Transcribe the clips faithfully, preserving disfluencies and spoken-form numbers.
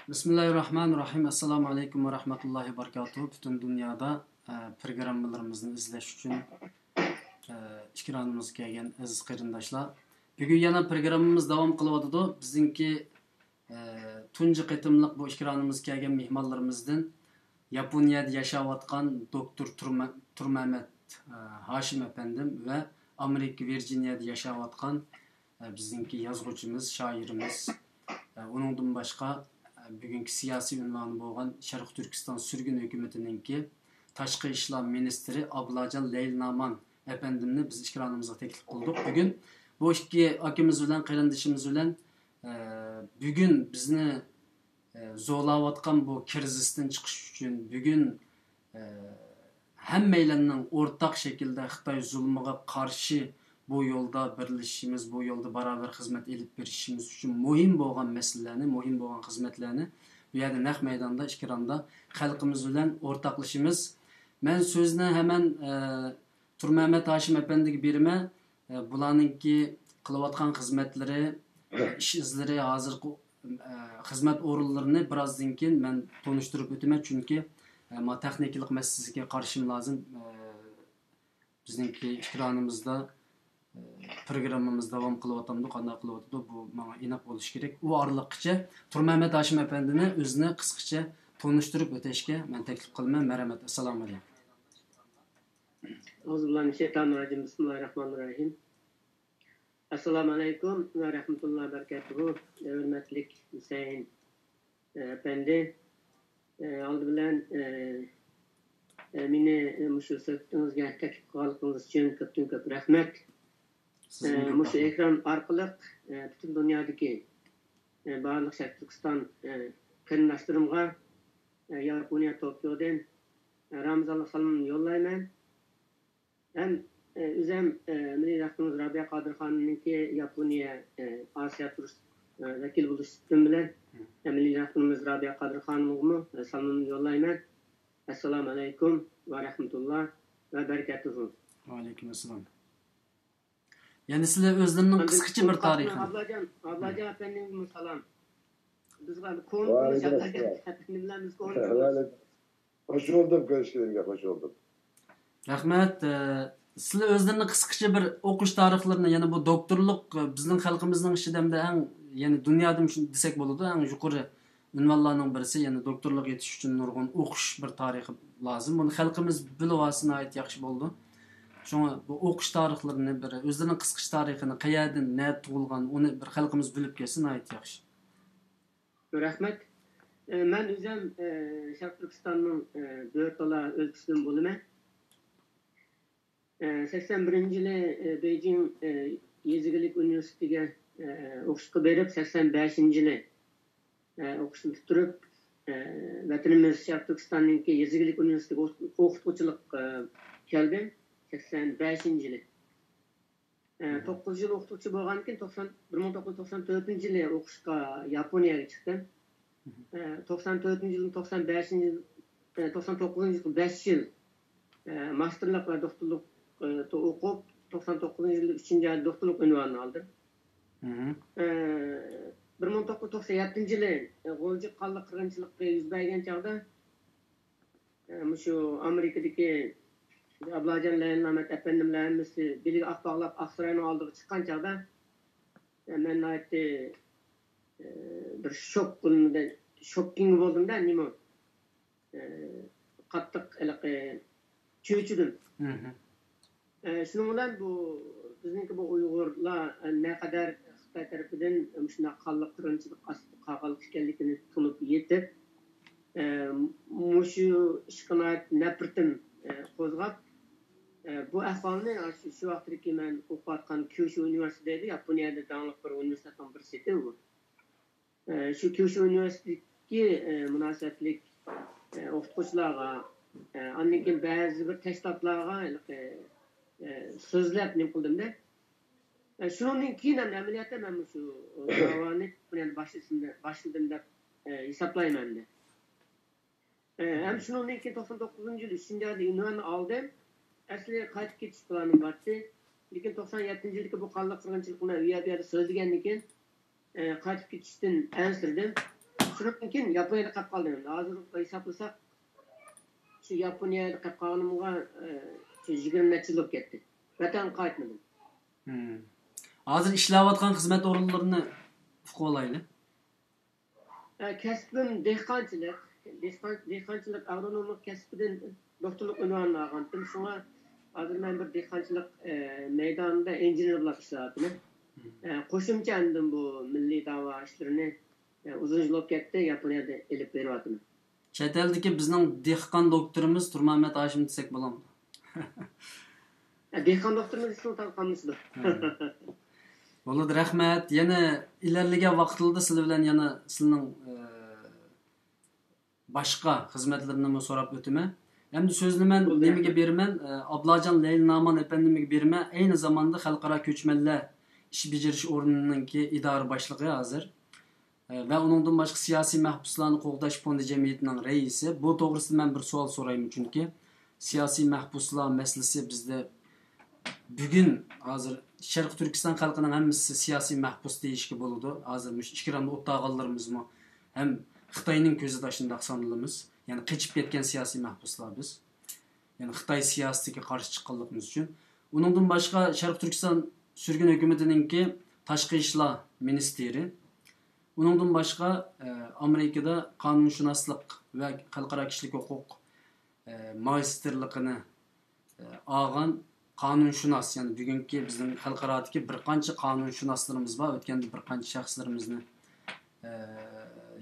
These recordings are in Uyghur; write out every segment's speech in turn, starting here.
بىسمىللاھىررەھمانىررەھىم. ئەسسالامۇ ئەلەيكۇم ۋە رەھمەتۇللاھى ۋە بەرىكاتۇھۇ. پۈتۈن دۇنيادا، ئە، پروگراممىلىرىمىزنى ئىزلەش ئۈچۈن، ئە، ئېكرانىمىزغا كەلگەن ئەزىز قېرىنداشلار. بۈگۈن يەنە پروگراممىمىز داۋام قىلىۋاتىدۇ. بىزنىڭكى، ئە، تۇنجى قېتىملىق بۇ ئېكرانىمىزغا كەلگەن مېھمانلىرىمىزدىن ياپونىيەدە ياشاۋاتقان دوكتور تۇرمە-، تۇرمەمەت، ئە، ھاشىم ئەپەندىم ۋە ئامېرىكا ۋىرجىنىيەدە ياشاۋاتقان بىزنىڭكى يازغۇچىمىز، شائىرىمىز، ئۇنىڭدىن باشقا، بۈگۈنكى سىياسىي ئۇنۋانى بولغان شەرقىي تۈركىستان سۈرگۈن ھۆكۈمىتىنىڭكى تاشقى ئىشلار مىنىستىرى ئابلاجان لەيلىنامان ئەپەندىمنى بىز ئېكرانىمىزغا تەكلىپ قىلدۇق. بۈگۈن بۇ ئىككى ئاكىمىز بىلەن، قېرىندىشىمىز بىلەن، بۈگۈن بىزنى زورلاۋاتقان بۇ كىرىزىستىن چىقىش ئۈچۈن، بۈگۈن، ھەممەيلەننىڭ ئورتاق شەكىلدە خىتاي زۇلمىغا قارشى بۇ يولدا بىرلىشىشىمىز، بۇ يولدا باراۋەر خىزمەت ئېلىپ بېرىشىمىز ئۈچۈن مۇھىم بولغان مەسىلىلەرنى، مۇھىم بولغان خىزمەتلەرنى بۇ يەردە نەق مەيداندا، ئېكراندا خەلقىمىز بىلەن ئورتاقلىشىمىز. مەن سۆزنى ھەمەن، ئە، تۇرمەمەت ھاشىم ئەپەندىگە بېرىمەن. ئە، بۇلارنىڭكى قىلىۋاتقان خىزمەتلىرى، ئىش ئىزلىرى، ھازىرقى، ئە، خىزمەت ئورۇنلىرىنى بىرازدىن كېيىن مەن تونۇشتۇرۇپ ئۆتىمەن، چۈنكى، ئە، ما تېخنىكىلىق مەسىلىسىگە قارىشىم لازىم. ئە، بىزنىڭكى ئېكرانىمىزدا، ئە، پروگراممىمىز داۋام قىلىۋاتامدۇ، قانداق قىلىۋاتىدۇ، بۇ ماڭا ئېنىق بولۇشى كېرەك. ئۇ ئارىلىققىچە تۇرمەمەت ھاشىم ئەپەندىنى ئۆزىنى قىسقىچە تونۇشتۇرۇپ ئۆتۈشكە مەن تەكلىپ قىلىمەن. مەرھەمەت، ئەسسالامۇ ئەلەيكۇم. ئەئۇزۇبىللاھىمىنەششەيتانىررەجىم. بىسمىللاھىررەھمانىررەھىم. ئەسسالامۇ ئەلەيكۇم ۋە رەھمەتۇللاھى ۋە بەرىكاتۇھۇ. ھۆرمەتلىك ھۈسەيىن، ئە، ئەپەندى، ئە، ئالدى بىلەن، ئە، ئە، مېنى، ئە، مۇشۇ سۆھبىتىڭىزگە تەكلىپ قىلغانلىقىڭىز ئۈچۈن كۆپتىن كۆپ رەھمەت. ئە، مۇشۇ ئېكران ئارقىلىق، ئە، پۈتۈن دۇنيادىكى، ئە، بارلىق شەرقىي تۈركىستان، ئە، قېرىنداشلىرىمغا، ئە، ياپونىيە توكيودىن، ئە، رامىزانلىق سالىمىمنى يوللايمەن. ھەم، ئە، ئۆزەم، ئە، مىللىي رەھبىرىمىز رابىيە قادىر خانىمنىڭكى ياپونىيە، ئە، ئاسىيا تۇرۇش، ئە، ۋەكىلى بولۇش سۈپىتىم بىلەن، ئە، مىللىي رەھبىرىمىز رابىيە قادىر خانىمغىمۇ، ئە، سالىمىمنى يوللايمەن. ئەسسالامۇ ئەلەيكۇم ۋە رەھمەتۇللا ۋە بەرىكاتۇھۇ. ۋەئەلەيكۇم ئەسسالام. يەنە سىلەر ئۆزلىرىنىڭ قىسقىچە بىر تارىخىنى. ئابلاجان، ئابلاجان ئەپەندىمگىمۇ سالام. بىزگە كونا تونۇش ئابلاجان ئەپەندىم بىلەن بىز كونا تونۇش. خوش بولدۇم، كۆرۈشكىنىمگە خوش بولدۇم. رەھمەت. ئە، سىلەر ئۆزلىرىنىڭ قىسقىچە بىر ئوقۇش تارىخلىرىنى، يەنە بۇ دوكتورلۇق، ئە، بىزنىڭ خەلقىمىزنىڭ ئىچىدە ھەمدە ئەڭ، يەنى دۇنيادىمۇ شۇنداق دېسەك بولىدۇ، ئەڭ يۇقىرى ئۇنۋانلارنىڭ بىرسى، يەنى دوكتورلۇق يېتىش ئۈچۈن نۇرغۇن ئوقۇش بىر تارىخى لازىم. بۇنى خەلقىمىز بىلىۋالسا ناھايىتى ياخشى بولىدۇ. شۇڭا بۇ ئوقۇش تارىخلىرىنى بىر، ئۆزلىرىنىڭ قىسقىچە تارىخىنى، قەيەردىن، نەدە تۇغۇلغان، ئۇنى بىر خەلقىمىز بىلىپ كەتسە ناھايىتى ياخشى. رەھمەت. ئە، مەن ئۆزۈم، ئە، شەرقىي تۈركىستاننىڭ، ئە، بۆرتالا ئۆلكىسىدىن بولىمەن. ئە، سەكسەن بىرىنچى يىلى، ئە، بېيجىڭ، ئە، يېزا ئىگىلىك ئۇنىۋېرسىتېتىگە، ئە، ئوقۇشقا بېرىپ، سەكسەن بەشىنچى يىلى، ئە، ئوقۇشنى پۈتتۈرۈپ، ئە، ۋەتىنىمىز شەرقىي تۈركىستاننىڭكى يېزا ئىگىلىك ئۇنىۋېرسىتېتىگە ئوقۇت-، ئوقۇتقۇچىلىققا كەلدىم، سەكسەن بەشىنچى يىلى. ئە، توققۇز يىل ئوقۇتقۇچى بولغاندىن كېيىن، توقسان، بىر مىڭ توققۇز يۈز توقسان تۆتىنچى يىلى ئوقۇشقا ياپونىيەگە چىقتىم. ئە، توقسان تۆتىنچى يىلدىن توقسان بەشىنچى يىل، ئە، توقسان توققۇزىنچى يىلغا بەش يىل، ئە، ماستېرلىق ۋە دوكتورلۇق، ئە، ئوقۇپ، توقسان توققۇزىنچى يىلى ئۈچىنچى ئايدا دوكتورلۇق ئۇنۋانىنى ئالدىم. ئە، بىر مىڭ توققۇز يۈز توقسان يەتتىنچى يىلى، ئە، غۇلجا قانلىق قىرغىنچىلىقى يۈز بەرگەن چاغدا، ئە، مۇشۇ ئامېرىكىدىكى ئابلاجان لەيلىنامەت ئەپەندىم بىلەن ھەممىسى بېلىگە ئاق باغلاپ، ئاقساراينىڭ ئالدىغا چىققان چاغدا، ئە، مەن ناھايىتى، ئە، بىر شوك، شوككىڭ بولدۇم-دە، نېمە، ئە، قاتتىق ھېلىقى چۆچۈدۈم. ئە، شۇنىڭ بىلەن بۇ بىزنىڭكى بۇ ئۇيغۇرلار، ئە، نەقەدەر خىتاي تەرىپىدىن مۇشۇنداق قانلىق قىرغىنچىلىق ئاستىدا قالغانلىقى ئىكەنلىكىنى تونۇپ يېتىپ، ئە، مۇشۇ ئىشقا ناھايىتى نەپرىتىم، ئە، قوزغاپ، ئە، بۇ ئەھۋالنى شۇ، شۇ ۋاقىتتىكى مەن ئوقۇۋاتقان كيۇشۇ ئۇنىۋېرسىتېتى، ياپونىيەدە داڭلىق بىر ئۇنىۋېرسىتېتنىڭ بىرسى ئىدى ئۇ. ئە، شۇ كيۇشۇ ئۇنىۋېرسىتېتتىكى، ئە، مۇناسىۋەتلىك، ئە، ئوقۇتقۇچىلارغا، ئە، ئاندىن كېيىن بەزى بىر تەشكىلاتلارغا ھېلىقى، ئە، سۆزلەپ نېمە قىلدىم-دە. ئە، شۇنىڭدىن كېيىن ھەم ئەمەلىيەتتە مەن مۇشۇ داۋانى يەنە باشلىدىم، باشلىدىم دەپ، ئە، ھېسابلايمەن ئەمدى. ئە، ھەم شۇنىڭدىن كېيىن توقسان توققۇزىنچى يىل ئۈچىنچى ئايدا ئۇنۋاننى ئالدىم. ئەسلى قايتىپ كېتىش پىلانىم بارتتى. لېكىن توقسان يەتتىنچى يىلدىكى بۇ قانلىق قىرغىنچىلىقنى ئۇ يەر بۇ يەردە سۆزلىگەندىن كېيىن، ئە، قايتىپ كېتىشتىن ئەنسىرىدىم. قىرىقتىن كېيىن ياپونىيەدە قېلىپ قالدىم. ھازىر ھېسابلىساق، شۇ ياپونىيەدە قېلىپ قالغىنىمغا، ئە، شۇ يىگىرمە نەچچە يىل بولۇپ كەتتى. ۋەتەنگە قايتمىدىم. مم. ھازىر ئىشلەۋاتقان خىزمەت ئورۇنلىرىنى ئۇقۇۋالايلى. ئە، كەسپىم دېھقانچىلىق. دېھقان-، دېھقانچىلىق ئاگرونوملۇق كەسپىدىن دوختۇرلۇق ئۇنۋانىنى ئالغانتىم. شۇڭا ھازىر مەن بىر دېھقانچىلىق، ئە، مەيدانىدا ئىنژېنېر بولاپ ئىشلەۋاتىمەن. ئە، قوشۇمچە ئاندىن بۇ مىللىي داۋا ئىشلىرىنى، ئە، ئۇزۇن يىل بولۇپ كەتتى، ياپونىيەدە ئېلىپ بېرىۋاتىمەن. چەت ئەلدىكى بىزنىڭ دېھقان دوكتورىمىز تۇرمامەت ھاشىم دېسەك بولامدۇ؟ ئە، دېھقان دوختۇرىمىز ئىسمى تازا قاملىشىدۇ. بولىدۇ، رەھمەت. يەنە ئىلەرلىگەن ۋاقتىدا سىلەر بىلەن يەنە سىلىنىڭ، ئە، باشقا خىزمەتلىرىنىمۇ سوراپ ئۆتىمەن. ئەمدى سۆزنى مەن نېمىگە بېرىمەن؟ ئابلاجان لەيلى نامان ئەپەندىمگە بېرىمەن. ئەينى زاماندا خەلقئارا كۆچمەنلەر ئىش بېجىرىش ئورنىنىڭكى ئىدارە باشلىقى ھازىر. ۋە ئۇنىڭدىن باشقا سىياسىي مەھبۇسلارنى قوغداش فوندى جەمئىيىتىنىڭ رەئىسى. بۇ توغرىسىدا مەن بىر سوئال سورايمەن، چۈنكى سىياسىي مەھبۇسلار مەسىلىسى بىزدە بۈگۈن ھازىر شەرقىي تۈركىستان خەلقىنىڭ ھەممىسى سىياسىي مەھبۇس دېيىشكە بولىدۇ. ھازىر مۇشۇ ئىكرامدا ئولتۇرغانلىرىمىزمۇ ھەم خىتاينىڭ كۆزىدە شۇنداق سانىلىمىز. يەنى قېچىپ كەتكەن سىياسىي مەھبۇسلار بىز. يەنى خىتاي سىياسىتىگە قارشى چىققانلىقىمىز ئۈچۈن. ئۇنىڭدىن باشقا شەرقىي تۈركىستان سۈرگۈن ھۆكۈمىتىنىڭكى تاشقى ئىشلار مىنىستىرى. ئۇنىڭدىن باشقا، ئە، ئامېرىكىدا قانۇنشۇناسلىق ۋە خەلقئارا كىشىلىك ھوقۇق، ئە، ماگىستىرلىقىنى ئالغان قانۇنشۇناس، يەنى بۈگۈنكى بىزنىڭ خەلقئارادىكى بىر قانچە قانۇنشۇناسلىرىمىز بار. ئۆتكەندە بىر قانچە شەخسلىرىمىزنى، ئە،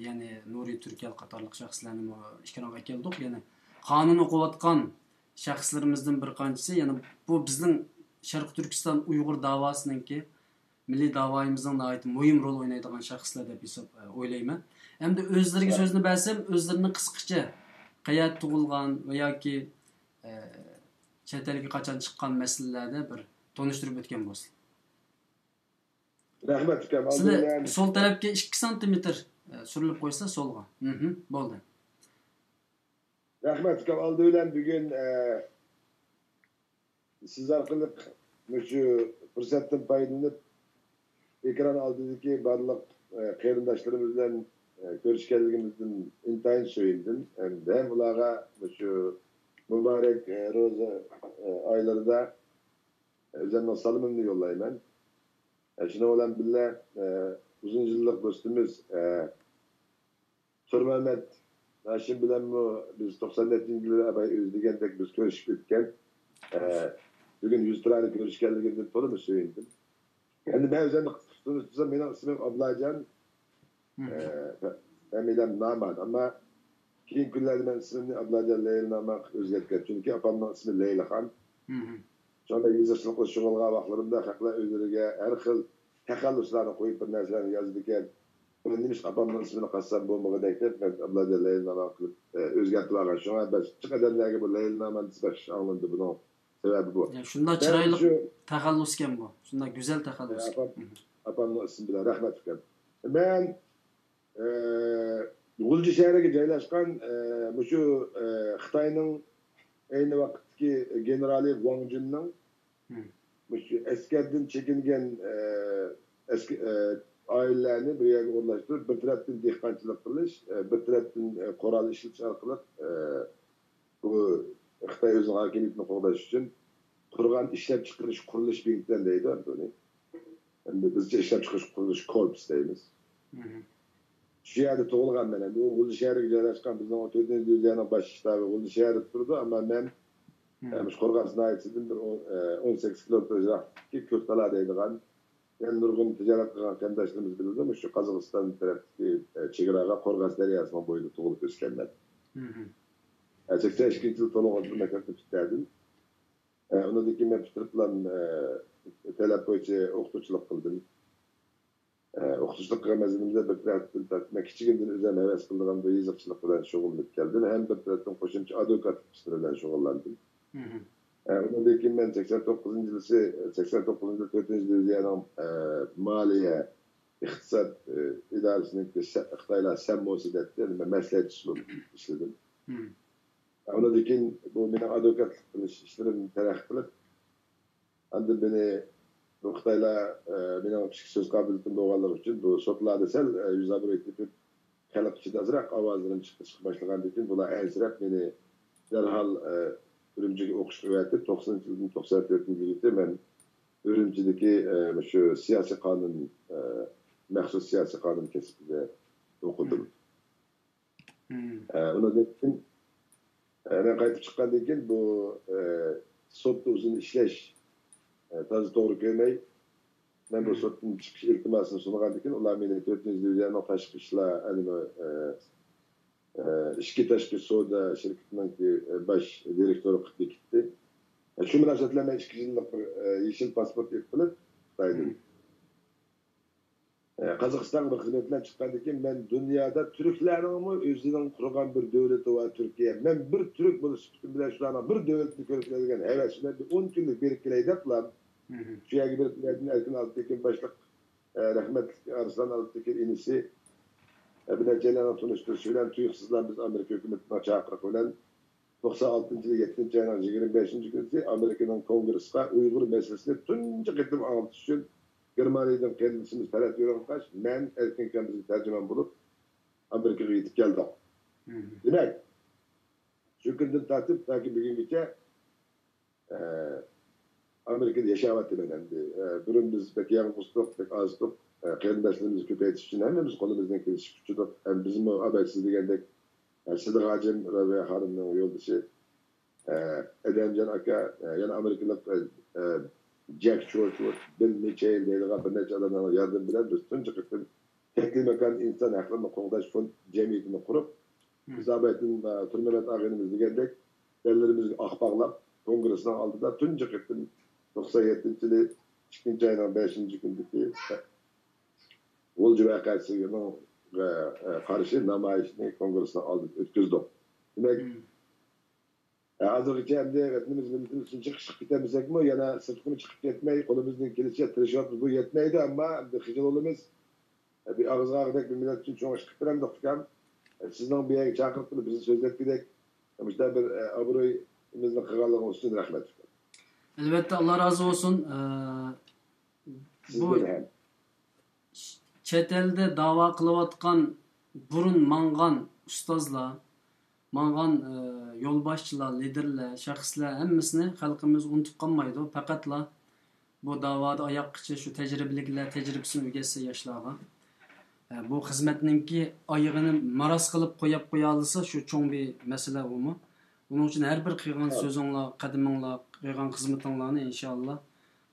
يەنى نۇرى تۈركەل قاتارلىق شەخسلەرنىمۇ ئېكرانغا ئەكەلدۇق. يەنى قانۇن ئوقۇۋاتقان شەخسلىرىمىزدىن بىر قانچىسى، يەنى بۇ بىزنىڭ شەرقىي تۈركىستان ئۇيغۇر داۋاسىنىڭكى مىللىي داۋايىمىزنىڭ ناھايىتى مۇھىم رول ئوينايدىغان شەخسلەر دەپ ھېساب، ئويلايمەن. ئەمدى ئۆزلىرىگە سۆزنى بەرسەم، ئۆزلىرىنى قىسقىچە قەيەردە تۇغۇلغان ۋە ياكى، ئە، چەت ئەلگە قاچان چىققان مەسىلىلەردە بىر تونۇشتۇرۇپ ئۆتكەن بولسا. رەھمەت، ئۇكام. ئالدى بىلەن سول تەرەپكە ئىككى سانتىمېتىر، ئە، سۈرۈلۈپ قويسا سولغا. مھم، بولدى. رەھمەت، ئۇكام. ئالدى بىلەن بۈگۈن، ئە، سىز ئارقىلىق مۇشۇ پۇرسەتتىن پايدىلىنىپ، ئېكران ئالدىدىكى بارلىق، ئە، قېرىنداشلىرىمىز بىلەن، ئە، كۆرۈشكەنلىكىمىزدىن ئىنتايىن سۆيۈندۈم. ھەم، ھەم ئۇلارغا مۇشۇ مۇبارەك، ئە، روزا، ئە، ئايلىرىدا ئۆزۈمنىڭ سالىمىمنى يوللايمەن. ئە، شۇنىڭ بىلەن بىللە، ئە، ئۇزۇن يىللىق دوستىمىز، ئە، تۇرمەمەت ھاشىم بىلەنمۇ بىز توقسان نەچچىنچى يىلى ئاباي ئۆزى دېگەندەك بىز كۆرۈشۈپ ئۆتكەن. ئە، بۈگۈن يۈز تۇرانى كۆرۈشكەنلىكىمدىن تولىمۇ سۆيۈندۈم. ئەمدى مەن ئۆزۈمنى قىسقىچە تونۇشتۇرسام، مېنىڭ ئىسمىم ئابلاجان. ئە، فامىلەم نامان. ئەمما كېيىنكى كۈنلەردە مەن ئىسمىمنى ئابلاجان لەيلى نامان قىلىپ ئۆزگەرتكەن. چۈنكى ئاپامنىڭ ئىسمى لەيلىخان. شۇڭا يېزىقچىلىق بىلەن شۇغۇللانغان ۋاقىتلىرىمدا خەقلەر ئۆزلىرىگە ھەر خىل تەخەللۇسلارنى قويۇپ، بىر نەرسىلەرنى يازىدىكەن. مەن نېمىشقا ئاپامنىڭ ئىسمىنى قاتسام بولمىغۇدەك دەپ، مەن ئابلاجان لەيلى نامان قىلىپ، ئە، ئۆزگەرتىۋالغان. شۇڭا بەس، جىق ئادەملەرگە بۇ لەيلى نامان دېسە بەك ئاڭلىنىدۇ. بۇنىڭ سەۋەبى بۇ. يا، شۇنداق مەن چىرايلىق شۇ تەخەللۇسكەن بۇ. شۇنداق گۈزەل تەخەللۇس. ئاپام، ئاپامنىڭ ئىسمى بىلەن رەھمەت ئۇكام. مەن، ئە، غۇلجا شەھىرىگە جايلاشقان، ئە، مۇشۇ، ئە، خىتاينىڭ ئەينى ۋاقىتتىكى گېنېرالى ۋاڭ جۈننىڭ مۇشۇ ئەسكەردىن چېكىنگەن، ئە، ئەسكە-، ئە، ئائىلىلەرنى بىر يەرگە ئورۇنلاشتۇرۇپ، بىر تەرەپتىن دېھقانچىلىق قىلىش، ئە، بىر تەرەپتىن، ئە، قورال ئىشلىتىش ئارقىلىق، ئە، بۇ خىتاي ئۆزىنىڭ ھاكىمىيىتىنى قوغداش ئۈچۈن قۇرغان ئىشلەپچىقىرىش قۇرۇلۇش بېنكىدىن دەيدۇ بۇنى. ئەمدى بىزچە ئىشلەپچىقىرىش قۇرۇلۇش كورپۇس دەيمىز. شۇ يەردە تۇغۇلغان مەن. ئەمدى ئۇ غۇلجا شەھىرىگە جايلاشقان بىزنىڭ تۆتىنچى دىۋىزىيەنىڭ باش شتابى غۇلجا شەھىرىدە تۇرىدۇ، ئەمما مەن، ئە، مۇشۇ قورغاس ناھىيەسىدىن بىر ئون، ئە، ئون سەككىز كىلومېتىر يىراقلىقتىكى كۆكتالا دەيدىغان، يەنە نۇرغۇن تىجارەت قىلغان قېرىنداشلىرىمىز بىلىدۇ، مۇشۇ قازاقىستان تەرەپتىكى، ئە، چېگراغا قورغاس دەرياسىنىڭ بويىدا تۇغۇلۇپ ئۆسكەن مەن. ئە، سەكسەن ئىككىنچى يىلى تولۇق ئوتتۇرا مەكتەپنى پۈتتۈردۈم. ئە، ئۇنىڭدىن كېيىن مەن پۈتتۈرۈپلا، ئە، تەلەپ بويىچە ئوقۇتقۇچىلىق قىلدىم. ئە، ئوقۇتقۇچىلىق قىلغان مەزگىلىمدە بىر تەرەپتىن تارتىپ، مەن كىچىكىمدىن ئۆزۈم ھەۋەس قىلىدىغان بۇ يېزىقچىلىق بىلەن شۇغۇللىنىپ كەلدىم. ھەم بىر تەرەپتىن قوشۇمچە ئادۋوكاتلىق ئىشلىرى بىلەن شۇغۇللاندىم. ئە، ئۇنىڭدىن كېيىن مەن سەكسەن توققۇزىنچى يىلى، سەكسەن توققۇزىنچى يىلى تۆتىنچى دىۋىزىيەنىڭ، ئە، مالىيە، ئىقتىساد، ئە، ئىدارىسىنىڭكى سە-، خىتايلار سەمموسى دەيتتى، يەنى مەن مەسلىھەتچىسى بولۇپ ئىشلىدىم. ئۇنىڭدىن كېيىن بۇ مېنىڭ ئادۋوكاتلىق قىلىش ئىشلىرىم تەرەققىي قىلىپ، ئاندىن مېنى بۇ خىتايلار، ئە، مېنىڭ پىششىق سۆز قابىلىيىتىم بولغانلىقى ئۈچۈن بۇ سوتلاردا سەل، ئە، يۈز ئابرۇي تېپىپ، خەلق ئىچىدە ئازراق ئاۋازلىرىم چىقىپ، چىقىپ باشلىغاندىن كېيىن، بۇلار ئەنسىرەپ مېنى دەرھال، ئە، ئۈرۈمچىگە ئوقۇشقا ئەۋەتىپ، توقسىنىنچى يىلدىن توقسان تۆتىنچى يىلىغىچە مەن ئۈرۈمچىدىكى، ئە، مۇشۇ سىياسىي قانۇن، ئە، مەخسۇس سىياسىي قانۇن كەسپىدە ئوقۇدۇم. ئە، ئۇنىڭدىن كېيىن، ئە، مەن قايتىپ چىققاندىن كېيىن بۇ، ئە، سوتتا ئۇزۇن ئىشلەش، ئە، تازا توغرا كۆرمەي، مەن بۇ سوتتىن چىقىش ئىلتىماسىنى سۇنغاندىن كېيىن، ئۇلار مېنى تۆتىنچى دىۋىزىيەنىڭ تاشقى ئىشلار، ئەنىمۇ، ئە، ئە، ئىچكى تاشقى سودا شىركىتىنىڭكى، ئە، باش دىرېكتورى قىلىپ بېكىتتى. ئە، شۇ مۇناسىۋەت بىلەن مەن ئىككى يىللىق بىر، ئە، يېشىل پاسپورت ئېلىپ قېلىپ، خىتايدىن. ئە، قازاقىستانغا بىر خىزمەت بىلەن چىققاندىن كېيىن، مەن دۇنيادا تۈركلەرنىڭمۇ ئۆزىنىڭ قۇرغان بىر دۆلىتى بار، تۈركىيە. مەن بىر تۈرك بولۇش سۈپىتىم بىلەن شۇلارنىڭ بىر دۆلىتىنى كۆرۈپ كېلىدىغان ھەۋەس بىلەن بىر ئون كۈنلۈك بېرىپ كېلەي دەپلا، شۇ يەرگە بېرىپ، ئەركىن ئالپتېكىن باشلىق، ئە، رەھمەتلىك ئارسلان ئالپتېكىن ئىنىسى، ئە، بىر نەچچەيلەننىڭ تونۇشتۇرۇشى بىلەن تۇيۇقسىزلا بىز ئامېرىكا ھۆكۈمىتىنىڭ چاقىرىقى بىلەن توقسان ئالتىنچى يىلى يەتتىنچى ئاينىڭ يىگىرمە بەشىنچى كۈنى ئامېرىكىنىڭ كونگرېسىغا ئۇيغۇر مەسىلىسىنى تۇنجى قېتىم ئاڭلىتىش ئۈچۈن گېرمانىيەدىن قېرىندىشىمىز پەرھات يورۇنقاش، مەن ئەركىن ئاكام بىزگە تەرجىمان بولۇپ ئامېرىكىغا يېتىپ كەلدۇق. دېمەك، شۇ كۈندىن تارتىپ تاكى بۈگۈنگىچە، ئە، ئامېرىكىدا ياشاۋاتىمەن ئەمدى. ئە، بۇرۇن بىز بەك يالغۇزدۇق، بەك ئازدۇق. ئە، قېرىنداشلىرىمىزنى كۆپەيتىش ئۈچۈن ھەممىمىز قولىمىزدىن كېلىشىچە كۈچىدۇق. ھەم بىزمۇ ئاباي سىز دېگەندەك، ئە، سىدىق ھاجىم، رابىيە خانىمنىڭ يولدىشى، ئە، ئادەمجان ئاكا، ئە، يەنە ئامېرىكىلىق، ئە، ئە، جەك چورچ، بىل مىچېل دەيدىغان بىر نەچچە ئادەمنىڭ ياردىمى بىلەن بىز تۇنجى قېتىم شەكلىماكان ئىنسان ھەقلىرىنى قوغداش فوند جەمئىيىتىنى قۇرۇپ، بىز ئابايتىن، ئە، تۈرمەمەت ئاغىنىمىز دېگەندەك، بەللىرىمىزگە ئاق باغلاپ، كونگرېسنىڭ ئالدىدا تۇنجى قېتىم توقسان يەتتىنچى يىلى ئىككىنچى ئاينىڭ بەشىنچى كۈنىدىكى غۇلجا ۋەقەسىگە، ئە، قارشى نامايىشنى كونگرېسنىڭ ئالدىدا ئۆتكۈزدۇق. دېمەك، ئە، ھازىرغىچە ئەمدى ۋەتىنىمىز، مىللىتىمىز ئۈچۈن چىقىپ كېتەلمىسەكمۇ، يەنە سىرتقىمۇ چىقىپ كەتمەي، قولىمىزدىن كېلىشىچە تىرىشىۋاتىمىز. بۇ يەتمەيدۇ، ئەمما ئەمدى خىجىل بولىمىز. بىر ئاغزىغا ئالغۇدەك بىر مىللەت ئۈچۈن چوڭ ئىش قىلىپ بېرەمدۇق ئۇكام. سىزنىڭ بۇ يەرگە چاقىرىپ قىلىپ بىزنى سۆزلەتكۈدەك، مۇشۇنداق بىر، ئە، ئابرۇيىمىزنى قىلغانلىقىڭىز ئۈچۈن رەھمەت. ئەلۋەتتە، ئاللا رازى بولسۇن. ئە، بۇ سىزدىن ھەم. چەت ئەلدە داۋا قىلىۋاتقان، بۇرۇن ماڭغان ئۇستازلار، ماڭغان، ئە، يولباشچىلار، لىدېرلەر، شەخسلەر ھەممىسىنى خەلقىمىز ئۇنتۇپ قالمايدۇ. پەقەتلا بۇ داۋادا ئاياغقىچە شۇ تەجرىبىلىكلەر تەجرىبىسىنى ئۆگەتسە ياشلارغا، ئە، بۇ خىزمەتنىڭكى ئايىغىنى ماراس قىلىپ قوياپ قويالىسا، شۇ چوڭ بىر مەسىلە ئۇمۇ. ئۇنىڭ ئۈچۈن ھەر بىر قىلغان سۆزۈڭلار، قەدىمىڭلار، قىلغان خىزمىتىڭلارنى ئىنشائاللا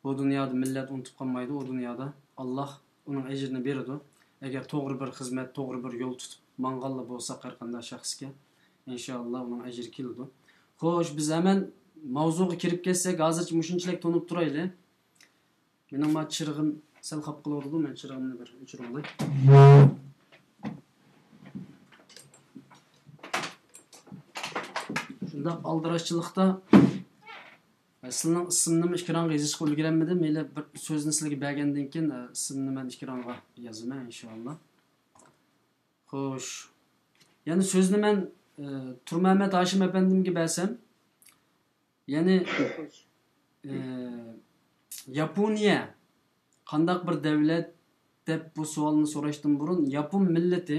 بۇ دۇنيادا مىللەت ئۇنتۇپ قالمايدۇ، ئۇ دۇنيادا ئاللا ئۇنىڭ ئەجرىنى بېرىدۇ. ئەگەر توغرا بىر خىزمەت، توغرا بىر يول تۇتۇپ ماڭغانلا بولساق ھەر قانداق شەخسكە، ئىنشائاللا ئۇنىڭ ئەجرى كېلىدۇ. خوش، بىز ھەمەن ماۋزۇغا كىرىپ كەتسەك، ھازىرچە مۇشۇنچىلىك تونۇپ تۇرايلى. مېنىڭ ما چىرىغىم سەل خاپا قىلىۋاتىدۇ، مەن چىرىغىمنى بىر ئۆچۈرۈۋالاي. شۇنداق ئالدىراشچىلىقتا، ئە، سىلىنىڭ ئىسمىنىمۇ ئېكرانغا يېزىشقا ئۈلگۈرەلمىدىم. مەيلى، بىر سۆزنى سىلەرگە بەرگەندىن كېيىن، ئە، ئىسمىمنى مەن ئېكرانغا يازىمەن، ئىنشائاللا. خوش. يەنە سۆزنى مەن، ئە، تۇرمەمەت ھاشىم ئەپەندىمگە بەرسەم، يەنى، ئە، ياپونىيە قانداق بىر دەۋلەت دەپ بۇ سوئالنى سوراشتىن بۇرۇن، ياپون مىللىتى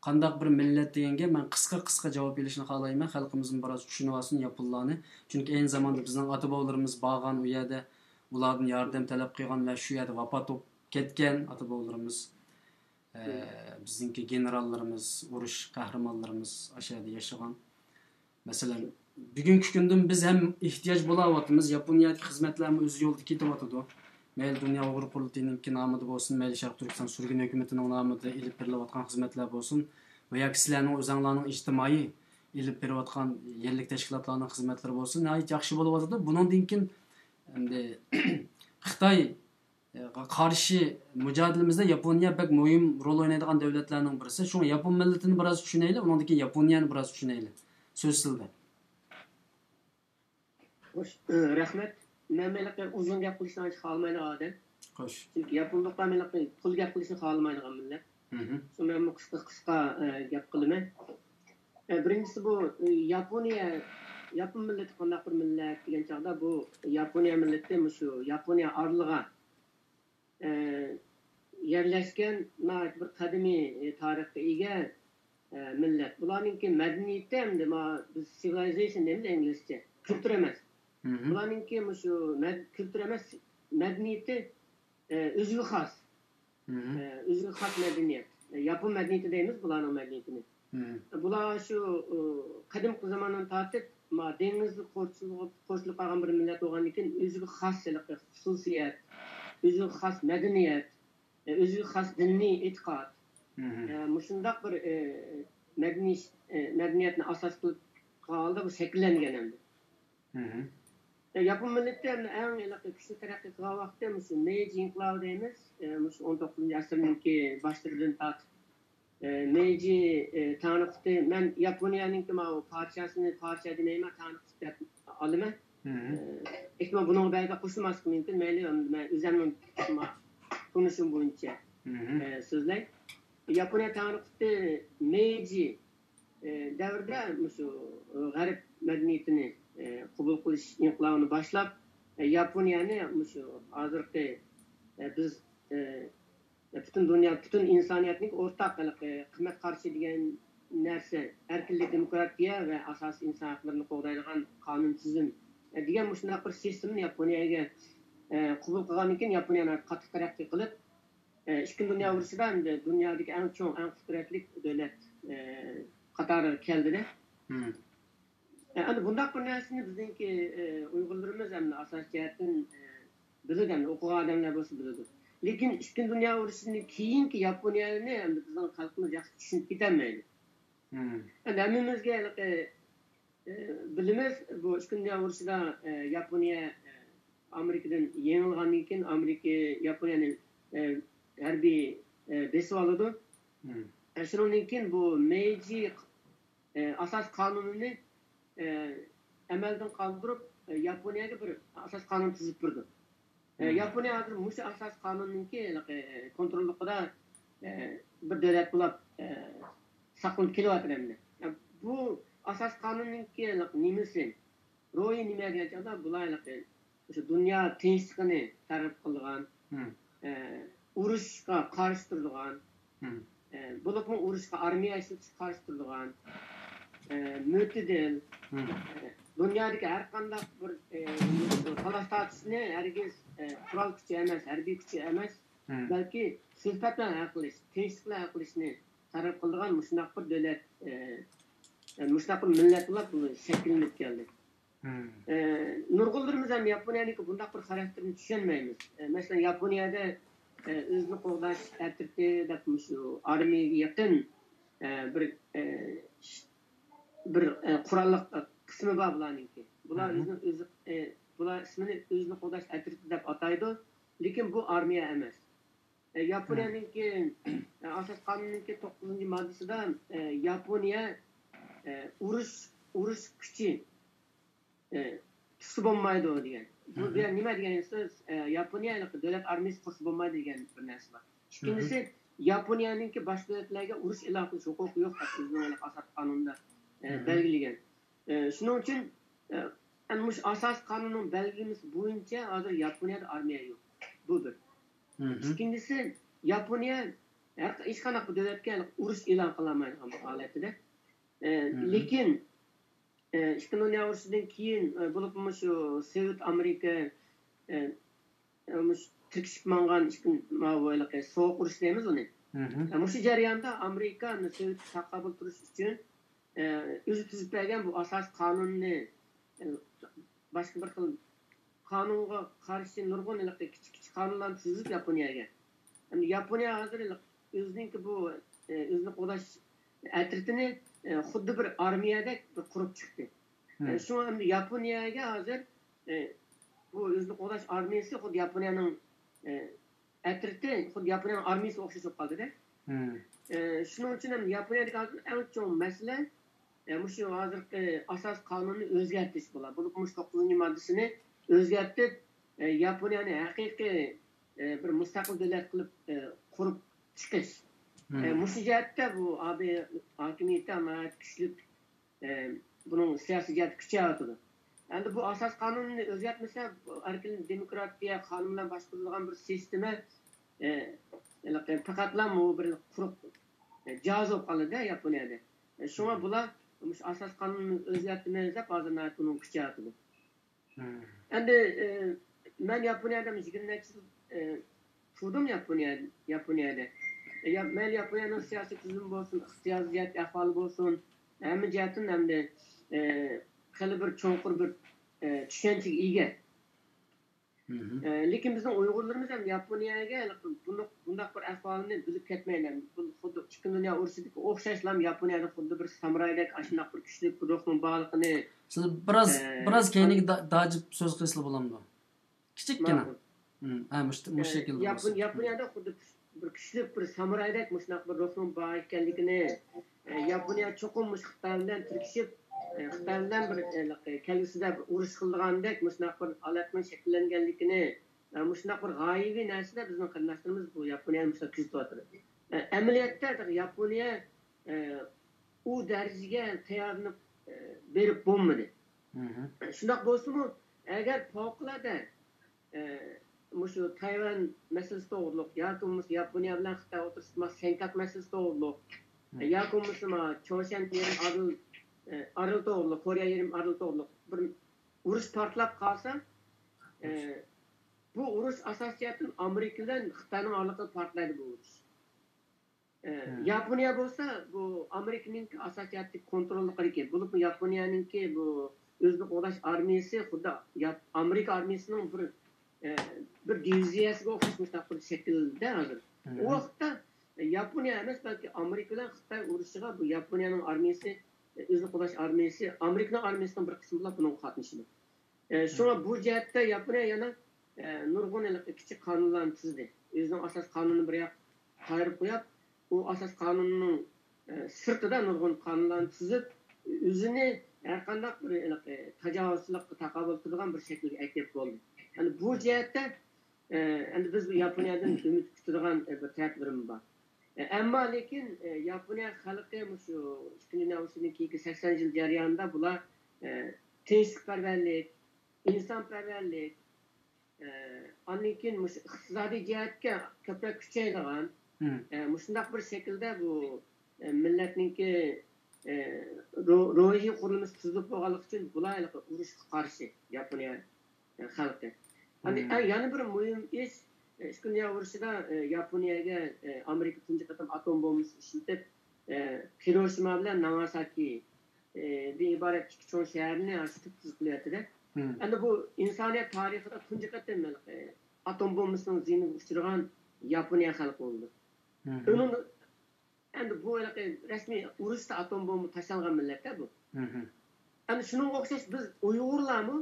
قانداق بىر مىللەت دېگەنگە مەن قىسقا، قىسقا جاۋاب بېرىشنى خالايمەن. خەلقىمىزمۇ بىراز چۈشىنىۋالسۇن ياپونلارنى. چۈنكى ئەينى زاماندا بىزنىڭ ئاتا-بوۋىلىرىمىز بارغان ئۇ يەردە، ئۇلاردىن ياردەم تەلەپ قىلغان ۋە شۇ يەردە ۋاپات بولۇپ كەتكەن ئاتا-بوۋىلىرىمىز. ئە، بىزنىڭكى گېنېراللىرىمىز، ئۇرۇش قەھرىمانلىرىمىز ئاشۇ يەردە ياشىغان. مەسىلەن، بۈگۈنكى كۈندىمۇ بىز ھەم ئېھتىياج بولاۋاتىمىز. ياپونىيەدىكى خىزمەتلەرمۇ ئۆز يولىدا كېتىۋاتىدۇ. مەيلى دۇنيا ئۇيغۇر قۇرۇلتىيىنىڭكى نامىدا بولسۇن، مەيلى شەرقىي تۈركىستان سۈرگۈن ھۆكۈمىتىنىڭ نامىدا ئېلىپ بېرىلىۋاتقان خىزمەتلەر بولسۇن ۋە ياكى سىلەرنىڭ ئۆزەڭلارنىڭ ئىجتىمائىي ئېلىپ بېرىۋاتقان يەرلىك تەشكىلاتلارنىڭ خىزمەتلىرى بولسۇن، ناھايىتى ياخشى بولۇۋاتىدۇ. بۇنىڭدىن كېيىن ئەمدى خىتاي قارشى مۇجادىلىمىزدە ياپونىيە بەك مۇھىم رول ئوينايدىغان دۆلەتلەرنىڭ بىرسى. شۇڭا ياپون مىللىتىنى بىراز چۈشىنەيلى، ئۇنىڭدىن كېيىن ياپونىيەنى بىراز چۈشىنەيلى. سۆز سىزدە. خوش، ئە، رەھمەت. مەن مېلىقى ئۇزۇن گەپ قىلىشنى ئانچە خالىمايدىغان ئادەم. خوش. چۈنكى ياپونلۇقلار مېلىقى پۇل گەپ قىلىشنى خالىمايدىغان مىللەت. مھم. شۇڭا مەنمۇ قىسقا، قىسقا، ئە، گەپ قىلىمەن. ئە، بىرىنچىسى بۇ، ئە، ياپونىيە، ياپون مىللىتى قانداق بىر مىللەت دېگەن چاغدا، بۇ ياپونىيە مىللىتى مۇشۇ ياپونىيە ئارىلىغا ئە، يەرلەشكەن ناھايىتى بىر قەدىمىي، ئە، تارىخقا ئىگە، ئە، مىللەت. بۇلارنىڭكى مەدەنىيىتى ئەمدى ما بىز سىۋىلايزېيشن دەيمىز ئىنگلىزچە. كۈلتۈر ئەمەس. بۇلارنىڭكى مۇشۇ مەد-، كۈلتۈر ئەمەس، مەدەنىيىتى، ئە، ئۆزىگە خاس. ئە، ئۆزىگە خاس مەدەنىيەت. ئە، ياپون مەدەنىيىتى دەيمىز بۇلارنىڭ مەدەنىيىتىنى. بۇلار شۇ، ئۇ، قەدىمكى زاماندىن تارتىپ ما دېڭىزنى قورشىلىپ، قورشىلىپ قالغان بىر مىللەت بولغاندىن كېيىن ئۆزىگە خاس ھېلىقى خۇسۇسىيەت، ئۆزىگە خاس مەدەنىيەت، ئۆزىگە خاس دىنىي ئېتىقاد، ئە، مۇشۇنداق بىر، ئە، مەدەنىي، ئە، مەدەنىيەتنى ئاساس قىلىپ قىلغان ھالدا بۇ شەكىللەنگەن ئەمدى. ئە، ياپون مىللىتى ئەمدى ئەڭ ھېلىقى كۈچلۈك تەرەققىي قىلغان ۋاقتى مۇشۇ مېيجى ئىنقىلابى دەيمىز. ئە، مۇشۇ ئون توققۇزىنچى ئەسىرنىڭكى باشلىرىدىن تارتىپ، ئە، مېيجى، ئە، تەڭرىقۇتى، مەن ياپونىيەنىڭكى ماۋۇ پادىشاسىنى پادىشا دېمەيمەن، تەڭرىقۇت دەپ ئالىمەن. ئە، ئېھتىمال بۇنىڭغا بەزىلەر قوشۇلماسلىقى مۇمكىن. مەيلى، ئەمدى مەن ئۆزەمنىڭ تونۇشۇم بويىچە، ئە، سۆزلەي. ياپونىيە تەڭرىقۇتى مېيجى، ئە، دەۋرىدە مۇشۇ، ئە، غەرب مەدەنىيىتىنى، ئە، قوبۇل قىلىش ئىنقىلابىنى باشلاپ، ئە، ياپونىيەنى مۇشۇ ھازىرقى، ئە، بىز، ئە، پۈتۈن دۇنيا، پۈتۈن ئىنسانىيەتنىڭ ئورتاق ھېلىقى قىممەت قارىشى دېگەن نەرسە، ئەركىنلىك، دېموكراتىيە ۋە ئاساسىي ئىنسان ھەقلىرىنى قوغدايدىغان قانۇن تۈزۈم، ئە، دېگەن مۇشۇنداق بىر سىستېمىنى ياپونىيەگە، ئە، قوبۇل قىلغاندىن كېيىن ياپونىيە ناھايىتى قاتتىق تەرەققىي قىلىپ، ئە، ئىككىنچى دۇنيا ئۇرۇشىدا ئەمدى دۇنيادىكى ئەڭ چوڭ، ئەڭ قۇدرەتلىك دۆلەت، ئە، قاتارىغا كەلدىدە. ئە، ئەمدى بۇنداق بىر نەرسىنى بىزنىڭكى، ئە، ئۇيغۇرلىرىمىز ئەمدى ئاساسىي جەھەتتىن، ئە، بىلىدۇ، ئەمدى ئوقۇغان ئادەملەر بولسا بىلىدۇ. لېكىن ئىككىنچى دۇنيا ئۇرۇشىدىن كېيىنكى ياپونىيەنى ئەمدى بىزنىڭ خەلقىمىز ياخشى چۈشىنىپ كېتەلمەيدۇ. ئەمدى ھەممىمىزگە ھېلىقى، ئە، بىلىمىز، بۇ ئىككىنچى دۇنيا ئۇرۇشىدا، ئە، ياپونىيە، ئە، ئامېرىكىدىن يېڭىلغاندىن كېيىن ئامېرىكا ياپونىيەنى، ئە، ھەربىي، ئە، بېسىۋالىدۇ. ئە، شۇنىڭدىن كېيىن بۇ مېيجى، ئە، ئاساس قانۇنىنى، ئە، ئەمەلدىن قالدۇرۇپ، ئە، ياپونىيەگە بىر ئاساس قانۇن تۈزۈپ بېرىدۇ. ئە، ياپونىيە ھازىر مۇشۇ ئاساس قانۇننىڭكى ھېلىقى، ئە، كونتروللۇقىدا، ئە، بىر دۆلەت بولاپ، ئە، ساقلىنىپ كېلىۋاتىدۇ ئەمدى. ئە، بۇ ئاساس قانۇننىڭكى ھېلىقى نېمىسى، روھى نېمە دېگەن چاغدا بۇلار ھېلىقى مۇشۇ دۇنيا تىنچلىقىنى تەرغىب قىلىدىغان، ئە، ئۇرۇشقا قارشى تۇرىدىغان، ئە، بولۇپمۇ ئۇرۇشقا ئارمىيە ئىشلىتىشكە قارشى تۇرىدىغان، ئە، مۆتىدىل، ئە، دۇنيادىكى ھەر قانداق بىر، ئە، تالاش تارتىشنى ھەرگىز، ئە، قورال كۈچى ئەمەس، ھەربىي كۈچى ئەمەس، بەلكى سۆھبەت بىلەن ھەل قىلىش، تىنچلىق بىلەن ھەل قىلىشنى تەرغىب قىلىدىغان مۇشۇنداق بىر دۆلەت، ئە، مۇشۇنداق بىر مىللەت بولۇپ شەكىللىنىپ كەلدى. ئە، نۇرغۇنلىرىمىز ھەم ياپونىيەنىڭكى بۇنداق بىر خاراكتېرىنى چۈشەنمەيمىز. ئە، مەسىلەن، ياپونىيەدە، ئە، ئۆزىنى قوغداش ئەترىتى دەپ مۇشۇ ئارمىيەگە يېقىن، ئە، بىر، ئە، ش-، بىر، ئە، قوراللىق، ئە، قىسمى بار بۇلارنىڭكى. بۇلار ئۆزىنى ئۆزى، ئە، بۇلار ئىسمىنى ئۆزىنى قوغداش ئەترىتى دەپ ئاتايدۇ، لېكىن بۇ ئارمىيە ئەمەس. ئە، ياپونىيەنىڭكى، ئە، ئاساس قانۇنىنىڭكى توققۇزىنچى ماددىسىدا، ئە، ياپونىيە، ئە، ئۇرۇش، ئۇرۇش كۈچى، ئە، تۇتسا بولمايدۇ دېگەن. بۇ دېگەن نېمە دېگەن سۆز؟ ئە، ياپونىيە دۆلەت ئارمىيەسى قۇرسا بولمايدۇ دېگەن بىر نەرسە بار. ئىككىنچىسى، ياپونىيەنىڭكى باشقا دۆلەتلەرگە ئۇرۇش ئېلان قىلىش ھوقۇقى يوق دەپ ئۆزىنىڭ ئاساس قانۇنىدا، ئە، بەلگىلىگەن. ئە، شۇنىڭ ئۈچۈن، ئە، ئەنە مۇشۇ ئاساس قانۇننىڭ بەلگىلىمىسى بويىچە ھازىر ياپونىيەدە ئارمىيە يوق. بۇ بىر. ئىككىنچىسى، ياپونىيە ھەر، ھېچقانداق بىر دۆلەتكە ئۇرۇش ئېلان قىلالمايدىغان بىر ھالەتتە. ئە، لېكىن، ئە، ئىككىنچى دۇنيا ئۇرۇشىدىن كېيىن، ئە، بولۇپمۇ شۇ سوۋېت ئامېرىكا، ئە، ئە، مۇشۇ تىركىشىپ ماڭغان ئىككىن-، ماۋۇ ھېلىقى سوغۇق ئۇرۇش دەيمىز ئۇنى. ئە، مۇشۇ جەرياندا ئامېرىكا سوۋېتكە تاقابىل تۇرۇش ئۈچۈن، ئە، ئۆزى تۈزۈپ بەرگەن بۇ ئاساس قانۇننى، ئە، باشقا بىر خىل قانۇنغا قارشى نۇرغۇن ھېلىقى كىچىك كىچىك قانۇنلارنى تۈزۈپ ياپونىيەگە. ئەمدى ياپونىيە ھازىر ھېلىقى ئۆزىنىڭكى بۇ، ئە، ئۆزىنى قوغداش ئەترىتىنى، ئە، خۇددى بىر ئارمىيەدەك بىر قۇرۇپ چىقتى. ئە، شۇڭا ئەمدى ياپونىيەگە ھازىر، ئە، بۇ ئۆزىنى قوغداش ئارمىيەسى خۇددى ياپونىيەنىڭ، ئە، ئەترىتى خۇددى ياپونىيەنىڭ ئارمىيەسىگە ئوخشاش بولۇپ قالدىدە. ئە، شۇنىڭ ئۈچۈن ھەم ياپونىيەدىكى ھازىر ئەڭ چوڭ مەسىلە، ئە، مۇشۇ ھازىرقى ئاساس قانۇننى ئۆزگەرتىش بولار. بولۇپمۇ مۇشۇ توققۇزىنچى ماددىسىنى ئۆزگەرتىپ، ئە، ياپونىيەنى ھەقىقىي، ئە، بىر مۇستەقىل دۆلەت قىلىپ، ئە، قۇرۇپ چىقىش. ئە، مۇشۇ جەھەتتە بۇ ئابې ھاكىمىيىتى ناھايىتى كۈچلۈك، ئە، بۇنىڭ سىياسىي جەھەتتە كۈچەيۋاتىدۇ. ئەمدى بۇ ئاساس قانۇننى ئۆزگەرتمىسە، بۇ ئەركىن دېموكراتىيە قانۇن بىلەن باشقۇرۇلىدىغان بىر سىستېما، ئە، ھېلىقى پەقەتلا بۇ بىر قۇرۇق، جازا بولۇپ قالدى ياپونىيەدە. شۇڭا بۇلار مۇشۇ ئاساسىي قانۇننى ئۆزگەرتىمىز دەپ ھازىر ناھايىتى ئۇنىڭ كۈچەيتىدۇ. ئەمدى، ئە، مەن ياپونىيەدە يىگىرمە نەچچە يىل، ئە، تۇردۇم ياپونىيە-، ياپونىيەدە. يا-، مەيلى ياپونىيەنىڭ سىياسىي تۈزۈمى بولسۇن، ئىقتىسادىي جەھەتتىكى ئەھۋالى بولسۇن، ھەممە جەھەتتىن ئەمدى، ئە، خېلى بىر چوڭقۇر بىر، ئە، چۈشەنچىگە ئىگە. ئە، لېكىن بىزنىڭ ئۇيغۇرلىرىمىز ھەم ياپونىيەگە بۇنداق، بۇنداق بىر ئەھۋالنى بىلىپ كەتمەيلى. بۇ خۇددى ئىككىنچى دۇنيا ئۇرۇشىدىكى ئوخشاشلا ياپونىيەدە خۇددى بىر سامۇرايدەك ئاشۇنداق بىر كۈچلۈك بىر روھنىڭ بارلىقىنى، سىز بىراز، ئە، بىراز كەينىگە دا-، داجىپ سۆز قىلسىلا بولامدۇ؟ كىچىككىنە. ماقۇل. ھە، مۇشۇ، مۇشۇ ئە، شەكىلدە ياپون-، بولسا. ياپونىيەدە خۇددى بىر كۈچلۈك بىر سامۇرايدەك مۇشۇنداق بىر روھنىڭ بار ئىكەنلىكىنى، ئە، ياپونىيە چوقۇم مۇشۇ خىتاي بىلەن تىركىشىپ، ئە، خىتاي بىلەن بىر، ئە، ھېلىقى كەلگۈسىدە بىر ئۇرۇش قىلىدىغاندەك مۇشۇنداق بىر ھالەتنىڭ شەكىللەنگەنلىكىنى، ئە، مۇشۇنداق بىر غايىۋى نەرسىدە بىزنىڭ قېرىنداشلىرىمىز بۇ ياپونىيەنى مۇشۇنداق كۆزىتىۋاتىدۇ. ئە، ئەمەلىيەتتە ياپونىيە، ئە، ئۇ دەرىجىگە تەييارلىنىپ، ئە، بېرىپ بولمىدى. شۇنداق بولسىمۇ، ئەگەر پەۋقۇلئاددە، ئە، مۇشۇ تايۋان مەسىلىسى توغرۇلۇق ياكى بولمىسا ياپونىيە بىلەن خىتاي ئوتتۇرىسىدا سەنكاك مەسىلىسى توغرۇلۇق، ئە، ياكى بولمىسا ما چوشەن يېرىم ئارىل، ئە، ئارىلى توغرۇلۇق، كورېيە يېرىم ئارىلى توغرۇلۇق بىر ئۇرۇش پارتلاپ قالسا، ئە، بۇ ئۇرۇش ئاساسىي جەھەتتىن ئامېرىكا بىلەن خىتاينىڭ ئارىلىقىدا پارتلايدۇ بۇ ئۇرۇش. ئە، ياپونىيە بولسا بۇ ئامېرىكىنىڭكى ئاساسىي جەھەتتىكى كونتروللۇقىدىكى، بولۇپمۇ ياپونىيەنىڭكى بۇ ئۆزىنى قوغداش ئارمىيىسى خۇددى ياپ-، ئامېرىكا ئارمىيىسىنىڭ بىر، ئە، بىر دىۋىزىيەسىگە ئوخشاش مۇشۇنداق بىر شەكىلدە ھازىر. ئۇ ۋاقىتتا ياپونىيە ئەمەس، بەلكى ئامېرىكا بىلەن خىتاي ئۇرۇشىغا بۇ ياپونىيەنىڭ ئارمىيىسى، ئۆزىنى قوغداش ئارمىيىسى ئامېرىكىنىڭ ئارمىيىسىنىڭ بىر قىسمى بولۇپ بۇنىڭغا قاتنىشىدۇ. ئە، شۇڭا بۇ جەھەتتە ياپونىيە يەنە، ئە، نۇرغۇن ھېلىقى كىچىك قانۇنلارنى تۈزدى. ئۆزىنىڭ ئاساسىي قانۇنىنى بىر ياق قايرىپ قويۇپ، ئۇ ئاساسىي قانۇننىڭ، ئە، سىرتىدا نۇرغۇن قانۇنلارنى تۈزۈپ، ئۆزىنى ھەرقانداق بىر ھېلىقى تاجاۋۇزچىلىققا تاقابىل تۇرىدىغان بىر شەكىلگە ئەكىلىپ بولدى. يەنى بۇ جەھەتتە، ئە، ئەمدى بىز بۇ ياپونىيەدىن ئۈمىد كۈتىدىغان، ئە، بىر تەرەپلىرىمىز بار. ئە، ئەمما لېكىن، ئە، ياپونىيە خەلقى مۇشۇ ئىككىنچى دۇنيا ئۇرۇشىدىن كېيىنكى سەكسەن يىل جەريانىدا بۇلار، ئە، تىنچلىقپەرۋەرلىك، ئىنسانپەرۋەرلىك، ئە، ئاندىن كېيىن مۇشۇ ئىقتىسادىي جەھەتكە كۆپرەك كۈچەيدىغان، ئە، مۇشۇنداق بىر شەكىلدە بۇ، ئە، مىللەتنىڭكى، ئە، رو-، روھىي قۇرۇلمىسى تۈزۈلۈپ بولغانلىقى ئۈچۈن بۇلار ھېلىقى ئۇرۇشقا قارشى ياپونىيە خەلقى. ئەمدى، ئە، يەنە بىر مۇھىم ئىش، ئە، ئىككىنچى دۇنيا ئۇرۇشىدا، ئە، ياپونىيەگە، ئە، ئامېرىكا تۇنجى قېتىم ئاتوم بومبىسى ئىشلىتىپ، ئە، خىروشىما بىلەن ناگاساكى، ئە، دىن ئىبارەت ئىككى چوڭ شەھەرنى ئاشۇ تۈپتۈزۈك قىلىۋەتتى-دە. ئەمدى بۇ ئىنسانىيەت تارىخىدا تۇنجى قېتىم، ئە، ئاتوم بومبىسىنىڭ زىيىنىگە ئۇچرىغان ياپونىيە خەلقى بولدى. ئۇنىڭ ئەمدى بۇ ھېلىقى رەسمىي ئۇرۇشتا ئاتوم بومبا تاشلانغان مىللەت-تە بۇ. ئەمدى شۇنىڭغا ئوخشاش بىز ئۇيغۇرلارمۇ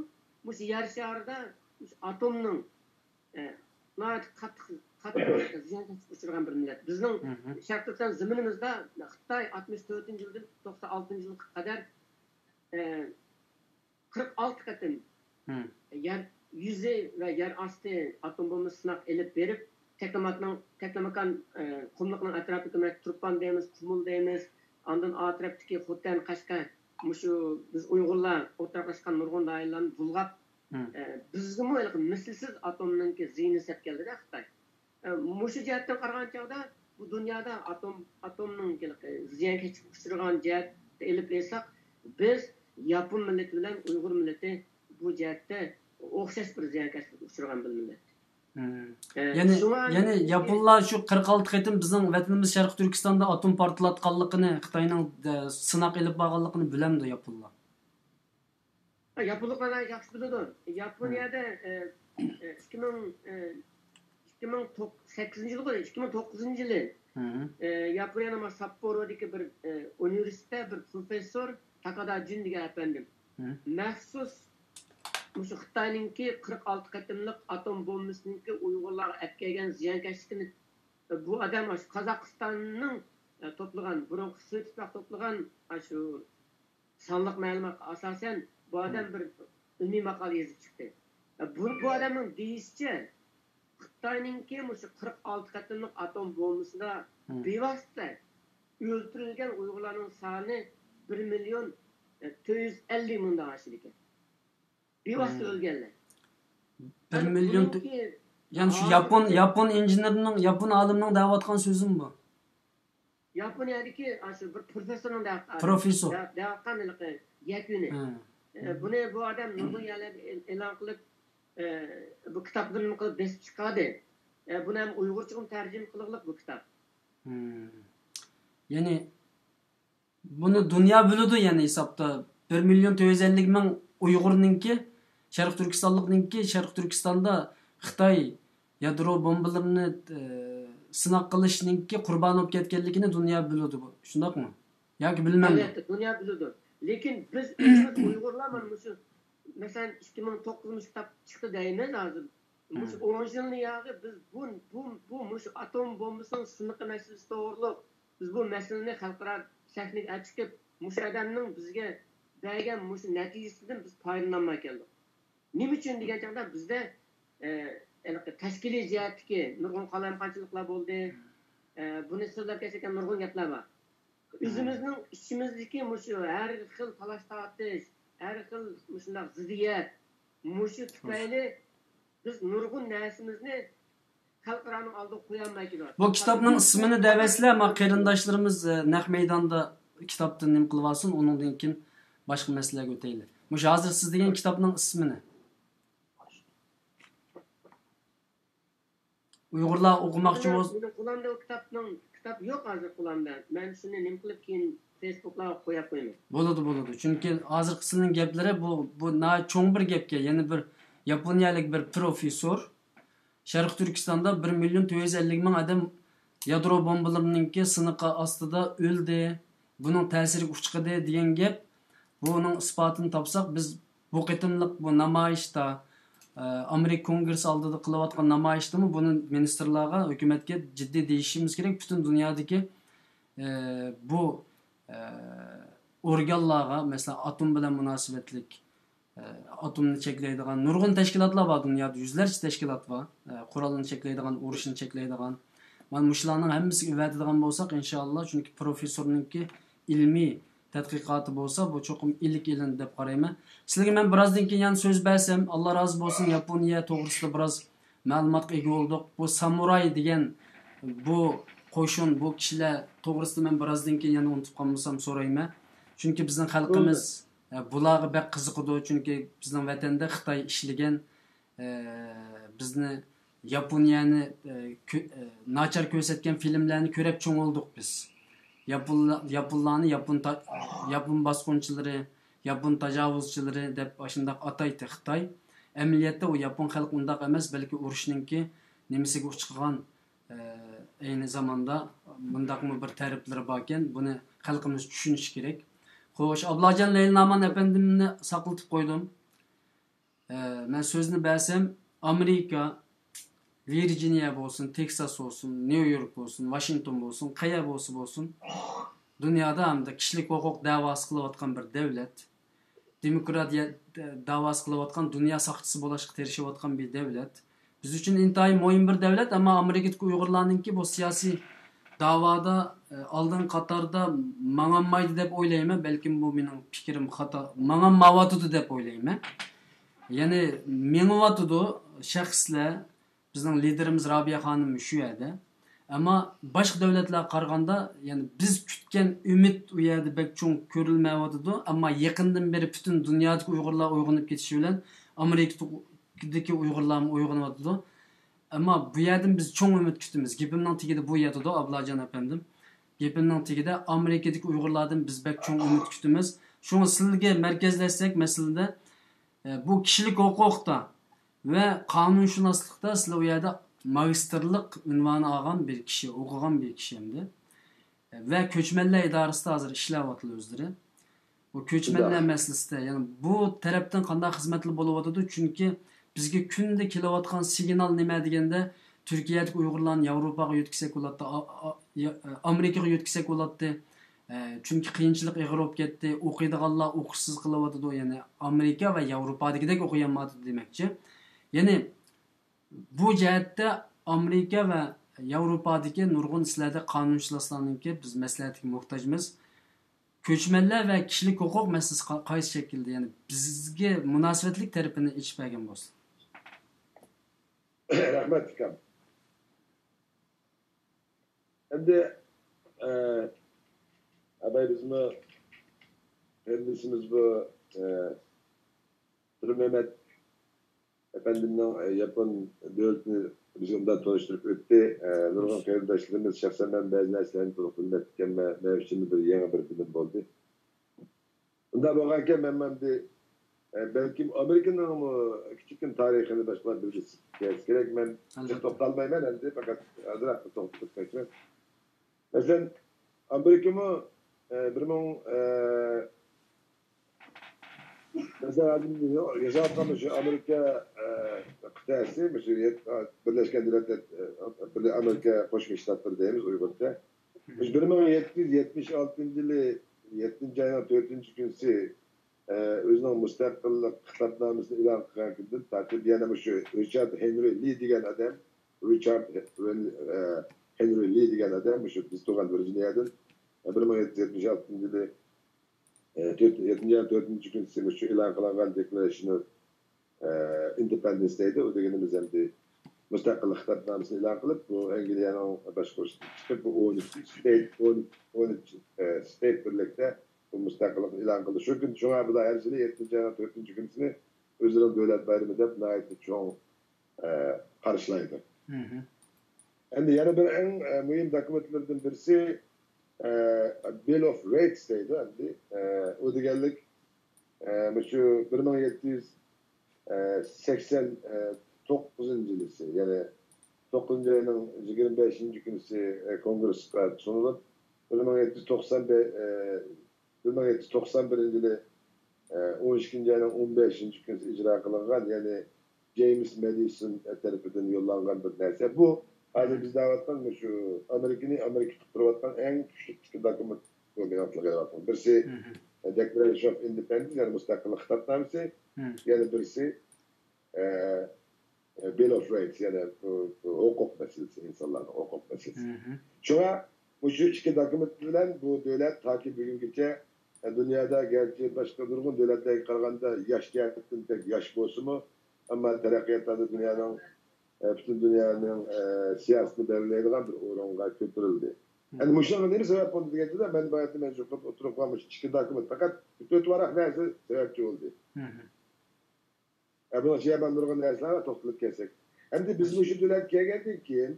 مۇشۇ يەر شارىدا مۇشۇ ئاتومنىڭ، ئە، ناھايىتى قاتتىق، قاتتىق زىيانغا ئۇچرىغان بىر مىللەت. بىزنىڭ شەرقىي تۈركىستان زېمىنىمىزدا خىتاي ئاتمىش تۆتىنچى يىلدىن توقسان ئالتىنچى يىلغا قەدەر، ئە، قىرىق ئالتە قېتىم يەر يۈزى ۋە يەر ئاستى ئاتوم بومبا سىناق ئېلىپ بېرىپ، تەكلىماكاننىڭ، تەكلىماكان، ئە، قۇملۇقىنىڭ ئەتراپىدىكى مەن تۇرپان دەيمىز، قۇمۇل دەيمىز، ئاندىن ئا تەرەپتىكى خوتەن، قەشقەر، مۇشۇ بىز ئۇيغۇرلار ئولتۇراقلاشقان نۇرغۇن رايونلارنى بۇلغاپ، ئە، بىزگىمۇ ھېلىقى مىسلىسىز ئاتومنىڭكى زىيىنى سەپ كەلدى-دە خىتاي. ئە، مۇشۇ جەھەتتىن قارىغان چاغدا، بۇ دۇنيادا ئاتوم، ئاتومنىڭ زىيانكەشلىككە ئۇچرىغان جەھەتتە ئېلىپ ئېيتساق، بىز ياپون مىللىتى بىلەن ئۇيغۇر مىللىتى بۇ جەھەتتە ئوخشاش بىر زىيانكەشلىككە ئۇچرىغان بىر مىللەت. ئە، يەنى، شۇڭا يەنى ياپونلار شۇ قىرىق ئالتە قېتىم بىزنىڭ ۋەتىنىمىز شەرقىي تۈركىستاندا ئاتوم پارتلاتقانلىقىنى، خىتاينىڭ، ئە، سىناق ئېلىپ بارغانلىقىنى بىلەمدۇ ياپونلار؟ ھە، ياپونلۇقلار ياخشى بىلىدۇ. ياپونىيەدە، ئە، ئە، ئىككى مىڭ، ئە، ئىككى مىڭ سەككىزىنچى يىلى، ئىككى مىڭ توققۇزىنچى يىلى، ئە، ياپونىيەنىڭ ساپپورودىكى بىر، ئە، ئۇنىۋېرسىتېتتا بىر پروفېسسور تاكادا جۈن دېگەن ئەپەندىم مەخسۇس مۇشۇ خىتاينىڭكى قىرىق ئالتە قېتىملىق ئاتوم بومبىسىنىڭكى ئۇيغۇرلارغا ئەپ كەلگەن زىيانكەشلىكىنى، بۇ ئادەم ئاشۇ قازاقىستاننىڭ، ئە، توپلىغان، بۇرۇنقى سوۋېت ئىتتىپاقى توپلىغان ئاشۇ سانلىق مەلۇماتقا ئاساسەن، بۇ ئادەم بىر ئىلمىي ماقالە يېزىپ چىقتى. بۇ، بۇ ئادەمنىڭ دېيىشىچە، خىتاينىڭكى مۇشۇ قىرىق ئالتە قېتىملىق ئاتوم بومبىسىدا بىۋاسىتە ئۆلتۈرۈلگەن ئۇيغۇرلارنىڭ سانى بىر مىليون تۆت يۈز ئەللىك مىڭدىن ئاشىدىكەن. بىۋاسىتە ئۆلگەنلەر. بىر مىليون تۆ-، يەنى شۇ ياپون، ياپون ئىنژېنېرنىڭ، ياپون ئالىمنىڭ دەۋاتقان سۆزىمۇ بۇ؟ ياپونىيەدىكى ئاشۇ بىر پروفېسسورنىڭ دەۋاتقان، پروفېسسور. دەۋاتقان ھېلىقى يەكۈنى. ھە. ئە، بۇنى بۇ ئادەم نۇرغۇن يەرلەردە ئېل-، ئېلان قىلىپ، ئە، بۇ كىتابلىرىنى قىلىپ بېسىپ چىقاردى. ئە، بۇنى ھەم ئۇيغۇرچىغىمۇ تەرجىمە قىلغلىق بۇ كىتاب. ھە. يەنى بۇنى دۇنيا بىلىدۇ، يەنى ھېسابتا بىر مىليون تۆت يۈز ئەللىك مىڭ ئۇيغۇرنىڭكى، شەرقىي تۈركىستانلىقنىڭكى شەرقىي تۈركىستاندا خىتاي يادرو بومبىلىرىنى، ئى، سىناق قىلىشنىڭكى قۇربانى بولۇپ كەتكەنلىكىنى دۇنيا بىلىدۇ، شۇنداقمۇ؟ ياكى بىلمەمدۇ؟ ئەلۋەتتە، دۇنيا بىلىدۇ. لېكىن بىز ئۆزىمىز ئۇيغۇرلار مانا مۇشۇ، مەسىلەن، ئىككى مىڭ توققۇزىنچى كىتاب چىقتى دەيمىز ھازىر. مۇشۇ ھە. ئون يىلنى ياغى بىز بۇ، بۇ، بۇ مۇشۇ ئاتوم بومبىسىنىڭ سىنىقى مەسىلىسى توغرۇلۇق بىز بۇ مەسىلىنى خەلقئارا سەھنىگە ئەپ چىقىپ، مۇشۇ ئادەمنىڭ بىزگە بەرگەن مۇشۇ نەتىجىسىدىن بىز پايدىلانماي كەلدۇق. نېمە ئۈچۈن دېگەن چاغدا بىزدە، ئە، ھېلىقى تەشكىلىي جەھەتتىكى نۇرغۇن قالايمىقانچىلىقلار بولدى. ئە، بۇنى سىزلەر كەچۈرگەن نۇرغۇن گەپلەر بار. ئۆزىمىزنىڭ ئىچىمىزدىكى مۇشۇ ھەر خىل تالاش-تارتىش، ھەر خىل مۇشۇنداق زىددىيەت، مۇشۇ تۈپەيلى بىز نۇرغۇن نەرسىمىزنى خەلقئارانىڭ ئالدىغا قويالماي كېلىۋاتىمىز. بۇ كىتابنىڭ ئىسمىنى دەۋەتسىلە، ما قېرىنداشلىرىمىز، ئە، نەق مەيداندا كىتابتىن نېمە قىلىۋالسۇن، ئۇنىڭدىن كېيىن باشقا مەسىلىگە ئۆتەيلى. مۇشۇ ھازىر سىز دېگەن كىتابنىڭ ئىسمىنى. ئۇيغۇرلار ئوقۇماقچى بولسا. مېنىڭ قولۇمدا ئۇ كىتابنىڭ، كىتاب يوق ھازىر قولۇمدا. مەن شۇنى نېمە قىلىپ كېيىن فېيسبۇكلارغا قويۇپ قويىمەن. بولىدۇ، بولىدۇ. چۈنكى ھازىرقى سىلىنىڭ گەپلىرى بۇ، بۇ ناھايىتى چوڭ بىر گەپكەن. يەنە بىر ياپونىيەلىك بىر پروفېسسور شەرقىي تۈركىستاندا بىر مىليون تۆت يۈز ئەللىك مىڭ ئادەم يادرو بومبىلىرىنىڭكى سىنىقى ئاستىدا ئۆلدى، بۇنىڭ تەسىرىگە ئۇچرىدى دېگەن گەپ. بۇنىڭ ئىسپاتىنى تاپساق، بىز بۇ قېتىملىق بۇ نامايىشتا، ئە، ئامېرىكا كونگرېسسى ئالدىدا قىلىۋاتقان نامايىشتىمۇ بۇنى مىنىستىرلارغا، ھۆكۈمەتكە جىددىي دېيىشىمىز كېرەك. پۈتۈن دۇنيادىكى، ئە، بۇ، ئە، ئورگانلارغا، مەسىلەن، ئاتوم بىلەن مۇناسىۋەتلىك، ئە، ئاتومنى چەكلەيدىغان نۇرغۇن تەشكىلاتلار بار دۇنيادا، يۈزلەرچە تەشكىلات بار. ئە، قورالنى چەكلەيدىغان، ئۇرۇشنى چەكلەيدىغان. مانا مۇشۇلارنىڭ ھەممىسىگە ئەۋەتىدىغان بولساق، ئىنشائاللا، چۈنكى پروفېسسورنىڭكى ئىلمىي تەتقىقاتى بولسا، بۇ چوقۇم ئىلىك ئېلىندى دەپ قارايمەن. سىلەرگە مەن بىرازدىن كېيىن يەنە سۆز بەرسەم، ئاللا رازى بولسۇن، ياپونىيە توغرىسىدا بىراز مەلۇماتقا ئىگە بولدۇق. بۇ سامۇراي دېگەن بۇ قوشۇن، بۇ كىشىلەر توغرىسىدا مەن بىرازدىن كېيىن يەنە ئۇنتۇپ قالمىسام سورايمەن. چۈنكى بىزنىڭ خەلقىمىز، ئە، بۇلارغا بەك قىزىقىدۇ. چۈنكى بىزنىڭ ۋەتەندە خىتاي ئىشلىگەن، ئە، بىزنى ياپونىيەنى، ئە، كۆ-، ئە، ناچار كۆرسەتكەن فىلىملەرنى كۆرۈپ چوڭ بولدۇق بىز. ياپونلا-، ياپونلارنى ياپون تا-، ياپون باسقۇنچىلىرى، ياپون تاجاۋۇزچىلىرى دەپ ئاشۇنداق ئاتايتتى خىتاي. ئەمەلىيەتتە ئۇ ياپون خەلقى ئۇنداق ئەمەس، بەلكى ئۇرۇشنىڭكى نېمىسىگە ئۇچرىغان، ئە، ئەينى زاماندا مۇنداقمۇ بىر تەرەپلىرى باركەن، بۇنى خەلقىمىز چۈشىنىشى كېرەك. خوش، ئابلاجان لەيلىنامان ئەپەندىمنى ساقلىتىپ قويدۇم. ئە، مەن سۆزنى بەرسەم، ئامېرىكا، ۋىرجىنىيە بولسۇن، تېكساس بولسۇن، نيۇ يورك بولسۇن، ۋاشىنگتون بولسۇن، قەيەر بولسا بولسۇن، دۇنيادا ھەمدە كىشىلىك ھوقۇق دەۋاسى قىلىۋاتقان بىر دەۋلەت، دېموكراتىيە دەۋاسى قىلىۋاتقان، دۇنيا ساقچىسى بولۇشقا تىرىشىۋاتقان بىر دەۋلەت. بىز ئۈچۈن ئىنتايىن مۇھىم بىر دەۋلەت، ئەمما ئامېرىكىدىكى ئۇيغۇرلارنىڭكى بۇ سىياسىي داۋادا، ئە، ئالدىنقى قاتاردا ماڭالمايدۇ دەپ ئويلايمەن. بەلكىم بۇ مېنىڭ پىكرىم خاتا، ماڭالمايۋاتىدۇ دەپ ئويلايمەن. يەنى مېڭىۋاتىدۇ شەخسلەر، بىزنىڭ لىدېرىمىز رابىيە خانىم شۇ يەردە. ئەمما باشقا دۆلەتلەرگە قارىغاندا، يەنى بىز كۈتكەن ئۈمىد ئۇ يەردە بەك چوڭ كۆرۈلمەيۋاتىدۇ. ئەمما يېقىندىن بېرى پۈتۈن دۇنيادىكى ئۇيغۇرلار ئويغىنىپ كېتىشى بىلەن ئامېرىكىدىكى ئۇيغۇرلارمۇ ئويغىنىۋاتىدۇ. ئەمما بۇ يەردىن بىز چوڭ ئۈمىد كۈتىمىز. گېپىمنىڭ تېگىدە بۇ ياتىدۇ، ئابلاجان ئەپەندىم. گېپىمنىڭ تېگىدە ئامېرىكىدىكى ئۇيغۇرلاردىن بىز بەك چوڭ ئۈمىد كۈتىمىز. شۇڭا سىلگە مەركەزلەشسەك مەسىلىدە، ئە، بۇ كىشىلىك ھوقۇقتا ۋە قانۇنشۇناسلىقتا سىلەر ئۇ يەردە ماگىستىرلىق ئۇنۋانى ئالغان بىر كىشى، ئوقۇغان بىر كىشى ئەمدى. ۋە كۆچمەنلەر ئىدارىسىدە ھازىر ئىشلەۋاتىدۇ ئۆزلىرى. بۇ كۆچمەنلەر مەسىلىسىدە، يەنى بۇ تەرەپتىن قانداق خىزمەتلەر بولۇۋاتىدۇ؟ چۈنكى بىزگە كۈندە كېلىۋاتقان سىگنال نېمە دېگەندە، تۈركىيەدىكى ئۇيغۇرلارنى ياۋروپاغا يۆتكىسەك بولاتتى، ئا-، ئا-، يا-، ئامېرىكىغا يۆتكىسەك بولاتتى. ئە، چۈنكى قىيىنچىلىق ئېغىر بولۇپ كەتتى، ئوقۇيدىغانلار ئوقۇشسىز قېلىۋاتىدۇ، يەنى ئامېرىكا ۋە ياۋروپادىكىدەك ئوقۇيالمايۋاتىدۇ دېمەكچى. يەنى بۇ جەھەتتە ئامېرىكا ۋە ياۋروپادىكى نۇرغۇن سىلەردەك قانۇنشۇناسلارنىڭكى بىز مەسلىھەتىگە موھتاجمىز. كۆچمەنلەر ۋە كىشىلىك ھوقۇق مەسىلىسى قا-، قايسى شەكىلدە، يەنى بىزگە مۇناسىۋەتلىك تەرىپىنى ئېچىپ بەرگەن بولسا. رەھمەت، ئۇكام. ئەمدى ئە، ئاباي بىزمۇ ھەممىسىمىز بۇ، ئە، پىرمەمەت ئەپەندىمنىڭ، ئە، ياپون دۆلىتىنى بىزگە ئۇنداق تونۇشتۇرۇپ ئۆتتى. ئە، نۇرغۇن قېرىنداشلىرىمىز، شەخسەن مەن بەزى نەرسىلەرنى تولۇق بىلمەپتىكەنمەن، مەن ئۈچۈن بىر يېڭى بىر بىلىم بولدى. ئۇنداق بولغانكەن، مەن ئەمدى، ئە، بەلكىم ئامېرىكىنىڭمۇ كىچىككىنە تارىخىنى باشقىلار بىلگۈسى كېلىشى كېرەك. مەن جىق توختالمايمەن ئەمدى، پەقەت ئازراق توختىلىپ ئۆتمەكچىمەن. مەسىلەن، ئامېرىكىمۇ، ئە، بىر مىڭ، ئە، مەسىلەن، ھازىر ياشاۋاتقان مۇشۇ ئامېرىكا، ئە، قىتئەسى، مۇشۇ يەت-، بىرلەشكەن دۆلەتلەر، ئە، بىر ئامېرىكا قوشما شتاتلىرى دەيمىز ئۇيغۇرچە. مۇشۇ بىر مىڭ يەتتە يۈز يەتمىش ئالتىنچى يىلى يەتتىنچى ئاينىڭ تۆتىنچى كۈنىسى، ئە، ئۆزىنىڭ مۇستەقىللىق خىتابنامىسىنى ئېلان قىلغان كۈندىن تارتىپ يەنە مۇشۇ رىچارد ھېنرى لى دېگەن ئادەم، رىچارد ھې-، ھېن-، ئە، ھېنرى لى دېگەن ئادەم مۇشۇ بىز تۇغان ۋىرجىنىيەدىن، ئە، بىر مىڭ يەتتە يۈز يەتمىش ئالتىنچى يىلى، ئە، تۆت-، يەتتىنچى ئاينىڭ تۆتىنچى كۈنىسى مۇشۇ ئېلان قىلىنغان دېكلارېيشن ئوف، ئە، ئىندېپەندېنس دەيدۇ. ئۇ دېگىنىمىز ئەمدى مۇستەقىللىق خىتابنامىسىنى ئېلان قىلىپ، بۇ ئەنگلىيەنىڭ باشقۇرۇشىدىن چىقىپ، بۇ ئون ئۈچ ستېيت، ئون، ئون ئۈچ، ئە، ستېيت بىرلىكتە بۇ مۇستەقىللىقنى ئېلان قىلدى. شۇ كۈن، شۇڭا بۇلار ھەر يىلى يەتتىنچى ئاينىڭ تۆتىنچى كۈنىسىنى ئۆزلىرىنىڭ دۆلەت بايرىمى دەپ ناھايىتى چوڭ، ئە، قارشىلايدۇ. ئەمدى يەنە بىر ئەڭ، ئە، مۇھىم دوكۇمېنتلىرىدىن بىرسى، ئە، بىل ئوف رەيتس دەيدۇ ئەمدى. ئە، ئۇ دېگەنلىك، ئە، مۇشۇ بىر مىڭ يەتتە يۈز سەكسەن توققۇزىنچى يىلىسى، يەنى توققۇزىنچى ئاينىڭ يىگىرمە بەشىنچى كۈنىسى، ئە، كونگرېسقا سۇنۇلۇپ، بىر مىڭ يەتتە يۈز توقسان بەش، ئە، بىر مىڭ يەتتە يۈز توقسان بىرىنچى يىلى، ئە، ئون ئىككىنچى ئاينىڭ ئون بەشىنچى كۈنى ئىجرا قىلىنغان، يەنى جېيمس مەدىسون تەرىپىدىن يوللانغان بىر نەرسە. بۇ ھازىر بىز دەۋاتقان مۇشۇ ئامېرىكىنى ئامېرىكا قىلىپ تۇرۇۋاتقان ئەڭ كۈچلۈك ئىككى دوكۇمېنت بولۇپ قېلىۋاتقان. بىرسى، ئە، دېكلارېيشن ئوف ئىندېپەندېنس، يەنى مۇستەقىللىق خىتابنامىسى، يەنە بىرسى، ئە، بىل ئوف رەيتس، يەنى بۇ، بۇ ھوقۇق مەسىلىسى، ئىنسانلارنىڭ ھوقۇق مەسىلىسى. شۇڭا مۇشۇ ئىككى دوكۇمېنت بىلەن بۇ دۆلەت تاكى بۈگۈنگىچە، ئە، دۇنيادا گەرچە باشقا نۇرغۇن دۆلەتلەرگە قارىغاندا ياش جەھەتتىن بەك ياش بولسىمۇ، ئەمما تەرەققىياتلاردا دۇنيانىڭ، ئە، پۈتۈن دۇنيانىڭ، ئە، سىياسىتىنى بەلگىلەيدىغان بىر ئورۇنغا كۆتۈرۈلدى. ئەمدى مۇشۇنىڭغا نېمە سەۋەب بولدى دېگەندە، مەن باياتىن مەن يۇقىرىدا ئوتتۇرىغا قويغان مۇشۇ ئىككى دوكۇمېنت پەقەت تۆت ۋاراق نەرسە سەۋەبچى بولدى. ئە، بۇنىڭ ئىچىدە مەن نۇرغۇن نەرسىلەر بار، توختىلىپ كەلسەك. ئەمدى بىز مۇشۇ دۆلەتكە كەلگەندىن كېيىن،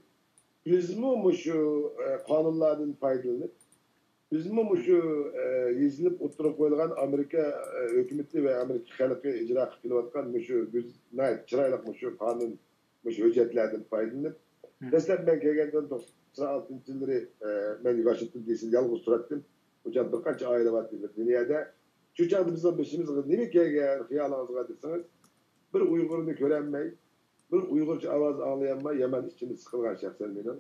بىزمۇ مۇشۇ، ئە، قانۇنلاردىن پايدىلىنىپ، بىزمۇ مۇشۇ، ئە، يېزىلىپ ئوتتۇرىغا قويۇلغان ئامېرىكا، ئە، ھۆكۈمىتى ۋە ئامېرىكا خەلقى ئىجرا قىلىپ كېلىۋاتقان مۇشۇ گۈز-، ناھايىتى چىرايلىق مۇشۇ قانۇن، مۇشۇ ھۆججەتلەردىن پايدىلىنىپ، دەسلەپ مەن كەلگەندىن توقسان ئالتىنچى يىللىرى، ئە، مەن ۋاشىنگتون دى سىدا يالغۇز تۇراتتىم. ئۇ چاغدا بىر قانچە ئائىلە بار ئىدى دۇنيادا. شۇ چاغدا بىزنىڭ بېشىمىزغا نېمە كەلگەن خىيالىڭىزغا دېسىڭىز، بىر ئۇيغۇرنى كۆرەلمەي، بىر ئۇيغۇرچە ئاۋاز ئاڭلىيالماي يامان ئىچىمىز سىقىلغان شەخسەن مېنىڭ.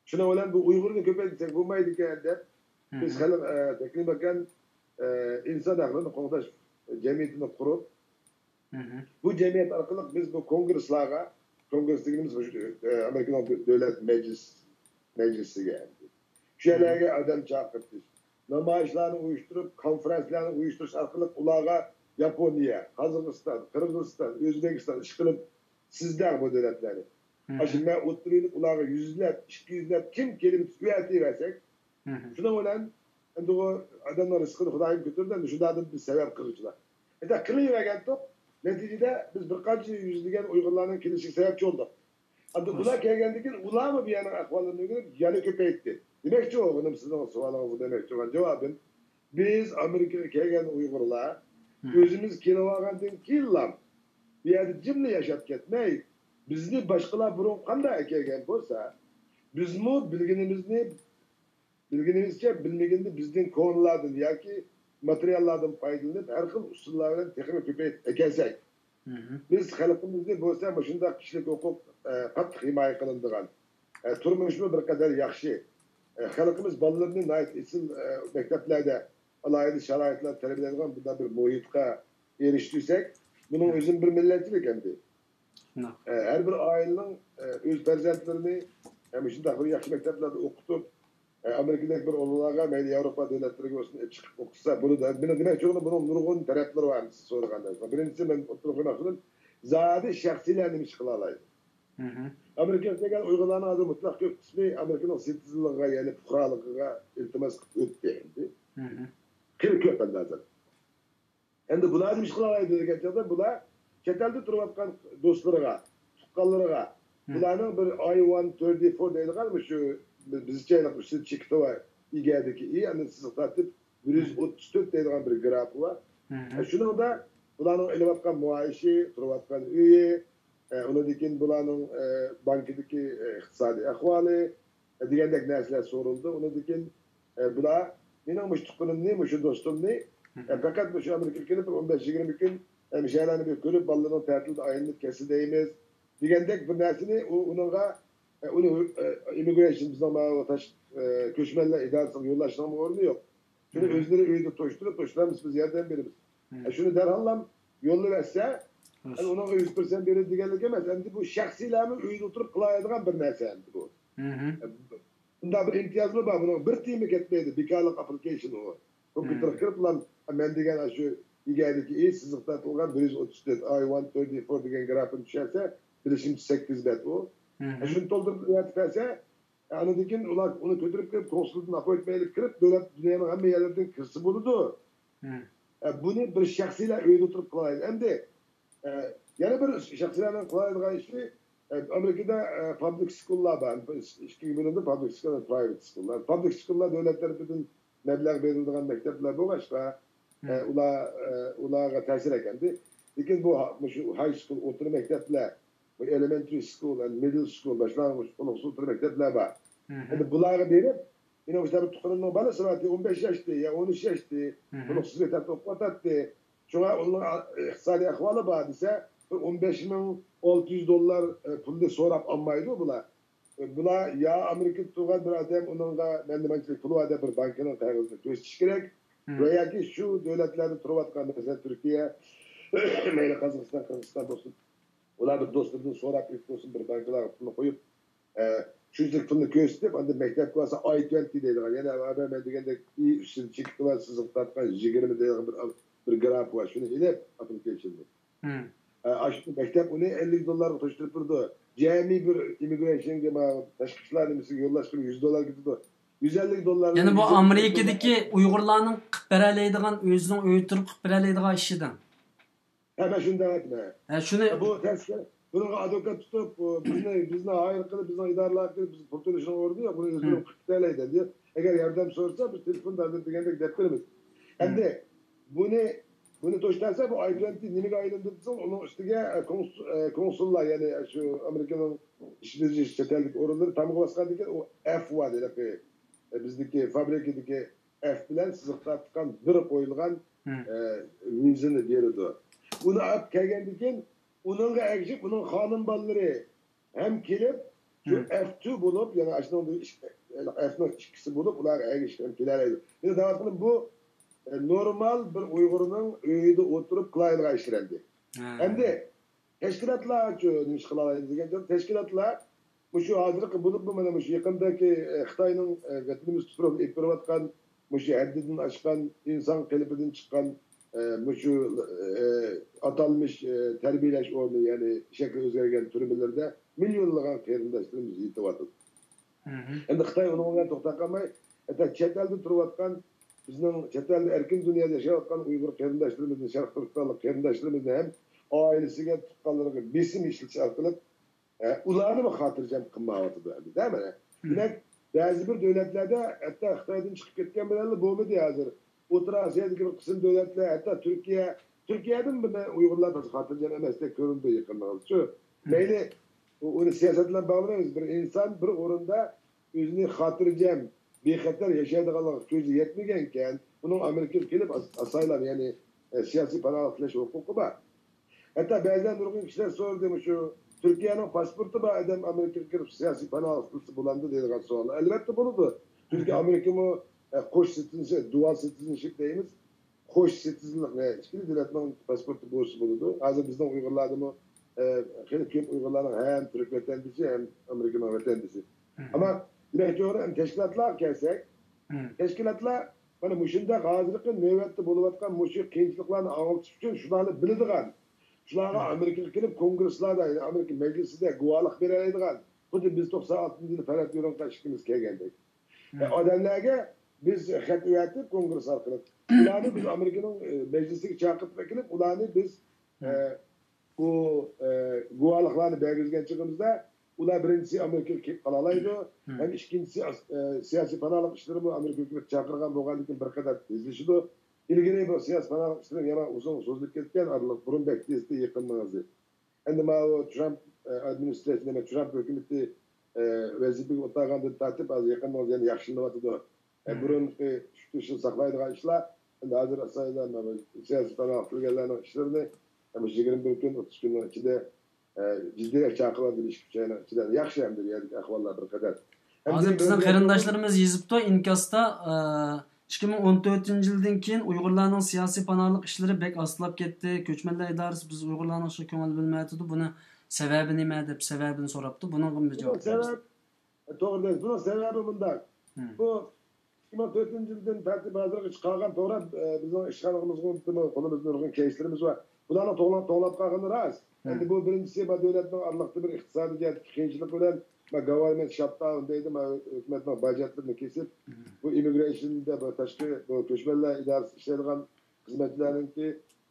شۇنىڭ بىلەن بۇ ئۇيغۇرنى كۆپەيتسەك بولمايدىكەن دەپ، بىز خەلق، ئە، تەكلىماكان، ئە، ئىنسان ھەقلىرىنى قوغداش جەمئىيىتىنى قۇرۇپ، بۇ جەمئىيەت ئارقىلىق بىز بۇ كونگرېسلارغا، كونگرېس دېگىنىمىز مۇشۇ، ئە، ئامېرىكىنىڭ دۆ-، دۆلەت مەجلىس، مەجلىسىگە ئەمدى. شۇ يەرلەرگە ئادەم چاقىرتىش، نامايىشلارنى ئۇيۇشتۇرۇپ، كونفېرانسلارنى ئۇيۇشتۇرۇش ئارقىلىق ئۇلارغا ياپونىيە، قازاقىستان، قىرغىزىستان، ئۆزبېكىستان ئىشقىلىپ سىزدەڭ بۇ دۆلەتلەرنى. ئاشۇ مەن ئوتتۇرىغا ئېلىپ ئۇلارغا يۈزلەپ، ئىككى يۈزلەپ كىم كېلىپ ئۆتۈۋەرسەك، شۇنىڭ بىلەن ئەمدى ئۇ ئادەمنىڭ رىزقىنى خۇدايىم كۆتۈردى، ئەمدى شۇنداقتىن بىز سەۋەب قىلغۇچىلار. ئەمدى قىلىۋەرگەنتۇق، نەتىجىدە بىز بىر قانچە يۈزلىگەن ئۇيغۇرلارنىڭ كېلىشىگە سەۋەبچى بولدۇق. ئەمدى بۇلار كەلگەندىن كېيىن ئۇلارمۇ بۇ يەرنىڭ ئەھۋاللىرىنى ئۆگىنىپ يەنە كۆپەيتتى. دېمەكچى بولغىنىم، سىزنىڭ سوئالىڭىزغا بەرمەكچى بولغان جاۋابىم، بىز ئامېرىكىغا كەلگەن ئۇيغۇرلار ئۆزىمىز كېلىۋالغاندىن كېيىنلا بۇ يەردە جىملا ياشاپ كەتمەي، بىزنى باشقىلار بۇرۇن قانداق ئەكەلگەن بولسا، بىزمۇ بىلگىنىمىزنى بىلگىنىمىزچە، بىلمىگىنىدە بىزدىن كونىلاردىن ياكى ماتېرىياللاردىن پايدىلىنىپ، ھەر خىل ئۇسۇللار بىلەن تېخىمۇ كۆپەيتىپ ئەكەلسەك، بىز خەلقىمىزنى بولسا مۇشۇنداق كىشىلىك ھوقۇق، ئە، قاتتىق ھىمايە قىلىنىدىغان، ئە، تۇرمۇشمۇ بىر قەدەر ياخشى، ئە، خەلقىمىز بالىلىرىنى ناھايىتى ئېسىل، ئە، مەكتەپلەردە، ئالاھىدە شارائىتلاردا تەربىيەلەيدىغان بۇنداق بىر مۇھىتقا ئېرىشتۈرسەك، بۇنىڭ ئۆزى بىر مىللەتچىلىك ئەمدى. ئە، ھەر بىر ئائىلىنىڭ، ئە، ئۆز پەرزەنتلىرىنى، ئە، مۇشۇنداق بىر ياخشى مەكتەپلەردە ئوقۇتۇپ، ئە، ئامېرىكىدەك بىر ئۇلۇلارغا، مەيلى ياۋروپا دۆلەتلىرىگە بولسۇن، ئېلىپ چىقىپ ئوقۇتسا بولىدۇ. مېنىڭ دېمەكچى بولغىنىم، بۇنىڭ نۇرغۇن تەرەپلىرى بار، سىز سورىغان نەرسە. بىرىنچىسى، مەن ئوتتۇرىغا قويماقچى بولدۇم، زادى شەخسىيلەر نېمە ئىش قىلالايدۇ؟ ئامېرىكىغا كەلگەن ئۇيغۇرلارنىڭ ھازىر مۇتلەق كۆپ قىسمى ئامېرىكىنىڭ سىتىزېنلىقىغا، يەنى پۇقرالىقىغا ئىلتىماس قىلىپ ئۆتتى ئەمدى. خېلى كۆپ ئەمدى ھازىر. ئەمدى بۇلار نېمە ئىش قىلالايدۇ دېگەن چاغدا، بۇلار چەت ئەلدە تۇرۇۋاتقان دوستلىرىغا، تۇغقانلىرىغا، بۇلارنىڭ بىر ئاي ۋان تۆرتى فور دەيدىغان مۇشۇ بىزچە چېكىتوۋا ئىگەدىكى ئى، ئەمدى سىزىق تارتىپ بىر يۈز ئوتتۇز تۆت دەيدىغان بىر گراپى بار. شۇنىڭدا بۇلارنىڭ ئېلىۋاتقان مائاشى، تۇرۇۋاتقان ئۆيى، ئە، ئۇنىڭدىن كېيىن بۇلارنىڭ، ئە، بانكىدىكى، ئە، ئىقتىسادىي ئەھۋالى، ئە، دېگەندەك نەرسىلەر سورىلىدۇ. ئۇنىڭدىن كېيىن، ئە، بۇلار مېنىڭ مۇشۇ تۇغقىنىمنى، مۇشۇ دوستۇمنى، ئە، پەقەت مۇشۇ ئامېرىكىغا كېلىپ بىر ئون بەش يىگىرمە كۈن، ئە، مۇشۇ يەرلەرنى بىر كۆرۈپ، بالىلىرىنىڭ تەتىلدە ئايلىنىپ كەتسە دەيمىز، دېگەندەك بىر نەرسىنى ئۇ، ئۇنىڭغا، ئە، ئۇنى، ئە، ئىممىگرېيشن، بىزنىڭ ماۋۇ تاشقى، ئە، كۆچمەنلەر ئىدارىسىغا يوللاشنىڭمۇ ئورنى يوق. شۇنى ئۆزلىرى ئۆيدە توشتۇرۇپ، توشتۇرامىز، بىز ياردەم بېرىمىز. ئە، شۇنى دەرھاللام يوللىۋەتسە، ئەمدى ئۇنىڭغا يۈز پىرسەنت بېرىدۇ دېگەنلىك ئەمەس. ئەمدى بۇ شەخسىيلەرمۇ ئۆيدە ئولتۇرۇپ قىلالايدىغان بىر نەرسە ئەمدى بۇ. ئە، بۇنداق بىر ئىمتىيازمۇ بار، بۇنىڭ بىر تىيىنمۇ كەتمەيدۇ، بىكارلىق ئاپپلىكېيشن ئۇ. كومپيۇتېرغا كىرىپلا، مەن دېگەن ئاشۇ ئىگەدىكى ئى سىزىق تارتىلغان بىر يۈز ئوتتۇز تۆت، ئاي ۋان تۆرتى فور دېگەن گراپنى چۈشۈرسە، بىلىشىمچە سەككىز بەت ئۇ. ئە، شۇنى تولدۇرۇپ ئەۋەتىپ بەرسە، ئاندىن كېيىن ئۇلار ئۇنى كۆتۈرۈپ كېلىپ، كونسۇلدىن ئاپپوينتمېنت ئېلىپ كىرىپ، دۆلەت، دۇنيانىڭ ھەممە يەرلىرىدىن كىرسە بولىدۇ. ئە، بۇنى بىر شەخسىيلەر ئۆيدە ئولتۇرۇپ قىلالايدۇ. ئەمدى، ئە، يەنە بىر شەخسىيلەرنىڭ قىلالايدىغان ئىشى، ئە، ئامېرىكىدا، ئە، پابلىك سكۇللار بار. ئىككىگە بۆلۈنىدۇ، پابلىك سكۇل، پرايۋېت سكۇللار. پابلىك سكۇللار دۆلەت تەرىپىدىن مەبلەغ بېرىلىدىغان مەكتەپلەر بولغاچقا، ئە، ئۇلار، ئە، ئۇلارغا تەسىر ئەكەلدى. لېكىن بۇ ھا-، مۇشۇ ھاي سكۇل، ئوتتۇرا مەكتەپلەر، بۇ ئېلېمېنترى سكۇل، ئەند مىدل سكۇل، باشلانغۇچ، ئوتتۇرا مەكتەپلەر بار. ئەمدى بۇلارغا بېرىپ، مېنىڭ مۇشۇنداق بىر تۇغقىنىمنىڭ بالىسى بارتى، ئون بەش ياشتى يا ئون ئۈچ ياشتى، تولۇقسىز مەكتەپتە ئوقۇۋاتاتتى. شۇڭا ئۇنىڭ ئا-، ئىقتىسادىي ئەھۋالى بار دېسە، بىر ئون بەش مىڭ ئالتە يۈز دوللار، ئە، پۇلنى سوراپ ئالمايدۇ بۇلار. بۇلار يا ئامېرىكىدا تۇرغان بىر ئادەم ئۇنىڭغا مەندە مانچىلىك پۇل بار دەپ بىر بانكىنىڭ قەغىزىنى كۆرسىتىشى كېرەك. ۋە ياكى شۇ دۆلەتلەردە تۇرۇۋاتقان، مەسىلەن، تۈركىيە، مەيلى قازاقىستان، قىرغىزىستان بولسۇن، ئۇلار بىر دوستلىرىدىن سوراپ ئېلىپ بولسۇن، بىر بانكىلارغا پۇلنى قويۇپ، ئە، شۇنچىلىك پۇلنى كۆرسىتىپ، ئاندىن مەكتەپكە بارسا، ئاي تۇۋېنتى دەيدىغان، يەنە ئەۋەل مەن دېگەندەك، ئى ئۈستىدە چېكىتى بار، سىزىق تارتقان يىگىرمە دەيدىغان بىر، بىر گراف بار، شۇنى ئېلىپ، ئاپپلىكېيشننى. ئە، ئاشۇ مەكتەپ ئۇنى ئەللىك دوللارغا توشتۇرۇپ بېرىدۇ. جەمئىي بىر ئىممىگرېيشنگە، ما، تاشقى ئىشلار نېمىسىگە يوللاشقىلى يۈز دوللار كېتىدۇ. يۈز ئەللىك دوللار. يەنى بۇ ئامېرىكىدىكى ئۇيغۇرلارنىڭ قىلىپ بېرەلەيدىغان، ئۆزىنىڭ ئۆيدە تۇرۇپ قىلىپ بېرەلەيدىغان ئىش ئىدى. ھە، مەن شۇنى دەۋاتىمەن. ھە، شۇنى. بۇ تەسكە، بۇنىڭغا ئادۋوكات تۇتۇپ، بۇ، بىزنى، بىزنى ھايىر قىلىپ، بىزنىڭ ئىدارىلەرگە كىرىپ، بىز پۇل تۆلىشىنىڭ ئورنى يوق. بۇنى ئۆزلىرى قىلىپ بېرەلەيدۇ. ئەگەر ياردەم سورىسا، بىز تېلېفون بەردۇق دېگەندەك دەپ بېرىمىز. ئەمدى بۇنى، بۇنى توشتۇرسا، بۇ ئاي تۇۋېنتى نېمىگە ئايلىنىدۇ دېسەڭ، ئۇنىڭ ئۈستىگە، ئە، كونس-، ئە، كونسۇللار، يەنى شۇ ئامېرىكىنىڭ ئىش بېجىرىش چەت ئەلدىكى ئورۇنلىرى تامغا باسقاندىن كېيىن، ئۇ ئەف بار، ھېلىقى، ئە، بىزدىكى فابرىكىدىكى ئەف بىلەن سىزىققا تىققان بىر قويۇلغان، ئە، ۋىزىنى بېرىدۇ. ئۇنى ئاپ كەلگەندىن كېيىن، ئۇنىڭغا ئەگىشىپ، ئۇنىڭ خانىم بالىلىرى ھەم كېلىپ، شۇ ئەف تۇ بولۇپ، يەنى ئاشۇنىڭ ئىش-، ئەفنىڭ ئىككىسى بولۇپ، ئۇلارغا ئەگىشىپ ھەم كېلەلەيدۇ. مېنىڭ دەۋاتقىنىم بۇ، ئە، نورمال بىر ئۇيغۇرنىڭ ئۆيىدە ئولتۇرۇپ قىلالايدىغان ئىشلار ئەمدى. ئەمدى تەشكىلاتلارچۇ نېمە ئىش قىلالايدۇ دېگەن، تەشكىلاتلار مۇشۇ ھازىرقى بولۇپمۇ مانا مۇشۇ يېقىندىكى، ئە، خىتاينىڭ، ئە، ۋەتىنىمىز تۇپرىقىدا ئېلىپ بېرىۋاتقان مۇشۇ ھەددىدىن ئاشقان، ئىنسان قېلىپىدىن چىققان، ئە، مۇشۇ، ئە، ئاتالمىش، ئە، تەربىيەلەش ئورنى، يەنى شەكلى ئۆزگەرگەن تۈرمىلىرىدە مىليونلىغان قېرىنداشلىرىمىز يېتىۋاتىدۇ. ئەمدى خىتاي ئۇنىڭ بىلەن توختاپ قالماي، ھەتتا چەت ئەلدە تۇرۇۋاتقان، بىزنىڭ چەت ئەلدە ئەركىن دۇنيادا ياشاۋاتقان ئۇيغۇر قېرىنداشلىرىمىزنى، شەرقىي تۈركىستانلىق قېرىنداشلىرىمىزنى ھەم ئائىلىسىگە، تۇغقانلىرىغا بېسىم ئىشلىتىش ئارقىلىق، ئە، ئۇلارنىمۇ خاتىرجەم قىلمايۋاتىدۇ ئەمدى، دە، مانا. دېمەك، بەزى بىر دۆلەتلەردە ھەتتا خىتايدىن چىقىپ كەتكەن بىلەنلا بولمىدى ھازىر. ئوتتۇرا ئاسىيادىكى بىر قىسىم دۆلەتلەر، ھەتتا تۈركىيە، تۈركىيەدىمۇ بىر ئۇيغۇرلار بەك خاتىرجەم ئەمەستەك كۆرۈندى يېقىندا، شۇ. مەيلى، ئۇ، ئۇنى سىياسەت بىلەن باغلىمايمىز. بىر ئىنسان بىر ئورۇندا ئۆزىنى خاتىرجەم، بىخەتەر ياشايدىغانلىقىغا كۆزى يەتمىگەنكەن، ئۇنىڭ ئامېرىكىغا كېلىپ ئاس-، ئاسايلام، يەنى، ئە، سىياسىي پاناھلىق تىلەش ھوقۇقى بار. ھەتتا بەزىدە نۇرغۇن كىشىلەر سورىدى، مۇشۇ تۈركىيەنىڭ پاسپورتى بار ئادەم ئامېرىكىغا كىرىپ سىياسىي پاناھلىق تىلىسا بولامدۇ دەيدىغان سوئال. ئەلۋەتتە بولىدۇ. چۈنكى ئامېرىكىمۇ، ئە، قوش سىتىزېنشىپ، دۇئال سىتىزېنشىپ دەيمىز. قوش سىتىزېنلىق، ئە، ئىككىلا دۆلەتنىڭ پاسپورتى بولسا بولىدۇ. ھازىر بىزنىڭ ئۇيغۇرلاردىمۇ، ئە، خېلى كۆپ ئۇيغۇرلارنىڭ ھەم تۈرك ۋەتەندىشى، ھەم ئامېرىكىنىڭ ۋەتەندىشى. ئەمما دېمەكچى بولغىنىم، تەشكىلاتلارغا كەلسەك، تەشكىلاتلار مانا مۇشۇنداق ھازىرقى نۆۋەتتە بولۇۋاتقان مۇشۇ قىيىنچىلىقلارنى ئاڭلىتىش ئۈچۈن شۇلارنى بىلىدىغان، شۇلارغا ئامېرىكىغا كېلىپ، كونگرېسلاردا، يەنى ئامېرىكا مەجلىسىدە گۇۋاھلىق بېرەلەيدىغان، خۇددى بىز توقسان ئالتىنچى يىلى پەرھات يورۇنغا ئىككىمىز كەلگەندەك. ئادەملەرگە بىز خەت ئەۋەتىپ، كونگرېس ئارقىلىق ئۇلارنى بىز ئامېرىكىنىڭ، ئە، مەجلىسىگە چاقىرتىپ ئەكېلىپ، ئۇلارنى بىز، ئە، بۇ، ئە، گۇۋاھلىقلارنى بەرگۈزگەن چېغىمىزدا، ئۇلار بىرىنچىسى ئامېرىكىغا كېلىپ قالالايدۇ. ھەم ئىككىنچىسى، ئاس-، ئە، سىياسىي پاناھلىق ئىشلىرىمۇ ئامېرىكا ھۆكۈمىتى چاقىرغان بولغاندىن كېيىن بىر قەدەر تېزلىشىدۇ. ئىلگىرى بۇ سىياسىي پاناھلىق ئىشلىرى يەنە ئۇزۇن سوزۇلۇپ كەتكەن، ئارىلىق بۇرۇن بەك تېز، يېقىننىڭ ئۆزى. ئەمدى ماۋۇ ترامپ، ئە، ئادمىنىستراتسىيە، نېمە، ترامپ ھۆكۈمىتى، ئە، ۋەزىپىگە ئولتۇرغاندىن تارتىپ، ھازىر يېقىندا يەنە ياخشىلىنىۋاتىدۇ. ئە، بۇرۇنقى ئۈچ تۆت يىل ساقلايدىغان ئىشلار، ئەمدى ھازىر ئاساسەن مانا سىياسىي پاناھلىق تىلىگەنلەرنىڭ ئىشلىرىنى، ئە، مۇشۇ يىگىرمە بىر كۈن، ئوتتۇز كۈننىڭ ئىچىدە، ئە، جىددىيرەك چاقىرىۋاتىدۇ، ئىككى، ئۈچ ئاينىڭ ئىچىدە. ياخشى ئەمدى بۇ يەردىكى ئەھۋاللار بىر قەدەر. ھازىر بىزنىڭ قېرىنداشلىرىمىز يېزىپتۇ ئىنكاستا، ئە، ئىككى مىڭ ئون تۆتىنچى يىلدىن كېيىن ئۇيغۇرلارنىڭ سىياسىي پاناھلىق ئىشلىرى بەك ئاستىلاپ كەتتى. كۆچمەنلەر ئىدارىسى بىز ئۇيغۇرلارنىڭ ئىشىغا كۆڭۈل بۆلمەيۋاتىدۇ. بۇنى سەۋەبى نېمە دەپ سەۋەبىنى سوراپتۇ. بۇنىڭغىمۇ بىر جاۋاب بېرىڭ. سەۋەب، توغرا دەيسىز. بۇنىڭ سەۋەبى مۇنداق. بۇ ئىككى مىڭ تۆتىنچى يىلدىن تارتىپ ھازىرغىچە قالغان، توغرا، ئە، بىزنىڭ ئىشخانىمىزغا قولىمىزدا نۇرغۇن كەيسلىرىمىز بار. بۇلارنىڭ توڭلاپ، توڭلاپ قالغىنى راست. ئەمدى بۇ بىرىنچىسى، بۇ دۆلەتنىڭ ئارىلىقتا بىر ئىقتىسادىي جەھەتتىكى قىيىنچىلىقى بىلەن، ما، گاۋارمېنت شاتداون دەيدۇ، ما، ھۆكۈمەتنىڭ باجەتلىرىنى كېسىپ، بۇ ئىممىگرېيشندا، بۇ تاشقى، بۇ كۆچمەنلەر ئىدارىسىدا ئىشلەيدىغان خىزمەتچىلەرنىڭكى،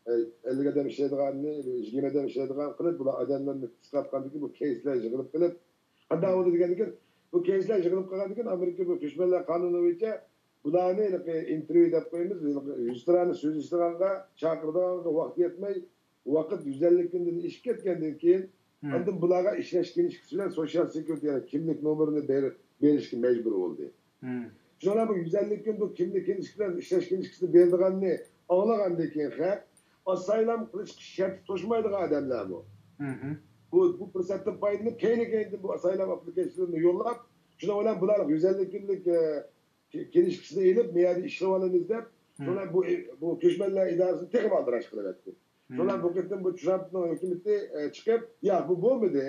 ئە، ئەللىك ئادەم ئىشلەيدىغاننى يىگىرمە ئادەم ئىشلەيدىغان قىلىپ، بۇلار ئادەملەرنى قىسقارتقاندىن كېيىن، بۇ كەيسلەر يىغىلىپ قېلىپ، قانداق بولدى دېگەندىكىن، بۇ كەيسلەر يىغىلىپ قالغاندىن كېيىن، ئامېرىكا بۇ كۆچمەنلەر قانۇنى بويىچە بۇلارنى ھېلىقى ئىنتېرۋيۇ دەپ قويىمىز، ھېلىقى يۈزتۇرانە سۆزلىشىدىغانغا، چاقىرىدىغانغا ۋاقىت يەتمەي، ۋاقىت يۈز ئەللىك كۈندىن ئېشىپ كەتكەندىن كېيىن، ئاندىن بۇلارغا ئىشلەش كىنىشكىسى بىلەن سوشيال سېكيۇرىتى، يەنى كىملىك نومۇرىنى بېرىپ، بېرىشكە مەجبۇر بولدى. شۇڭا بۇ يۈز ئەللىك كۈن بۇ كىملىك كىنىشكىسى بىلەن ئىشلەش كىنىشكىسىنى بېرىدىغاننى ئاڭلىغاندىن كېيىن، خەق ئاسايلام قىلىشقا شەرت قوشمايدىغان ئادەملەرمۇ. بۇ، بۇ پۇرسەتتىن پايدىلىنىپ، كەينى-كەينىدىن بۇ ئاسايلام ئاپپلىكېيشنلىرىنى يوللاپ، شۇنىڭ بىلەن بۇلار يۈز ئەللىك كۈنلۈك، ئە، كى-، كىنىشكىسىنى ئېلىپ، مەيەردە ئىشلىۋالىمىز دەپ، شۇڭا بۇ، بۇ كۆچمەنلەر ئىدارىسىنى تېخىمۇ ئالدىراش قىلىۋەتتى. شۇڭا بۇ قېتىم بۇ ترامپنىڭ ھۆكۈمىتى، ئە، چىقىپ، ياق، بۇ بولمىدى.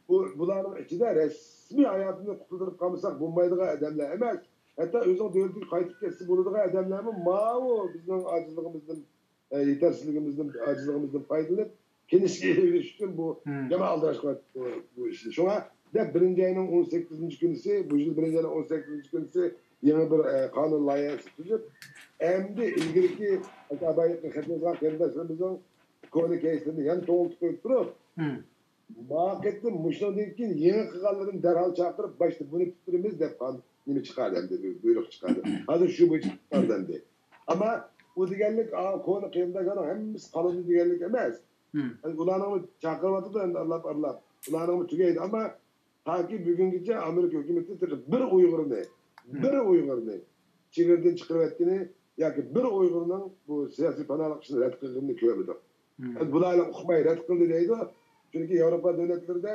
بۇ، بۇلارنىڭ ئىچىدە رەسمىي ھاياتىنى قۇتۇلدۇرۇپ قالمىساق بولمايدىغان ئادەملەر ئەمەس، ھەتتا ئۆزىنىڭ دۆلىتىگە قايتىپ كەتسە بولىدىغان ئادەملەرمۇ ماۋۇ بىزنىڭ ئاجىزلىقىمىزدىن، ئە، يېتەرسىزلىكىمىزدىن، ئاجىزلىقىمىزدىن پايدىلىنىپ، كىنىشكا ئېلىۋېلىش ئۈچۈن بۇ يەنە ئالدىراش قىلىۋاتىدۇ بۇ، بۇ ئىشنى. شۇڭا دەپ بىرىنچى ئاينىڭ ئون سەككىزىنچى كۈنىسى، بۇ يىل بىرىنچى ئاينىڭ ئون سەككىزىنچى كۈنىسى يېڭى بىر، ئە، قانۇن لايىھەسى تۈزۈپ، ئەمدى ئىلگىرىكى ئاكا بايىقى خەت يازغان قېرىنداشلىرىمىزنىڭ كونا كەيسلىرىنى يەنە توڭلىتىپ قويۇپ تۇرۇپ، ما قېتىم مۇشۇنىڭدىن كېيىن يېڭى قىلغانلىرىنى دەرھال چاقىرىپ، باشتا بۇنى پۈتتۈرىمىز دەپ قان-، نېمە چىقاردى ئەمدى، بۇ-، بۇيرۇق چىقاردى. ھازىر شۇ بويىچە چىقاردى ئەمدى. ئەمما ئۇ دېگەنلىك، ئا، كونا قېرىنداشلارنىڭ ھەممىسى قالىدۇ دېگەنلىك ئەمەس. ئۇلارنىڭمۇ چاقىرىۋاتىدۇ ئەمدى ئارىلاپ-ئارىلاپ. ئۇلارنىڭمۇ تۈگەيدۇ. ئەمما تاكى بۈگۈنگىچە ئامېرىكا ھۆكۈمىتى تېخى بىر ئۇيغۇرنى، بىر ئۇيغۇرنى چېگرىدىن چىقىرىۋەتكىنى ياكى بىر ئۇيغۇرنىڭ بۇ سىياسىي پاناھلىق ئىشىنى رەت قىلغىنىنى كۆرمىدۇق. بۇلار ھېلىقى ئۇقماي رەت قىلدى دەيدۇ. چۈنكى ياۋروپا دۆلەتلىرىدە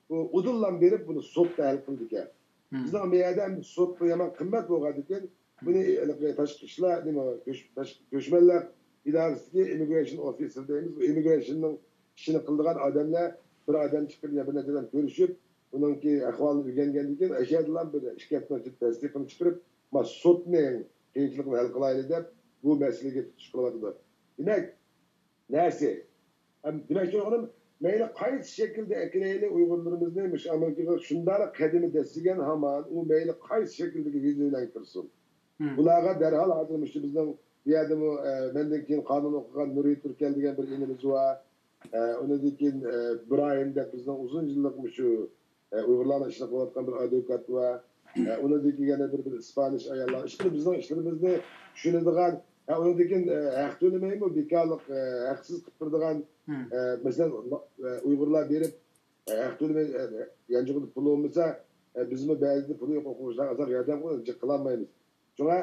بۇ ئۇدۇللا بېرىپ بۇنى سوتتا ھەل قىلىدىكەن. بىزنىڭ بۇ يەردە ئەمدى سوتمۇ يامان قىممەت بولغاندىكىن، بۇنى ھېلىقى تاشقى ئىشلار، نېمە، كۆچ-، تاشقى كۆچمەنلەر ئىدارىسىدىكى ئىممىگرېيشن ئوفىسېر دەيمىز، بۇ ئىممىگرېيشننىڭ ئىشىنى قىلىدىغان ئادەملەر بىر ئادەم چىقىپ يا بىر نەچچە ئادەم كۆرۈشۈپ، ئۇنىڭكى ئەھۋالىنى ئۆگەنگەندىن كېيىن، ئەشەدىلا بىر ئىككى ھەپتىنىڭ ئىچىدە تەستىقىنى چىقىرىپ، ما سوتنىڭ قىيىنچىلىقىنى ھەل قىلايلى دەپ، بۇ مەسىلىگە تۇتۇش قىلىۋاتىدۇ. دېمەك، نەرسە. ئەم، دېمەكچى بولغىنىم، مەيلى قايسى شەكىلدە ئەكىرەيلى ئۇيغۇرلىرىمىزنى مۇشۇ ئامېرىكىغا شۇنداق قەدىمى دەسسىگەن ھامان، ئۇ مەيلى قايسى شەكىلدىكى ۋىزا بىلەن كىرسۇن. بۇلارغا دەرھال ھازىر مۇشۇ بىزنىڭ بۇ يەردىمۇ، ئە، مەندىن كېيىن قانۇن ئوقۇغان نۇرى تۈركەل دېگەن بىر ئىنىمىز بار. ئە، ئۇنىڭدىن كېيىن، ئە، ئىبراھىم دەپ بىزنىڭ ئۇزۇن يىللىق مۇشۇ ئە، ئۇيغۇرلارنىڭ ئىشىنى قىلىۋاتقان بىر ئادۋوكات بار. ئە، ئۇنىڭدىن كېيىن يەنە بىر، بىر ئىسپانىش ئاياللار. ئىشقىلىپ بىزنىڭ ئىشلىرىمىزنى چۈشىنىدىغان، ئە، ئۇنىڭدىن كېيىن، ئە، ھەق تۆلىمەيمۇ بىكارلىق، ئە، ھەقسىز قىلىپ بېرىدىغان، ئە، مەسىلەن، ئە، ئۇيغۇرلار بېرىپ، ئە، ھەق تۆلىمەي، ئە، يانچۇقىدا پۇلى بولمىسا، ئە، بىزمۇ بەزىدە پۇلى يوق ئوقۇغۇچىلارغا ئازراق ياردەم قىلىمىز، جىق قىلالمايمىز. شۇڭا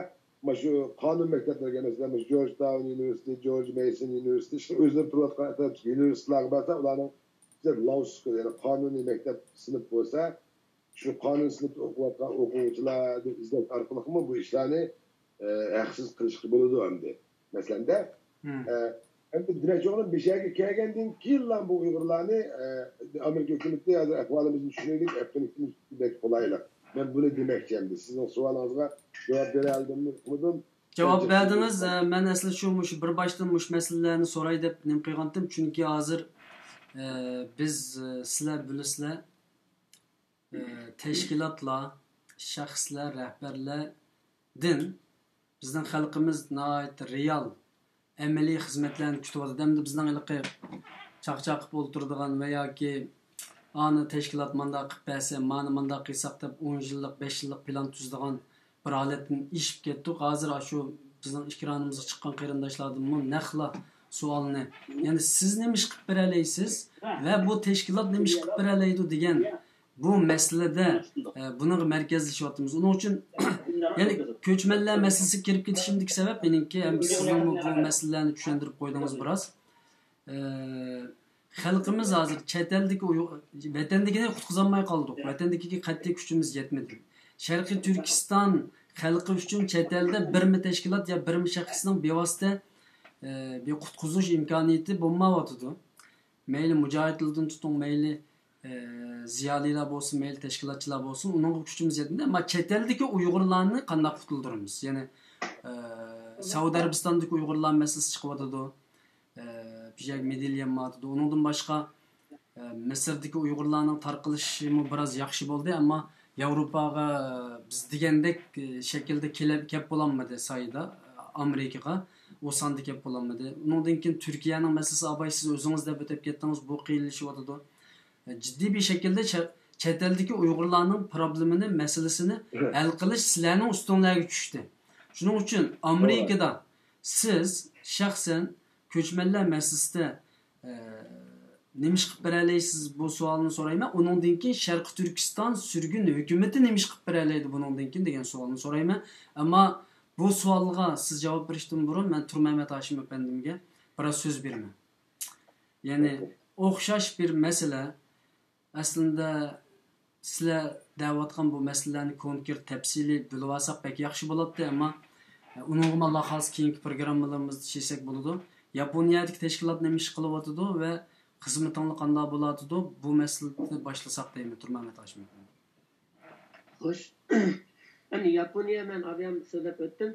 مانا شۇ قانۇن مەكتەپلىرىگە، مەسىلەن، مۇشۇ جورج تاون ئۇنىۋېرسىتېتى، جورج مەيسون ئۇنىۋېرسىتېتى، ئىشقىلىپ ئۆزلىرى تۇرۇۋاتقان ئەتراپتىكى ئۇنىۋېرسىتېتلارغا بارسا، ئۇلارنىڭ بىزدە لاو سكۇل، يەنى قانۇنىي مەكتەپ سىنىپ بولسا، شۇ قانۇن سىنىپتا ئوقۇۋاتقان ئوقۇغۇچىلاردىن ئىزدەش ئارقىلىقمۇ بۇ ئىشلارنى، ئە، ھەقسىز قىلىشقا بولىدۇ ئەمدى. مەسىلەندە، ئە، ئەمدى دېمەكچى بولغىنىم، بۇ يەرگە كەلگەندىن كېيىنلا بۇ ئۇيغۇرلارنى، ئە، ئامېرىكا ھۆكۈمىتى ھازىر ئەھۋالىمىزنى چۈشىنەيلىك، ئەپغانىستان بەك قولايلىق. مەن بۇنى دېمەكچى ئەمدى. سىزنىڭ سوئالىڭىزغا جاۋاب بېرەلىدىممۇ، ئۇقمىدىم. جاۋاب بەردىڭىز. ئە، مەن ئەسلى شۇ، مۇشۇ بىر باشتىن مۇشۇ مەسىلىلەرنى سوراي دەپ نېمە قىلغانتىم، چۈنكى ھازىر، ئە، بىز، ئە، سىلەر بىلىسىلەر، ئە، تەشكىلاتلار، شەخسلەر، رەھبەرلەردىن بىزنىڭ خەلقىمىز ناھايىتى رېئال، ئەمەلىي خىزمەتلەرنى كۈتۈۋاتىدۇ. ئەمدى بىزنىڭ ھېلىقى چاقچاق قىلىپ ئولتۇرىدىغان ۋە ياكى ئانى تەشكىلات مانداق قىلىپ بەرسە، مانى مانداق قىلساق دەپ ئون يىللىق، بەش يىللىق پىلان تۈزىدىغان بىر ھالەتتىن ئېشىپ كەتتۇق. ھازىر ئاشۇ بىزنىڭ ئېكرانىمىزغا چىققان قېرىنداشلاردىنمۇ نەقلا سوئالنى، يەنى سىز نېمە ئىش قىلىپ بېرەلەيسىز ۋە بۇ تەشكىلات نېمە ئىش قىلىپ بېرەلەيدۇ دېگەن بۇ مەسىلىدە، ئە، بۇنىڭغا مەركەزلىشىۋاتىمىز. ئۇنىڭ ئۈچۈن، يەنى كۆچمەنلەر مەسىلىسىگە كىرىپ كېتىشىمدىكى سەۋەب مېنىڭكى، ھەم سىزنىڭمۇ بۇ مەسىلىلەرنى چۈشەندۈرۈپ قويدىڭىز بىراز. ئە، خەلقىمىز ھازىر چەت ئەلدىكى ئۇيغۇر، ۋەتەندىكىنى قۇتقۇزالماي قالدۇق. ۋەتەندىكىگە قەتئىي كۈچىمىز يەتمىدى. شەرقىي تۈركىستان خەلقى ئۈچۈن چەت ئەلدە بىرمۇ تەشكىلات يا بىرمۇ شەخسنىڭ بىۋاسىتە، ئە، بىر قۇتقۇزۇش ئىمكانىيىتى بولمايۋاتىدۇ. مەيلى مۇجاھىدلاردىن تۇتۇڭ، مەيلى، ئە، زىيالىيلار بولسۇن، مەيلى تەشكىلاتچىلار بولسۇن، ئۇنىڭغا كۈچىمىز يەتمىدى. ئەمما چەت ئەلدىكى ئۇيغۇرلارنى قانداق قۇتۇلدۇرىمىز؟ يەنى، ئە، سەئۇدى ئەرەبىستاندىكى ئۇيغۇرلار مەسىلىسى چىقىۋاتىدۇ. ئە، بۇ يەرگە مېدېليەم باراتىدۇ. ئۇنىڭدىن باشقا، ئە، مىسىردىكى ئۇيغۇرلارنىڭ تارقىلىشىمۇ بىراز ياخشى بولدى، ئەمما ياۋروپاغا، ئە، بىز دېگەندەك، ئە، شەكىلدە كېلەپ، كەپ بولالمىدى سايدا، ئامېرىكىغا. ئۇ ساندا كەپ بولالمىدى. ئۇنىڭدىن كېيىن تۈركىيەنىڭ مەسىلىسى، ئاباي، سىز ئۆزىڭىز دەپ ئۆتۈپ كەتتىڭىز، بۇ قىيىنلىشىۋاتىدۇ. ئە، جىددىي بىر شەكىلدە چە-، چەت ئەلدىكى ئۇيغۇرلارنىڭ پروبلېمىنى، مەسىلىسىنى ھەل قىلىش سىلەرنىڭ ئۈستۈڭلارغا چۈشتى. شۇنىڭ ئۈچۈن ئامېرىكىدا سىز شەخسەن كۆچمەنلەر مەسىلىسىدە، ئە، نېمە ئىش قىلىپ بېرەلەيسىز؟ بۇ سوئالنى سورايمەن. ئۇنىڭدىن كېيىن شەرقىي تۈركىستان سۈرگۈن ھۆكۈمىتى نېمە ئىش قىلىپ بېرەلەيدۇ بۇنىڭدىن كېيىن دېگەن سوئالنى سورايمەن. ئەمما بۇ سوئالغا سىز جاۋاب بېرىشتىن بۇرۇن مەن تۇرمەمەت ھاشىم ئەپەندىمگە بىراز سۆز بېرىمەن. يەنى ئوخشاش بىر مەسىلە. ئەسلىدە سىلەر دەۋاتقان بۇ مەسىلىلەرنى كونكرېت تەپسىلىي بىلىۋالساق بەك ياخشى بولاتتى، ئەمما، ئە، ئۇنىڭغىمۇ ئاللا خالىسا كېيىنكى پروگراممىلىرىمىزدا چېچەك بولىدۇ. ياپونىيەدىكى تەشكىلات نېمە ئىش قىلىۋاتىدۇ ۋە خىزمىتىڭلار قانداق بولۇۋاتىدۇ؟ بۇ مەسىلىدىن باشلىساق دەيمەن، تۇرمەمەت ھاشىم ئەپەندى. خوش. ئەمدى ياپونىيە، مەن ئابىيام سۆزلەپ ئۆتتۈم.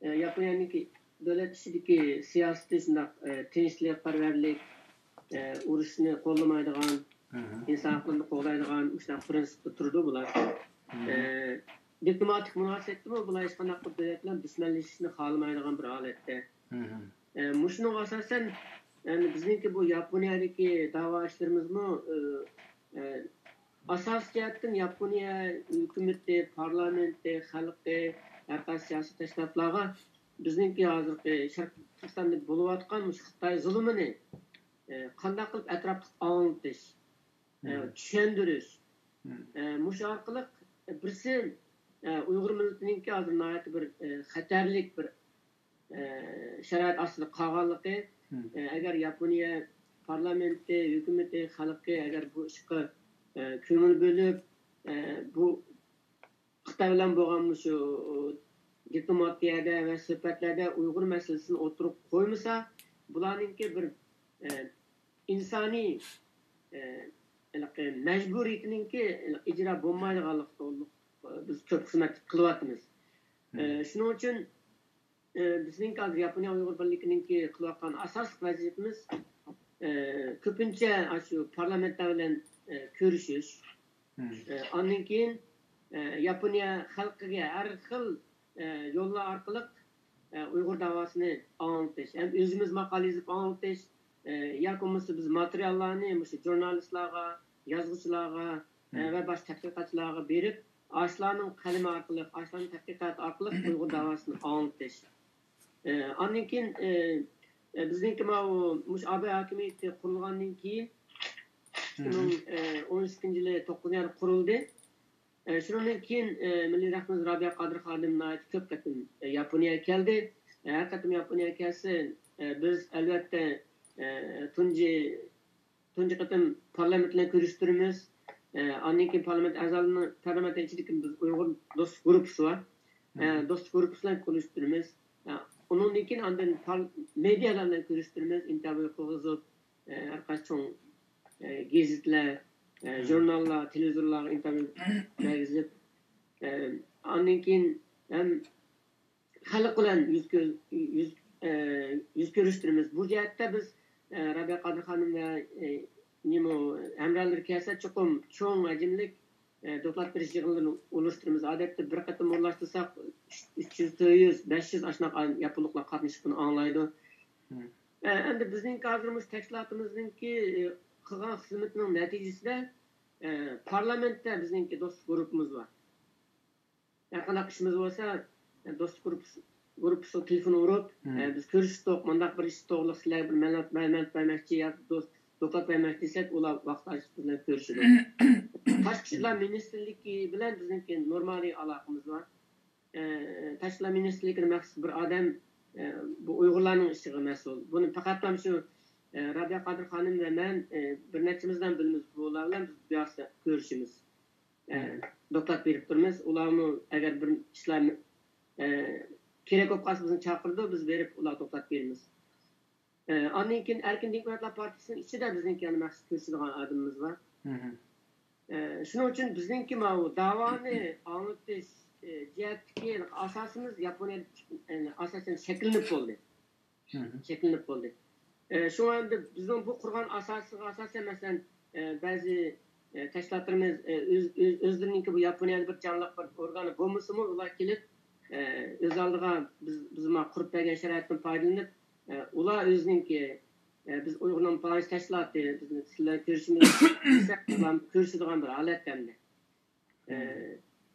ئە، ياپونىيەنىڭكى دۆلەت ئىچىدىكى سىياسىتى شۇنداق، ئە، تىنچلىقپەرۋەرلىك، ئە، ئۇرۇشنى قوللىمايدىغان، ئىنسان ھەقلىرىنى قوغدايدىغان مۇشۇنداق پىرىنسىپتا تۇرىدۇ بۇلار. ئە، دىپلوماتىك مۇناسىۋەتتىمۇ بۇلار ھېچقانداق بىر دۆلەت بىلەن دۈشمەنلىشىشنى خالىمايدىغان بىر ھالەتتە. ئە، مۇشۇنىڭغا ئاساسەن، يەنى بىزنىڭكى بۇ ياپونىيەدىكى داۋا ئىشلىرىمىزمۇ، ئە، ئە، ئاساسىي جەھەتتىن ياپونىيە ھۆكۈمىتى، پارلامېنتى، خەلقى، ھەر قايسى سىياسىي تەشكىلاتلارغا بىزنىڭكى ھازىرقى شەرقىي تۈركىستاندا بولۇۋاتقان مۇشۇ خىتاي زۇلۇمىنى، ئە، قانداق قىلىپ ئەتراپلىق ئاڭلىتىش، ئە، چۈشەندۈرۈش، ئە، مۇشۇ ئارقىلىق بىرسى، ئە، ئۇيغۇر مىللىتىنىڭكى ھازىر ناھايىتى بىر، ئە، خەتەرلىك بىر ئە، شارائىت ئاستىدا قالغانلىقى، ئە، ئەگەر ياپونىيە پارلامېنتى، ھۆكۈمىتى، خەلقى ئەگەر بۇ ئىشقا، ئە، كۆڭۈل بۆلۈپ، ئە، بۇ خىتاي بىلەن بولغان مۇشۇ دىپلوماتىيەدە ۋە سۆھبەتلەردە ئۇيغۇر مەسىلىسىنى ئوتتۇرىغا قويمىسا، بۇلارنىڭكى بىر، ئە، ئىنسانىي، ئە، ھېلىقى مەجبۇرىيىتىنىڭكى ئىجرا بولمايدىغانلىقى توغرۇلۇق، ئە، بىز كۆپ خىزمەت قىلىۋاتىمىز. ئە، شۇنىڭ ئۈچۈن ئى، بىزنىڭكى ھازىر ياپونىيە ئۇيغۇر بىرلىكىنىڭكى قىلىۋاتقان ئاساسلىق ۋەزىپىمىز، ئى، كۆپىنچە ئاشۇ پارلامېنتلار بىلەن، ئى، كۆرۈشۈش. ئى، ئاندىن كېيىن، ئى، ياپونىيە خەلقىگە ھەر خىل، ئى، يوللار ئارقىلىق، ئى، ئۇيغۇر داۋاسىنى ئاڭلىتىش. ھەم ئۆزىمىز ماقالە يېزىپ ئاڭلىتىش، ئى، ياكى بولمىسا بىز ماتېرىياللارنى مۇشۇ ژۇرنالىستلارغا، يازغۇچىلارغا، ئى، ۋە باشقا تەتقىقاتچىلارغا بېرىپ، ئاشۇلارنىڭ قەلىمى ئارقىلىق، ئاشۇلارنىڭ تەتقىقاتى ئارقىلىق ئۇيغۇر داۋاسىنى ئاڭلىتىش. ئى، ئاندىن كېيىن، ئى، ئى، بىزنىڭكى ماۋۇ مۇشۇ ئاباي ھاكىمىيىتى قۇرۇلغاندىن كېيىن، ئىككى مىڭ ئون ئىككىنچى يىلى توققۇزىنچى ئايدا قۇرۇلدى. ئى، شۇنىڭدىن كېيىن، ئى، مىللىي رەھبىرىمىز رابىيە قادىر خانىم ناھايىتى كۆپ قېتىم، ئى، ياپونىيەگە كەلدى. ئى، ھەر قېتىم ياپونىيەگە كەلسە، ئى، بىز ئەلۋەتتە، ئى، تۇنجى تۇنجى قېتىم پارلامېنت بىلەن كۆرۈشتۈرىمىز. ئە، ئاندىن كېيىن پارلامېنت ئەزالىرىنىڭ، پارلامېنت ئىچىدىكى بىز ئۇيغۇر دوستلۇق گۇرۇپپىسى بار. ئە، دوستلۇق گۇرۇپپىسى بىلەن كۆرۈشتۈرىمىز. ئە، ئۇنىڭدىن كېيىن ئاندىن پار-، مېدىيالار بىلەن كۆرۈشتۈرىمىز، ئىنتېرۋيۇ قىلغۇزۇپ، ئە، ھەر قايسى چوڭ، ئە، گېزىتلەر، ئە، ژۇرناللار، تېلېۋىزورلارغا ئىنتېرۋيۇ بەرگۈزۈپ، ئە، ئاندىن كېيىن ھەم خەلق بىلەن يۈز كۆ-، يۈز، ئە، يۈز كۆرۈشتۈرىمىز. بۇ جەھەتتە بىز، ئە، رابىيە قادىر خانىم ۋە، ئە، نېمە، ھەمراھلىرى كەلسە، چوقۇم چوڭ ھەجىملىك، ئە، دوكلات بېرىش يىغىنلىرىنى ئورۇنلاشتۇرىمىز. ئادەتتە بىر قېتىم ئورۇنلاشتۇرساق، ئۈچ يۈز، تۆت يۈز، بەش يۈز ئاشۇنداق ياپونلۇقلار قاتنىشىپ بۇنى ئاڭلايدۇ. مم. ئە، ئەمدى بىزنىڭكى ھازىر مۇشۇ تەشكىلاتىمىزنىڭكى، ئە، قىلغان خىزمىتىنىڭ نەتىجىسىدە، ئە، پارلامېنتتا بىزنىڭكى دوستلۇق گۇرۇپپىمىز بار. ھەرقانداق ئىشىمىز بولسا، دوستلۇق گۇرۇپپىسىغا تېلېفون ئۇرۇپ، مم. ئە، بىز كۆرۈشتۇق، مۇنداق بىر ئىش توغرىلىق سىلەرگە بىر مەلۇمات، مەلۇمات بەرمەكچى ياكى دوست-، دوكلات بەرمەكچى دېسەك، ئۇلار ۋاقىت ھاجىتى بىلەن كۆرۈشىدۇ. تاشقى ئىشلار مىنىستىرلىكى بىلەن بىزنىڭكى نورمالىي ئالاقىمىز بار. ئە، تاشقى ئىشلار مىنىستىرلىكىدىن مەخسۇس بىر ئادەم، ئە، بۇ ئۇيغۇرلارنىڭ ئىشىغا مەسئۇل. بۇنى پەقەتلا شۇ، ئە، رابىيە قادىر خانىم ۋە مەن، ئە، بىر نەچچىمىزدىن بىلىمىز، بۇلار بىلەن بىز بىۋاسىتە كۆرۈشىمىز. ئە، مم. دوكلات بېرىپ تۇرىمىز. ئۇلارمۇ ئەگەر بىر ئىشلارنى، ئە، كېرەك بولۇپ قالسا بىزنى چاقىرىدۇ، بىز بېرىپ ئۇلارغا دوكلات بېرىمىز. ئە، ئاندىن كېيىن ئەركىن دېموكراتلار پارتىيىسىنىڭ ئىچىدە بىزنىڭكى يەنە مەخسۇس كۆرۈشىدىغان ئادىمىمىز بار. مم. ئە، شۇنىڭ ئۈچۈن بىزنىڭكى ماۋۇ داۋانى ئاڭلىتىش، ئە، جەھەتتىكى ئاساسىمىز ياپونىيەدە، ئە، ئاساسەن شەكىللىنىپ بولدى. مم. شەكىللىنىپ بولدى. ئە، شۇڭا ئەمدى بىزنىڭ بۇ قۇرغان ئاساسىغا ئاساسەن، مەسىلەن، ئە، بەزى، ئە، تەشكىلاتلىرىمىز، ئە، ئۆز-، ئۆز-، ئۆزلىرىنىڭكى بۇ ياپونىيەدە بىر جانلىق بىر ئورگانى بولمىسىمۇ، ئۇلار كېلىپ، ئە، ئۆز ئالدىغا بىز، بىز مانا قۇرۇپ بەرگەن شارائىتتىن پايدىلىنىپ، ئە، ئۇلار ئۆزىنىڭكى، ئە، بىز ئۇيغۇرنىڭ پالانچى تەشكىلاتى، بىز سىلەر كۆرۈشىمىز دېسەك، ئۇلار كۆرۈشىدىغان بىر ھالەتتە ئەمدى. ئە،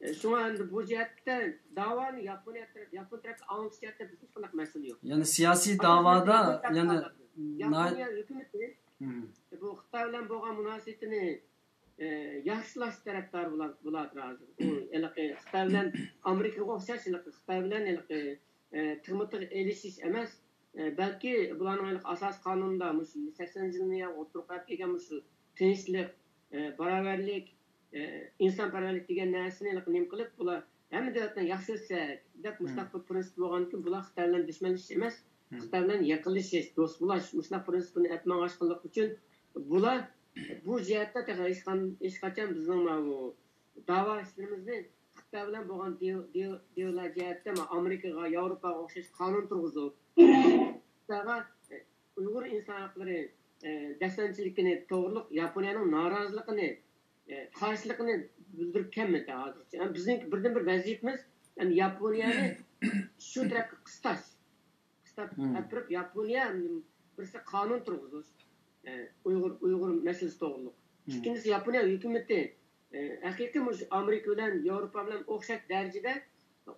ئە، شۇڭا ئەمدى بۇ جەھەتتە داۋانى ياپونىيە تەرەپ، ياپون تەرەپكە ئاڭلىتىش جەھەتتە بىزدە ھېچقانداق مەسىلە يوق. يەنى سىياسىي داۋادا، يەنى ناھايىتى ياپونىيە ھۆكۈمىتى، مم. بۇ خىتاي بىلەن بولغان مۇناسىۋىتىنى، ئە، ياخشىلاش تەرەپدارى بولا-، بولاتتى ھازىر. ئۇ ھېلىقى خىتاي بىلەن ئامېرىكىغا ئوخشاش ھېلىقى خىتاي بىلەن ھېلىقى، ئە، تىغمۇتىغا ئېلىشىش ئەمەس، ئە، بەلكى بۇلارنىڭ ھېلىقى ئاساسىي قانۇنىدا مۇشۇ سەكسەنىنچى يىلنى ئوتتۇرىغا قويۇپ كەلگەن مۇشۇ تىنچلىق، ئە، باراۋەرلىك، ئە، ئىنسانپەرۋەرلىك دېگەن نەرسىنى ھېلىقى نېمە قىلىپ، بۇلار ھەممە دۆلەتنى ياخشى ئۆتسەك دەپ مۇشۇنداق بىر پىرىنسىپ بولغاندىكىن، بۇلار خىتاي بىلەن دۈشمەنلىشىش ئەمەس، خىتاي بىلەن يېقىنلىشىش، دوست بولۇش، مۇشۇنداق پىرىنسىپنى ئەپ ماڭغاچقانلىقى ئۈچۈن بۇلار بۇ جەھەتتە تېخى ھېچقان-، ھېچقاچان بىزنىڭ ماۋۇ داۋا ئىشلىرىمىزنى خىتاي بىلەن بولغان دېئو-، دېئو-، دېئولار جەھەتتە، مانا، ئامېرىكىغا، ياۋروپاغا ئوخشاش قانۇن تۇرغۇزۇپ، خىتايغا، ئە، ئۇيغۇر ئىنسان ھەقلىرى، ئە، دەپسەندىچىلىكىنى توغرۇلۇق ياپونىيەنىڭ نارازىلىقىنى، ئە، قارشىلىقىنى بىلدۈرۈپ كەلمىدى ھازىرغىچە. يەنى بىزنىڭ بىردىنبىر ۋەزىپىمىز، يەنى ياپونىيەنى شۇ تەرەپكە قىستاش. قىستاپ ئەپىرىپ، ياپونىيە بىرسى قانۇن تۇرغۇزۇش، ئە، ئۇيغۇر، ئۇيغۇر مەسىلىسى توغرۇلۇق. ئىككىنچىسى، ياپونىيە ھۆكۈمىتى، ئە، ھەقىقىي مۇشۇ ئامېرىكا بىلەن ياۋروپا بىلەن ئوخشاش دەرىجىدە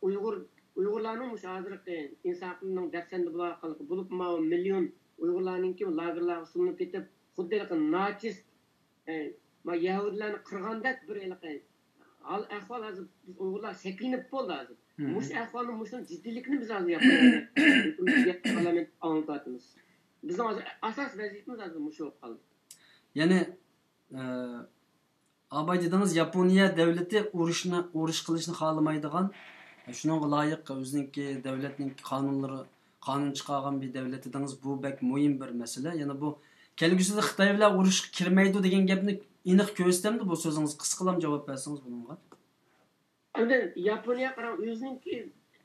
ئۇيغۇر، ئۇيغۇرلارنىڭ مۇشۇ ھازىرقى ئىنسان ھەقلىرىنىڭ دەپسەندە بولۇۋاتقانلىقى، بولۇپمۇ ماۋۇ مىليون ئۇيغۇرلارنىڭكى لاگېرلارغا سولىنىپ كېتىپ، خۇددى ھېلىقى ناچىست، ئە، ما يەھۇدىيلارنى قىرغاندەك بىر ھېلىقى ھال ئەھۋال ھازىر بىز ئۇيغۇرلار شەكىللىنىپ بولدى ھازىر. مۇشۇ ئەھۋالنىڭ مۇشۇنىڭ جىددىيلىكىنى بىز ھازىر ياپونىيەدە ھۆكۈمەتكە پارلامېنتقا ئاڭلىتىۋاتىمىز. بىزنىڭ ھازىر ئاساسىي ۋەزىپىمىز ھازىر مۇشۇ بولۇپ قالدى. يەنى، ئە، ئاباي دېدىڭىز، ياپونىيە دەۋلىتى ئۇرۇشنى، ئۇرۇش قىلىشنى خالىمايدىغان، شۇنىڭغا لايىق ئۆزىنىڭكى دەۋلەتنىڭ قانۇنلىرى، قانۇن چىقارغان بىر دەۋلەت دېدىڭىز. بۇ بەك مۇھىم بىر مەسىلە. يەنە بۇ كەلگۈسىدە خىتاي بىلەن ئۇرۇشقا كىرمەيدۇ دېگەن گەپنى ئېنىق كۆرسىتەمدۇ بۇ سۆزىڭىز؟ قىسقىلام جاۋاب بەرسىڭىز بۇنىڭغا. ئەمدى ياپونىيە قاراڭ، ئۆزىنىڭكى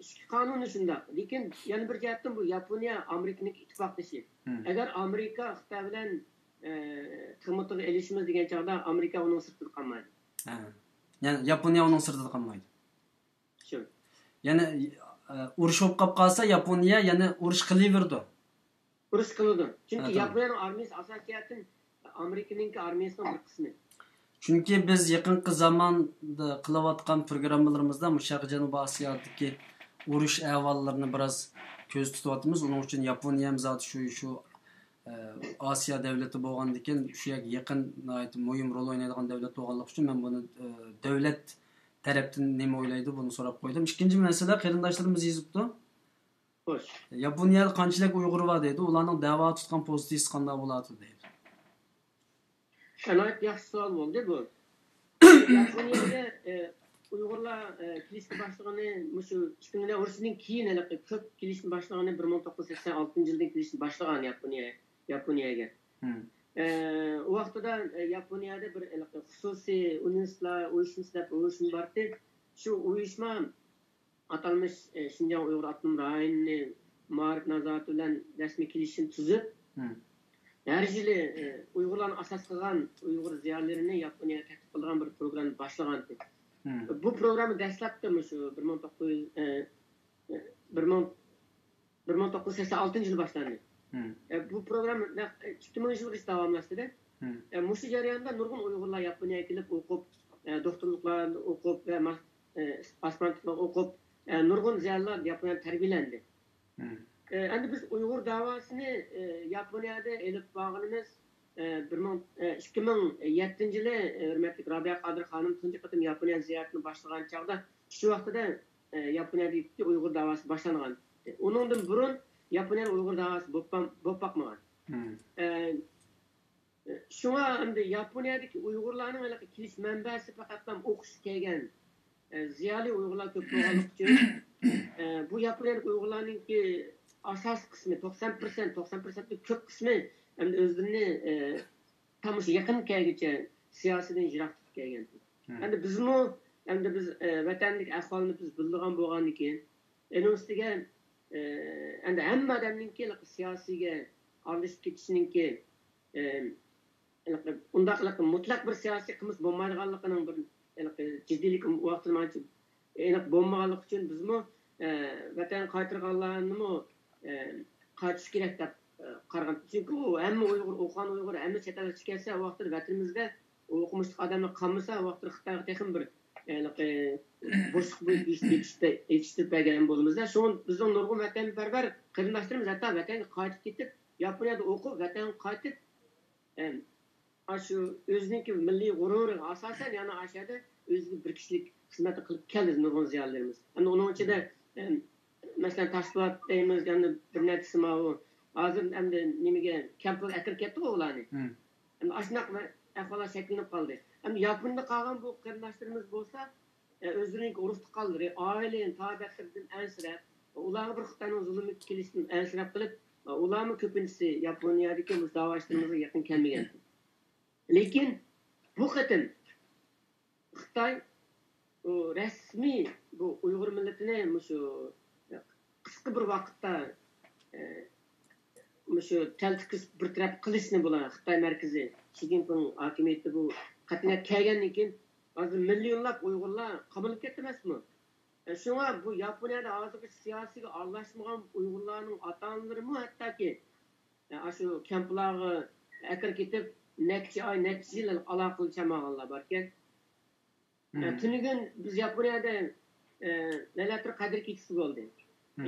ئىچكى قانۇنى شۇنداق. لېكىن يەنە بىر جەھەتتىن بۇ ياپونىيە ئامېرىكىنىڭكى ئىتتىپاقدىشى. ئەگەر ئامېرىكا خىتاي بىلەن، ئە، تىغمۇتىغا ئېلىشىمىز دېگەن چاغدا ئامېرىكا ئۇنىڭ سىرتىدا قالمايدۇ. ھە. يەنى ياپونىيە ئۇنىڭ سىرتىدا قالمايدۇ. شۇ. يەنى، ئە، ئۇرۇش بولۇپ قاپ قالسا ياپونىيە يەنە ئۇرۇش قىلىۋېرىدۇ. ئۇرۇش قىلىدۇ. چۈنكى ياپونىيەنىڭ ئارمىيىسى ئاساسىي جەھەتتىن ئامېرىكىنىڭكى ئارمىيىسىنىڭ بىر قىسمى. چۈنكى بىز يېقىنقى زاماندا قىلىۋاتقان پروگراممىلىرىمىزدا مۇشۇ شەرقىي جەنۇبىي ئاسىيادىكى ئۇرۇش ئەھۋاللىرىنى بىراز كۆزدە تۇتۇۋاتىمىز. ئۇنىڭ ئۈچۈن ياپونىيەمۇ زادى شۇ، شۇ، ئە، ئاسىيا دەۋلىتى بولغاندىكىن شۇ يەرگە يېقىن ناھايىتى مۇھىم رول ئوينايدىغان دەۋلەت بولغانلىقى ئۈچۈن مەن بۇنى، ئە، دەۋلەت تەرەپتىن نېمە ئويلايدۇ، بۇنى سوراپ قويدۇم. ئىككىنچى مەسىلە، قېرىنداشلىرىمىز يېزىپتۇ. خوش. ياپونىيەدە قانچىلىك ئۇيغۇر بار دەيدۇ، ئۇلارنىڭ دەۋا تۇتقان پوزىتسىيىسى قانداق بولاتتى دەيدۇ. ناھايىتى ياخشى سوئال بولدى بۇ. ياپونىيەگە، ئە، ئۇيغۇرلار، ئە، كېلىشكە باشلىغىنى مۇشۇ ئىككىنچى دۇنيا ئۇرۇشىدىن كېيىن ھېلىقى كۆپ كېلىشكە باشلىغىنى بىر مىڭ توققۇز يۈز سەكسەن ئالتىنچى يىلدىن كېلىشكە باشلىغان ياپونىيە، ياپونىيەگە. ئە، ئۇ ۋاقتىدا، ئە، ياپونىيەدە بىر ھېلىقى خۇسۇسىي ئۇنىۋېرسىتېتلار ئۇيۇشمىسى دەپ ئۇيۇشما بارتتى. شۇ ئۇيۇشما ئاتالمىش، ئە، شىنجاڭ ئۇيغۇر ئاپتونوم رايونىنى مائارىپ نازارىتى بىلەن رەسمىي كېلىشىم تۈزۈپ، ھە، ھەر يىلى، ئە، ئۇيغۇرلارنى ئاساس قىلغان ئۇيغۇر زىيالىيلىرىنى ياپونىيەگە تەكلىپ قىلىدىغان بىر پروگرامما باشلىغانىدى. بۇ پروگرامما دەسلەپتە مۇشۇ بىر مىڭ توققۇز يۈز، ئە، بىر مىڭ، بىر مىڭ توققۇز يۈز سەكسەن ئالتىنچى يىلى باشلاندى. ئە، بۇ پروگرامما نەق ئىككى مىڭىنچى يىلغىچە داۋاملاشتى. ئە، مۇشۇ جەرياندا نۇرغۇن ئۇيغۇرلار ياپونىيەگە كېلىپ ئوقۇپ، ئە، دوختۇرلۇقلارنى ئوقۇپ ۋە ما-، ئە، ئاسپىرانتلىقلارنى ئوقۇپ، ئە، نۇرغۇن زىيالىيلار ياپونىيەدە تەربىيەلەندى. ئە، ئەمدى بىز ئۇيغۇر داۋاسىنى، ئە، ياپونىيەدە ئېلىپ بارغىنىمىز، ئە، بىر مىڭ، ئە، ئىككى مىڭ يەتتىنچى يىلى، ئە، ھۆرمەتلىك رابىيە قادىر خانىم تۇنجى قېتىم ياپونىيە زىيارىتىنى باشلىغان چاغدا، شۇ ۋاقتىدا، ئە، ياپونىيەدىكى ئۇيغۇر داۋاسى باشلانغان. ئۇنىڭدىن بۇرۇن ياپونىيەدە ئۇيغۇر داۋاسى بولۇپ بام-، بولۇپ باقمىغان. ئە، شۇڭا ئەمدى ياپونىيەدىكى ئۇيغۇرلارنىڭ ھېلىقى كېلىش مەنبەسى پەقەتلا ئوقۇشقا كەلگەن، ئە، زىيالىي ئۇيغۇرلار كۆپ بولغانلىقى ئۈچۈن، ئە، بۇ ياپونىيەدىكى ئۇيغۇرلارنىڭكى ئاساسىي قىسمى، توقسان پىرسەنت، توقسان پىرسەنتتىن كۆپ قىسمى ئەمدى ئۆزلىرىنى، ئە، تامۇشا يېقىن كەلگۈچە سىياسىيدىن يىراق تۇتۇپ كەلگەن. ئەمدى بىزمۇ، ئەمدى بىز، ئە، ۋەتەندىكى ئەھۋالنى بىز بىلىدىغان بولغاندىكىن، ئۇنىڭ ئۈستىگە، ئە، ئەمدى ھەممە ئادەمنىڭكى سىياسىيگە ئارىلىشىپ كېتىشنىڭكى، ئە، ئۇنداق مۇتلەق بىر سىياسىي قىلمىش بولمايدىغانلىقىنىڭ بىر جىددىيلىكى ۋاقتىدا مانچە ئېنىق بولمىغانلىقى ئۈچۈن بىزمۇ، ئە، ۋەتەنگە قايتۇرغانلارنىمۇ، ئە، قايتۇرۇش كېرەك دەپ، ئە، قارىغان. چۈنكى ئۇ ھەممە ئۇيغۇر، ئوقۇغان ئۇيغۇر، ھەممە چەت ئەلگە چىقىپ كەتسە، ئۇ ۋاقىتتا ۋەتىنىمىزدە ئوقۇمۇشلۇق ئادەملەر قالمىسا، ئۇ ۋاقىتتا خىتايغا تېخىمۇ بىر، ھېلىقى، بوشلۇق بولۇپ يېتىشتۈرۈپ بەرگەن بولىمىز. شۇڭا بىزنىڭ نۇرغۇن ۋەتەنپەرۋەر قېرىنداشلىرىمىز ھەتتا ۋەتەنگە قايتىپ كېتىپ، ياپونىيەدە ئوقۇپ، ۋەتەنگە قايتىپ، ئەم، ئاشۇ ئۆزىنىڭكى مىللىي غۇرۇرىغا ئاساسەن، يەنە ئاشۇ يەردە ئۆزىگە بىر كىشىلىك خىزمەتنى قىلىپ كەلدى نۇرغۇن زىيالىيلىرىمىز. ئەمدى ئۇنىڭ ئىچىدە، ئەم، مەسىلەن، تاشپولات دەيمىز، يەنە بىر نەچچىسى ماۋۇ. ھازىر ئەمدى نېمىگە، كەمپلارغا ئەكىرىپ كەتتىغۇ ئۇلارنى. ئەمدى ئاشۇنداق ئەھۋاللار شەكىللىنىپ قالدى. ئەمدى ياپوندا قالغان بۇ قېرىنداشلىرىمىز بولسا، ئۆزلىرىنىڭكى ئۇرۇق تۇغقانلىرى، ئائىلە تاۋابىئاتلىرىدىن ئەنسىرەپ، ئۇلارغا بىر خىتاينىڭ زۇلۇمى كېلىشىدىن ئەنسىرەپ قېلىپ، ئۇلارمۇ كۆپىنچىسى ياپونىيەدىكى مۇشۇ داۋاشلىرىمىزغا يېقىن كەلمىگەن. لېكىن بۇ قېتىم خىتاي بۇ رەسمىي بۇ ئۇيغۇر مىللىتىنى مۇشۇ قىسقا بىر ۋاقىتتا، ئە، مۇشۇ تەلتۆكۈس بىر تەرەپ قىلىشنى بۇلار خىتاي مەركىزى، شى جىنپىڭ ھاكىمىيىتى بۇ قېتىنغا كەلگەندىن كېيىن، ھازىر مىليونلاپ ئۇيغۇرلار قامىلىپ كەتتى ئەمەسمۇ؟ شۇڭا بۇ ياپونىيەدە ھازىرغىچە سىياسىيگە ئارىلاشمىغان ئۇيغۇرلارنىڭ ئاتا-ئانىلىرىمۇ ھەتتاكى، ئاشۇ كەمپلارغا ئەكىرىپ كېتىپ، نەچچە ئاي، نەچچە يىل ئالاقىلىشالمىغانلار باركەن. تۈنۈگۈن بىز ياپونىيەدە، ئە، لەيلەتۇل قەدىر كېچىسى بولدى.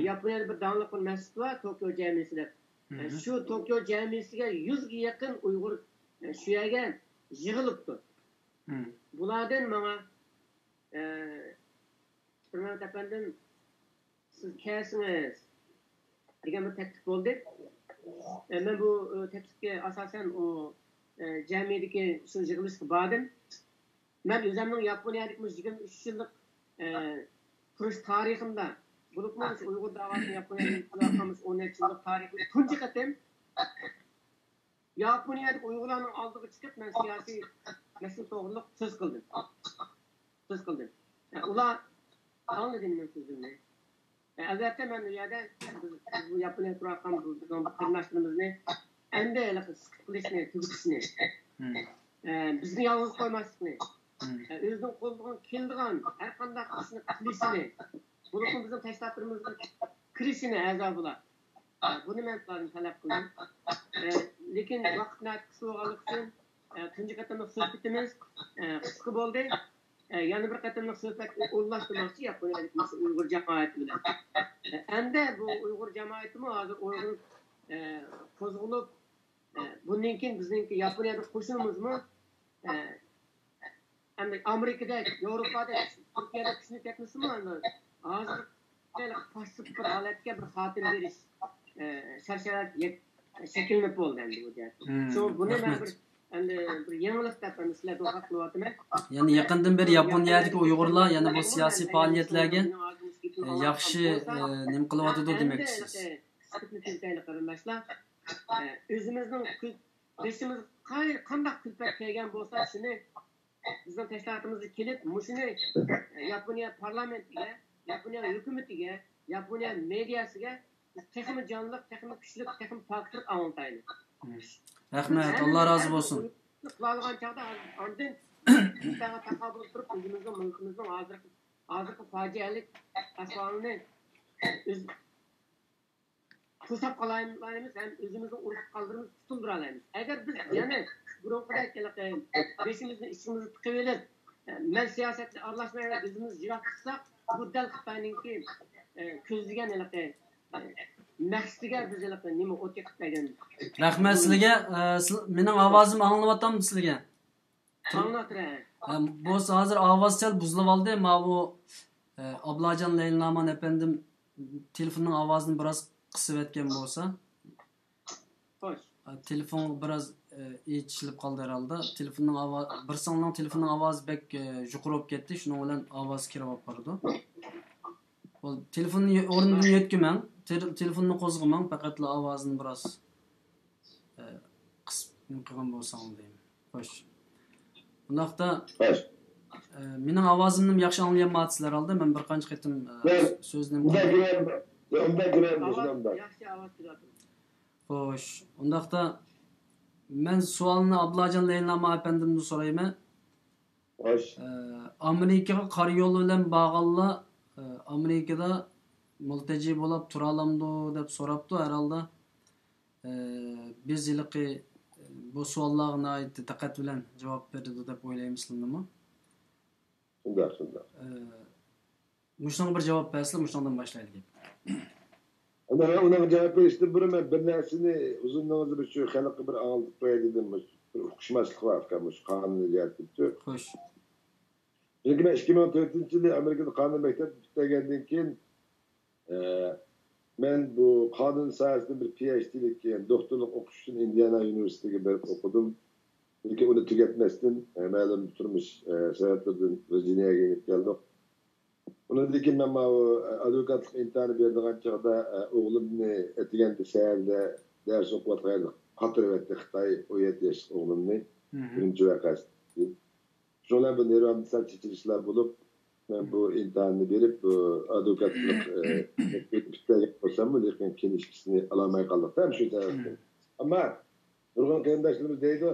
ياپونىيەدە بىر داڭلىق بىر مەسچىت بار، توكيو جامىسى دەپ. ئە، شۇ توكيو جامىسىگە يۈزگە يېقىن ئۇيغۇر، ئە، شۇ يەرگە يىغىلىپتۇ. بۇلاردىن ماڭا، ئە، پىرمەمەت ئەپەندىم، سىز كەلسىڭىز دېگەن بىر تەكلىپ بولدى. ئە، مەن بۇ، ئە، تەكلىپكە ئاساسەن ئۇ، ئە، جامىدىكى شۇ يىغىلىشقا باردىم. مەن ئۆزۈمنىڭ ياپونىيەدىكى مۇشۇ يىگىرمە ئۈچ يىللىق، ئە، تۇرۇش تارىخىمدا، بولۇپمۇ مۇشۇ ئۇيغۇر داۋاسىنى ياپونىيەدە قىلىۋاتقان مۇشۇ ئون نەچچە يىللىق تارىخىمدا تۇنجى قېتىم ياپونىيەدىكى ئۇيغۇرلارنىڭ ئالدىغا چىقىپ، مەن سىياسىي مەسىلە توغرىلىق سۆز قىلدىم. سۆز قىلدىم. ئە، ئۇلار ئاڭلىدى مېنىڭ سۆزۈمنى. ئە، ئەلۋەتتە، مەن ئۇ يەردە بىز، بىز بۇ ياپونىيەدە تۇرۇۋاتقان بۇ بىزنىڭ قېرىنداشلىرىمىزنى ئەمدى ھېلىقى سۈكۈت قىلىشنى، تۈگىتىشنى، ئە، بىزنى يالغۇز قويماسلىقنى، ئە، ئۆزىنىڭ قولىدىن كېلىدىغان ھەر قانداق ئىشنى قىلىشىنى، بولۇپمۇ بىزنىڭ تەشكىلاتلىرىمىزغا كىرىشىنى ئەزا بۇلار. ئە، بۇنى مەن سىلەردىن تەلەپ قىلدىم. ئە، لېكىن ۋاقىت ناھايىتى قىسقا بولغانلىقى ئۈچۈن، ئە، تۇنجى قېتىملىق سۆھبىتىمىز، ئە، قىسقا بولدى. ئە، يەنە بىر قېتىملىق سۆھبەت ئورۇنلاشتۇرماقچى ياپونىيەدىكى مۇشۇ ئۇيغۇر جامائىتى بىلەن. ئە، ئەمدى بۇ ئۇيغۇر جامائىتىمۇ ھازىر ئويغىنىپ، ئە، قوزغىلىپ، ئە، بۇندىن كېيىن بىزنىڭكى ياپونىيەدىكى قوشۇنىمىزمۇ، ئە، ئەمدى ئامېرىكىدەك، ياۋروپادەك، تۈركىيەدەك كۈچىنىپ كەتمىسىمۇ، ئەمدى ھازىر خېلى پاسسىپ بىر ھالەتكە بىر خاتىمە بېرىش، ئە، شەرشەرە يەك-، شەكىللىنىپ بولدى ئەمدى بۇ جەھەتتە. شۇڭا بۇنى مەن بىر، ئەمدى بىر يېڭىلىق دەپ ئەمدى سىلەر دوقاق قىلىۋاتىمەن. يەنى يېقىندىن بېرى ياپونىيەدىكى ئۇيغۇرلار يەنە بۇ سىياسىي پائالىيەتلەرگە، ئە، ياخشى، ئە، نېمە قىلىۋاتىدۇ دېمەكچىسىز؟ ئەمدى سۈكۈتنى تۈزىتەيلى قېرىنداشلار. ئە، ئۆزىمىزنىڭ كۈ-، بېشىمىزغا قاي-، قانداق كۈلپەت كەلگەن بولسا، شۇنى بىزنىڭ تەشكىلاتىمىزغا كېلىپ، مۇشۇنى ياپونىيە پارلامېنتىگە، ياپونىيە ھۆكۈمىتىگە، ياپونىيە مېدىيەسىگە بىز تېخىمۇ جانلىق، تېخىمۇ كۈچلۈك، تېخىمۇ پاكىتلىق ئاڭلىتايلى. رەھمەت، ئاللا رازى بولسۇن. قىلالىغان چاغدا ئاندىن تاقابىل تۇرۇپ، ئۆزىمىزنىڭ، مىللىتىمىزنىڭ ھازىرقى، ھازىرقى پاجىئەلىك ئەھۋالىنى ئۆز قۇرساپ قالايمىز ھەم ئۆزىمىزنىڭ ئۇرۇق تۇغقانلىرىمىزنى قۇتۇلدۇرالايمىز. ئەگەر بىز يەنە بۇرۇنقىدەك ھېلىقى بېشىمىزنى ئىچىمىزگە تىقىۋېلىپ، مەن سىياسەتكە ئارىلاشمايمەن، ئۆزىمىز يىراق تۇرساق، بۇ دەل خىتاينىڭكى، ئە، كۆزلىگەن ھېلىقى، ئە، مەقسىتىگە بىز ھېلىقى نېمە ئوت يېقىپ بەرگەن. رەھمەت سىلىگە. ئە، سىل-، مېنىڭ ئاۋازىم ئاڭلىنىۋاتامدۇ سىلىگە؟ ئاڭلىنىۋاتىدۇ. ئە، بولسا ھازىر ئاۋاز سەل بۇزۇلۇۋالدى. ماۋۇ، ئە، ئابلاجان لەيلىنامان ئەپەندىم تېلېفوننىڭ ئاۋازىنى بىراز قىسىۋەتكەن بولسا. خوش. ئە، تېلېفون بىراز، ئە، ئېچىلىپ قالدى ھەرھالدا. تېلېفوننىڭ ئاۋا-، بىرسىڭلىنىڭ تېلېفوننىڭ ئاۋازى بەك، ئە، يۇقىرى بولۇپ كەتتى. شۇنىڭ بىلەن ئاۋاز كىرىۋاپ بارىدۇ. بولدى. تېلېفوننى يۆ-، ئورنىدىن يۆتكىمەڭ. تېل-، تېلېفوننى قوزغىماڭ. پەقەتلا ئاۋازىنى بىراز، ئە، قىسىپ نېمە قىلغان بولساڭ دەيمەن. خوش. ئۇنداقتا، خوش. ئە، مېنىڭ ئاۋازىمنىمۇ ياخشى ئاڭلىيالمايۋاتىسىلەر ھالدا. مەن بىر قانچە قېتىم، ئە، ياق، سۆزلىمىگەن. ئۇنداق كىرەلمەيدۇ، ئۇنداق كىرەلمەيدۇ، ئۇنداق. ياخشى ئاۋاز كېلىۋاتىدۇ. خوش، ئۇنداقتا مەن سوئالنى ئابلاجان لەيلىنامان ئەپەندىمدىن سورايمەن. خوش. ئە، ئامېرىكىغا قارا يول بىلەن بارغانلار، ئە، ئامېرىكىدا مۇلتەجى بولاپ تۇرالامدۇ دەپ سوراپتۇ. ھەرھالدا، ئە، بىز ھېلىقى، ئە، بۇ سوئاللارغا ناھايىتى دىققەت بىلەن جاۋاب بېرىدۇ دەپ ئويلايمىز سىلىنىمۇ. شۇنداق، شۇنداق. ئە، مۇشۇنىڭغا بىر جاۋاب بەرسىلە، مۇشۇنىڭدىن باشلايلى گەپنى. ئانا، ئۇنىڭغا جاۋاب بېرىشتىن بۇرۇن مەن بىر نەرسىنى ئۇزۇندىن ئۇزۇن شۇ خەلققە بىر ئاڭلىتىپ قوياي دېدىم. مۇشۇ بىر ئۇقۇشماسلىق بار ئۇكام، مۇشۇ قانۇن جەھەتتىن. خوش. چۈنكى مەن ئىككى مىڭ تۆتىنچى يىلى ئامېرىكىدا قانۇن مەكتەپنى پۈتتۈرگەندىن كېيىن، ئە، مەن بۇ قانۇن ساھەسىدىن بىر پى ئەيچ دىلىك، يەنى دوكتورلۇق ئوقۇش ئۈچۈن ئىندىيانا يۇنىۋېرسىتېتىگە بېرىپ ئوقۇدۇم. لېكىن ئۇنى تۈگەتمەستىن، ئە، مەلۇم تۇرمۇش، ئە، سەۋەبلىرىدىن ۋىرجىنىيەگە يېنىپ كەلدۇق. ئۇنىڭدىن كېيىن مەن ماۋۇ، ئە، ئادۋوكاتلىق ئىمتىھانى بېرىدىغان چاغدا، ئە، ئوغلۇمنى ئەتىگەندە سەھەردە دەرس ئوقۇۋاتقان يەردە قاتۇرۇۋەتتى خىتاي، ئون يەتتە ياشلىق ئوغلۇمنى. مم. ئۈرۈمچى ۋەقەسى. شۇنىڭ بىلەن بۇ نېرۋامدا سەل چېچىلىشلار بولۇپ، مەن بۇ ئىمتىھاننى بېرىپ، بۇ ئادۋوكاتلىق، ئە، پۈتتۈرگەن بولساممۇ، لېكىن كىنىشكىسىنى ئالالماي قالدۇق. ھەم شۇ سەۋەبتىن. ئەمما نۇرغۇن قېرىنداشلىرىمىز دەيدۇ،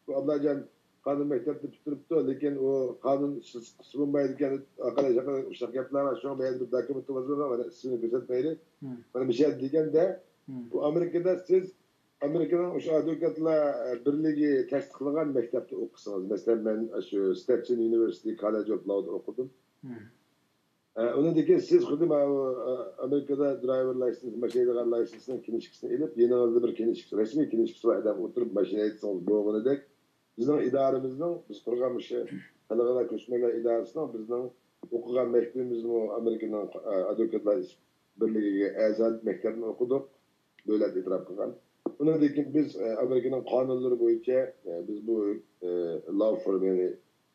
بۇ ئابلاجان قانۇن مەكتەپنى پۈتتۈرۈپتۇ، لېكىن ئۇ قانۇن ئىشلىتىش بولمايدىكەن، ھەرقانداق ئۇششاق گەپلەر بار. شۇڭا بۇ يەردە بىر دوكۇمېنت بولسا، مانا ئىسمىنى كۆرسەتمەيلى. مم. مانا مۇشۇ يەردە دېگەندە، مم، بۇ ئامېرىكىدا سىز ئامېرىكىنىڭ ئاشۇ ئادۋوكاتلار بىرلىكى تەستىقلىغان مەكتەپتە ئوقۇسىڭىز، مەسىلەن، مەن ئاشۇ ستېپسون يۇنىۋېرسىتېتى كاللېج ئوف لادا ئوقۇدۇم. مم. ئە، ئۇنىڭدىن كېيىن سىز خۇددى ماۋۇ، ئە، ئامېرىكىدا درايۋېر لايسېنس، ماشىنا ھەيدەيدىغان لايسېنسنىڭ كىنىشكىسىنى ئېلىپ، يېنىڭىزدا بىر كىنىشكىسى، رەسمىي كىنىشكىسى بار ئادەم ئولتۇرۇپ ماشىنا ھەيدىسىڭىز بولغىنىدەك، بىزنىڭ ئىدارىمىزنىڭ، بىز قۇرغان مۇشۇ خەلقئارا كۆچمەنلەر ئىدارىسىنىڭ بىزنىڭ ئوقۇغان مەكتىپىمىزمۇ ئامېرىكىنىڭ، ئە، ئادۋوكاتلار ئىش بىرلىكىگە ئەزا مەكتەپنى ئوقۇدۇق. دۆلەت ئېتىراپ قىلغان. ئۇنىڭدىن كېيىن بىز، ئە، ئامېرىكىنىڭ قانۇنلىرى بويىچە، ئە، بىز بۇ، ئە، لاۋ فىرم، يەنى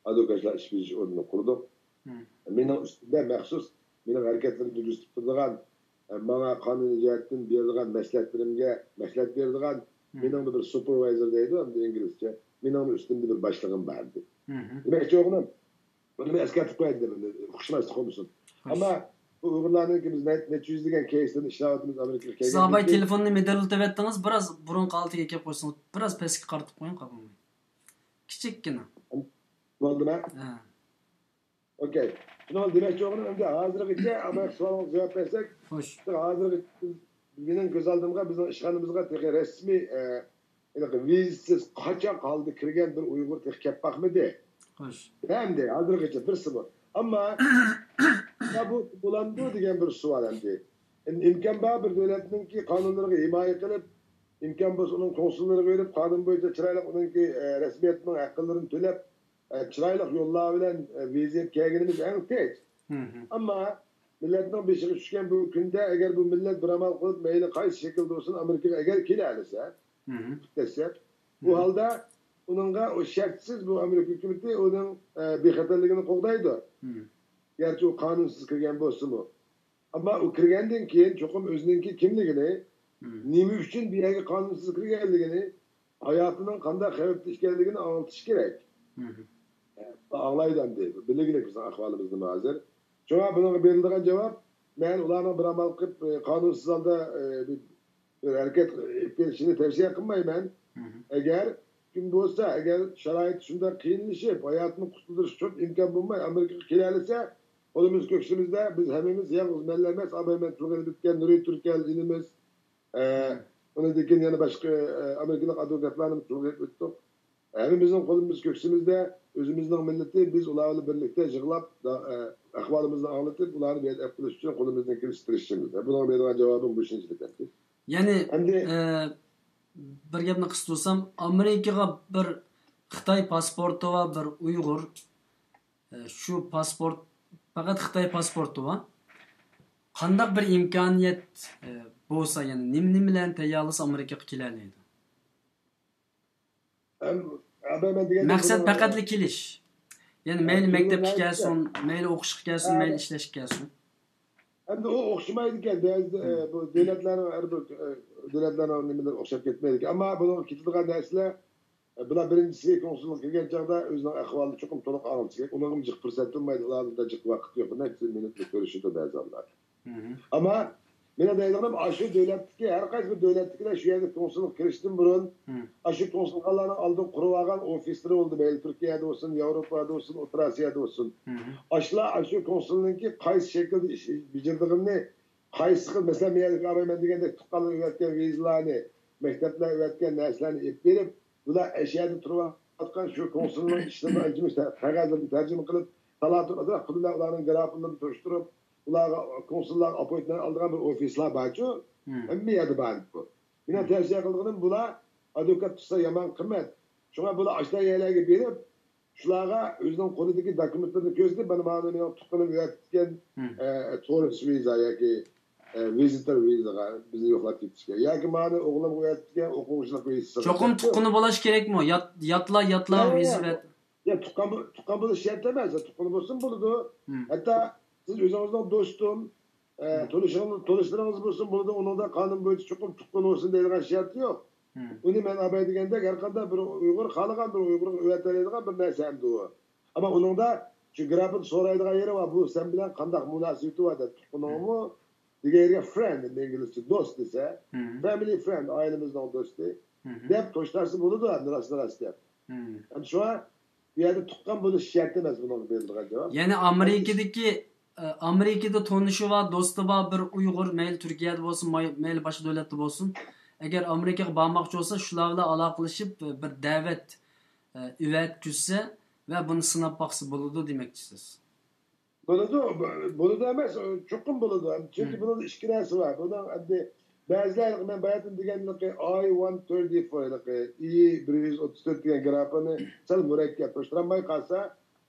ئادۋوكاتلار ئىش بېجىرىش ئورنىنى قۇردۇق. مم. مېنىڭ ئۈستۈمدە مەخسۇس مېنىڭ ھەرىكەتلىرىمنى يۈرگۈزۈپ تۇرىدىغان، ئە، ماڭا قانۇنىي جەھەتتىن بېرىدىغان مەسلىھەتلىرىمگە مەسلىھەت بېرىدىغان، مم، مېنىڭدە بىر سۇپېرۋايزېر دەيدۇ ئەمدى ئىنگلىزچە. مېنىڭ ئۈستۈمدە بىر باشلىقىم بار ئىدى. مم. دېمەكچى بولغىنىم، بۇنى مەن ئەسكەرتىپ قوياي دېدىم، ئۇقۇشماسلىق بولمىسۇن. خوش. ئەمما بۇ ئۇيغۇرلارنىڭكى بىز نە-، نەچچە يۈزلىگەن كەيسلىرىنى ئىشلەۋاتىمىز ئامېرىكىغا كەلگەندىن كېيىن. سىز ئاباي تېلېفوننى مىدىرلىتىۋەتتىڭىز، بىراز بۇرۇنقى ھالىتىگە ئەكەپ قويسىڭىز، بىراز پەسكە قارىتىپ قويۇڭ، قاپلىماي. كىچىككىنە. بولدىما؟ ھە. ئوكەي. شۇنىڭ دېمەكچى بولغىنىم ئەمدى ھازىرغىچە ئاباي سوئالىڭىزغا جاۋاب بەرسەك، خوش، ھازىرغىچە مېنىڭ كۆز ئالدىمغا بىزنىڭ ئىشخانىمىزغا تېخى رەسمىي، ئە، ھېلىقى ۋىزىسىز قاچاق ھالدا كىرگەن بىر ئۇيغۇر تېخى كەپ باقمىدى. خوش. ئەمدى ھازىرغىچە بىرسىمۇ. ئەمما يا بۇ بولامدۇ دېگەن بىر سوئال ئەمدى. ئىم-، ئىمكان بار بىر دۆلەتنىڭكى قانۇنلىرىغا ھىمايە قىلىپ، ئىمكان بولسا ئۇنىڭ كونسۇللىرىغا بېرىپ، قانۇن بويىچە چىرايلىق ئۇنىڭكى، ئە، رەسمىيەتنىڭ ھەقلىرىنى تۆلەپ، ئە، چىرايلىق يوللار بىلەن، ئە، ۋىزا ئېلىپ كەلگىنىمىز ئەڭ تېز. مم. ئەمما مىللەتنىڭ بېشىغا چۈشكەن بۇ كۈندە، ئەگەر بۇ مىللەت بىر ئامال قىلىپ، مەيلى قايسى شەكىلدە بولسۇن، ئامېرىكىغا ئەگەر كېلەلىسە، مم، دەسسەپ، بۇ، مم، ھالدا ئۇنىڭغا ئۇ شەرتسىز بۇ ئامېرىكا ھۆكۈمىتى ئۇنىڭ، ئە، بىخەتەرلىكىنى قوغدايدۇ. مم. گەرچە ئۇ قانۇنسىز كىرگەن بولسىمۇ. ئەمما ئۇ كىرگەندىن كېيىن چوقۇم ئۆزىنىڭكى كىملىكىنى، مم، نېمە ئۈچۈن بۇ يەرگە قانۇنسىز كىرگەنلىكىنى، ھاياتىنىڭ قانداق خەۋپتە ئىكەنلىكىنى ئاڭلىتىش كېرەك. مم. ئاڭلايدۇ ئەمدى. بىلگىلىك بىزنىڭ ئەھۋالىمىزنىمۇ ھازىر. شۇڭا بۇنىڭغا بېرىلىدىغان جاۋاب، مەن ئۇلارنىڭ بىر ئامال قىلىپ، ئە، قانۇنسىز ھالدا، ئە، بىر، بىر ھەرىكەت ئېلىپ كېلىشىنى تەۋسىيە قىلمايمەن. مم. ئەگەر مۇمكىن بولسا، ئەگەر شارائىت شۇنداق قىيىنلىشىپ، ھاياتىنى قۇتۇلدۇرۇش ئۈچۈن ئىمكان بولماي ئامېرىكىغا كېلەلىسە، قولىمىز كۆكسىمىزدە، بىز ھەممىمىز، يالغۇز مەنلا ئەمەس، ئاباي مەن تىلغا ئېلىپ ئۆتكەن نۇرى تۈركەل ئىنىمىز، ئە، ئۇنىڭدىن كېيىن يەنە باشقا، ئە، ئامېرىكىلىق ئادۋوكاتلارنى تىلغا ئېلىپ ئۆتتۇق. ھەممىمىزنىڭ قولىمىز كۆكسىمىزدە، ئۆزىمىزنىڭ مىللىتى، بىز ئۇلار بىلەن بىرلىكتە يىغلاپ، دا-، ئە، ئەھۋالىمىزنى ئاڭلىتىپ، ئۇلارنى بۇ يەردە ئەپ قىلىش ئۈچۈن قولىمىزدىن كېلىشىچە تىرىشىمىز. بۇنىڭغا بېرىدىغان جاۋابىم مۇشۇنچىلىك ئەمدى. يەنى، ئەمدى ئە، بىر گەپنى قىستۇرسام، ئامېرىكىغا بىر خىتاي پاسپورتى بار بىر ئۇيغۇر، ئە، شۇ پاسپورت، پەقەت خىتاي پاسپورتى بار. قانداق بىر ئىمكانىيەت، ئە، بولسا، يەنى نېمە، نېمە بىلەن تەييارلىسا ئامېرىكىغا كېلەلەيدۇ؟ ئەم-، ئەمما مەن دېگەندەك مەقسەت بۇنىڭ، پەقەتلا كېلىش. يەنى ھە، مەيلى مەكتەپكە كەلسۇن، مەيلى ئوقۇشقا كەلسۇن، ھە. مەيلى ئىشلەشكە كەلسۇن. ئەمدى ئۇ ئوخشىمايدىكەن. بەزىدە، ئە، بۇ دۆلەتلەرنىڭ ھەر بىر، ئە، دۆلەتلەرنىڭ نېمىلىرى ئوخشاپ كەتمەيدىكەن. ئەمما بۇنىڭغا كېتىدىغان نەرسىلەر، ئە، بۇلار بىرىنچىسى كونسۇللۇققا كىرگەن چاغدا ئۆزىنىڭ ئەھۋالىنى چوقۇم تولۇق ئاڭلىتىشى كېرەك. ئۇنىڭغىمۇ جىق پۇرسەت بولمايدۇ. ئۇلاردا جىق ۋاقىت يوق. نەچچە مىنۇتلا كۆرۈشىدۇ بەزى ھاللار. مم. ئەمما مېنىڭ دەيدىغىنىم، ئاشۇ دۆلەتتىكى، ھەر قايسى بىر دۆلەتتىكىلەر شۇ يەرگە كونسۇللۇققا كىرىشتىن بۇرۇن، مم. ئاشۇ كونسۇلخانىلارنىڭ ئالدىغا قۇرۇۋالغان ئوفىسلىرى بولىدۇ، مەيلى تۈركىيەدە بولسۇن، ياۋروپادا بولسۇن، ئوتتۇرا ئاسىيادا بولسۇن. مم. ئاشۇلار ئاشۇ كونسۇلنىڭكى قايسى شەكىلدە ئىش بېجىرىدىغىنىنى، قايسى خىل، مەسىلەن، مەن يەنە ئاۋاي مەن دېگەندەك، تۇغقانلار ئۆگەتكەن ۋىزىلارنى، مەكتەپلەر ئۆگەتكەن نەرسىلەرنى ئېلىپ بېرىپ، بۇلار ئەشەدە تۇرۇۋاتقان شۇ كونسۇلنىڭ ئىشلىرىنى ئانچە-مۇنچە قەغەزلىرىنى تەرجىمە قىلىپ، تالانتىپ ئازراق پۇل بىلەن ئۇلارنىڭ گراپىنلىرىنى توشتۇرۇپ، ئۇلارغا، كونسۇللارغا ئاپپوينتمېنت ئالىدىغان بىر ئوفىسلار بارچۇ، مم. ھەممە يەردە بار بۇ. مېنىڭ مم. تەۋسىيە قىلىدىغىنىم، بۇلار ئادۋوكات تۇتسا يامان قىممەت. شۇڭا بۇلار ئاشۇنداق يەرلەرگە بېرىپ، شۇلارغا ئۆزىنىڭ قولىدىكى دوكۇمېنتلىرىنى كۆرسىتىپ، مانا، مانا مېنىڭ تۇغقىنىم ئۆگەتكەن، مم. ئە، تۇرىست ۋىزا ياكى، ئە، ۋىزىتور ۋىزىغا بىزنى يوقلاپ كېتىشكە. ياكى مانا ئوغلۇمغا ئۆگەتكەن ئوقۇغۇچىلىق ۋىزىسىغا چوقۇم دەپتۇ. تۇغقىنى بولۇش كېرەكمۇ؟ يات-، ياتلا، ياتلا ھە، ۋىزا ھە. بەت-، يا، تۇغقان بو-، تۇغقان بولۇش شەرت ئەمەس. تۇغقىنى بولسۇن بولىدۇ. مم. ھەتتا سىز ئۆزىڭىزنىڭ دوستۇم، ئە، مم. تونۇشىڭىز، تونۇشلىرىڭىز بولسۇن بولىدۇ. ئۇنىڭدا قانۇن بويىچە چوقۇم تۇغقىنى بولسۇن دەيدىغان شەرت يوق. مم. ئۇنى مەن ئاۋاي دېگەندەك، ھەر قانداق بىر ئۇيغۇر خالىغان بىر ئۇيغۇرغا ئۆگەتەلەيدىغان بىر نەرسە ئەمدى ئۇ. ئەمما ئۇنىڭدا شۇ گراپىدا سورايدىغان يېرى بار، بۇ سەن بىلەن قانداق مۇناسىۋىتى بار دەپ، تۇغقىنىڭمۇ دېگەن يېرىگە فرېند، ئىنگلىزچە دوست دېسە، مم. فامىلى فرېند، ئائىلىمىزنىڭ دوستى مم. دەپ توشتارسا بولىدۇ، ئەمدى راستىنى راست گەپ. مم. ئەمدى شۇڭا بۇ يەردە تۇغقان بولۇش شەرت ئەمەس بۇنىڭغا بېرىلىدىغان جاۋاب. يەنى ئامېرىكىدىكى، ئە، ئامېرىكىدا تونۇشى بار، دوستى بار بىر ئۇيغۇر، مەيلى تۈركىيەدە بولسۇن، ماي-، مەيلى باشقا دۆلەتتە بولسۇن، ئەگەر ئامېرىكىغا بارماقچى بولسا، شۇلار بىلەن ئالاقىلىشىپ، بىر دەۋەت، ئە، ئەۋەتكۈزسە ۋە بۇنى سىناپ باقسا بولىدۇ دېمەكچىسىز. بولىدۇ، بولىدۇ ئەمەس، چوقۇم بولىدۇ. چۈنكى مم. بۇنىڭدا ئىككى نەرسە بار. بۇنىڭ ئەمدى بەزىلەر، مەن باياتىن دېگەنلىكى، ئاي ۋان تۆتى فور، ھېلىقى ئى بىر يۈز ئوتتۇز تۆت دېگەن گراپىنى سەل مۇرەككەپ توشتۇرالماي قالسا،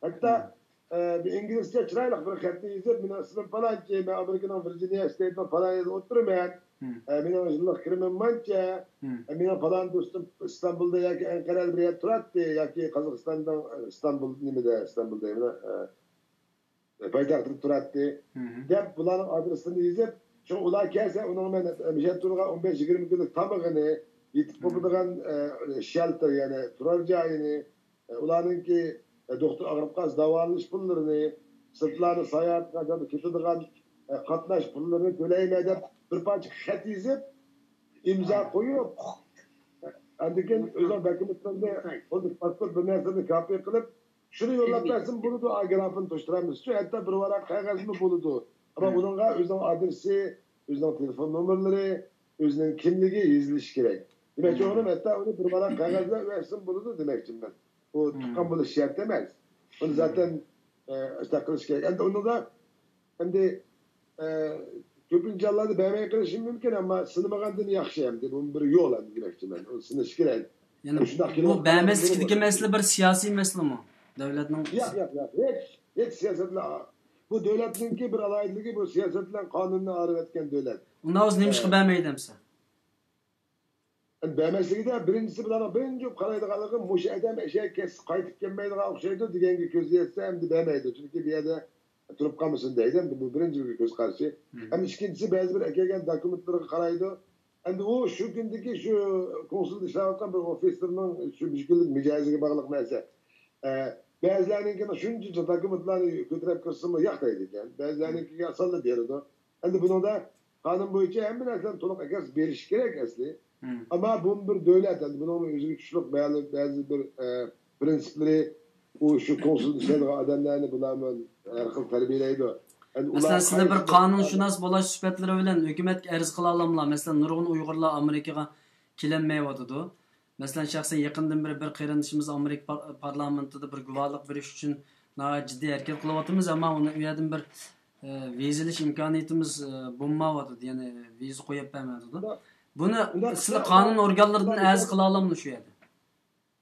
ھەتتا، مم. ئە، بىر ئىنگلىزچە چىرايلىق بىر خەتنى يېزىپ، مېنىڭ ئىسمىم پالانچى، مەن ئامېرىكىنىڭ ۋىرجىنىيە شتېتىنىڭ پالان يېرىدە ئولتۇرىمەن، مم. ئە، مېنىڭ يىللىق كىرىمىم مانچە، مم. ئە، مېنىڭ پالان دوستۇم ئىستانبۇلدا ياكى ئەنقەرەدە بىر يەردە تۇراتتى، ياكى قازاقىستاننىڭ، ئە، ئىستانبۇل، نېمىدە، ئىستانبۇل دەيمەن، ئە، پايتەختىدە تۇراتتى، مم. دەپ بۇلارنىڭ ئادرېسىنى يېزىپ، شۇڭا ئۇلار كەلسە ئۇنىڭ مەن مىشەن تۇرغان ئون بەش يىگىرمە كۈنلۈك تامىقىنى، يېتىپ مم. بولىدىغان، ئە، شېلتېر، يەنى تۇرار جايىنى، ئە، ئۇلارنىڭكى، ئە، دوختۇر ئاغرىپ قالسا داۋالىنىش پۇللىرىنى، سىرتلارنى ساياھەتكە كېتىدىغان، ئە، قاتناش پۇللىرىنى تۆلەيمەن دەپ بىر پارچە خەت يېزىپ، ئىمزا قويۇپ، ئاندىن كېيىن ئۆزىنىڭ دوكۇمېنتلىرىنى، خۇددى پاسپورت بىر نەرسىنى كاپىي قىلىپ، شۇنى يوللاپ بەرسىمۇ بولىدۇ، ئا، گراپىنى توشتۇرامىز. شۇ ھەتتا بىر ۋاراق قەغەزمۇ بولىدۇ. ئەمما مم. ئۇنىڭغا ئۆزىنىڭ ئادرېسى، ئۆزىنىڭ تېلېفون نومۇرلىرى، ئۆزىنىڭ كىملىكى يېزىلىشى كېرەك. دېمەكچى مم. بولغىنىم، ھەتتا ئۇنى بىر ۋاراق قەغەزدە بەرسىمۇ بولىدۇ دېمەكچىمەن. ئۇ مم. تۇغقان بولۇش شەرت ئەمەس. ئۇنى مم. زاتەن، ئە، ئىشتاق قىلىش كېرەك. ئەمدى ئۇنىڭدا ئەمدى، ئە، كۆپىنچە ھاللاردا بەرمەي قېلىشى مۇمكىن، ئەمما سىنىمىغاندىن ياخشى ئەمدى. بۇ بىر يول ئەمدى دېمەكچىمەن. ئۇ سىنىش كېرەك. يەنى شۇنداق بۇ كېلىۋاتقان بەرمەسلىكتىكى مەسىلە بىر سىياسىي مەسىلىمۇ؟ دۆلەتنىڭ ياق، ياق، ياق. ھېچ، ھېچ سىياسەت بىلەن، بۇ دۆلەتنىڭكى بىر ئالاھىدىلىكى، بۇ سىياسەت بىلەن قانۇننى ئايرىۋەتكەن دۆلەت. ئۇنداق بولسا نېمىشقا ئە، بەرمەيدۇ ئەمسە؟ بەرمەسلىكىدە بىرىنچىسى بۇلارنىڭ بىرىنچى قارايدىغانلىقى مۇشۇ ئادەم ئەشەگە كەتسە قايتىپ كەلمەيدىغان ئوخشايدۇ دېگەنگە كۆز يەتسە ئەمدى بەرمەيدۇ. چۈنكى بۇ يەردە تۇرۇپ قالمىسۇن دەيدۇ. ئەمدى بۇ بىرىنچى بىر كۆز قارىشى. مم. ئەمدى ئىككىنچىسى بەزى بىر ئەكەلگەن دوكۇمېنتلىرىغا قارايدۇ. ئەمدى ئۇ شۇ كۈندىكى شۇ كونسۇلدا ئىشلەۋاتقان بىر ئوفىتسېرنىڭ شۇ مۈشكۈللۈك مىجەزىگە باغلىق نەرسە. ئە، بەزىلەرنىڭكىنى شۇنچە دوكۇمېنتلارنى كۆتۈرۈپ كىرسىمۇ ياق دەيدىكەن. بەزىلەرنىڭكىگە ئاسانلا بېرىدۇ. ئەمدى بۇنىڭدا قانۇن بويىچە ھەممە نەرسىلەرنى تولۇق ئەكەس بېرىش كېرەك ئەسلى. ئەمما بۇمۇ بىر دۆلەت، ئەمدى بۇنىڭمۇ ئۆزىگە چۈشلۈق بەزى، بەزى بىر، ئە، پرىنسىپلىرى، ئۇ شۇ كونسۇلدا ئىشلەيدىغان ئادەملەرنى بۇلارمۇ ھەر خىل تەربىيەلەيدۇ. ئەمدى مەسىلەن، ئۇلار سىلەر بىر قايسى قانۇنشۇناس بولاش سۈپەتلىرى بىلەن ھۆكۈمەتكە ئەرز قىلالاملا؟ مەسىلەن، نۇرغۇن ئۇيغۇرلار ئامېرىكىغا كېلەلمەيۋاتىدۇ. مەسىلەن، شەخسەن يېقىندىن بېرى بىر قېرىندىشىمىز ئامېرىكا پار-، پارلامېنتىدا بىر گۇۋاھلىق بېرىش ئۈچۈن ناھايىتى جىددىي ھەرىكەت قىلىۋاتىمىز، ئەمما ئۇنى ئۇ يەردىن بىر، ئە، ۋىزا ئېلىش ئىمكانىيىتىمىز، ئە، بولمايۋاتىدۇ، يەنى ۋىزا قويۇپ بەرمەيۋاتىدۇ. بۇنى سىلەر قانۇن ئورگانلىرىدىن ئەرز قىلالامدۇ شۇ يەردە؟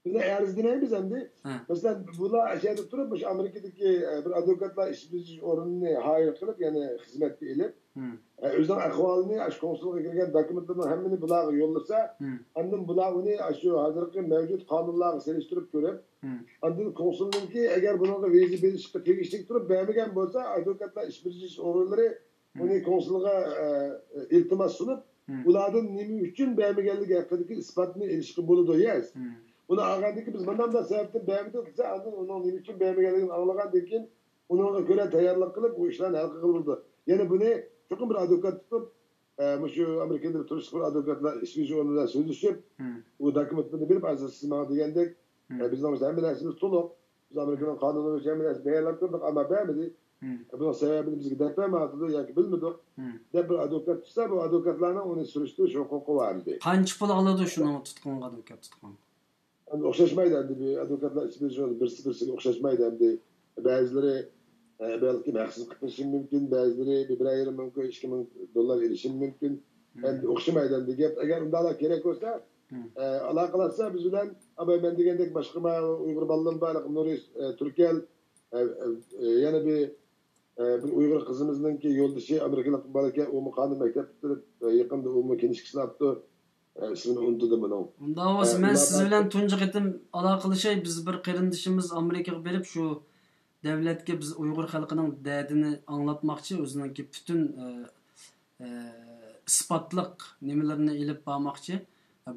بىز ئەرز دېمەيمىز ئەمدى. ھە. مەسىلەن، بۇلار ئەشەدە تۇرۇپ، مۇشۇ ئامېرىكىدىكى، ئە، بىر ئادۋوكاتلار ئىش بېجىرىش ئورنىنى ھايىر قىلىپ، يەنى خىزمەتكە ئېلىپ، ھە، ئۆزىنىڭ ئەھۋالىنى، ئاشۇ كونسۇلغا كىرگەن دوكۇمېنتلىرىنىڭ ھەممىنى بۇلارغا يوللىسا، ئاندىن بۇلار ئۇنى ئاشۇ ھازىرقى مەۋجۇت قانۇنلارغا سېلىشتۇرۇپ كۆرۈپ، ئاندىن كونسۇلنىڭكى ئەگەر بۇنىڭغا ۋىزا بېرىشقا تېگىشلىك تۇرۇپ بەرمىگەن بولسا، ئادۋوكاتلار ئىش بېجىرىش ئورۇنلىرى ئۇنى كونسۇلغا، ئە، ئىلتىماس سۇنۇپ، ئۇلاردىن نېمە ئۈچۈن بەرمىگەنلىكى ھەققىدىكى ئىسپاتنى ئېلىشقا بولىدۇ، يەس. ئۇنى ئالغاندىن كېيىن بىز مانا مۇنداق سەۋەبتىن بەرمىدۇق دېسە، ئاندىن ئۇنىڭ نېمە ئۈچۈن بەرمىگەنلىكىنى ئاڭلىغاندىن كېيىن، ئۇنىڭغا كۆرە تەييارلىق قىلىپ، ئۇ ئىشلارنى ھەل قىلغىلى بولىدۇ. يەنى بۇنى چوقۇم بىر ئادۋوكات تۇتۇپ، ئە، مۇشۇ ئامېرىكىدا تۇرۇشلۇق بىر ئادۋوكاتلار ئىش بېجىرىش ئورنى بىلەن سۆزلىشىپ، ئۇ دوكۇمېنتلارنى بېرىپ، ھازىر سىز ماڭا دېگەندەك، ئە، بىزنىڭ ھەممە نەرسىمىز تولۇق. بىز ئامېرىكىنىڭ قانۇنى بويىچە ھەممە نەرسىنى تەييارلاپ تۇردۇق، ئەمما بەرمىدى. بۇنىڭ سەۋەبىنى بىزگە دەپ بەرمەيۋاتىدۇ ياكى بىلمىدۇق، دەپ بىر ئادۋوكات تۇتسا، بۇ ئادۋوكاتلارنىڭ ئۇنى سۈرۈشتۈرۈش ھوقۇقى بار ئىدى. قانچە پۇل ئالىدۇ شۇنىڭ تۇتقىنىغا، ئادۋوكات تۇتقان؟ ئەمدى ئوخشاشمايدۇ، ئەمدى بىر ئادۋوكاتلار ئىچىدە بىرسى بىرسىگە ئوخشاشمايدۇ. ئەمدى بەزىلىرى، ئە، بەلكىم ھەقسىز قىلىشى مۇمكىن، بەزىلىرى بىر، بىرەر يېرىم مىڭ، ئىككى مىڭ دوللار ئېلىشى مۇمكىن. ئەمدى ئوخشىمايدۇ ئەمدى گەپ. ئەگەر ئۇنداقلار كېرەك بولسا، ئە، ئالاقىلاشسا بىز بىلەن، ئاباي، مەن دېگەندەك باشقا ما ئۇيغۇر بالىلىرىم بار، نۇرىس، ئە، تۈركەل، ئە، ئە، ئە، يەنە بىر، ئە، بىر ئۇيغۇر قىزىمىزنىڭكى يولدىشى ئامېرىكىلىق بالىكەن، ئۇمۇ قانۇن مەكتەپ پۈتتۈرۈپ، ئە، يېقىندا ئۇمۇ كىنىشكىسىنى ئاپتۇ. ئە، ئىسمىنى ئۇنتۇدۇم ئۇنىڭ. ئۇنداق بولسا، ئە، مەن سىز بىلەن تۇنجى قېتىم ئالاقىلىشاي. بىز بىر قېرىندىشىمىز ئامېرىكىغا بېرىپ، شۇ دەۋلەتكە بىز ئۇيغۇر خەلقىنىڭ دەردىنى ئاڭلاتماقچى، ئۆزىنىڭكى پۈتۈن، ئە، ئە، ئىسپاتلىق نېمىلىرىنى ئېلىپ بارماقچى.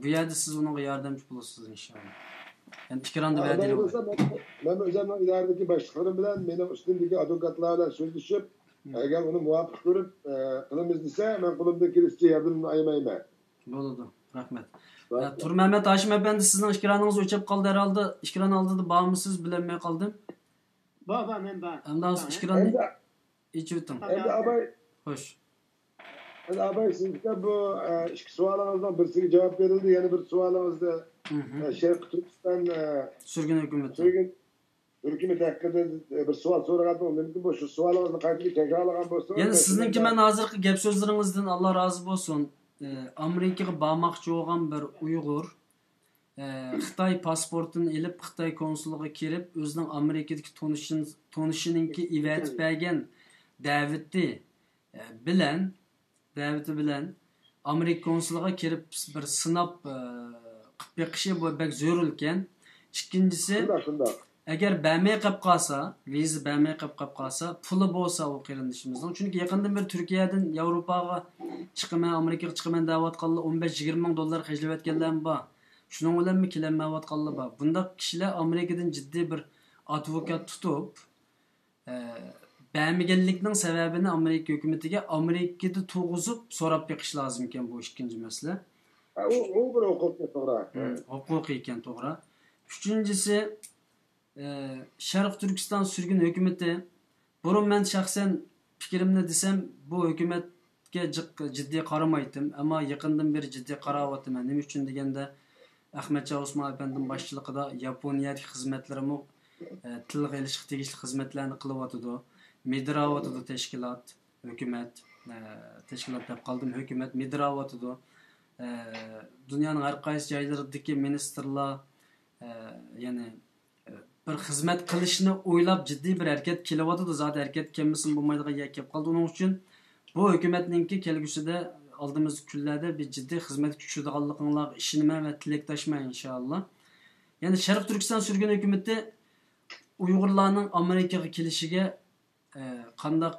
بۇ يەردە سىز ئۇنىڭغا ياردەمچى بولىسىز، ئىنشائاللا. يەنى ئىكراندا ۋەدىلىك بولسا، مەن، مەن ئۆزۈمنىڭ ئىدارىدىكى باشلىقلىرىم بىلەن، مېنىڭ ئۈستۈمدىكى ئادۋوكاتلار بىلەن سۆزلىشىپ، ئەگەر ئۇنى مۇۋاپىق كۆرۈپ، ئە، قىلىمىز دېسە، مەن قولۇمدىن كېلىشىچە ياردىمىمنى ئايىمايمەن. بولىدۇ. رەھمەت. ئە، تۇرمەمەت ھاشىم ئەپەندى، سىزنىڭ ئېكرانىڭىز ئۆچۈپ قالدى ھەرھالدا. ئېكران ئالدىدا بارمۇسىز؟ بىلەلمەي قالدىم. بار، بار، مەن بار. ئەمدى ھازىر ئېكراننى ئېچىۋېتىڭ. ئەمدى ئاباي، خوش. ئەمدى ئاباي، سىزگە بۇ، ئە، ئىككى سوئالىڭىزنىڭ بىرسىگە جاۋاب بېرىلدى. يەنە بىر سوئالىڭىزدا، ئە، شەرقىي تۈركىستان، ئە، سۈرگۈن ھۆكۈمىتى. سۈرگۈن ھۆكۈمىتى ھەققىدە، ئە، بىر سوئال سورىغانتىم. مۇمكىن بولسا شۇ سوئالىڭىزنى قايتىدىن تەكرارلىغان بولسىڭىز. يەنە سىزنىڭكى مەن ھازىرقى گەپ سۆزلىرىڭىزدىن، ئاللا رازى بولسۇن. ئە، ئامېرىكىغا بارماقچى بولغان بىر ئۇيغۇر، ئە، خىتاي پاسپورتىنى ئېلىپ، خىتاي كونسۇلىغا كىرىپ، ئۆزىنىڭ ئامېرىكىدىكى تونۇشىن-، تونۇشىنىڭكى ئەۋەتىپ بەرگەن دەۋىتى، ئە، بىلەن، دەۋىتى بىلەن ئامېرىكا كونسۇلىغا كىرىپ بىر سىناپ، ئە، قىلىپ بېقىشى بۇ بەك زۆرۈركەن. ئىككىنچىسى، شۇنداق، شۇنداق. ئەگەر بەرمەي قېلىپ قالسا، ۋىزا بەرمەي قېلىپ، قېلىپ قالسا، پۇلى بولسا ئۇ قېرىندىشىمىزنىڭ. چۈنكى يېقىندىن بېرى تۈركىيەدىن ياۋروپاغا چىقىمەن، ئامېرىكىغا چىقىمەن دەۋاتقانلار ئون بەش يىگىرمە مىڭ دوللار خەجلىۋەتكەنلەرمۇ بار. شۇنىڭ بىلەنمۇ كېلەلمەيۋاتقانلار بار. بۇنداق كىشىلەر ئامېرىكىدىن جىددىي بىر ئادۋوكات تۇتۇپ، ئە، بەرمىگەنلىكنىڭ سەۋەبىنى ئامېرىكا ھۆكۈمىتىگە ئامېرىكىدا تۇرغۇزۇپ سوراپ بېقىش لازىمكەن، بۇ ئىككىنچى مەسىلە. ھە، ئۇ، ئۇ بىر ھوقۇق، توغرا. ھە، ھوقۇقىي ئىكەن، توغرا. ئۈچىنچىسى، ئە، شەرقىي تۈركىستان سۈرگۈن ھۆكۈمىتى، بۇرۇن مەن شەخسەن پىكرىمنى دېسەم، بۇ ھۆكۈمەتكە جىق-، جىددىي قارىمايتتىم، ئەمما يېقىندىن بېرى جىددىي قاراۋاتىمەن. نېمە ئۈچۈن دېگەندە، ئەخمەتجان ئوسمان ئەپەندىم باشچىلىقىدا ياپونىيەدىكى خىزمەتلىرىمۇ، ئە، تىلغا ئېلىشقا تېگىشلىك خىزمەتلەرنى قىلىۋاتىدۇ. مىدىراۋاتىدۇ تەشكىلات، ھۆكۈمەت، ئە، تەشكىلات دەپ قالدىم، ھۆكۈمەت مىدىراۋاتىدۇ. ئە، دۇنيانىڭ ھەر قايسى جايلىرىدىكى مىنىستىرلار، ئە، يەنى، ئە، بىر خىزمەت قىلىشنى ئويلاپ جىددىي بىر ھەرىكەت كېلىۋاتىدۇ. زادى ھەرىكەت كەلمىسىمۇ بولمايدىغان يەر كېلىپ قالدى. ئۇنىڭ ئۈچۈن بۇ ھۆكۈمەتنىڭكى كەلگۈسىدە، ئالدىمىزدىكى كۈنلەردە بىر جىددىي خىزمەتكە چۈشىدىغانلىقىڭلارغا ئىشىنىمەن ۋە تىلەكداشمەن، ئىنشائاللا. يەنى شەرقىي تۈركىستان سۈرگۈن ھۆكۈمىتى ئۇيغۇرلارنىڭ ئامېرىكىغا كېلىشىگە، ئە، قانداق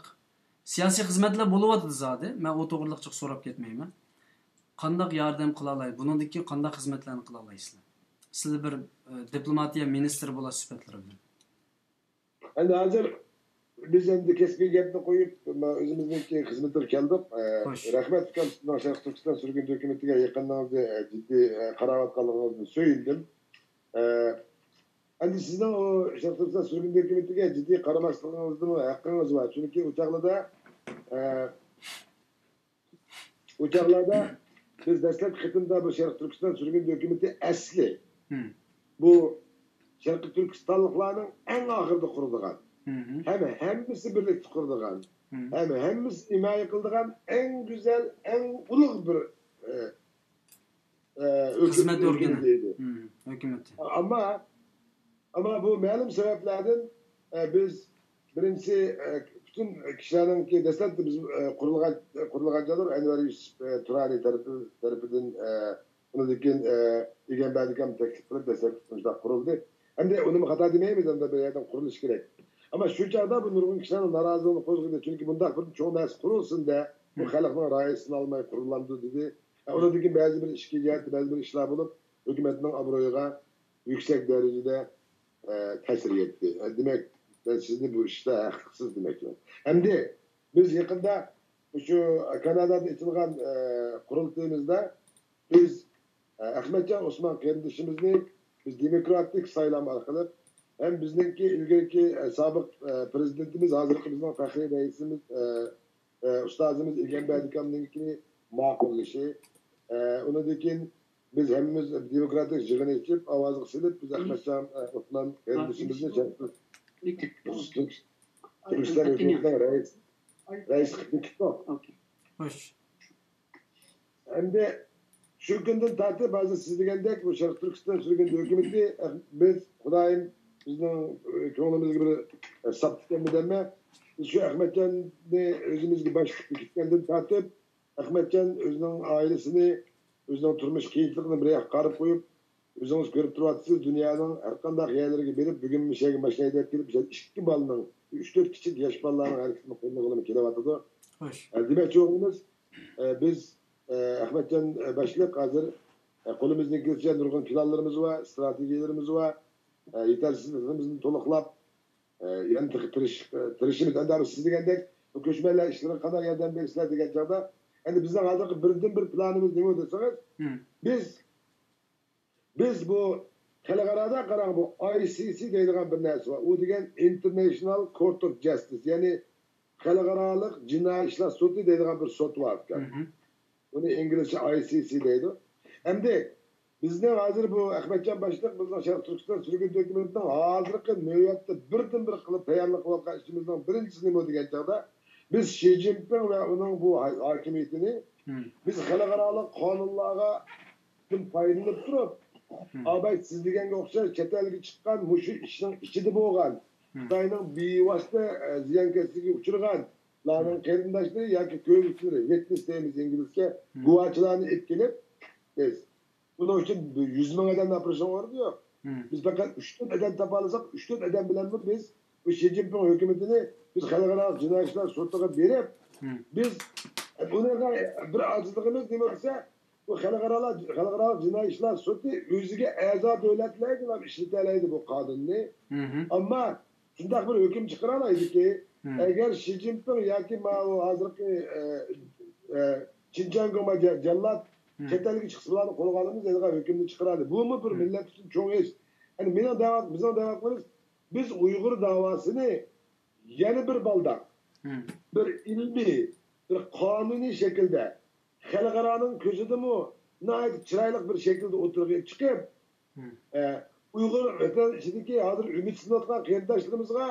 سىياسىي خىزمەتلەر بولۇۋاتىدۇ زادى. مەن ئۇ توغرىلىق جىق سوراپ كەتمەيمەن. قانداق ياردەم قىلالاي؟ بۇنىڭدىن كېيىن قانداق خىزمەتلەرنى قىلالايسىلەر؟ سىلەر بىر، ئە، دىپلوماتىيە مىنىستىرى بولاش سۈپەتلىرى بىلەن. ئەمدى ھازىر بىز ئەمدى كەسپىي گەپنى قويۇپ، مانا ئۆزىمىزنىڭكى خىزمىتىگە كەلدۇق. ئە، خوش. رەھمەت ئۇكام، سىزنىڭ شەرقىي تۈركىستان سۈرگۈن ھۆكۈمىتىگە يېقىنىڭىزنى، ئە، جىددىي، ئە، قاراۋاتقانلىقىڭىزدىن سۆيۈندۈم. ئە، ئەمدى سىزنىڭ ئۇ شەرقىي تۈركىستان سۈرگۈن ھۆكۈمىتىگە جىددىي قارىماسلىقىڭىزدىمۇ ھەققىڭىز بار. چۈنكى ئۇ چاغلىدا، ئە، ئۇ چاغلاردا بىز دەسلەپكى قېتىمدا بۇ شەرقىي تۈركىستان سۈرگۈن ھۆكۈمىتى ئەسلى مم. بۇ شەرقىي تۈركىستانلىقلارنىڭ ئەڭ ئاخىرىدا قۇرىدىغان، مم. ھەم ھەممىسى بىرلىكتە قۇرىدىغان، مم. ھەم ھەممىسى ھىمايە قىلىدىغان ئەڭ گۈزەل، ئەڭ ئۇلۇغ بىر، ئە، ئە، ھۆكۈم-، خىزمەت ھۆكۈمىتى ئورگىنى. ئىدى. مم. ھۆكۈمىتى. ئەمما، ئەمما بۇ مەلۇم سەۋەبلەردىن، ئە، بىز بىرىنچى، ئە، پۈتۈن كىشىلەرنىڭكى دەسلەپتە بىز، ئە، قۇرۇلغان، قۇرۇلغان جايلار ئەنۋەر يۈسۈپ، ئە، تۇرانى تەرىپى، تەرىپىدىن، ئە، ئۇنىڭدىن كېيىن، ئە، ئىگەم بەدىكام تەكلىپ قىلىپ دەسلەپتە مۇشۇنداق قۇرۇلدى. ئەمدى ئۇنىمۇ خاتا دېمەيمىز، ئەمدى بىر يەردىن قۇرۇلۇشى كېرەك. ئەمما شۇ چاغدا بۇ نۇرغۇن كىشىلەرنىڭ نارازىلىقىنى قوزغىدى. چۈنكى بۇنداق بىر چوڭ نەرسە قۇرۇلسىن دە، بۇ مم. خەلقنىڭ رايىسىنى ئالماي قۇرۇلامدۇ دېدى. ئە، ئۇنىڭدىن كېيىن بەزى بىر ئىچكى جەھەتتە بەزى بىر ئىشلار بولۇپ، ھۆكۈمەتنىڭ ئابرۇيىغا يۈكسەك دەرىجىدە، ئە، تەسىر يەتتى. ئە، دېمەك، مەن سىزنى بۇ ئىشتا ھەقلىقسىز دېمەكچىمەن. ئەمدى بىز يېقىندا مۇشۇ كانادادا ئېچىلغان، ئە، قۇرۇلتىيىمىزدا بىز، ئە، ئەخمەتجان ئوسمان قېرىندىشىمىزنى بىز دېموكراتىك سايلام ئارقىلىق ھەم بىزنىڭكى ئىلگىرىكى، ئە، سابىق، ئە، پىرېزىدېنتىمىز، ھازىرقى بىزنىڭ پەخرىي رەئىسىمىز، ئە، ئە، ئۇستازىمىز ئىگەم بەدىكامنىڭكىنى ماقۇللىشى، ئە، ئۇنىڭدىن كېيىن بىز ھەممىمىز دېموكراتىك يىغىن ئېچىپ، ئاۋازغا سېلىپ، بىز ئەخمەتجان، ئە، ئوسمان قېرىندىشىمىزنى شەرقىي تۈركىستان ھۆكۈمىتىنىڭ رەئىس، رەئىس قىلىپ كېتتۇق. خوش. ئەمدى شۇ كۈندىن تارتىپ، ھازىر سىز دېگەندەك، بۇ شەرقىي تۈركىستان سۈرگۈن ھۆكۈمىتى، ئە، بىز، خۇدايىم بىزنىڭ، ئە، كۆڭلىمىزگە بىر، ئە، ساپتىكەنمۇ دەيمەن. بىز شۇ ئەخمەتجاننى ئۆزىمىزگە باشلىق بېكىتكەندىن تارتىپ، ئەخمەتجان ئۆزىنىڭ ئائىلىسىنى، ئۆزىنىڭ تۇرمۇش قىيىنچىلىقىنى بىر ياققا قارىپ قويۇپ، ئۆزىڭىز كۆرۈپ تۇرۇۋاتىسىز، دۇنيانىڭ ھەر قانداق يەرلىرىگە بېرىپ، بۈگۈن مۇشۇ يەرگە ماشىنا ھەيدەپ كېلىپ، مۇشۇ ئىككى بالىنىڭ، ئۈچ تۆت كىچىك ياش بالىلارنىڭ ھەرىكىتىنى قوللىغىلىمۇ كېلىۋاتىدۇ. خوش. ئە، دېمەكچى بولغىنىمىز، ئە، بىز، ئە، ئەخمەتجان، ئە، باشلىق ھازىر، ئە، قولىمىزدىن كېلىشىچە نۇرغۇن پىلانلىرىمىز بار، ئىستراتېگىيەلىرىمىز بار، ئە، يېتەرسىزلىكلىرىمىزنى تولۇقلاپ، ئە، يەنە تېخى تىرىش-، ئە، تىرىشىمىز. ئەمدى سىز دېگەندەك، بۇ كۆچمەنلەر ئىشلىرىغا قانداق ياردەم بېرىسىلەر دېگەن چاغدا، ئەمدى بىزنىڭ ھازىرقى بىردىنبىر پىلانىمىز نېمە دېسىڭىز، مم. بىز، بىز بۇ خەلقئارادا قاراڭ، بۇ ئاي سى سى دەيدىغان بىر نەرسە بار. ئۇ دېگەن ئىنتېرنېشنال كورت ئوف جەستىس، يەنى خەلقئارالىق جىنايى ئىشلار سوتى دەيدىغان بىر سوت بار ئىكەن. مم. بۇنى ئىنگلىزچە ئاي سى سى دەيدۇ. ئەمدى بىزنىڭ ھازىر بۇ ئەخمەتجان باشلىق، بىزنىڭ شەرقىي تۈركىستان سۈرگۈن ھۆكۈمىتىنىڭ ھازىرقى نۆۋەتتە بىردىنبىر قىلىپ تەييارلىق قىلىۋاتقان ئىشىمىزنىڭ بىرىنچىسى نېمە دېگەن چاغدا، بىز شى جىنپىڭ ۋە ئۇنىڭ بۇ ھاي-، ھاكىمىيىتىنى مم. بىز خەلقئارالىق قانۇنلارغا پايدىلىنىپ تۇرۇپ، مم. ئاباي سىز دېگەنگە ئوخشاش چەت ئەلگە چىققان، مۇشۇ ئىشنىڭ ئىچىدە بولغان، مم. خىتاينىڭ بىۋاسىتە، ئە، زىيانكەشلىكىگە ئۇچرىغانلارنىڭ قېرىنداشلىرى ياكى كۆرگۈچىلىرى، ۋىتنېس دەيمىز ئىنگلىزچە، مم. گۇۋاچىلارنى ئېلىپ كېلىپ، بىز بۇنىڭ ئۈچۈن يۈز مىڭ ئادەمنى ئاپىرىشنىڭ ئورنى يوق. مم. بىز پەقەت ئۈچ تۆت ئادەم تاپالىساق، ئۈچ تۆت ئادەم بىلەنمۇ بىز بۇ شى جىنپىڭ ھۆكۈمىتىنى بىز خەلقئارالىق جىنايى ئىشلار سوتىغا بېرىپ، مم. بىز ئۇنىڭغا بىر ئاجىزلىقىمىز نېمە دېسە، بۇ خەلقئارالىق، خەلقئارالىق جىنايى ئىشلار سوتى ئۆزىگە ئەزا دۆلەتلەرگىلا ئىشلىتەلەيدۇ بۇ قانۇننى. مم. ئەمما شۇنداق بىر ھۆكۈم چىقىرالايدۇكى، مم. ئەگەر شى جىنپىڭ ياكى ماۋۇ ھازىرقى، ئە، ئە، چىنچاڭ گوما جا-، جاللات مم. چەت ئەلگە چىقسا، بۇلارنى قولغا ئالىمىز دەيدىغان ھۆكۈمنى چىقىرالىدۇ. بۇمۇ بىر مم. مىللەت ئۈچۈن چوڭ ئىش. يەنى مېنىڭ دەۋا-، بىزنىڭ دەۋا قىلىمىز، بىز ئۇيغۇر داۋاسىنى يەنە بىر بالداق، مم. بىر ئىلمىي، بىر قانۇنىي شەكىلدە خەلقئارانىڭ كۆزىدىمۇ ناھايىتى چىرايلىق بىر شەكىلدە ئوتتۇرىغا چىقىپ، مم. ئە، ئۇيغۇر ۋەتەن ئىچىدىكى ھازىر ئۈمىدسىزلىنىۋاتقان قېرىنداشلىرىمىزغا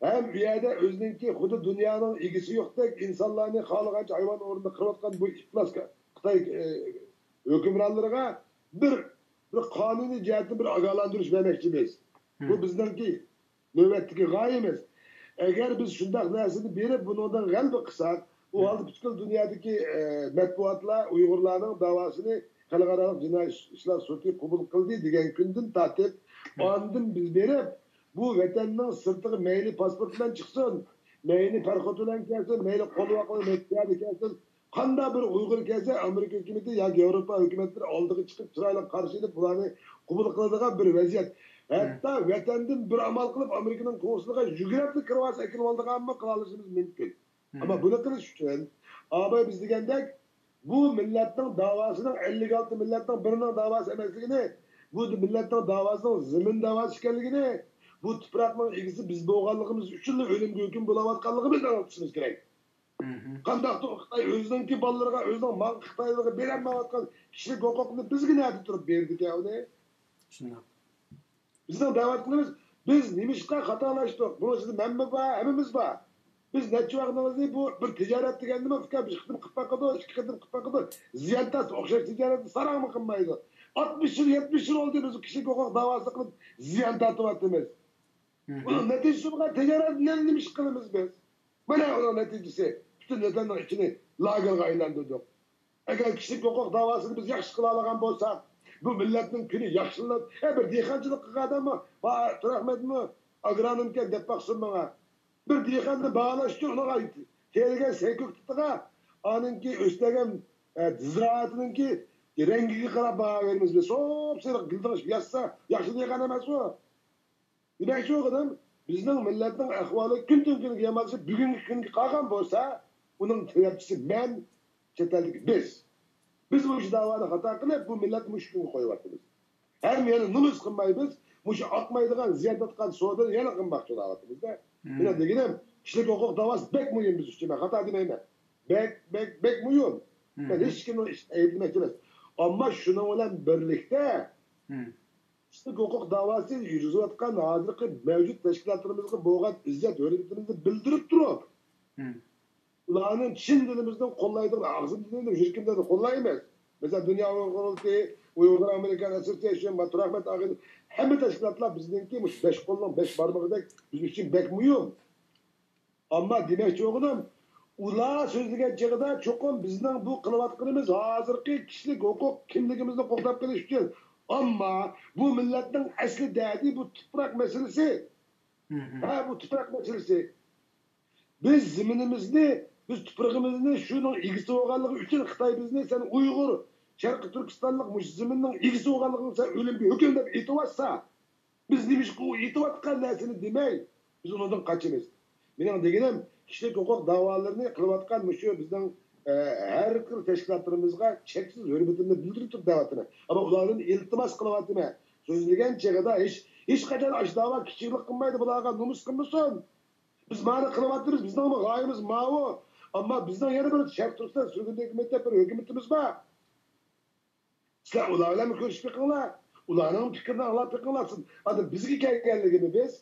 ھەم ئۇ يەردە ئۆزىنىڭكى خۇددى دۇنيانىڭ ئىگىسى يوقتەك ئىنسانلارنى خالىغانچە ھايۋان ئورنىدا قىرىۋاتقان بۇ ئىپلاس خىتاي، ئە، ھۆكۈمرانلىرىغا بىر، بىر قانۇنىي جەھەتتىن بىر ئاگاھلاندۇرۇش بەرمەكچىمىز. بۇ مم. بىزنىڭكى نۆۋەتتىكى غايىمىز. ئەگەر بىز شۇنداق نەرسىنى بېرىپ، بۇنىڭدىن غەلىبە قىلساق، ئۇ ھالدا پۈتكۈل دۇنيادىكى، ئە، مەتبۇئاتلار ئۇيغۇرلارنىڭ داۋاسىنى خەلقئارالىق جىنايى ئىشلار سوتى قوبۇل قىلدى دېگەن كۈندىن تارتىپ، ئاندىن بىز بېرىپ، بۇ ۋەتەننىڭ سىرتىغا مەيلى پاسپورت بىلەن چىقسۇن، مەيلى پاراخوت بىلەن كەلسۇن، مەيلى قولۋاق بىلەن مەيلى پىيادە كەلسۇن، قانداق بىر ئۇيغۇر كەلسە، ئامېرىكا ھۆكۈمىتى ياكى ياۋروپا ھۆكۈمەتلىرى ئالدىغا چىقىپ، چىرايلىق قارشى ئېلىپ، بۇلارنى قوبۇل قىلىدىغان بىر ۋەزىيەت. ھەتتا ۋەتەندىن بىر ئامال قىلىپ ئامېرىكىنىڭ كونسۇلىغا يۈگۈرۈپلا كىرىۋالسا ئەكېلىۋالىدىغانمۇ قىلالىشىمىز مۇمكىن. ئەمما بۇنى قىلىش ئۈچۈن ئاباي بىز دېگەندەك بۇ مىللەتنىڭ داۋاسىنىڭ ئەللىك ئالتە مىللەتنىڭ بىرىنىڭ داۋاسى ئەمەسلىكىنى، بۇ مىللەتنىڭ داۋاسىنىڭ زېمىن داۋاسى ئىكەنلىكىنى، بۇ تۇپراقنىڭ ئىگىسى بىز بولغانلىقىمىز ئۈچۈنلا ئۆلۈمگە ھۆكۈم بولاۋاتقانلىقىمىزنى ئاڭلىتىشىمىز كېرەك. قانداقتۇر خىتاي ئۆزىنىڭكى بالىلىرىغا، ئۆزىنىڭ ماڭقا خىتايلىرىغا بېرەلمەيۋاتقان كىشىلىك ھوقۇقنى بىزگە نەدە تۇرۇپ بېرىدىكەن ئۇنى؟ شۇنداق. بىزنىڭ دەۋاتقىنىمىز، بىز نېمىشقا خاتالاشتۇق؟ بۇنىڭ ئىچىدە مەنمۇ بار، ھەممىمىز بار. بىز نەچچە ۋاقتىمىزنى بۇ بىر تىجارەت دېگەننىمۇ ئۇكا، بىر قېتىم قىلىپ باقىدۇ، ئىككى قېتىم قىلىپ باقىدۇ، زىيان تارتىدۇ. ئوخشاش تىجارەتنى ساراڭمۇ قىلمايدۇ. ئاتمىش يىل، يەتمىش يىل بولدى بىز كىشىلىك ھوقۇق داۋاسى قىلىپ زىيان تارتىۋاتىمىز. بۇنىڭ نەتىجىسى بولغان تىجارەتنى نېمە ئىش قىلىمىز بىز؟ مانا ئۇنىڭ نەتىجىسى، پۈتۈن ۋەتەننىڭ ئىچىنى لاگېرغا ئايلاندۇردۇق. ئەگەر كىشىلىك ھوقۇق داۋاسىنى بىز ياخشى قىلالىغان بولساق، بۇ مىللەتنىڭ كۈنى ياخشىلىنىپ، ھە، بىر دېھقانچىلىق قىلغان ئادەممۇ، تۇراخمەتمۇ ئاگرونومكەن دەپ باقسۇن ماڭا. بىر دېھقاننى باھالاش ئۈچۈن ئۇنىڭغا تېرىگەن سەي كۆكتاتىغا، ئانىڭكى ئۆستۈرگەن، ئە، زىرائىتىنىڭكى رەڭگىگە قاراپ باھا بېرىمىز. بىز سوپسېرىق گۈلدىڭشىپ ياتسا، ياخشى دېھقان ئەمەسمۇ؟ دېمەكچى بولغىنىم، بىزنىڭ مىللەتنىڭ ئەھۋالى كۈندىن-كۈنگە يامانلىشىپ، بۈگۈنكى كۈنگە قالغان بولسا، ئۇنىڭ سەۋەبچىسى مەن، چەت ئەلدىكى بىز. بىز مۇشۇ داۋانى خاتا قىلىپ، بۇ مىللەتنى مۇشۇ كۈنگە قويۇۋاتىمىز. ھەم يەنە نومۇس قىلماي بىز، مۇشۇ ئاقمايدىغان، زىيان تارتقان سودىنى يەنە قىلماقچى بولۇۋاتىمىز-دە. مېنىڭ دېگىنىم، كىشىلىك ھوقۇق داۋاسى بەك مۇھىم بىز ئۈچۈن، مەن خاتا دېمەيمەن. بەك، بەك، بەك مۇھىم. مەن ھېچكىمنىڭ ئىشىنى ئەيىبلىمەكچى ئەمەس. ئەمما شۇنىڭ بىلەن بىرلىكتە، كىشىلىك ھوقۇق داۋاسى يۈرگۈزۈۋاتقان ھازىرقى مەۋجۇت تەشكىلاتلىرىمىزغا بولغان ئىززەت-ھۆرمىتىمىزنى بىلدۈرۈپ تۇرۇپ، ئۇلارنىڭ چىن دىلىمىزدىن قوللايدىغان، ئاغزىمدىن دېمەيمەن، يۈرىكىمدىن قوللايمىز. مەسىلەن، دۇنيا ئۇيغۇر قۇرۇلتىيى، ئۇيغۇر ئامېرىكان ئاسسوتسىيېشن، ماتۇر ئەخمەت ئاغىنە، ھەممە تەشكىلاتلار بىزنىڭكى مۇشۇ بەش قولنىڭ بەش بارمىقىدەك بىز ئۈچۈن بەك مۇھىم. ئەمما دېمەكچى بولغىنىم، ئۇلار سۆزلىگەن چېغىدا چوقۇم بىزنىڭ بۇ قىلىۋاتقىنىمىز ھازىرقى كىشىلىك ھوقۇق كىملىكىمىزنى قوغداپ قېلىش ئۈچۈن. ئەمما بۇ مىللەتنىڭ ئەسلى دەردى بۇ تۇپراق مەسىلىسى. ھە، بۇ تۇپراق مەسىلىسى. بىز زېمىنىمىزنى، بىز تۇپرىقىمىزنى شۇنىڭ ئىگىسى بولغانلىقى ئۈچۈن خىتاي بىزنى، سەن ئۇيغۇر، شەرقىي تۈركىستانلىق، مۇشۇ زېمىننىڭ ئىگىسى بولغانلىقىڭ سەن ئۆلۈمگە ھۆكۈم دەپ ئېتىۋاتسا، بىز نېمىشقا ئۇ ئېتىۋاتقان نەرسىنى دېمەي، بىز ئۇنىڭدىن قاچىمىز؟ مېنىڭ دېگىنىم، كىشىلىك ھوقۇق داۋالىرىنى قىلىۋاتقان مۇشۇ بىزنىڭ، ئە، ھەر خىل تەشكىلاتلىرىمىزغا چەكسىز ھۆرمىتىمنى بىلدۈرۈپ تۇرۇپ دەۋاتىمەن. ئەمما ئۇلاردىن ئىلتىماس قىلىۋاتىمەن. سۆزلىگەن چېغىدا ھېچ، ھېچقاچان ئاشۇ داۋا كىچىكلىك قىلمايدۇ، بۇلارغا نومۇس قىلمىسۇن. بىز مانا قىلىۋاتىمىز، بىزنىڭمۇ غايىمىز ماۋۇ. ئەمما بىزنىڭ يەنە بىر شەرقىي تۈركىستان سۈرگۈندە ھۆكۈمەت دەپ بىر ھۆكۈمىتىمىز بار. سىلەر ئۇلار بىلەن كۆرۈشۈپ بېقىڭلار. ئۇلارنىڭ پىكرىنى ئاڭلاپ بېقىڭلار. سىز، ئادەم بىزگە كەلگەنلىكىنى بىز.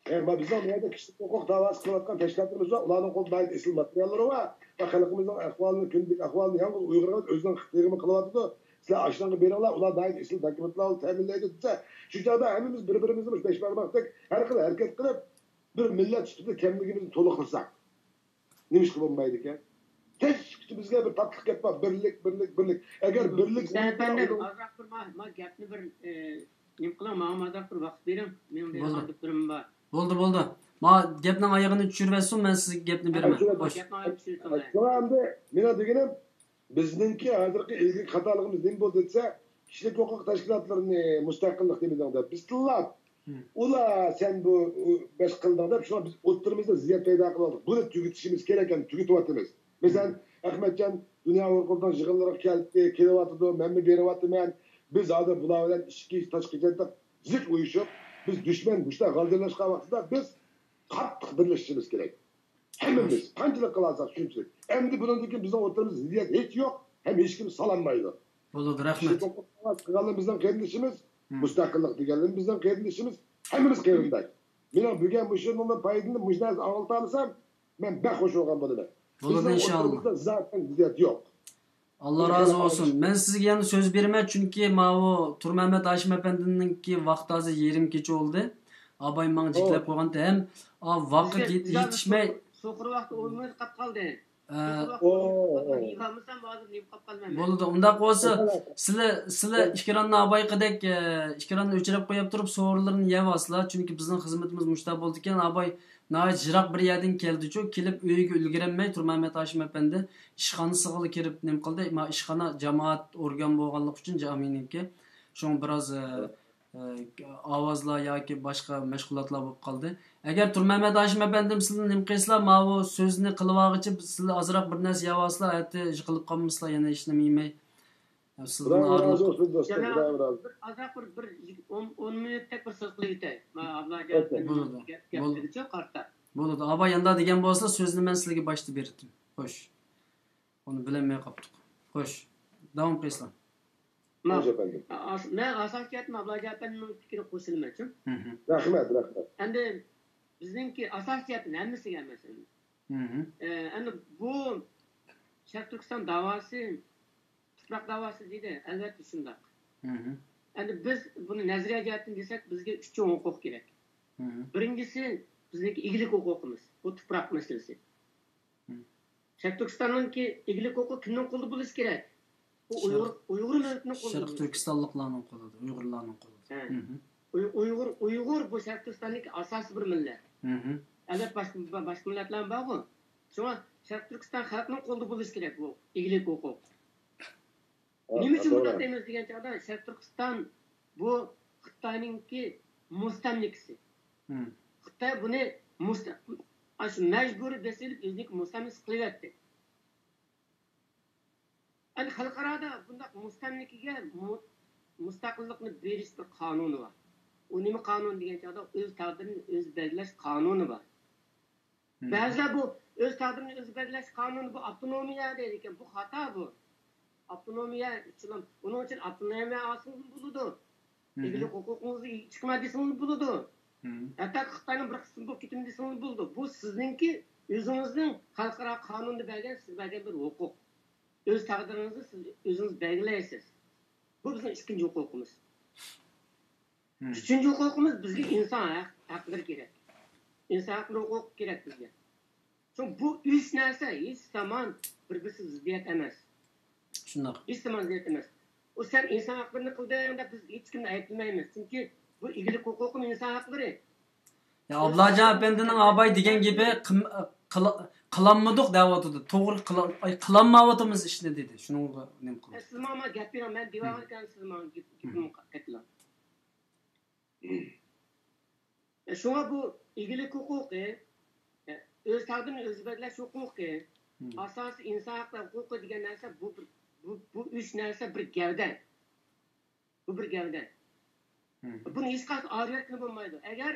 ئەمما بىزنىڭ بۇ يەردە كىشىلىك ھوقۇق داۋاسى قىلىۋاتقان تەشكىلاتلىرىمىز بار. ئۇلارنىڭ قولىدا ناھايىتى ئېسىل ماتېرىياللىرى بار. ۋە خەلقىمىزنىڭ ئەھۋالىنى، كۈندىلىك ئەھۋالىنى يالغۇز ئۇيغۇرغا ئەمەس، ئۆزىنىڭ تېغىمۇ قىلىۋاتىدۇ. سىلەر ئاشۇنىڭغا بېرىڭلار، ئۇلار ناھايىتى ئېسىل دوكۇمېنتلار بىلەن تەمىنلەيدۇ دېسە، شۇ چاغدا ھەممىمىز بىر-بىرىمىزنى مۇشۇ بەش بارماقتەك ھەر خىل ھەرىكەت قىلىپ، بىر مىللەت سۈپىتىدە كەملىكىمىزنى تولۇقلىساق. نېمىشقا بولمايدىكەن؟ كەچكىچە بىزگە بىر تاتلىق گەپ بار، بىرلىك، بىرلىك، بىرلىك. ئەگەر بىرلىك، ھۈسەن ئەپەندىم، ئازراق بىر ما، ما گەپنى بىر، ئە، نېمە قىلىڭ، ماڭا ئازراق بىر ۋاقىت بېرىڭ. مېنىڭ بولدى. بېرىدىغان گەپلىرىم بار. بولدى، بولدى. ما گەپنىڭ ئايىغىنى چۈشۈرۈۋەتسۇن، مەن سىزگە گەپنى بېرىمەن. چۈشۈرۈۋەتسۇن. خوش. گەپنىڭ ئايىغىنى چۈشۈرسۇن. شۇڭا ئەمدى مېنىڭ دېگىنىم، بىزنىڭكى ھازىرقى ئىلگىرىكى خاتالىقىمىز نېمە بولدى دېسە، كىشىلىك ھوقۇق تەشكىلاتلىرىنى مۇستەقىللىق دېمىدىڭ دەپ بىز تىللاپ، ئۇلار سەن بۇ، ئۇ، بەش قىلدىڭ دەپ، شۇڭا بىز ئوتتۇرىمىزدا زىددىيەت پەيدا قىلىۋاتىدۇ. بۇنى تۈگىتىشىمىز كېرەك، يەنى تۈگىتىۋاتىمىز. مەسىلەن، ئەخمەتجان دۇنيا ھوقۇقىنىڭ يىغىنلىرىغا كەلدى، كېلىۋاتىدۇ، مەنمۇ بېرىۋاتىمەن. بىز ھازىر بۇلار بىلەن ئىچكى تاشقى جەھەتتە زىچ ئۇيۇشۇپ، بىز دۈشمەن مۇشۇنداق غالجىرلاشقان ۋاقتىدا بىز قاتتىق بىرلىشىشىمىز كېرەك. ھەممىمىز قانچىلىك قىلالىساق شۇنچىلىك. ئەمدى بۇنىڭدىن كېيىن بىزنىڭ ئوتتۇرىمىزدا زىددىيەت ھېچ يوق، ھەم ھېچكىم سالالمايدۇ. بولىدۇ، رەھمەت. شۇ توققۇز قىلغانلىرىمىزنىڭ قېرىندىشىمىز، مۇستەقىللىق دېگەنلىرىمىزنىڭ قېرىندىشىمىز، ھەممىمىز قېرىنداش. مېنىڭ بۈگۈن مۇشۇنىڭدىن پايدىلىنىپ مۇشۇ نەرسىنى ئاڭلىتالىسام، مەن بەك خۇش بولغان بولىمەن. بولىدۇ، بىزنىڭ ئىنشاللا. ئوتتۇرىمىزدا زاتەن زىددىيەت يوق. ئاللا رازى بولسۇن. مەن سىزگە يەنە سۆز بېرىمەن، چۈنكى ماۋۇ تۇرمەمەت ھاشىم ئەپەندىنىڭكى ۋاقتى ھازىر يېرىم كېچە بولدى. ئاباي ماڭا جىكلەپ قويغانتى ھەم، ئا، ۋاقىت يېتىشمەي. سوقۇر ۋاقتى ئون مىنۇت قاپ قالدى. ئە، سوقۇر ۋاقتى ئون مىنۇت قاپ قالدى. يېيىۋالمىسام ھازىر نېمە قاپ قالىمەن مەن. بولىدۇ، ئۇنداق بولسا، سىلەر، سىلەر ئىكراننى ئابايقىدەك، ئە، ئىكراننى ئۆچۈرۈپ قويۇپ تۇرۇپ، سورۇنلىرىنى يەۋالسىلا، چۈنكى بىزنىڭ خىزمىتىمىز مۇشۇنداق بولىدىكەن، ئاباي ناھايىتى يىراق بىر يەردىن كەلدىچۇ، كېلىپ ئۆيىگە ئۈلگۈرەلمەي تۇرمەمەت ھاشىم ئەپەندى ئىشخانىسىغىلا كىرىپ نېمە قىلدى. ما ئىشخانا جامائەت ئورگان بولغانلىقى ئۈچۈن جامىنىڭكى. شۇڭا بىراز، ئە، ئاۋازلار ياكى باشقا مەشغۇلاتلار بولۇپ قالدى. ئەگەر تۇرمەمەت ھاشىم ئەپەندىم سىلىنى نېمە قىلسىلا، ماۋۇ سۆزنى قىلىۋالغىچە سىلى ئازراق بىر نەرسە يەۋالسىلا، ئەتە يىقىلىپ قالمىسىلا، يەنە ھېچنېمە يېمەي. سىزدىن خۇدايىم رازى ئايرىلىپ بولسۇن، دوستۇم، خۇدايىم رازى. بىر ئازراق بىر، بىر ئون، ئون مىنۇتتەك بىر سۆز قىلىۋېتەي. مانا ئابلاجان ئەپەندىم بولىدۇ. گەپ، گەپ بولىدۇ. دېگۈچە قارتا. بولىدۇ. ئاباي ياندا دېگەن بولسا، سۆزنى مەن سىلىگە باشتا بېرىتتىم. خوش. ئۇنى بىلەلمەي قاپتۇق. خوش. داۋام قىلسىلا. ما-، خوش ئەپەندىم. ئاس-، مەن ئاساسىي جەھەتتىن ئابلاجان ئەپەندىنىڭ پىكرىگە قوشۇلىمەن، چۈ. مھم. رەھمەت، رەھمەت. ئەمدى بىزنىڭكى ئاساسىي جەھەتتىن ھەممىسىگە ئەمەس ئەمدى. مھم. ئە، ئەمدى بۇ شەرقىي تۈركىستان داۋاسى، تۇپراق داۋاسى دېدى. ئەلۋەتتە شۇنداق. مھم. ئەمدى بىز بۇنى نەزەرىيە جەھەتتىن دېسەك، بىزگە ئۈچ چوڭ ھوقۇق كېرەك. مھم. بىرىنچىسى، بىزنىڭكى ئىگىلىك ھوقۇقىمىز، بۇ تۇپراق مەسىلىسى. مھم. شەرقىي تۈركىستاننىڭكى ئىگىلىك ھوقۇقى كىمنىڭ قولىدا بولۇشى كېرەك؟ بۇ شەرق-، ئۇيغۇر، ئۇيغۇر مىللىتىنىڭ قولىدا شەرقىي بولۇشى كېرەك. تۈركىستانلىقلارنىڭ قولىدا، ئۇيغۇرلارنىڭ قولىدا. ھە. مھم. ئۇي-، ئۇيغۇر، ئۇيغۇر بۇ شەرقىي تۈركىستاندىكى ئاساسىي بىر مىللەت. مھم. ئەلۋەتتە، باشقا، باشقا مىللەتلەرمۇ بارغۇ. شۇڭا شەرقىي تۈركىستان خەلقىنىڭ قولىدا بولۇشى كېرەك بۇ ئىگىلىك ھوقۇق. ھە، نېمە ئۈچۈن توغرا. بۇنداق دەيمىز دېگەن چاغدا، شەرقىي تۈركىستان بۇ خىتاينىڭكى مۇستەملىكىسى. مم. خىتاي بۇنى مۇست-، ئاشۇ مەجبۇرىي بېسىلىپ ئۆزىنىڭكى مۇستەملىكىسى قىلىۋەتتى. ئەمدى خەلقئارادا بۇنداق مۇستەملىكىگە مۇ-، مۇستەقىللىقنى بېرىش بىر قانۇنى بار. ئۇ نېمە قانۇن دېگەن چاغدا، ئۆز تەقدىرىنى ئۆزى بەلگىلەش قانۇنى بار. مم. بەزىلەر بۇ ئۆز تەقدىرىنى ئۆزى بەلگىلەش قانۇنى، بۇ ئاپتونومىيە دەيدىكەن. بۇ خاتا بۇ. ئاپتونومىيە ئۈچۈن، ئۇنىڭ ئۈچۈن ئاپتونومىيە ئالسىڭىز بولىدۇ. مم. ئىگىلىك ھوقۇقىڭىزنى چىقىمەن دېسىڭىز بولىدۇ. مم. ھەتتا خىتاينىڭ بىر قىسمى بولۇپ كېتىمەن دېسىڭىز بولىدۇ. بۇ سىزنىڭكى ئۆزىڭىزنىڭ خەلقئارا قانۇندا بەرگەن، سىز بەرگەن بىر ھوقۇق. ئۆز تەقدىرىڭىزنى سىز ئۆزىڭىز بەلگىلەيسىز. بۇ بىزنىڭ ئىككىنچى ھوقۇقىمىز. مم. ئۈچىنچى ھوقۇقىمىز، بىزگە ئىنسان ھەق-، ھەقلىرى كېرەك. ئىنسان ھەقلىرى ھوقۇقى كېرەك بىزگە. چۈنكى بۇ ئۈچ نەرسە ھېچ زامان بىر-بىرسىگە زىددىيەت ئەمەس. شۇنداق. ھېچ زامان زىددىيەت ئەمەس. ئۇ سەن ئىنسان ھەقلىرىنى قىلدىڭ دەپ بىز ھېچكىمنى ئەيىبلىمەيمىز. چۈنكى بۇ ئىگىلىك ھوقۇقىمۇ ئىنسان ھەقلىرى. يا، ئابلاجان ئەپەندىنىڭ ئاباي دېگەن گېپى قىم-، قىل-، قىلالمىدۇق دەۋاتىدۇ. توغرا قىلا-، ئاي، قىلالمايۋاتىمىز ئىشنى دېدى. شۇنىڭغا نېمە قىلىمىز؟ سىز ماڭا گەپ بېرىڭ، مەن دېۋالغان سىز ماڭا گېپ-، گېپىمنى قايتىلاڭ. شۇڭا بۇ ئىگىلىك ھوقۇقى، ئۆز تەقدىرىنى ئۆزى بەلگىلەش ھوقۇقى، مم. ئاساسىي ئىنسان ھەقلىرى ھوقۇقى دېگەن نەرسە، بۇ بىر، بۇ، بۇ ئۈچ نەرسە بىر گەۋدە. بۇ بىر گەۋدە. مم. بۇنى ھېچقاچان ئايرىۋەتكىلى بولمايدۇ. ئەگەر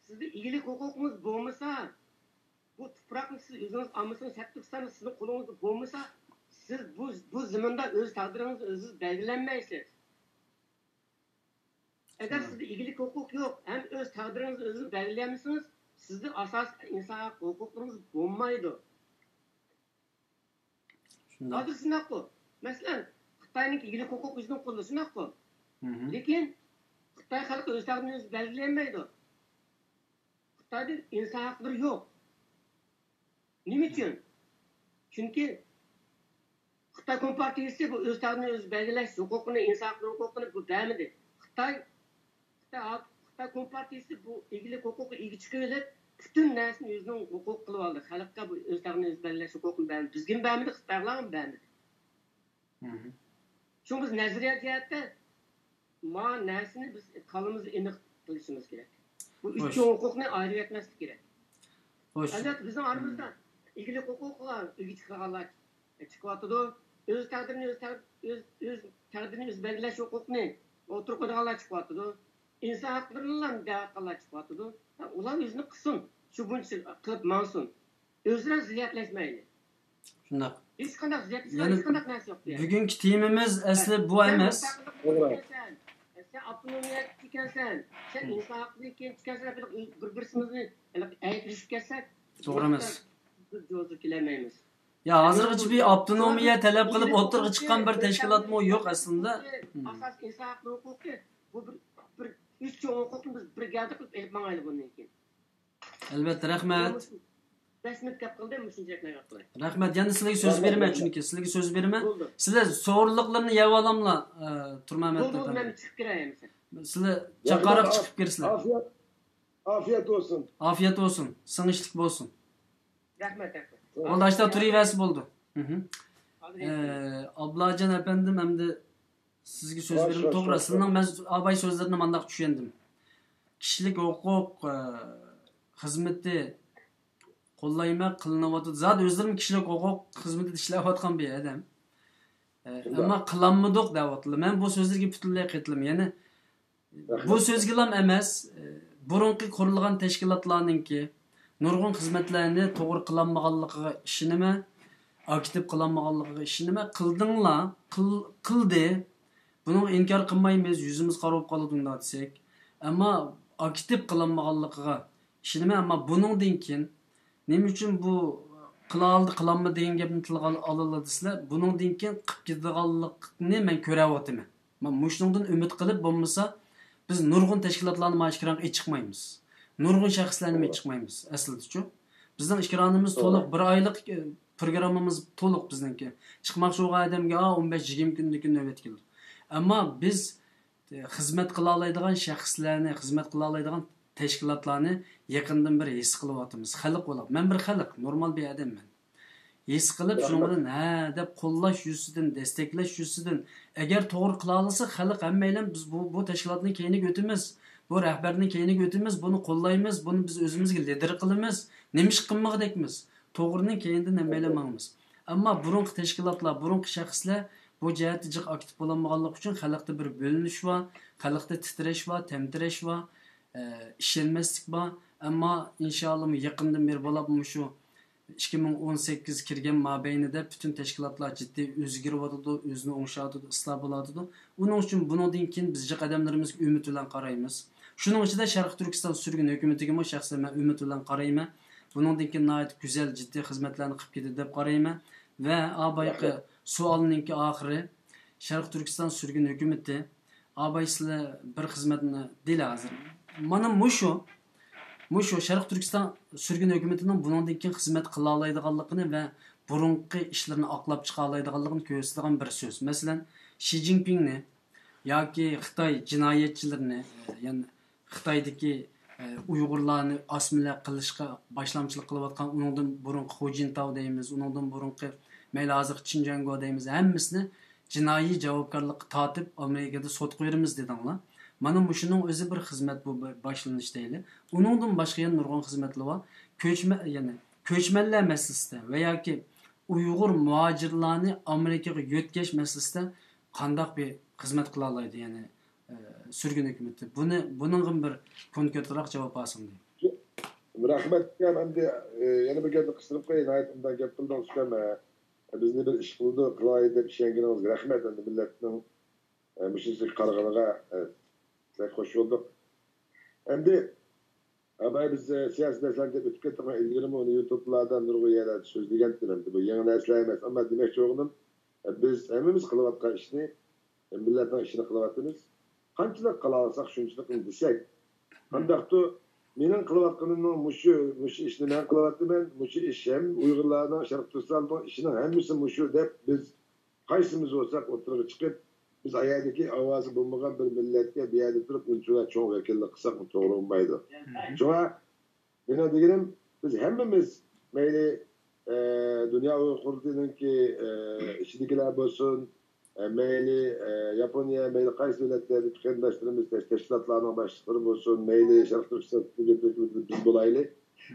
سىزدە ئىگىلىك ھوقۇقىڭىز بولمىسا، بۇ تۇپراقنى سىز ئۆزىڭىز ئالمىسىڭىز، شەرقىي تۈركىستان سىزنىڭ قولىڭىزدا بولمىسا، سىز بۇ، بۇ زېمىندا ئۆز تەقدىرىڭىزنى ئۆزىڭىز بەلگىلەلمەيسىز. ئەگەر مم. سىزدە ئىگىلىك ھوقۇق يوق ھەم ئۆز تەقدىرىڭىزنى ئۆزىڭىز بەلگىلىيەلمىسىڭىز، سىزدە ئاساسىي ئىنسان ھەق ھوقۇقلىرىڭىز بولمايدۇ. شۇنداق. ھازىر شۇنداققۇ. مەسىلەن، خىتاينىڭ ئىگىلىك ھوقۇقى ئۆزىنىڭ قولىدا، شۇنداققۇ. مم. لېكىن خىتاي خەلقى ئۆز تەقدىرىنى ئۆزى بەلگىلىيەلمەيدۇ. خىتايدا ئىنسان ھەقلىرى يوق. نېمە ئۈچۈن؟ چۈنكى خىتاي كومپارتىيىسى بۇ ئۆز تەقدىرىنى ئۆزى بەلگىلەش ھوقۇقىنى، ئىنسان ھەقلىرى ھوقۇقىنى بۇ بەرمىدى. خىتاي، خىتاي، خىتاي كومپارتىيىسى بۇ ئىگىلىك ھوقۇقىغا ئىگە چىقىۋېلىپ، پۈتۈن نەرسىنى ئۆزىنىڭ ھوقۇقى قىلىۋالدى. خەلققە بۇ ئۆز تەقدىرىنى ئۆزى بەلگىلەش ھوقۇقىنى بەرمىدى. بىزگىمۇ بەرمىدى، خىتايلارغىمۇ بەرمىدى. مم. شۇڭا بىز نەزەرىيە جەھەتتە ما نەرسىنى بىز كاللىمىزدا ئېنىق قىلىشىمىز كېرەك. بۇ ئۈچ خوش. چوڭ ھوقۇقنى ئايرىۋەتمەسلىك كېرەك. خوش. ئەلۋەتتە، بىزنىڭ ئارىمىزدا مم. ئىگىلىك ھوقۇقىغا ئىگە چىقىدىغانلار چىقىۋاتىدۇ. ئۆز تەقدىرىنى ئۆز تەق-، ئۆز، ئۆز تەقدىرىنى ئۆزى بەلگىلەش ھوقۇقىنى ئوتتۇرىغا قويىدىغانلار چىقىۋاتىدۇ. ئىنسان ھەقلىرىنىلا دەۋاتقانلار چىقىۋاتىدۇ. ھە، ئۇلار ئۆزىنى قىلسۇن، شۇ بويىچە قىلىپ ماڭسۇن. ئۆزئارا زىددىيەتلەشمەيلى. شۇنداق. ھېچقانداق زىددىيەتلىشىدىغان يەنە ھېچقانداق نەرسە يوق بۇ يەردە. بۈگۈنكى تېمىمىز ئەسلى بۇ سەن ئەمەس. مۇستەقىللىق توغرا. ئىكەنسەن، سەن ئاپتونومىيە ئىكەنسەن، سەن مم. ئىنسان ھەقلىرى ئىكەنسەن، بىر، بىر، بىرسىمىزنى ئەيىبلىشىپ كەتسەك، توغرا ئەمەس. بىز جوزۇپ كېلەلمەيمىز. يا، ھازىرغىچە بىر ئاپتونومىيە تەلەپ قىلىپ ئوتتۇرىغا چىققان بىر تەشكىلاتمۇ يوق ئەسلىدە. مم. ئاساسىي ئىنسان ھەقلىرى ھوقۇقى، بۇ بىر، بىر ئۈچ چوڭ ھوقۇقنى بىز بىر گەۋدە قىلىپ ئېلىپ ماڭايلى بۇندىن كېيىن. ئەلۋەتتە، رەھمەت. بەش مىنۇت گەپ قىلدىم، مۇشۇنچە گەپ قىلاي. رەھمەت، يەنە سىلىگە سۆز بېرىمەن، چۈنكى سىلىگە سۆز بېرىمەن. بولدى. سىلەر سورۇنلۇقلىرىنى يەۋالاملا، ئە، تۇرمامەت بولدى، بولدى، مەن چىقىپ كىرەي ئەمىسە. سىلەر چاقارىق چىقىپ كىرىسىلەر. ئافىيەت، ئافىيەت بولسۇن. ئافىيەت بولسۇن، سىڭىشلىك بولسۇن. رەھمەت، رەھمەت. بولدى، ئاشتا تۇرۇۋەرسە بولدى. مھم. ئە، ئابلاجان ئەپەندىم ئەمدى سىزگە سۆز بېرىمەن. توغرا، سىزنىڭ، مەن ئاباي سۆزلىرىنى مانداق چۈشەندىم. كىشىلىك ھوقۇق، ئە، خىزمىتى قوللايمەن، قىلىنىۋاتىدۇ. زادى ئۆزلىرىمۇ كىشىلىك ھوقۇق خىزمىتىدە ئىشلەۋاتقان بىر ئادەم. ئە، ئەمما قىلالمىدۇق دەۋاتىدۇ. مەن بۇ سۆزلەرگە پۈتۈنلەي قېتىلىمەن. يەنى بۇ سۆزگىلام ئەمەس، ئە، بۇرۇنقى قۇرۇلغان تەشكىلاتلارنىڭكى نۇرغۇن خىزمەتلەرنى توغرا قىلالمىغانلىقىغا ئىشىنىمەن، ئاكتىپ قىلالمىغانلىقىغا ئىشىنىمەن. قىلدىڭلار، قىل-، قىلدى. بۇنىڭغا ئىنكار قىلمايمىز، يۈزىمىز قارا بولۇپ قالىدۇ ئۇنداق دېسەك. ئەمما ئاكتىپ قىلالمىغانلىقىغا ئىشىنىمەن. ئەمما بۇنىڭدىن كېيىن نېمە ئۈچۈن بۇ قىلالدى، قىلالمىدى دېگەن گەپنى تىلغا ئال-، ئالىلا دېسىلە، بۇنىڭدىن كېيىن قىلىپ كېتىدىغانلىقنى مەن كۆرەۋاتىمەن. مانا مۇشۇنىڭدىن ئۈمىد قىلىپ، بولمىسا بىز نۇرغۇن تەشكىلاتلارنى مانا ئىكرامغا چىقمايمىز. نۇرغۇن شەخسلەرنى چىقمايمىز ئەسلىدىچۇ. بىزنىڭ ئىكرانىمىز تولۇق، بىر ئايلىق، ئە، پروگراممىمىز تولۇق بىزنىڭكى. چىقماقچى بولغان ئادەمگە، ئا، ئون بەش يىگىرمە كۈندىن كېيىن نۆۋەت كېلىدۇ. ئەمما بىز، ئە، خىزمەت قىلالايدىغان شەخسلەرنى، خىزمەت قىلالايدىغان تەشكىلاتلارنى يېقىندىن بېرى ھېس قىلىۋاتىمىز. خەلق بولاپ، مەن بىر خەلق، نورمال بىر ئادەممەن. ھېس قىلىپ، شۇنىڭ بىلەن ھە دەپ قوللاش يۈزىسىدىن، دەستەكلەش يۈزىسىدىن، ئەگەر توغرا قىلالىسا، خەلق ھەممەيلەن بىز بۇ، بۇ تەشكىلاتنىڭ كەينىگە ئۆتىمىز، بۇ رەھبەرنىڭ كەينىگە ئۆتىمىز، بۇنى قوللايمىز، بۇنى بىز ئۆزىمىزگە لىدىر قىلىمىز، نېمە ئىش قىلمىغۇدەكمىز؟ توغرىنىڭ كەينىدىن ھەممەيلەن ماڭىمىز. ئەمما بۇرۇنقى تەشكىلاتلار، بۇرۇنقى شەخسلەر بۇ جەھەتتە جىق ئاكتىپ بولالمىغانلىقى ئۈچۈن خەلقتە بىر بۆلۈنۈش بار، خەلقتە تىترەش بار، تەمتىرەش بار، ئە، ئىشەنمەسلىك بار. ئەمما ئىنشائاللا يېقىندىن بېرى بولۇپ مۇشۇ ئىككى مىڭ ئون سەككىز كىرگەن مابەينىدە پۈتۈن تەشكىلاتلار جىددىي ئۆزگىرىۋاتىدۇ، ئۆزىنى ئوڭشاۋاتىدۇ، ئىسلاھ بولۇۋاتىدۇ. ئۇنىڭ ئۈچۈن بۇنىڭدىن كېيىن بىز جىق ئادەملىرىمىزگە ئۈمىد بىلەن قارايمىز. شۇنىڭ ئىچىدە شەرقىي تۈركىستان سۈرگۈن ھۆكۈمىتىگىمۇ شەخسەن مەن ئۈمىد بىلەن قارايمەن. بۇنىڭدىن كېيىن ناھايىتى گۈزەل، جىددىي خىزمەتلەرنى قىلىپ كېتىدۇ دەپ قارايمەن. ۋە ئا بايىقى سوئالنىڭكى ئاخىرى، شەرقىي تۈركىستان سۈرگۈن ھۆكۈمىتى، ئا باي سىلەر بىر خىزمەتنى دېيىلە ھازىر. مانا مۇشۇ، مۇشۇ شەرقىي تۈركىستان سۈرگۈن ھۆكۈمىتىنىڭ بۇنىڭدىن كېيىن خىزمەت قىلالايدىغانلىقىنى ۋە بۇرۇنقى ئىشلىرىنى ئاقلاپ چىقالايدىغانلىقىنى كۆرسىتىدىغان بىر سۆز. مەسىلەن، شى جىنپىڭنى ياكى خىتاي جىنايەتچىلىرىنى، يەنى خىتايدىكى، ئە، ئۇيغۇرلارنى ئاسسىمىليە قىلىشقا باشلامچىلىق قىلىۋاتقان، ئۇنىڭدىن بۇرۇنقى خۇجىنتاۋ دەيمىز، ئۇنىڭدىن بۇرۇنقى مەيلى ھازىرقى چىنجياڭگو دەيمىز، ھەممىسىنى جىنايى جاۋابكارلىققا تارتىپ، ئامېرىكىدا سوتقا بېرىمىز دېدىڭلار. مانا مۇشۇنىڭ ئۆزى بىر خىزمەت، بۇ بىر باشلىنىش دەيلى. ئۇنىڭدىن باشقا يەنە نۇرغۇن خىزمەتلەر بار. كۆچمە-، يەنى كۆچمەنلەر مەسىلىسىدە ۋە ياكى ئۇيغۇر مۇھاجىرلارنى ئامېرىكىغا يۆتكەش مەسىلىسىدە قانداق بىر خىزمەت قىلالايدۇ؟ يەنى، ئە، سۈرگۈن ھۆكۈمىتى. بۇنى، بۇنىڭغىمۇ بىر كونكرېتراق جاۋاب بەرسەڭ دەيمەن. رەھمەت، ئۇكام. ئەمدى، ئە، يەنە بىر گەپنى قىستۇرۇپ قوياي، ناھايىتى ئوبدان گەپ قىلدىڭىز، ئۇكام. ئە، بىزنى بىر ئىش قىلىدۇ، قىلاي دەپ ئىشەنگىنىڭىزگە رەھمەت. ئەمدى مىللەتنىڭ، ئە، مۇشۇنچىلىك قارىغىنىغا، ئە، سەل خوش بولدۇق. ئەمدى، ئاباي، بىز، ئە، سىياسىي مەسىلىنى دەپ ئۆتۈپ كەتتۇق. مەن ئىلگىرىمۇ ئۇنى يۇتۇبلاردا نۇرغۇن يەرلەردە سۆزلىگەنتىم. ئەمدى بۇ يېڭى نەرسىلەر ئەمەس. ئەمما دېمەكچى بولغىنىم، ئە، بىز ھەممىمىز قىلىۋاتقان ئىشنى، ئە، مىللەتنىڭ ئىشىنى قىلىۋاتىمىز. قانچىلىك قىلالىساق شۇنچىلىكنى دېسەك، قانداقتۇ، مېنىڭ قىلىۋاتقىنىمنىڭ مۇشۇ، مۇشۇ ئىشنى مەن قىلىۋاتىمەن، مۇشۇ ئىش ھەم ئۇيغۇرلارنىڭ، شەرقىي تۈركىستاننىڭ ئىشىنىڭ ھەممىسى مۇشۇ دەپ بىز قايسىمىز بولساق ئوتتۇرىغا چىقىپ، بىز ئايەردىكى ئاۋازى بولمىغان بىر مىللەتكە بۇ يەردە تۇرۇپ ئۇنچىۋالا چوڭ ۋەكىللىك قىلساقمۇ توغرا بولمايدۇ. شۇڭا مېنىڭ دېگىنىم، بىز ھەممىمىز مەيلى، ئە، دۇنيا ئۇيغۇر قۇرۇلتىيىنىڭكى، ئە، ئىچىدىكىلەر بولسۇن، ئە، مەيلى، ئە، ياپونىيە، مەيلى قايسى دۆلەتلەردىكى قېرىنداشلىرىمىز، تەش-، تەشكىلاتلارنىڭ باشلىقلىرى بولسۇن، مەيلى شەرقىي تۈركىستان رېسپۇبلىكىسىدىكى بىز بولايلى.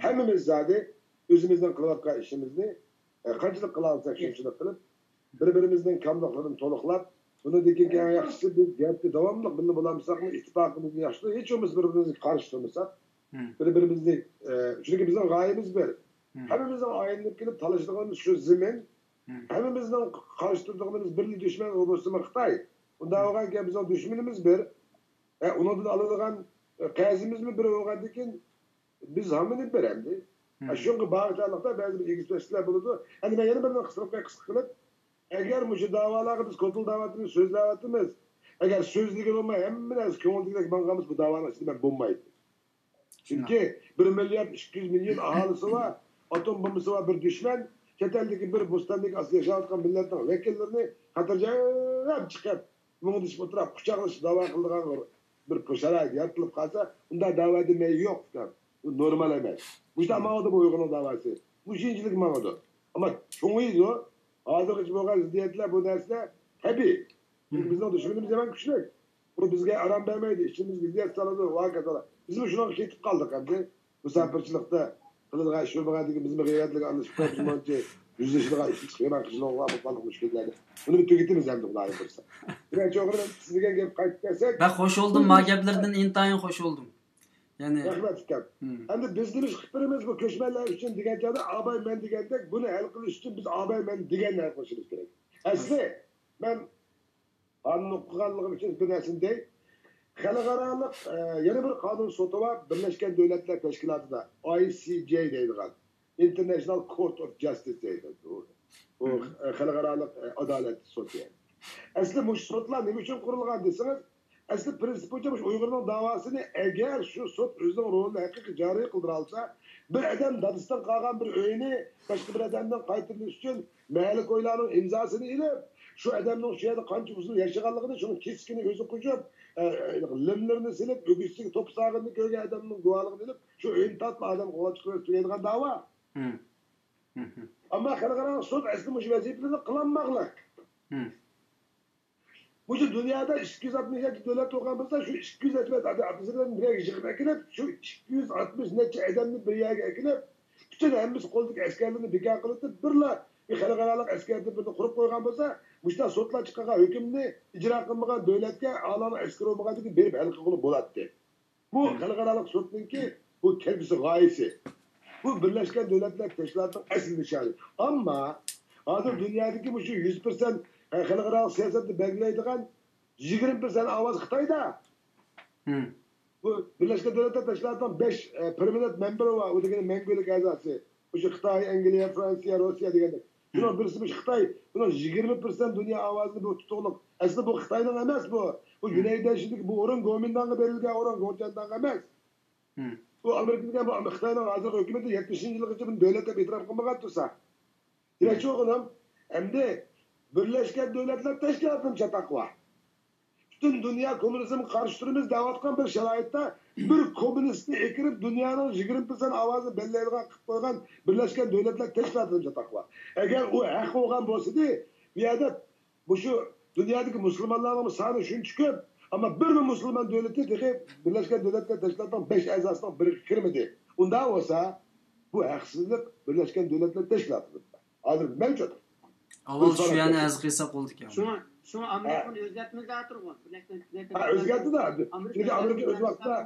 ھەممىمىز زادى ئۆزىمىزنىڭ قىلىۋاتقان ئىشىمىزنى، ئە، قانچىلىك قىلالىساق شۇنچىلىك قىلىپ، بىر-بىرىمىزنىڭ كاملىقلىرىنى تولۇقلاپ، بۇنىڭدىن كېيىنكى ئەڭ ياخشىسى، بىز گەپتە داۋاملىق بىللە بولالمىساقمۇ، ئىتتىپاقىمىزنى ياخشىلاپ، ھېچ بولمىسا بىر-بىرىمىزگە قارشى تۇرمىساق، بىر-بىرىمىزنى، ئە، چۈنكى بىزنىڭ غايىمىز بىر. ھەممىمىزنىڭ ئايلىنىپ كېلىپ تالىشىدىغىنىمىز شۇ زېمىن. ھەممىمىزنىڭ قارشى تۇرىدىغىنىمىز بىرلا دۈشمەن، ئۇ بولسىمۇ خىتاي. ئۇنداق بولغانكەن بىزنىڭ دۈشمىنىمىز بىر. ئە، ئۇنىڭدىن ئالىدىغان، ئە، قەرزىمىزمۇ بىر بولغاندىكىن، بىز ھەممىنى بىر ئەمدى. ھە، شۇنىڭغا باغلىق بەزى بىر ئېگىز پەسلەر بولىدۇ. ئەمدى مەن يەنە بىرنى قىستۇرۇپ قوياي، قىسقا قىلىپ. ئەگەر مۇشۇ داۋالارغا بىز كوتۇلداۋاتىمىز، سۆزلەۋاتىمىز، ئەگەر سۆزلىگىلى بولماي، ھەممە نەرسە كۆڭۈلدىكىدەك ماڭغان بولسا، بۇ داۋانىڭ ئىچىدە مەن بولمايتتىم. چۈنكى بىر مىليارد ئىككى يۈز مىليون ئاھالىسى بار، ئاتوم بومبىسى بار بىر دۈشمەن، چەت ئەلدىكى بىر بوستاندىكى ئاستىدا ياشاۋاتقان مىللەتنىڭ ۋەكىللىرىنى خاتىرجەم چىقىپ، مۇڭدىشىپ ئولتۇراپ، قۇچاقلىشىپ داۋا قىلىدىغان بىر شارائىت يارىتىلىپ قالسا، ئۇنداق داۋادا مەيلى يوق، ئۇكام. بۇ نورمال ئەمەس. مۇشۇنداق ماڭىدۇ بۇ ئۇيغۇرنىڭ داۋاسى. مۇشۇنچىلىك ماڭىدۇ. ئەمما چوڭىيىدۇ. ھازىرغىچە بولغان زىددىيەتلەر، بۇ نەرسىلەر تەبىئىي. چۈنكى بىزنىڭ دۈشمىنىمىز يامان كۈچلۈك. ئۇ بىزگە ئارام بەرمەيدۇ، ئىچىمىزگە زىيان سالىدۇ، ۋاكاتالا. بىزمۇ شۇنىڭغا كېتىپ قالدۇق ئەمدى. مۇساپىرچىلىقتا قىلىدىغان ئىش يوق، بۇغا دېگەن بىزمۇ غەيۋەتلىك ئارىلىشىپ، بىزمۇ ئانچە يۈزلىشىدىغان ئىش چىقىپ، يامان قىيىنچىلىقلار بولۇپ قالدۇق مۇشۇ كۈنلەردە. بۇنى بىر تۈگىتىمىز ئەمدى، خۇدايىم بۇيرۇسا. دېمەكچى بولغىنىم، سىز دېگەن گەپكە قايتىپ كەلسەك، بەك خوش بولدۇم، ما گەپلەردىن ئىنتايىن خوش بولدۇم. يەنى رەھمەت، ئۇكام. مم. ئەمدى بىز نېمە ئىش قىلىپ بېرىمىز بۇ كۆچمەنلەر ئۈچۈن دېگەن چاغدا، ئاباي مەن دېگەندەك، بۇنى ھەل قىلىش ئۈچۈن بىز ئاباي مەن دېگەننى ھەل قىلىشىمىز كېرەك. ئەسلى مەن قانۇن ئوقۇغانلىقىم ئۈچۈن بىر نەرسىنى دەي. خەلقئارالىق، ئە، يەنە بىر قانۇن سوتى بار، بىرلەشكەن دۆلەتلەر تەشكىلاتىدا، ئاي سى جەي دەيدىغان، International Court of Justice دەيدۇ. بۇ، بۇ، مم. ئە، خەلقئارالىق، ئە، ئادالەت سوتى. ئەسلى مۇشۇ سوتلار نېمە ئۈچۈن قۇرۇلغان دېسىڭىز، ئەسلى پرىنسىپ بويىچە مۇشۇ ئۇيغۇرنىڭ داۋاسىنى ئەگەر شۇ سوت ئۆزىنىڭ رولىنى ھەقىقىي جارى قىلدۇرالىسا، بىر ئادەم دادىسىدىن قالغان بىر ئۆينى باشقا بىر ئادەمدىن قايتۇرۇش ئۈچۈن مەھەللە كويلارنىڭ ئىمزاسىنى ئېلىپ، شۇ ئادەمنىڭ شۇ يەردە قانچە ئۇزۇن ياشىغانلىقىنى، شۇنىڭ كېسىكىنى ئۆزى قوشۇپ، ئە، لىملىرىنى سېلىپ، ئۆگزىسىگە توپا ساغىنىنى كۆرگەن ئادەمنىڭ گۇۋاھلىقىنى ئېلىپ، شۇ ئۆينى تارتما ئادەم قوغلاپ چىقىرىپ تۈگەيدىغان داۋا. مم. مم. ئەمما خەلقئارا سوت ئەسلى مۇشۇ ۋەزىپىلەرنى قىلالماقلىق. مم. مۇشۇ دۇنيادا ئىككى يۈز ئاتمىش يەتتە دۆلەت بولغان بولسا، شۇ ئىككى يۈز ئاتمىش يەتتە ئاتمىش يەتتە دۆلەتنى بىر يەرگە يىغىپ ئەكېلىپ، شۇ ئىككى يۈز ئاتمىش نەچچە ئادەمنى بىر يەرگە ئەكېلىپ، پۈتۈن ھەممىسى قولىدىكى ئەسكەرلىرىنى بىكار قىلىۋېتىپ، بىرلا بىر خەلقئارالىق ئەسكەردىن بىرنى قۇرۇپ قويغان بولسا، مۇشۇنداق سوتلار چىقارغان ھۆكۈمنى ئىجرا قىلمىغان دۆلەتكە ئالانىڭ ئەسكىرى بولمىغاندىن كېيىن بېرىپ ھەل قىلغىلى بولاتتى. بۇ خەلقئارالىق سوتنىڭكى بۇ كەلگۈسى غايىسى. بۇ بىرلەشكەن دۆلەتلەر تەشكىلاتىنىڭ ئەسلى نىشانى. ئەمما ھازىر دۇنيادىكى مۇشۇ يۈز پىرسەنت خەلقئارالىق سىياسەتنى بەلگىلەيدىغان يىگىرمە پىرسەنت ئاۋاز خىتايدا. بۇ بىرلەشكەن دۆلەتلەر تەشكىلاتىنىڭ بەش، ئە، پېرمانېنت مېمبېرى بار، ئۇ دېگەنى مەڭگۈلۈك ئەزاسى. مۇشۇ خىتاي، ئەنگلىيە، فرانسىيە، روسىيە دېگەندەك. شۇنىڭ بىرسى مۇشۇ خىتاي. بۇنىڭ يىگىرمە پىرسەنت دۇنيا ئاۋازىنى بۇ تۇتۇقلۇق. ئەسلى بۇ خىتاينىڭ ئەمەس بۇ. بۇ يۈنەيدەشىدىكى بۇ ئورۇن گومىنداڭغا بېرىلگەن ئورۇن، گوجيەنداڭ ئەمەس. بۇ ئامېرىكا دېگەن بۇ خىتاينىڭ ھازىرقى ھۆكۈمىتى يەتمىشىنچى يىلغىچە بۇنى دۆلەت دەپ ئېتىراپ قىلمىغان تۇرسا. دېمەكچى بولغىنىم، ئەمدى بىرلەشكەن دۆلەتلەر تەشكىلاتىنىڭ چاتاقى بار. پۈتۈن دۇنيا كوممۇنىزمغا قارشى تۇرىمىز دەۋاتقان بىر شارائىتتا بىر كوممۇنىستنى ئەكىرىپ دۇنيانىڭ يىگىرمە پىرسەنت ئاۋازىنى بەلگىلەيدىغان قىلىپ قويغان بىرلەشكەن دۆلەتلەر تەشكىلاتىنىڭ چاتاقى بار. ئەگەر ئۇ ھەق بولغان بولسىدى، بۇ يەردە مۇشۇ دۇنيادىكى مۇسۇلمانلارنىڭ سانى شۇنچە كۆپ، ئەمما بىرمۇ مۇسۇلمان دۆلىتى تېخى بىرلەشكەن دۆلەتلەر تەشكىلاتىنىڭ بەش ئەزاسىنىڭ بىرىگە كىرمىدى. ئۇنداق بولسا، بۇ ھەقسىزلىق بىرلەشكەن دۆلەتلەر تەشكىلاتىدا. ھازىر مەۋجۇت. ئاۋۋال شۇ يەرنى ئەزا قىلساق بولىدىكەن. شۇڭا، شۇڭا ئامېرىكا بۇنى ئھە. ئۆزگەرتمىگە تۇرغان. بىرلەشكەن دۆلەتلەر ھە، ئۆزگەرتتى-دە. ئامېرىكا چۈنكى ئامېرىكا ئۆز ۋاقتىدا،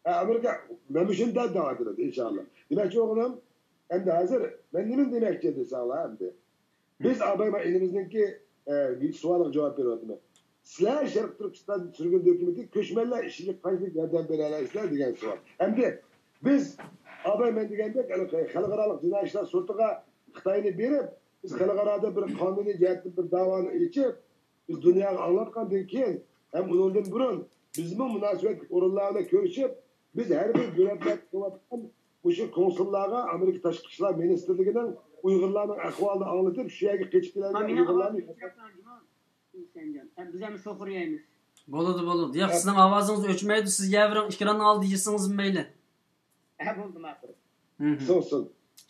ھە، ئامېرىكا مەن مۇشۇنى دەپ دەۋاتىمەن، ئىنشاللا. دېمەكچى بولغىنىم، ئەمدى ھازىر مەن نېمىنى دېمەكچى دېسەڭلار ئەمدى. بىز ئاباي ئىنىمىزنىڭكى، ئە، سوئالىغا جاۋاب بېرىۋاتىمەن. سىلەر شەرقىي تۈركىستان سۈرگۈندە ھۆكۈمىتى كۆچمەنلەر ئىشىگە قانچىلىك ياردەم بېرەلەيسىلەر دېگەن سوئال. ئەمدى بىز ئاباي مەن دېگەندەك، خەلقئارالىق جىنايى ئىشلار سوتىغا خىتاينى بېرىپ، بىز خەلقئارادا بىر قانۇنىي جەھەتتىن بىر داۋانى ئېچىپ، بىز دۇنياغا ئاڭلاتقاندىن كېيىن ھەم ئۇنىڭدىن بۇرۇن بىزمۇ مۇناسىۋەتلىك ئورۇنلار بىلەن كۆرۈشۈپ، بىز ھەر بىر دۆلەتلەردە قىلىۋاتقان مۇشۇ كونسۇللارغا ئامېرىكا تاشقى ئىشلار مىنىستىرلىكىنىڭ ئۇيغۇرلارنىڭ ئەھۋالىنى ئاڭلىتىپ، شۇ يەرگە قېچىپ كېلەلمەي ئۇيغۇرلارنى بىز ھەم سوقۇر يەيمىز. بولىدۇ، بولىدۇ. ياق، سىزنىڭ ئاۋازىڭىز ئۆچمەيدۇ، سىز يەۋېرىڭ، ئېكراننىڭ ئالدىدا يېسىڭىزمۇ مەيلى. ھە، بولدى، ماقۇل. مھم. سۇنسۇن.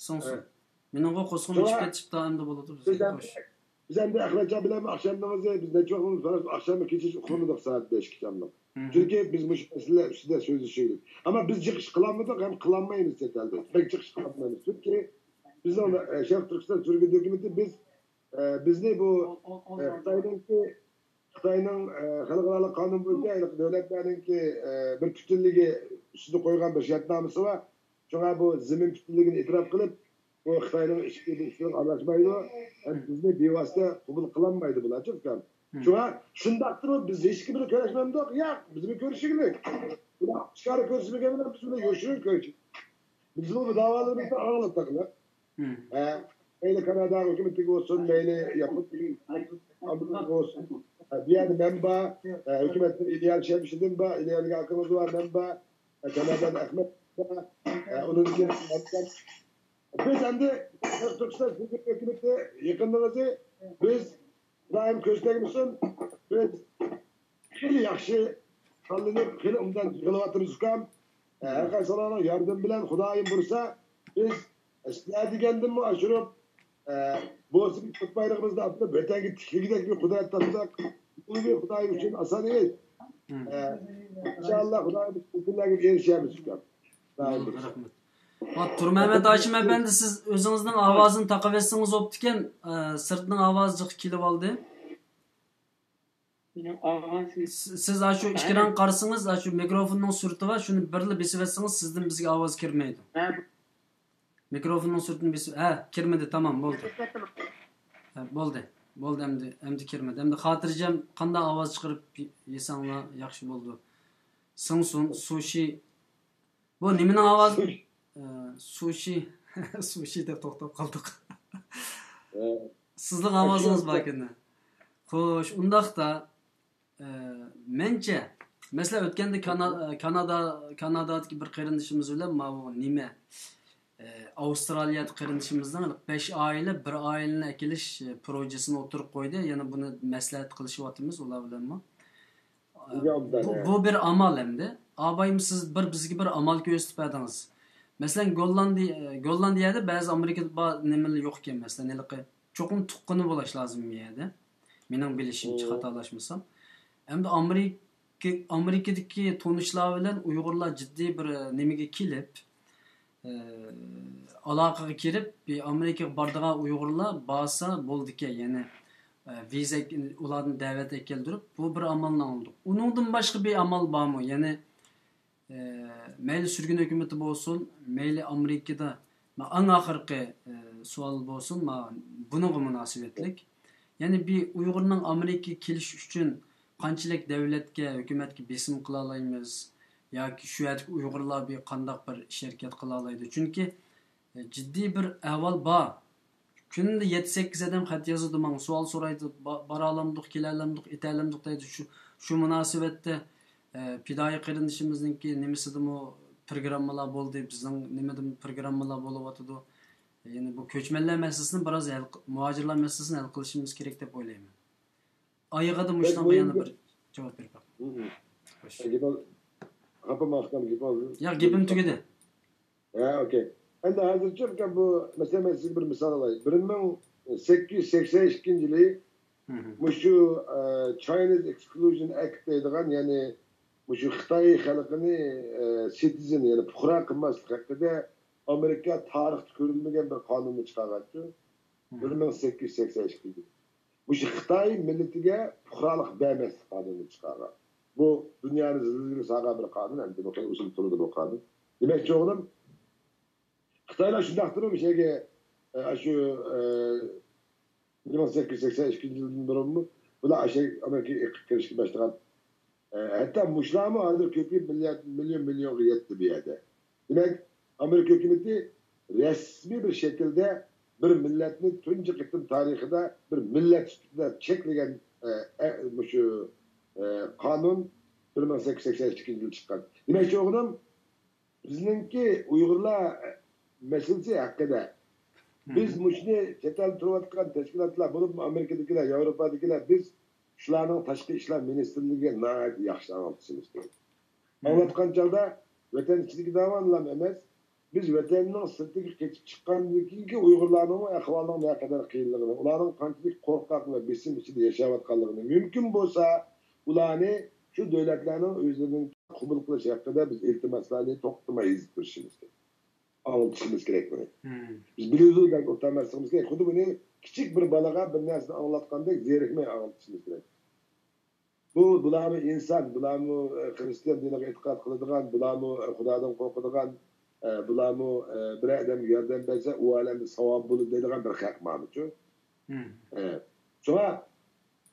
سۇنسۇن. ھە. مېنىڭغۇ قوسقۇم ئۆچۈپ كېتىشىپتۇ، ئەمدى بولىدۇ، بىز بىز ئەمدى، بىز ئەمدى ئەخمەتجان بىلەن ئاخشامنىڭىزى، بىز نەچچە ۋاقىت ئاخشاممۇ كېچىچە ئۇخلىمىدۇق سائەت بەشكىچە. مھم. چۈنكى بىز مۇشۇ مەسىلىلەر ئۈستىدە سۆزلىشىۋىدۇق. ئەمما بىز جىق ئىش قىلالمىدۇق ھەم قىلالمايمىز چەت ئەلدە. بەك جىق ئىش قىلالمايمىز. چۈنكى بىزنىڭ، ئە، شەرقىي تۈركىستان سۈرگۈندە ھۆكۈمىتى بىز، ئە، بىزنى بۇ، ئە، خىتاينىڭكى خىتاينىڭ، ئە، خەلقئارالىق قانۇن بويىچە ھېلىقى دۆلەتلەرنىڭكى، ئە، بىر پۈتۈنلۈكى ئۈستىدە قويغان بىر شەرتنامىسى بار. شۇڭا بۇ زېمىن پۈتۈنلۈكىنى ئېتىراپ قىلىپ، بۇ خىتاينىڭ ئىچكى ئىشلىرىغا ئارىلاشمايدۇ. ھەم بىزنى بىۋاسىتە قوبۇل قىلالمايدۇ بۇلارچۇ، ئۇكام. شۇڭا شۇنداقتىمۇ بىز ھېچكىم بىلەن كۆرۈشمەمدۇق؟ ياق، بىزمۇ كۆرۈشۈۋېلىڭ. بۇلار ئاشكارا كۆرۈشمىگەن بىلەن بىز بۇنى يوشۇرۇن كۆرۈشىمىز. بىزمۇ بۇ داۋالىرىمىزنى ئاڭلىتىقلىق. ھە، مەيلى كانادا ھۆكۈمىتىگە بولسۇن، مەيلى ياپون ئامېرىكىغا بولسۇن. ھە، بۇ يەردە مەن بار، ھە، ھۆكۈمەتتىن ئىلياس شەمشىدىن بار، ئىلياس ئاكىمىز بار، مەن بار، ھە، كانادادىن ئەخمەت بار. ھە، ئۇنىڭدىن كېيىن بىز ئەمدى تۈركىستان ھۆكۈمىتى يېقىنلىرىدى. بىز خۇدايىم كۆز تەگمىسۇن، بىز خېلى ياخشى تاللىنىپ، خېلى ئوبدان يىغىلىۋاتىمىز، ئۇكام. ھەر قايسىلارنىڭ ياردىمى بىلەن خۇدايىم بۇيرۇسا، بىز سىلەر دېگەندىنمۇ ئاشۇرۇپ، ئە، بولسا بىز تۇتمايدىغىنىمىزدا ئاپىرىپ ۋەتەنگە تىكلىگۈدەك بىر قۇدرەت تاپساق، بۇ بىر خۇداي ئۈچۈن ئاسان ئىش. ئە، ئىنشاللا خۇدايىمىز بۇ كۈنلەرگە ئېرىشەرمىز، ئۇكام. خۇدايىم بۇيرۇسا. رەھمەت. ۋاي، تۇرمەمەت ھاشىم ئەپەندى، سىز ئۆزىڭىزنىڭ ئاۋازىنى تاقىۋەتسىڭىز بوپتىكەن. ئە، سىرتنىڭ ئاۋازى جىق كېلىۋالدى. مېنىڭ ئاۋازىم. سىز، سىز ئاشۇ ئىكرانغا قارىسىڭىز، ئاشۇ مىكروفوننىڭ سۈرىتى بار، شۇنى بىرلا بېسىۋەتسىڭىز، سىزدىن بىزگە ئاۋاز كىرمەيدۇ. ھە. مىكروفوننىڭ سۈرىتىنى بېسىپ، ھە، كىرمىدى، تامام، بولدى. ھە، بولدى. بولدى، ئەمدى، ئەمدى كىرمىدى. ئەمدى خاتىرجەم قانداق ئاۋاز چىقىرىپ ي-، يېسەڭلار ياخشى بولىدۇ. سىڭسۇن، سۇشى. بۇ نېمىنىڭ ئاۋازى؟ ئە، سۇشى. سۇشى دەپ توختاپ قالدۇق. ھە. سىزنىڭ ئاۋازىڭىز باركەن. خوش، ئۇنداقتا، ئە، مەنچە، مەسىلەن، ئۆتكەندە كانا-، كانادا، كانادادىكى بىر قېرىندىشىمىز بىلەن ماۋۇ نېمە، ئە، ئاۋسترالىيەدىكى قېرىندىشىمىزنىڭ بەش ئائىلە، بىر ئائىلىنى ئەكېلىش، ئە، پروژىسىنى ئوتتۇرىغا قويدى. يەنە بۇنى مەسلىھەت قىلىشىۋاتىمىز ئۇلار بىلەنمۇ. ئە، بۇ، بۇ بىر ئامال ئەمدى. ئابايىم، سىز بىر بىزگە بىر ئامال كۆرسىتىپ بەردىڭىز. مەسىلەن، گوللاندىيە، گوللاندىيەدە بەزى ئامېرىكىدا بار نېمىلەر يوق ئىكەن، مەسىلەن، ھېلىقى چوقۇم تۇغقىنى بولاش لازىم ئۇ يەردە. مېنىڭ بىلىشىمچە، خاتالاشمىسام. ئەمدى ئامېرىكا، ئامېرىكىدىكى تونۇشلار بىلەن ئۇيغۇرلار جىددىي بىر نېمىگە كېلىپ، ئە، ئالاقىگە كىرىپ، بىر ئامېرىكىغا بارىدىغان ئۇيغۇرلار بارسا بولىدىكەن، يەنى، ئە، ۋىزا ئۇلاردىن دەۋەت ئەكەلدۈرۈپ، بۇ بىر ئامالنى ئاڭلىدۇق. ئۇنىڭدىن باشقا بىر ئامال بارمۇ؟ يەنى، ئە، مەيلى سۈرگۈن ھۆكۈمىتى بولسۇن، مەيلى ئامېرىكىدا، ما-، ئەڭ ئاخىرقى، ئە، سوئال بولسۇن، ما-، بۇنىڭغا مۇناسىۋەتلىك. يەنى بىر ئۇيغۇرنىڭ ئامېرىكىغا كېلىشى ئۈچۈن قانچىلىك دەۋلەتكە، ھۆكۈمەتكە بېسىم قىلالايمىز ياكى شۇ يەردىكى ئۇيغۇرلار بىر قانداق بىر ئىش ھەرىكەت قىلالايدۇ؟ چۈنكى، ئە، جىددىي بىر ئەھۋال بار. كۈندە يەتتە-سەككىز ئادەم خەت يازىدۇ ماڭا، سوئال سورايدۇ، با-، بارالامدۇق، كېلەلەمدۇق، ئېتەلەمدۇق دەيدۇ. شۇ، شۇ مۇناسىۋەتتە، ئە، پىدائىي قېرىندىشىمىزنىڭكى نېمىسىدىمۇ، پروگراممىلار بولدى، بىزنىڭ نېمىدىمۇ پروگراممىلار بولۇۋاتىدۇ. يەنى بۇ كۆچمەنلەر مەسىلىسىنى بىراز ھەل ق-، مۇھاجىرلار مەسىلىسىنى ھەل قىلىشىمىز كېرەك دەپ ئويلايمەن. ئايىغىدا مۇشۇنىڭغا يەنە بىر جاۋاب بېرىپ باقىمەن. خوش. گېپىڭ، خاپا بولما، ئۇكام، گېپىڭ. ياق، گېپىم تۈگىدى. ھە، ئوكەي. ئەمدى ھازىرچە، ئۇكام، بۇ مەسىلە، مەن سىزگە بىر مىسال ئالاي. بىر مىڭ سەككىز يۈز سەكسەن ئىككىنچى يىلى مۇشۇ، ئە، Chinese Exclusion Act دەيدىغان، يەنى مۇشۇ خىتاي خەلقىنى، ئە، سىتىزېن، يەنى پۇقرا قىلماسلىق ھەققىدە ئامېرىكا تارىختا كۆرۈلمىگەن بىر قانۇننى چىقارغانچۇ. بىر مىڭ سەككىز يۈز سەكسەن ئىككىنچى يىلى. مۇشۇ خىتاي مىللىتىگە پۇقرالىق بەرمەسلىك قانۇنىنى چىقارغان. بۇ دۇنيانى زىلزىلىگە سالغان بىر قانۇن، ئەمدى بۇ خىل ئۇزۇن تۇرىدۇ بۇ قانۇن. دېمەكچى بولغىنىم، خىتايلار شۇنداقتىمۇ مۇشۇ يەرگە، ئە، شۇ، ئە، بىر مىڭ سەككىز يۈز سەكسەن ئىككىنچى يىلدىن بۇرۇنمۇ بۇلار ئاشۇ ئامېرىكىغا ئېقىپ كىرىشكە باشلىغان. ئە، ھەتتا مۇشۇلارمۇ ھازىر كۆپىيىپ مىليارد، مىليون، مىليونغا يەتتى بۇ يەردە. دېمەك، ئامېرىكا ھۆكۈمىتى رەسمىي بىر شەكىلدە بىر مىللەتنى تۇنجى قېتىم تارىخىدا بىر مىللەت سۈپىتىدە چەكلىگەن، ئە، ئە، مۇشۇ، ئە، قانۇن بىر مىڭ سەككىز يۈز سەكسەن ئىككىنچى يىلى چىققان. دېمەكچى بولغىنىم، بىزنىڭكى ئۇيغۇرلار مەسىلىسى ھەققىدە بىز مۇشۇنى چەت ئەلدە تۇرۇۋاتقان تەشكىلاتلار، بولۇپمۇ ئامېرىكىدىكىلەر، ياۋروپادىكىلەر، بىز شۇلارنىڭ تاشقى ئىشلار مىنىستىرلىكىگە ناھايىتى ياخشى ئاڭلىتىشىمىز كېرەك. ئاڭلاتقان چاغدا ۋەتەن ئىچىدىكى داۋانلام ئەمەس، بىز ۋەتەننىڭ سىرتىغا قېچىپ چىققاندىن كېيىنكى ئۇيغۇرلارنىڭمۇ ئەھۋالىنىڭ نەقەدەر قىيىنلىقىنى، ئۇلارنىڭ قانچىلىك قورقاق ۋە بېسىم ئىچىدە ياشاۋاتقانلىقىنى، مۇمكىن بولسا ئۇلارنى شۇ دۆلەتلەرنىڭ ئۆزلىرىنىڭ قوبۇل قىلىش ھەققىدە بىز ئىلتىماسلارنى توختىماي يېزىپ تۇرۇشىمىز كېرەك. ئاڭلىتىشىمىز كېرەك بۇنى. بىز بىلىدۇ دەپ ئولتۇرماسلىقىمىز كېرەك. خۇددى بۇنى كىچىك بىر بالىغا بىر نەرسىنى ئاڭلاتقاندەك زېرىكمەي ئاڭلىتىشىمىز كېرەك. بۇ، بۇلارمۇ ئىنسان، بۇلارمۇ، ئە، خىرىستىيان دىنىغا ئېتىقاد قىلىدىغان، بۇلارمۇ، ئە، خۇدادىن قورقىدىغان، ئە، بۇلارمۇ، ئە، بىرەر ئادەمگە ياردەم بەرسە، ئۇ ئالەمدە ساۋابى بولىدۇ دەيدىغان بىر خەق مارمىچۇ؟ ئە، شۇڭا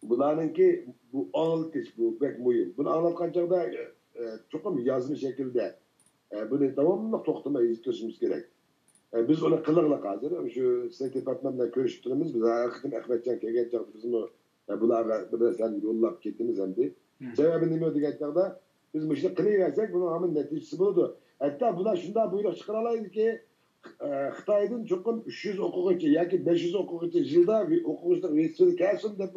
بۇلارنىڭكى بۇ ئاڭلىتىش، بۇ بەك مۇھىم. بۇنى ئاڭلاتقان چاغدا، ئە، چوقۇم يازما شەكىلدە، ئە، بۇنى داۋاملىق توختىماي يېزىپ تۇرۇشىمىز كېرەك. ئە، بىز ئۇنى قىلىغلىق ھازىر. شۇ ستېيت دېپارتمېنت بىلەن كۆرۈشۈپ تۇرىمىز. بىز ھەر قېتىم ئەخمەتجان كەلگەن چاغدا بىزمۇ ئە، بۇلارغا بىر نەرسىلەرنى يوللاپ كېتىمىز ئەمدى. سەۋەبى نېمە دېگەن چاغدا، بىز مۇشۇنى قىلىۋەرسەك، بۇنىڭ ھامان نەتىجىسى بولىدۇ. ھەتتا بۇلار شۇنداق بۇيرۇق چىقىرالايدۇكى، ئە، خىتايدىن چوقۇم ئۈچ يۈز ئوقۇغۇچى ياكى بەش يۈز ئوقۇغۇچى يىلدا ئوقۇغۇچىلىق ۋېتسېۋىل كەلسۇن دەپ،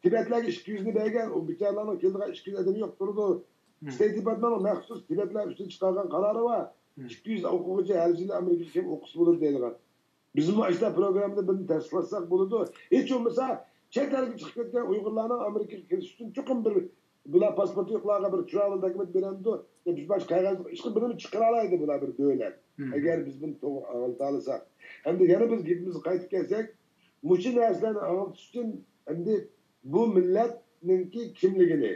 تىبەتلەرگە ئىككى يۈزنى بەرگەن، ئۇ بىچارىلەرنىڭ كېلىدىغان ئىككى يۈز ئادىمى يوق تۇرىدۇ. ستېيت دېپارتمېنتنىڭ مەخسۇس تىبەتلەر ئۈستىدە چىقارغان قارارى بار. ئىككى يۈز ئوقۇغۇچى ھەر يىلى ئامېرىكىغا كېلىپ ئوقۇسا بولىدۇ دەيدىغان. بىزمۇ ئاشۇنداق پروگراممىنى بىرنى تەستىقلاتساق بولىدۇ. ھېچ بولمىسا، چەت ئەلگە چىقىپ كەتكەن ئۇيغۇرلارنىڭ ئامېرىكىغا كېلىش ئۈچۈن چوقۇم بىر، بۇلار پاسپورتى يوقلارغا بىر تراۋېل دوكۇمېنت بېرەمدۇ؟ يا بىر باشقا قەغەز، ھېچقانداق بىرنى چىقىرالايدۇ بۇلار بىر دۆلەت. مم. ئەگەر بىز بۇنى توغرا ئاڭلىتالىساق. ئەمدى يەنە بىز گېپىمىزگە قايتىپ كەلسەك، مۇشۇ نەرسىلەرنى ئاڭلىتىش ئۈچۈن ئەمدى بۇ مىللەتنىڭكى كىملىكىنى،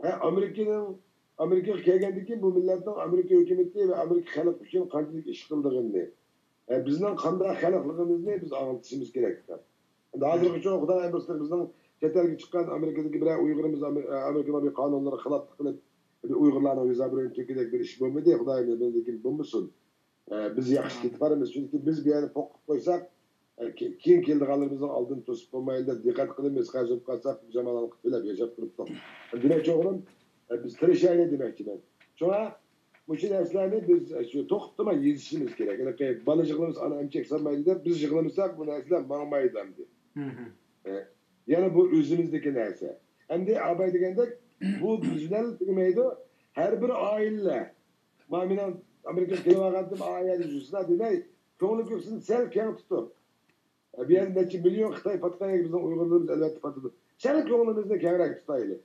ھە، ئامېرىكىنىڭ، ئامېرىكىغا كەلگەندىن كېيىن بۇ مىللەتنىڭ ئامېرىكا ھۆكۈمىتى ۋە ئامېرىكا خەلقى ئۈچۈن قانچىلىك ئىش قىلىدىغىنىنى، ھە، بىزنىڭ قانداق خەلقلىقىمىزنى بىز ئاڭلىتىشىمىز كېرەك. ئەمدى ھازىرغىچە خۇداي بۇيرۇسا بىزنىڭ چەت ئەلگە چىققان ئامېرىكىدىكى بىرەر ئۇيغۇرىمىز ئامېر-، ئامېرىكىنىڭ بىر قانۇنلىرىغا خىلاپلىق قىلىپ، بىر ئۇيغۇرلارنىڭ يۈز ئابرۇيىنى تۆككۈدەك بىر ئىش بولمىدى. خۇدايىم بىلدىكىن بولمىسۇن. ئە، بىز ياخشى كېتىپ بارىمىز، چۈنكى بىز بۇ يەردە پوق قىلىپ قويساق، ئە، كې-، كېيىن كېلىدىغانلىرىمىزنىڭ ئالدىنى توسۇپ بولمايلى دەپ دىققەت قىلىمىز. قەرز ئېلىپ قالساق، جامالان قىلىپ تۆلەپ ياشاپ تۇرۇپتۇق. دېمەكچى بولغىنىم، ئە، بىز تىرىشايلى دېمەكچىمەن. شۇڭا مۇشۇ نەرسىلەرنى بىز، ئە، شۇ توختىماي يېزىشىمىز كېرەك. ھېلىقى بالا چىغىلىرىمىز ئانا ئەمچەك سالمايدۇ دەپ، بىز يىغلىمىساق، بۇ نەرسىلەر ماڭمايدۇ ئەمدى. ئە، يەنە بۇ ئۆزىمىزدىكى نەرسە. ئەمدى ئاباي دېگەندەك، بۇ بىز بىلەن تۈگىمەيدۇ. ھەر بىر ئائىلە، مانا مېنىڭ ئامېرىكىغا كېلىۋالغانتىم، ئا يەردە يۈرسىلا دېمەي، كۆڭلى كۆكسىنى سەل كەڭ تۇتۇپ، بۇ يەردە نەچچە مىليون خىتاي پاتقان يەرگە بىزنىڭ ئۇيغۇرلىرىمىز ئەلۋەتتە پاتىدۇ. سەل كۆڭلىمىزنى كەڭرەك تۇتايلى.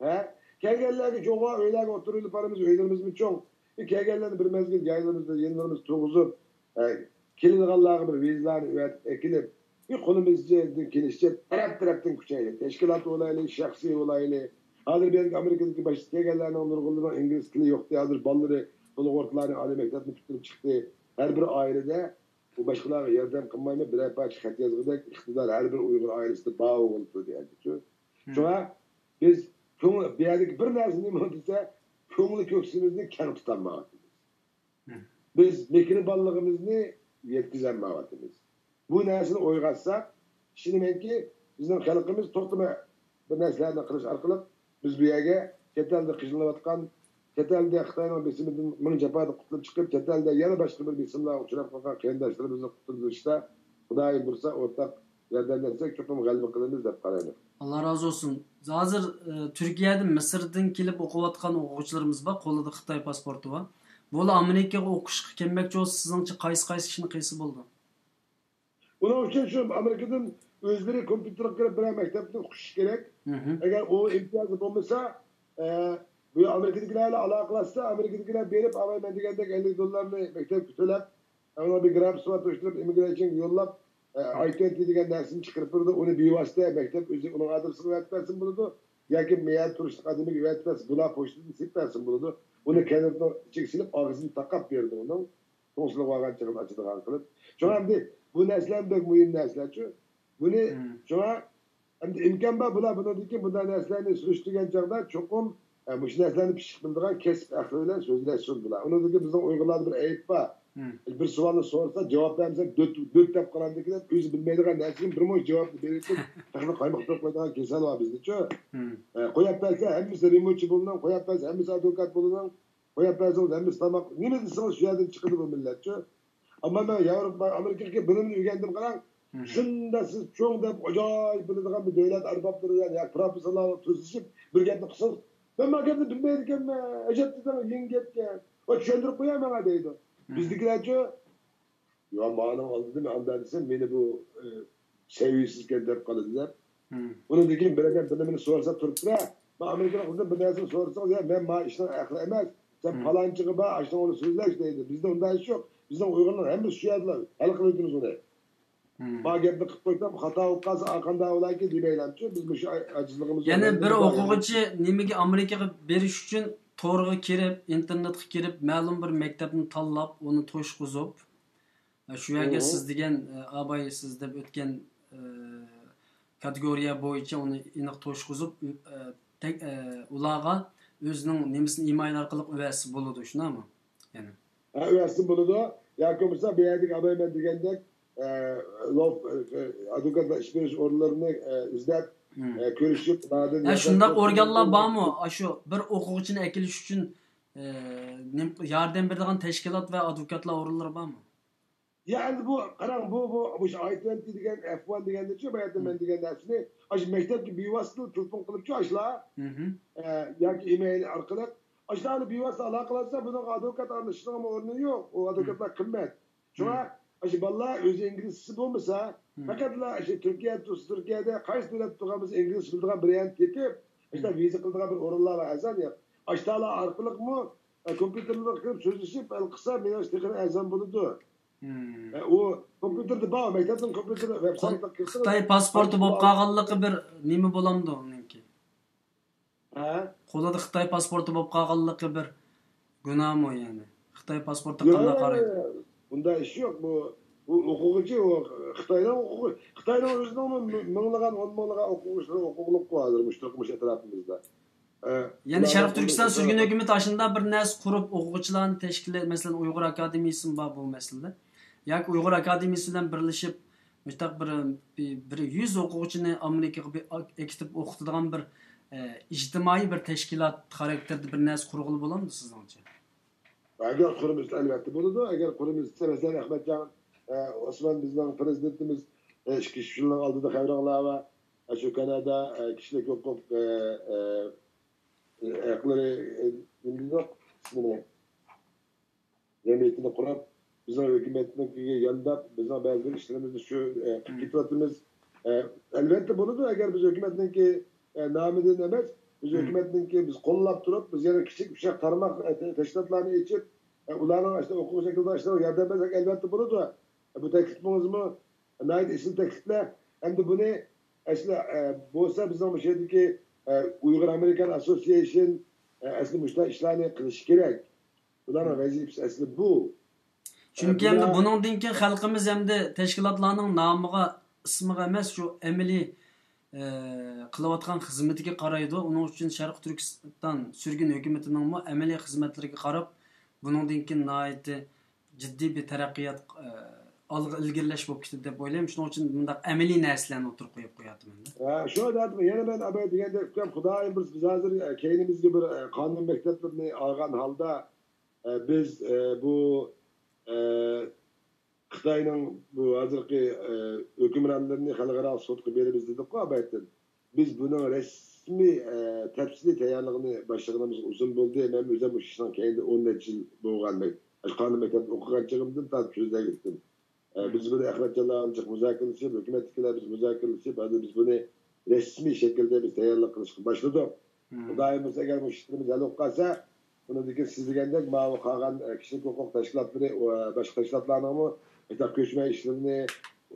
ھە؟ كەلگەنلەرگە چوڭ ئۆيلەرگە ئولتۇرۇۋېلىپ بارىمىز، ئۆيلىرىمىزمۇ چوڭ. بىر كەلگەنلەرنى بىر مەزگىل يايلىرىمىزدا، يېنلىرىمىزدا تۇرغۇزۇپ، ھە، كېلىدىغانلارغا بىر ۋىزىلارنى ئەۋەتىپ ئەكېلىپ، بىر قولىمىزدىن كېلىشىچە تەرەپ-تەرەپتىن كۈچەيلى. تەشكىلات بولايلى، شەخسىي بولايلى. ھازىر بۇ يەرگە ئامېرىكىدىكى باشقا كەلگەنلەرنىڭ نۇرغۇنلىرىنىڭ ئىنگلىز تىلى يوقتى. ھازىر بالىلىرى، بالىلىرى ئورتىلارنى ئالىي مەكتەپنى پۈتتۈرۈپ چىقتى. ھەر بىر ئائىلىدە بۇ باشقىلارغا ياردەم قىلمايمەن، بىرەر پارچە خەت يازغۇدەك ئىقتىدار ھەر بىر ئۇيغۇر ئائىلىسىدە بار بولۇپ تۇردى ئەمدىچۇ. شۇڭا بىز كۆڭۈل، بۇ يەردىكى بىر نەرسە نېمە دېسە، كۆڭلى كۆكسىمىزنى كەڭ تۇتالمايۋاتىمىز. بىز مېھرىبانلىقىمىزنى يەتكۈزەلمەيۋاتىمىز. بۇ نەرسىنى ئويغاتساق، ئىشىنىمەنكى، بىزنىڭ خەلقىمىز توختىماي بىر نەرسىلەرنى قىلىش ئارقىلىق بىز بۇ يەرگە چەت ئەلدە قىينىلىۋاتقان، چەت ئەلدە خىتاينىڭ بېسىمىدىن مىڭ جاپادىن قۇتۇلۇپ چىقىپ، چەت ئەلدە يەنە باشقا بىر بېسىملارغا ئۇچراپ قالغان قېرىنداشلىرىمىزنى قۇتۇلدۇرۇشتا خۇدايىم بۇيرۇسا ئورتاق ياردەملەشسەك، چوقۇم غەلىبە قىلىمىز دەپ قارايمەن. ئاللا رازى بولسۇن. ھازىر، ئى، تۈركىيەدە، مىسىردىن كېلىپ ئوقۇۋاتقان ئوقۇغۇچىلىرىمىز بار، قولىدا خىتاي پاسپورتى بار. بۇلار ئامېرىكىغا ئوقۇشقا كەلمەكچى بولسا، سىزنىڭچە قايسى، قايسى كىشىنى قىلسا بولىدۇ؟ ئۇنىڭ ئۈچۈن شۇ ئامېرىكىدىن ئۆزلىرى كومپيۇتېرغا كىرىپ بىرەر مەكتەپنى ئوقۇشى كېرەك. ئەگەر ئۇ ئىمتىيازى بولمىسا، ئە، بۇ ئامېرىكىدىكىلەر بىلەن ئالاقىلەشسە، ئامېرىكىدىكىلەر بېرىپ، ئاۋاي، مەن دېگەندەك ئەللىك دوللارنى مەكتەپكە تۆلەپ، ئۇنىڭ بىر گرافىكىسىنى توشتۇرۇپ، ئىممىگرېيشنغا يوللاپ، ئە، ئاي تويېنتى دېگەن نەرسىنى چىقىرىپ بېرىدۇ. ئۇنى بىۋاسىتە مەكتەپ ئۆزى ئۇنىڭ ئادرېسىغا ئەۋەتىپ بەرسىمۇ بولىدۇ. ياكى مەيەر تۇرۇشلۇق ئادىمىگە ئەۋەتىپ بەرسە، بۇلار پوچتىدىن سېلىپ بەرسىمۇ بولىدۇ. ئۇنى كەنتنىڭ ئىچىگە سېلىپ، ئاغزىنى تاقاپ بېرىدۇ ئۇنىڭ. توڭسىلىۋالغان چېغىدا ئاچىدىغان قىلىپ. شۇڭا ئەمدى بۇ نەرسىلەر بەك مۇھىم نەرسىلەرچۇ. بۇنى شۇڭا ئەمدى ئىمكان بار، بۇلار بۇنىڭدىن كېيىن بۇنداق نەرسىلەرنى سۈرۈشتۈرگەن چاغدا چوقۇم، ئە، مۇشۇ نەرسىلەرنى پىششىق بىلىدىغان كەسىپ ئەھلى بىلەن سۆزلەشسۇن بۇلار. ئۇنىڭدىن كېيىن بىزنىڭ ئۇيغۇرلاردا بىر ئەيىب بار. بىر سوئالنى سورىسا، جاۋاب بەرمىسە، دۆت، دۆت دەپ قالامدىكىن، ئۆزى بىلمەيدىغان نەرسىگە بىر مۇنچە جاۋابنى بېرىپ، تېخىنى قايماق بېرىپ قويىدىغان كېسەل بار بىزدىچۇ. ئە، قويۇپ بەرسە، ھەممىسى رېمونتچى بولۇڭ، قويۇپ بەرسە، ھەممىسى ئادۋوكات بولۇڭ. قويۇپ بەرسىڭىز ھەممىسى تاماق، نېمە دېسىڭىز شۇ يەردىن چىقىدۇ بۇ مىللەتچۇ. ئەمما مەن ياۋروپا، ئامېرىكىغا كېلىپ بىلىمنى ئۆگەندىم قاراڭ. شۇنداق سىز چوڭ دەپ ئاجايىپ بىلىدىغان بىر دۆلەت ئەربابلىرى بىلەن ياكى پروفېسسورلار بىلەن تۈزلىشىپ بىر گەپنى قىلسىڭىز، مەن ما گەپنى بىلمەيدىكەنمەن، ئەجەب دېدىڭ، يېڭى گەپكەن. ۋە چۈشەندۈرۈپ قويە ماڭا دەيدۇ. بىزدىكىلەرچۇ، يا مانىڭ ئالدىدا مەن ئانداق دېسەم، مېنى بۇ، ئە، سەۋىيەسىزكەن دەپ قالىدۇ دەپ. ئۇنىڭدىن كېيىن بىرەر بىر نېمىنى سورىسا تۇرۇپتۇ. مەن ئامېرىكىنىڭ قىزىدىن بىر نەرسىنى سورىسىڭىز، يا مەن ما ئىشنىڭ ئەھلى ئەمەس. سەن پالانچىغا بار، ئاشۇنىڭ ئورنىدا سۆزلەش دەيدۇ. بىزدە ئۇنداق ئىش يوق. بىزنىڭ ئۇيغۇرنىڭ ھەممىسى شۇ يەردىلا ھەل قىلىۋېتىمىز ئۇنى. ما گەپنى قىلىپ قويسام، خاتا بولۇپ قالسا، ئاقانداق بولايكى دېمەيلەمچۇ. بىز مۇشۇ ئاجىزلىقىمىز يەنە بىر ئوقۇغۇچى نېمىگە ئامېرىكىغا بېرىش ئۈچۈن تورغا كىرىپ، ئىنتېرنېتقا كىرىپ، مەلۇم بىر مەكتەپنى تاللاپ، ئۇنى توشقۇزۇپ، شۇ يەرگە سىز دېگەن، ئاباي سىز دەپ ئۆتكەن، كاتېگورىيە بويىچە ئۇنى ئېنىق توشقۇزۇپ، ئۇلارغا ئۆزىنىڭ نېمىسىنى ئىمېيل ئارقىلىق ئەۋەتسە بولىدۇ، شۇنداقمۇ؟ يەنە. ھە، ئەۋەتسە بولىدۇ. ياكى بولمىسا بۇ يەردىكى ئاباي مەن دېگەندەك، ئە، لوف-، ئە، ئادۋوكاتلار ئىش بېرىش ئورۇنلىرىنى، ئە، ئىزدەپ، ئە، كۆرۈشۈپ، ئۇلاردىن ھە، ياردەم شۇنداق ئورگانلار بارمۇ؟ ئاشۇ بىر ئوقۇغۇچىنى ئەكېلىش ئۈچۈن، ئە، نېمە، ياردەم بېرىدىغان تەشكىلات ۋە ئادۋوكاتلار ئورۇنلىرى بارمۇ؟ يا، ئەمدى بۇ، قاراڭ، بۇ، بۇ، مۇشۇ ئاي تويېنتى دېگەن، ئەف ۋان دېگەندىچۇ، باياتىن مەن دېگەن نەرسىنى، ئاشۇ مەكتەپكە بىۋاسىتە تېلېفون قىلىپچۇ، ئاشۇلار، ئە، ياكى ئىمېيل ئارقىلىق، ئاشۇلارنى بىۋاسىتە ئالاقىلاشسا، بۇنىڭغا ئادۋوكات ئارىلىشىشنىڭمۇ ئورنى يوق. ئۇ ئادۋوكاتلار قىممەت. شۇڭا، شۇ بالىلار ئۆزى ئىنگلىزچىسى بولمىسا، پەقەتلا شۇ تۈركىيەدە تۇرسا، تۈركىيەدە قايسى دۆلەتتە تۇرغان بولسا، ئىنگلىزچە بىلىدىغان بىر يەرنى تېپىپ، شۇنداق ۋىزا قىلىدىغان بىر ئورۇنلار بار، ئەزەل يوق. ئاشتالا ئارقىلىقمۇ، ئە، كومپيۇتېرلارغا كىرىپ سۆزلىشىپ ھەل قىلسا، مېنىڭچە تېخىمۇ ئەرزان بولىدۇ. ئە، ئۇ كومپيۇتېردا بار، مەكتەپنىڭ كومپيۇتېرى، ۋېب سايتىغا كىرسىڭىز، خىتاي پاسپورتى بولۇپ قالغانلىقى بىر نېمە بولامدۇ ئۇنىڭكى؟ ھە؟ قولىدا خىتاي پاسپورتى بولۇپ قالغانلىقى بىر گۇناھمۇ يەنى؟ خىتاي پاسپورتى قانداق قارايدۇ؟ يوق، بۇنداق ئىش يوق. بۇ، بۇ ئوقۇغۇچى، ئۇ خىتاينىڭ ئوقۇغۇ-، خىتاينىڭ ئۆزىنىڭمۇ مىڭلىغان، ئون مىڭلىغان ئوقۇغۇچىلىرى ئوقۇغلۇققۇ ھازىر مۇشۇ، مۇشۇ ئەتراپىمىزدا. ئە، يەنى شەرقىي تۈركىستان سۈرگۈن ھۆكۈمىتى ئاشۇنداق بىر نەرسە قۇرۇپ، ئوقۇغۇچىلارنى تەشكىللەپ، مەسىلەن، ئۇيغۇر ئاكادېمىيىسىمۇ بار بۇ مەسىلىدە. ياكى ئۇيغۇر ئاكادېمىيىسى بىلەن بىرلىشىپ، مۇشۇنداق بىر، بىر، بىر يۈز ئوقۇغۇچىنى ئامېرىكىغا بىر ئەك-، ئەكېتىپ ئوقۇتىدىغان بىر، ئە، ئىجتىمائىي بىر تەشكىلات خاراكتېرىدا بىر نەرسە قۇرغىلى بولامدۇ سىزنىڭچە؟ ئەگەر قۇرىمىز، ئەلۋەتتە بولىدۇ. ئەگەر قۇرىمىز دېسە، مەسىلەن، ئەخمەتجان، ئە، ئوسمان بىزنىڭ پىرېزىدېنتىمىز، ئە، ئىككى، ئۈچ يىلنىڭ ئالدىدا خەۋىرىڭلار بار. ئە، شۇ كانادا، ئە، كىشىلىك ھوقۇق، ئە، ئە، ئە، ھەقلىرى، ئە، نېمە دېدۇق؟ ئىسمىنى، جەمئىيىتىنى قۇرۇپ، بىزنىڭ ھۆكۈمەتنىڭكىگە يانداپ، بىزنىڭ بەزى بىر ئىشلىرىمىزنى شۇ، ئە، قىلىپ كېتىۋاتىمىز. ئە، ئەلۋەتتە بولىدۇ، ئەگەر بىز ھۆكۈمەتنىڭكى، ئە، نامىدىن ئەمەس، بىز ھۆكۈمەتنىڭكى، بىز قوللاپ تۇرۇپ، بىز يەنە كىچىك ئۇششاق تارماق، ئە، تە-، تەشكىلاتلارنى ئېچىپ، ئە، ئۇلارنىڭ ئىشتە ئوقۇغۇچى ئەكېلىدىغان ئىشلىرىغا ياردەم بەرسەك، ئەلۋەتتە بولىدۇ. ئە، بۇ تەكلىپىڭىزمۇ ناھايىتى ئېسىل تەكلىپلەر. ئەمدى بۇنى ئەسلى، ئە، بولسا بىزنىڭ مۇشۇ يەردىكى، ئە، ئۇيغۇر ئامېرىكان ئاسسوسىيەيشن، ئە، ئەسلى مۇشۇنداق ئىشلارنى قىلىشى كېرەك. ئۇلارنىڭ ۋەزىپىسى ئەسلى بۇ. چۈنكى ئەمدى بۇنىڭدىن كېيىن خەلقىمىز ئەمدى تەشكىلاتلارنىڭ نامىغا، ئىسمىغا ئەمەس، شۇ ئەمەلىي، ئە، قىلىۋاتقان خىزمىتىگە قارايدۇ. ئۇنىڭ ئۈچۈن شەرقىي تۈركىستان سۈرگۈن ھۆكۈمىتىنىڭمۇ ئەمەلىي خىزمەتلىرىگە قاراپ، بۇنىڭدىن كېيىن ناھايىتى جىددىي بىر تەرەققىيات، ئە، ئالغا ئىلگىرىلەش بولۇپ كېتىدۇ دەپ ئويلايمەن. شۇنىڭ ئۈچۈن بۇنداق ئەمەلىي نەرسىلەرنى ئوتتۇرىغا قويۇپ قوياتىمەن. ھە، شۇ ئادەتتە يەنە مەن ئاباي دېگەندەك ئۇكام، خۇدايىم بۇيرۇسا بىز ھازىر، ئە، كەينىمىزگە بىر، ئە، قانۇن مەكتەپلىرىنى ئالغان ھالدا، ئە، بىز، ئە، بۇ، ئە، خىتاينىڭ بۇ ھازىرقى، ئە، ھۆكۈمرانلىرىنى خەلقئارا سوتقا بېرىمىز دېدۇققۇ ئابايتىن. بىز بۇنىڭ رەسمىي، ئە، تەپسىلىي تەييارلىقىنى باشلىغىنىمىز ئۇزۇن بولدى. مەن ئۆزۈم مۇشۇ ئىشنىڭ كەينىدە ئون نەچچە يىل بولغان. مەن ئاشۇ قانۇن مەكتەپتە ئوقۇغان چېغىمدىن تارتىپ سۆزلەۋاتىمەن. ئە، بىز بۇنى ئەخمەتجانلار جىق مۇزاكىرىلىشىپ، ھۆكۈمەتتىكىلەر بىز مۇزاكىرىلىشىپ، ھازىر بىز بۇنى رەسمىي شەكىلدە بىز تەييارلىق قىلىشقا باشلىدۇق. خۇدايىم بۇيرۇسا، ئەگەر بۇ ئىشلىرىمىز ھەل بولۇپ قالسا، بۇنىڭدىن كېيىن سىز دېگەندەك ماۋۇ قالغان، ئە، كىشىلىك ھوقۇق تەشكىلاتلىرى، ئە، باشقا تەشكىلاتلارنىڭمۇ مۇشۇنداق كۆچمە ئىشلىرىنى،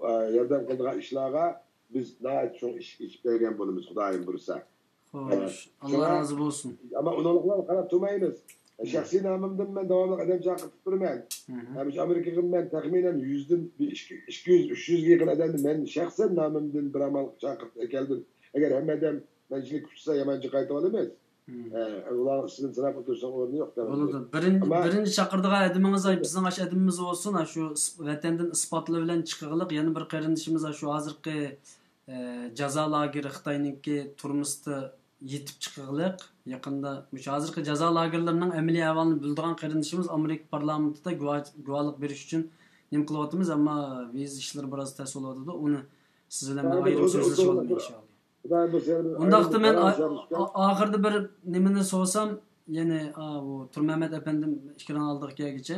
ئە، ياردەم قىلىدىغان ئىشلارغا بىز ناھايىتى چوڭ ئىشىك ئېچىپ بەرگەن بولىمىز، خۇدايىم بۇيرۇسا. خوش، ئاللا رازى بولسۇن. ئەمما ئۇنىڭلىقلارغا قاراپ تۇرمايمىز. شەخسىي نامىمدىن مەن داۋاملىق ئادەم چاقىرتىپ تۇرىمەن. ھەم شۇ ئامېرىكىغا مەن تەخمىنەن يۈزدىن، بىر ئىككى، ئىككى يۈز، ئۈچ يۈزگە يېقىن ئادەمنى مەن شەخسەن نامىمدىن بىر ئامال چاقىرتىپ ئەكەلدىم. ئەگەر ھەممە ئادەم مەنچىلىك كۈتسە، يامانچە قايتىۋالىمىز. ئە، ئۇلارنىڭ ئىسمىنى ساناپ ئولتۇرساڭ ئورنى يوق. بولىدۇ. بىرىن-، بىرىنچى چاقىرىدىغان ئادىمىڭىز، ئاي، بىزنىڭ ئاشۇ ئادىمىمىز بولسۇن، ئاشۇ ئىس-، ۋەتەندىن ئىسپاتلار بىلەن چىقىغلىق. يەنە بىر قېرىندىشىمىز ئاشۇ ھازىرقى ئە، جازا لاگېرى خىتاينىڭكى تۈرمىسىدە يېتىپ چىقىغلىق. يېقىندا مۇشۇ ھازىرقى جازا لاگېرلىرىنىڭ ئەمەلىي ئەھۋالىنى بىلىدىغان قېرىندىشىمىز ئامېرىكا پارلامېنتىدا گۇۋا-، گۇۋاھلىق بېرىش ئۈچۈن نېمە قىلىۋاتىمىز، ئەمما ۋىزا ئىشلىرى بىراز تەس بولۇۋاتىدۇ. ئۇنى سىز بىلەن مەن ئايرىم سۆزلىشىۋالىمەن ئىنشاللا. ئۇنداقتا مەن ئا-، ئا-، ئاخىردا بىر نېمىنى سورىسام، يەنى، ئا، بۇ تۇرمەمەت ئەپەندىم ئېكران ئالدىغا كەلگۈچە.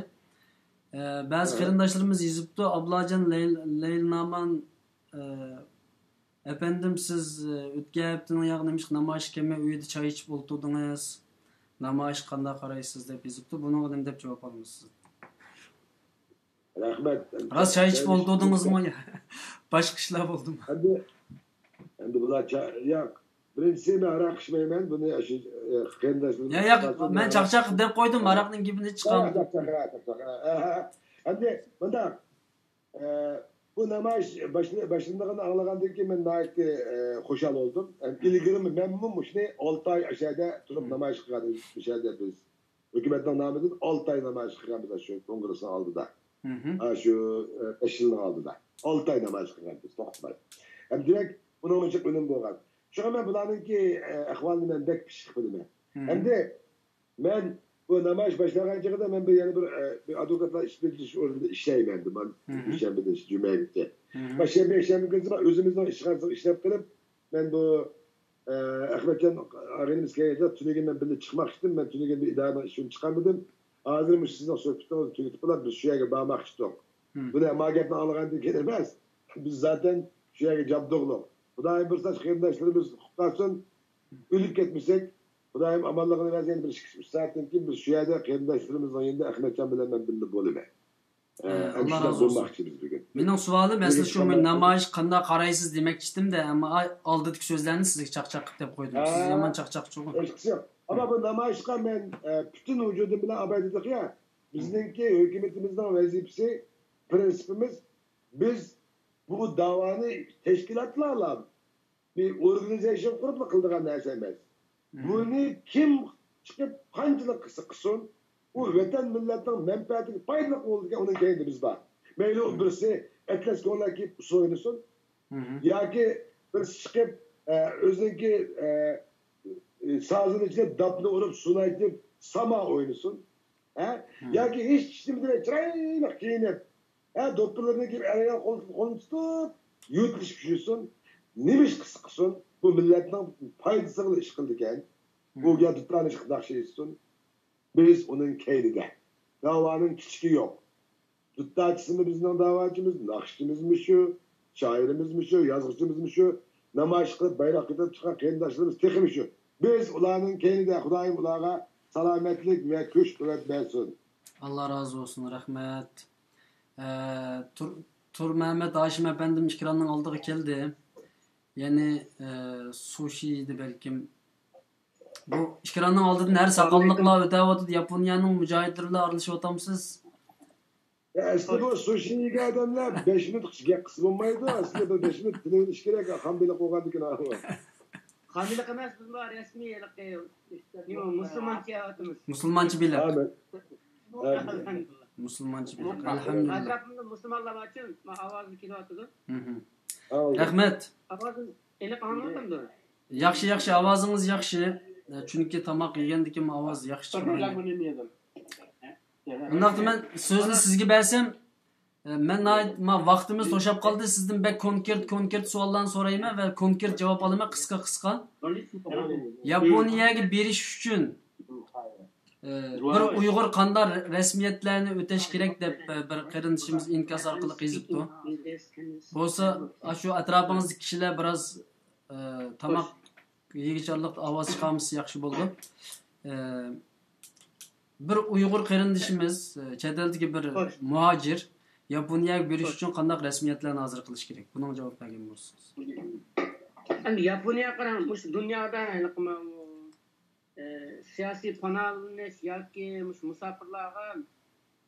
ئە، بەزى قېرىنداشلىرىمىز يېزىپتۇ، ئابلاجان لەيل-، لەيلىنامان ئە، ئەپەندىم، سىز، ئە، ئۆتكەن ھەپتىنىڭ ياغى نېمىشقا نامايىشقا كەلمەي ئۆيدە چاي ئىچىپ ئولتۇردىڭىز؟ نامايىشقا قانداق قارايسىز؟ دەپ يېزىپتۇ. بۇنىڭغا نېمە دەپ جاۋاب قالدىڭىز سىز؟ رەھمەت. راست چاي ئىچىپ ئولتۇردىڭىزمۇ يا باشقا ئىشلار بولدىمۇ؟ ئەمدى، ئەمدى بۇلار چا-، ياق. بىرىنچىسى، مەن ھاراق ئىچمەيمەن. بۇنى شۇ، ئە، قېرىنداشلىرىم يا، ياق، مەن چاقچاق دەپ قويدۇم، ھاراقنىڭ گېپىنى چىقارمىدىم. چاقچاق، ھە، چاقچاق، ھە، ھە. ئەمدى مۇنداق، ئە، بۇ نامايىش باشلا-، باشلىنىدىغىنىنى ئاڭلىغاندىن كېيىن مەن ناھايىتى، ئە، خۇشال بولدۇم. ھەم ئىلگىرىمۇ مەنمۇ مۇشۇنى ئالتە ئاي ئەشەدە تۇرۇپ نامايىش قىلغان ئىدىم، ئەشەدە بىز ھۆكۈمەتنىڭ نامىدىن ئالتە ئاي نامايىش قىلغان بىز شۇ كونگرېسنىڭ ئالدىدا. ھە، شۇ، ئە، بەش يىلنىڭ ئالدىدا. ئالتە ئاي نامايىش قىلغان بىز توختىماي. ھەم دېمەك، بۇنىڭ ئۈچۈن ئۈنۈم بولغان. شۇڭا مەن بۇلارنىڭكى، ئە، ئەھۋالىنى مەن بەك پىششىق بىلىمەن. ئەمدى مەن بۇ نامايىش باشلانغان چېغىدا مەن بىر، يەنە بىر، ئە، بىر ئادۋوكاتلار ئىش بېجىرىش ئورنىدا ئىشلەيمەن دېدىم. دۈشەنبىدىن جۈمەگىچە. پەيشەنبە، يەكشەنبە كۈنى ئۆزىمىزنىڭ ئىشخانىسىغا ئىشلەپ قېلىپ، مەن بۇ، ئە، ئەخمەتجان ئاغىنىمىز كەلگەن چاغدا تۈنۈگۈن مەن بىللە چىقماقچىدىم. مەن تۈنۈگۈن بىر ئىدارىنىڭ ئىشىنى چىقارمىدىم. ھازىر مۇشۇ سىزنىڭ سۆھبىتىڭىزنى تۈگىتىپ بولۇپ، بىز شۇ يەرگە بارماقچىدۇق. بۇنى ما گەپنى ئاڭلىغاندىن كېيىن ئەمەس، بىز زاتەن شۇ يەرگە جابدۇقلۇق. خۇدايىم بۇيرۇسا، قېرىنداشلىرىمىز قۇتقۇزسۇن، ئۆلۈپ كەتمىسەك، خۇدايىم ئامانلىقىنى بەرسە، يەنە بىر ئىككى ئۈچ سائەتتىن كېيىن بىز شۇ يەردە قېرىنداشلىرىمىزنىڭ يېنىدا ئەخمەتجان بىلەن مەن بىللە بولىمەن. ئە، ئە، ئەنە ئاللا شۇنداق رازى بولسۇن. بولماقچى بىز بۈگۈن. مېنىڭ سوئالىم ئەسلى شۇ، نامايىش قانداق قارايسىز دېمەكچىدىم-دە، ئەمما ئالدىدىكى سۆزلەرنى سىزگە چاقچاق قىلىپ دەپ قويدۇم. سىز ھە، يامان چاقچاقچىغۇ. ھېچقىسى يوق. ئەمما بۇ نامايىشقا مەن، ئە، پۈتۈن ۋۇجۇدۇم بىلەن ئاۋاز ئېيتتۇق يا. بىزنىڭكى ھۆكۈمىتىمىزنىڭ ۋەزىپىسى، پىرىنسىپىمىز، بىز بۇ داۋانى تەشكىلاتلارلا بىر ئورگانىزېيشن قۇرۇپلا قىلىدىغان نەرسە ئەمەس. بۇنى كىم چىقىپ قانچىلىك قىلسا قىلسۇن، ئۇ ۋەتەن مىللەتنىڭ مەنپەئەتىگە پايدىلىق بولىدىكەن، ئۇنىڭ كەينىدە بىز بار. مەيلى ئۇ بىرسى ئەتلەس كۆڭلەك كىيىپ ئۇسسۇل ئوينىسۇن، ياكى بىرسى چىقىپ، ئە، ئۆزىنىڭكى، ئە، ئە، سازىنى ئىچىدە داپنى ئۇرۇپ، سۇنى ئېيتىپ، ساما ئوينىسۇن. ھە؟ ياكى ھېچ ئىش نېمە دېمەي، چىرايلىق كىيىنىپ، ھە، دوپپىلىرىنى كىيىپ، ئەرگە قول، قولىنى تۇتۇپ، يۆتىلىش كۈچىسۇن، نېمە ئىش قىلسا قىلسۇن، بۇ مىللەتنىڭ پايدىسىغىلا ئىش قىلىدىكەن. بۇ يا دۇتارنى قانداق ئىشلىتسۇن، بىز ئۇنىڭ كەينىدە. داۋانىڭ كىچىكى يوق. دۇتارچىسىمۇ بىزنىڭ داۋاچىمىز، ناخشىچىمىزمۇ شۇ، شائىرىمىزمۇ شۇ، يازغۇچىمىزمۇ شۇ، نامايىش قىلىپ بايراق كۆتۈرۈپ چىققان قېرىنداشلىرىمىز تېخىمۇ شۇ. بىز ئۇلارنىڭ كەينىدە، خۇدايىم ئۇلارغا سالامەتلىك ۋە كۈچ-قۇۋۋەت بەرسۇن. ئاللا رازى بولسۇن، رەھمەت. ئە، تۇر-، تۇرمەمەت ھاشىم ئەپەندىم ئېكراننىڭ ئالدىغا كەلدى. يەنى، ئە، سۇشى يېدى بەلكىم. بۇ ئېكراننىڭ ئالدىدىن ھەر ساقاللىقلار ئۆتەۋاتىدۇ، ياپونىيەنىڭ مۇجاھىدلىرى بىلەن ئارىلىشىۋاتامسىز؟ ئەسلى بۇ سۇشى يېگەن ئادەملەر بەش مىنۇت قىلىپ گەپ قىلسا بولمايدۇ. ئەسلى بىر بەش مىنۇت تىنىۋېلىش كېرەك، خام بېلىق بولغاندىكىن. خام بېلىق ئەمەس، بىز بۇ رەسمىي ھېلىقى مۇسۇلمانچە يەۋاتىمىز. مۇسۇلمانچە بېلىق. ھە، مەن، ھە. مۇسۇلمانچە بېلىق. ئەلھەمدۇلىللا. ئەتراپىمدا مۇسۇلمانلار بار ئۈچۈن ئاۋازى كېلىۋاتىدۇ. رەھمەت. ئاۋازىم ئېنىق ئاڭلىنىۋاتامدۇ؟ ياخشى، ياخشى، ئاۋازىڭىز ياخشى. ئە، چۈنكى تاماق يېگەندىكىن ئاۋاز ياخشى چىقمايدۇ. ئۇنداقتا مەن سۆزنى سىزگە بەرسەم، ئە، مەن ناھايىتى، ما، ۋاقتىمىز توشاپ قالدى. سىزدىن بەك كونكرېت، كونكرېت سوئاللارنى سورايمەن ۋە كونكرېت جاۋاب ئالىمەن، قىسقا، قىسقا. ياپونىيەگە بېرىش ئۈچۈن، ئە، بىر ئۇيغۇر قانداق رەسمىيەتلەرنى ئۆتەش كېرەك دەپ، ئە، بىر قېرىندىشىمىز ئىنكاس ئارقىلىق يېزىپتۇ. بولسا، ئاشۇ ئەتراپىڭىزدىكى كىشىلەر بىراز، ئە، تاماق يېگۈچىلىكتە ئاۋاز چىقارمىسا ياخشى بولىدۇ. ئە، بىر ئۇيغۇر قېرىندىشىمىز، ئە، چەت ئەلدىكى بىر مۇھاجىر ياپونىيەگە بېرىش ئۈچۈن قانداق رەسمىيەتلەرنى ھازىر قىلىش كېرەك؟ بۇنىڭغا جاۋاب بەرگەن بولسىڭىز. ئەمدى ياپونىيەگە قاراڭ، مۇشۇ دۇنيادا ھېلىقى ماۋۇ، ئە، سىياسىي پاناھلىنىش ياكى مۇشۇ مۇساپىرلارغا،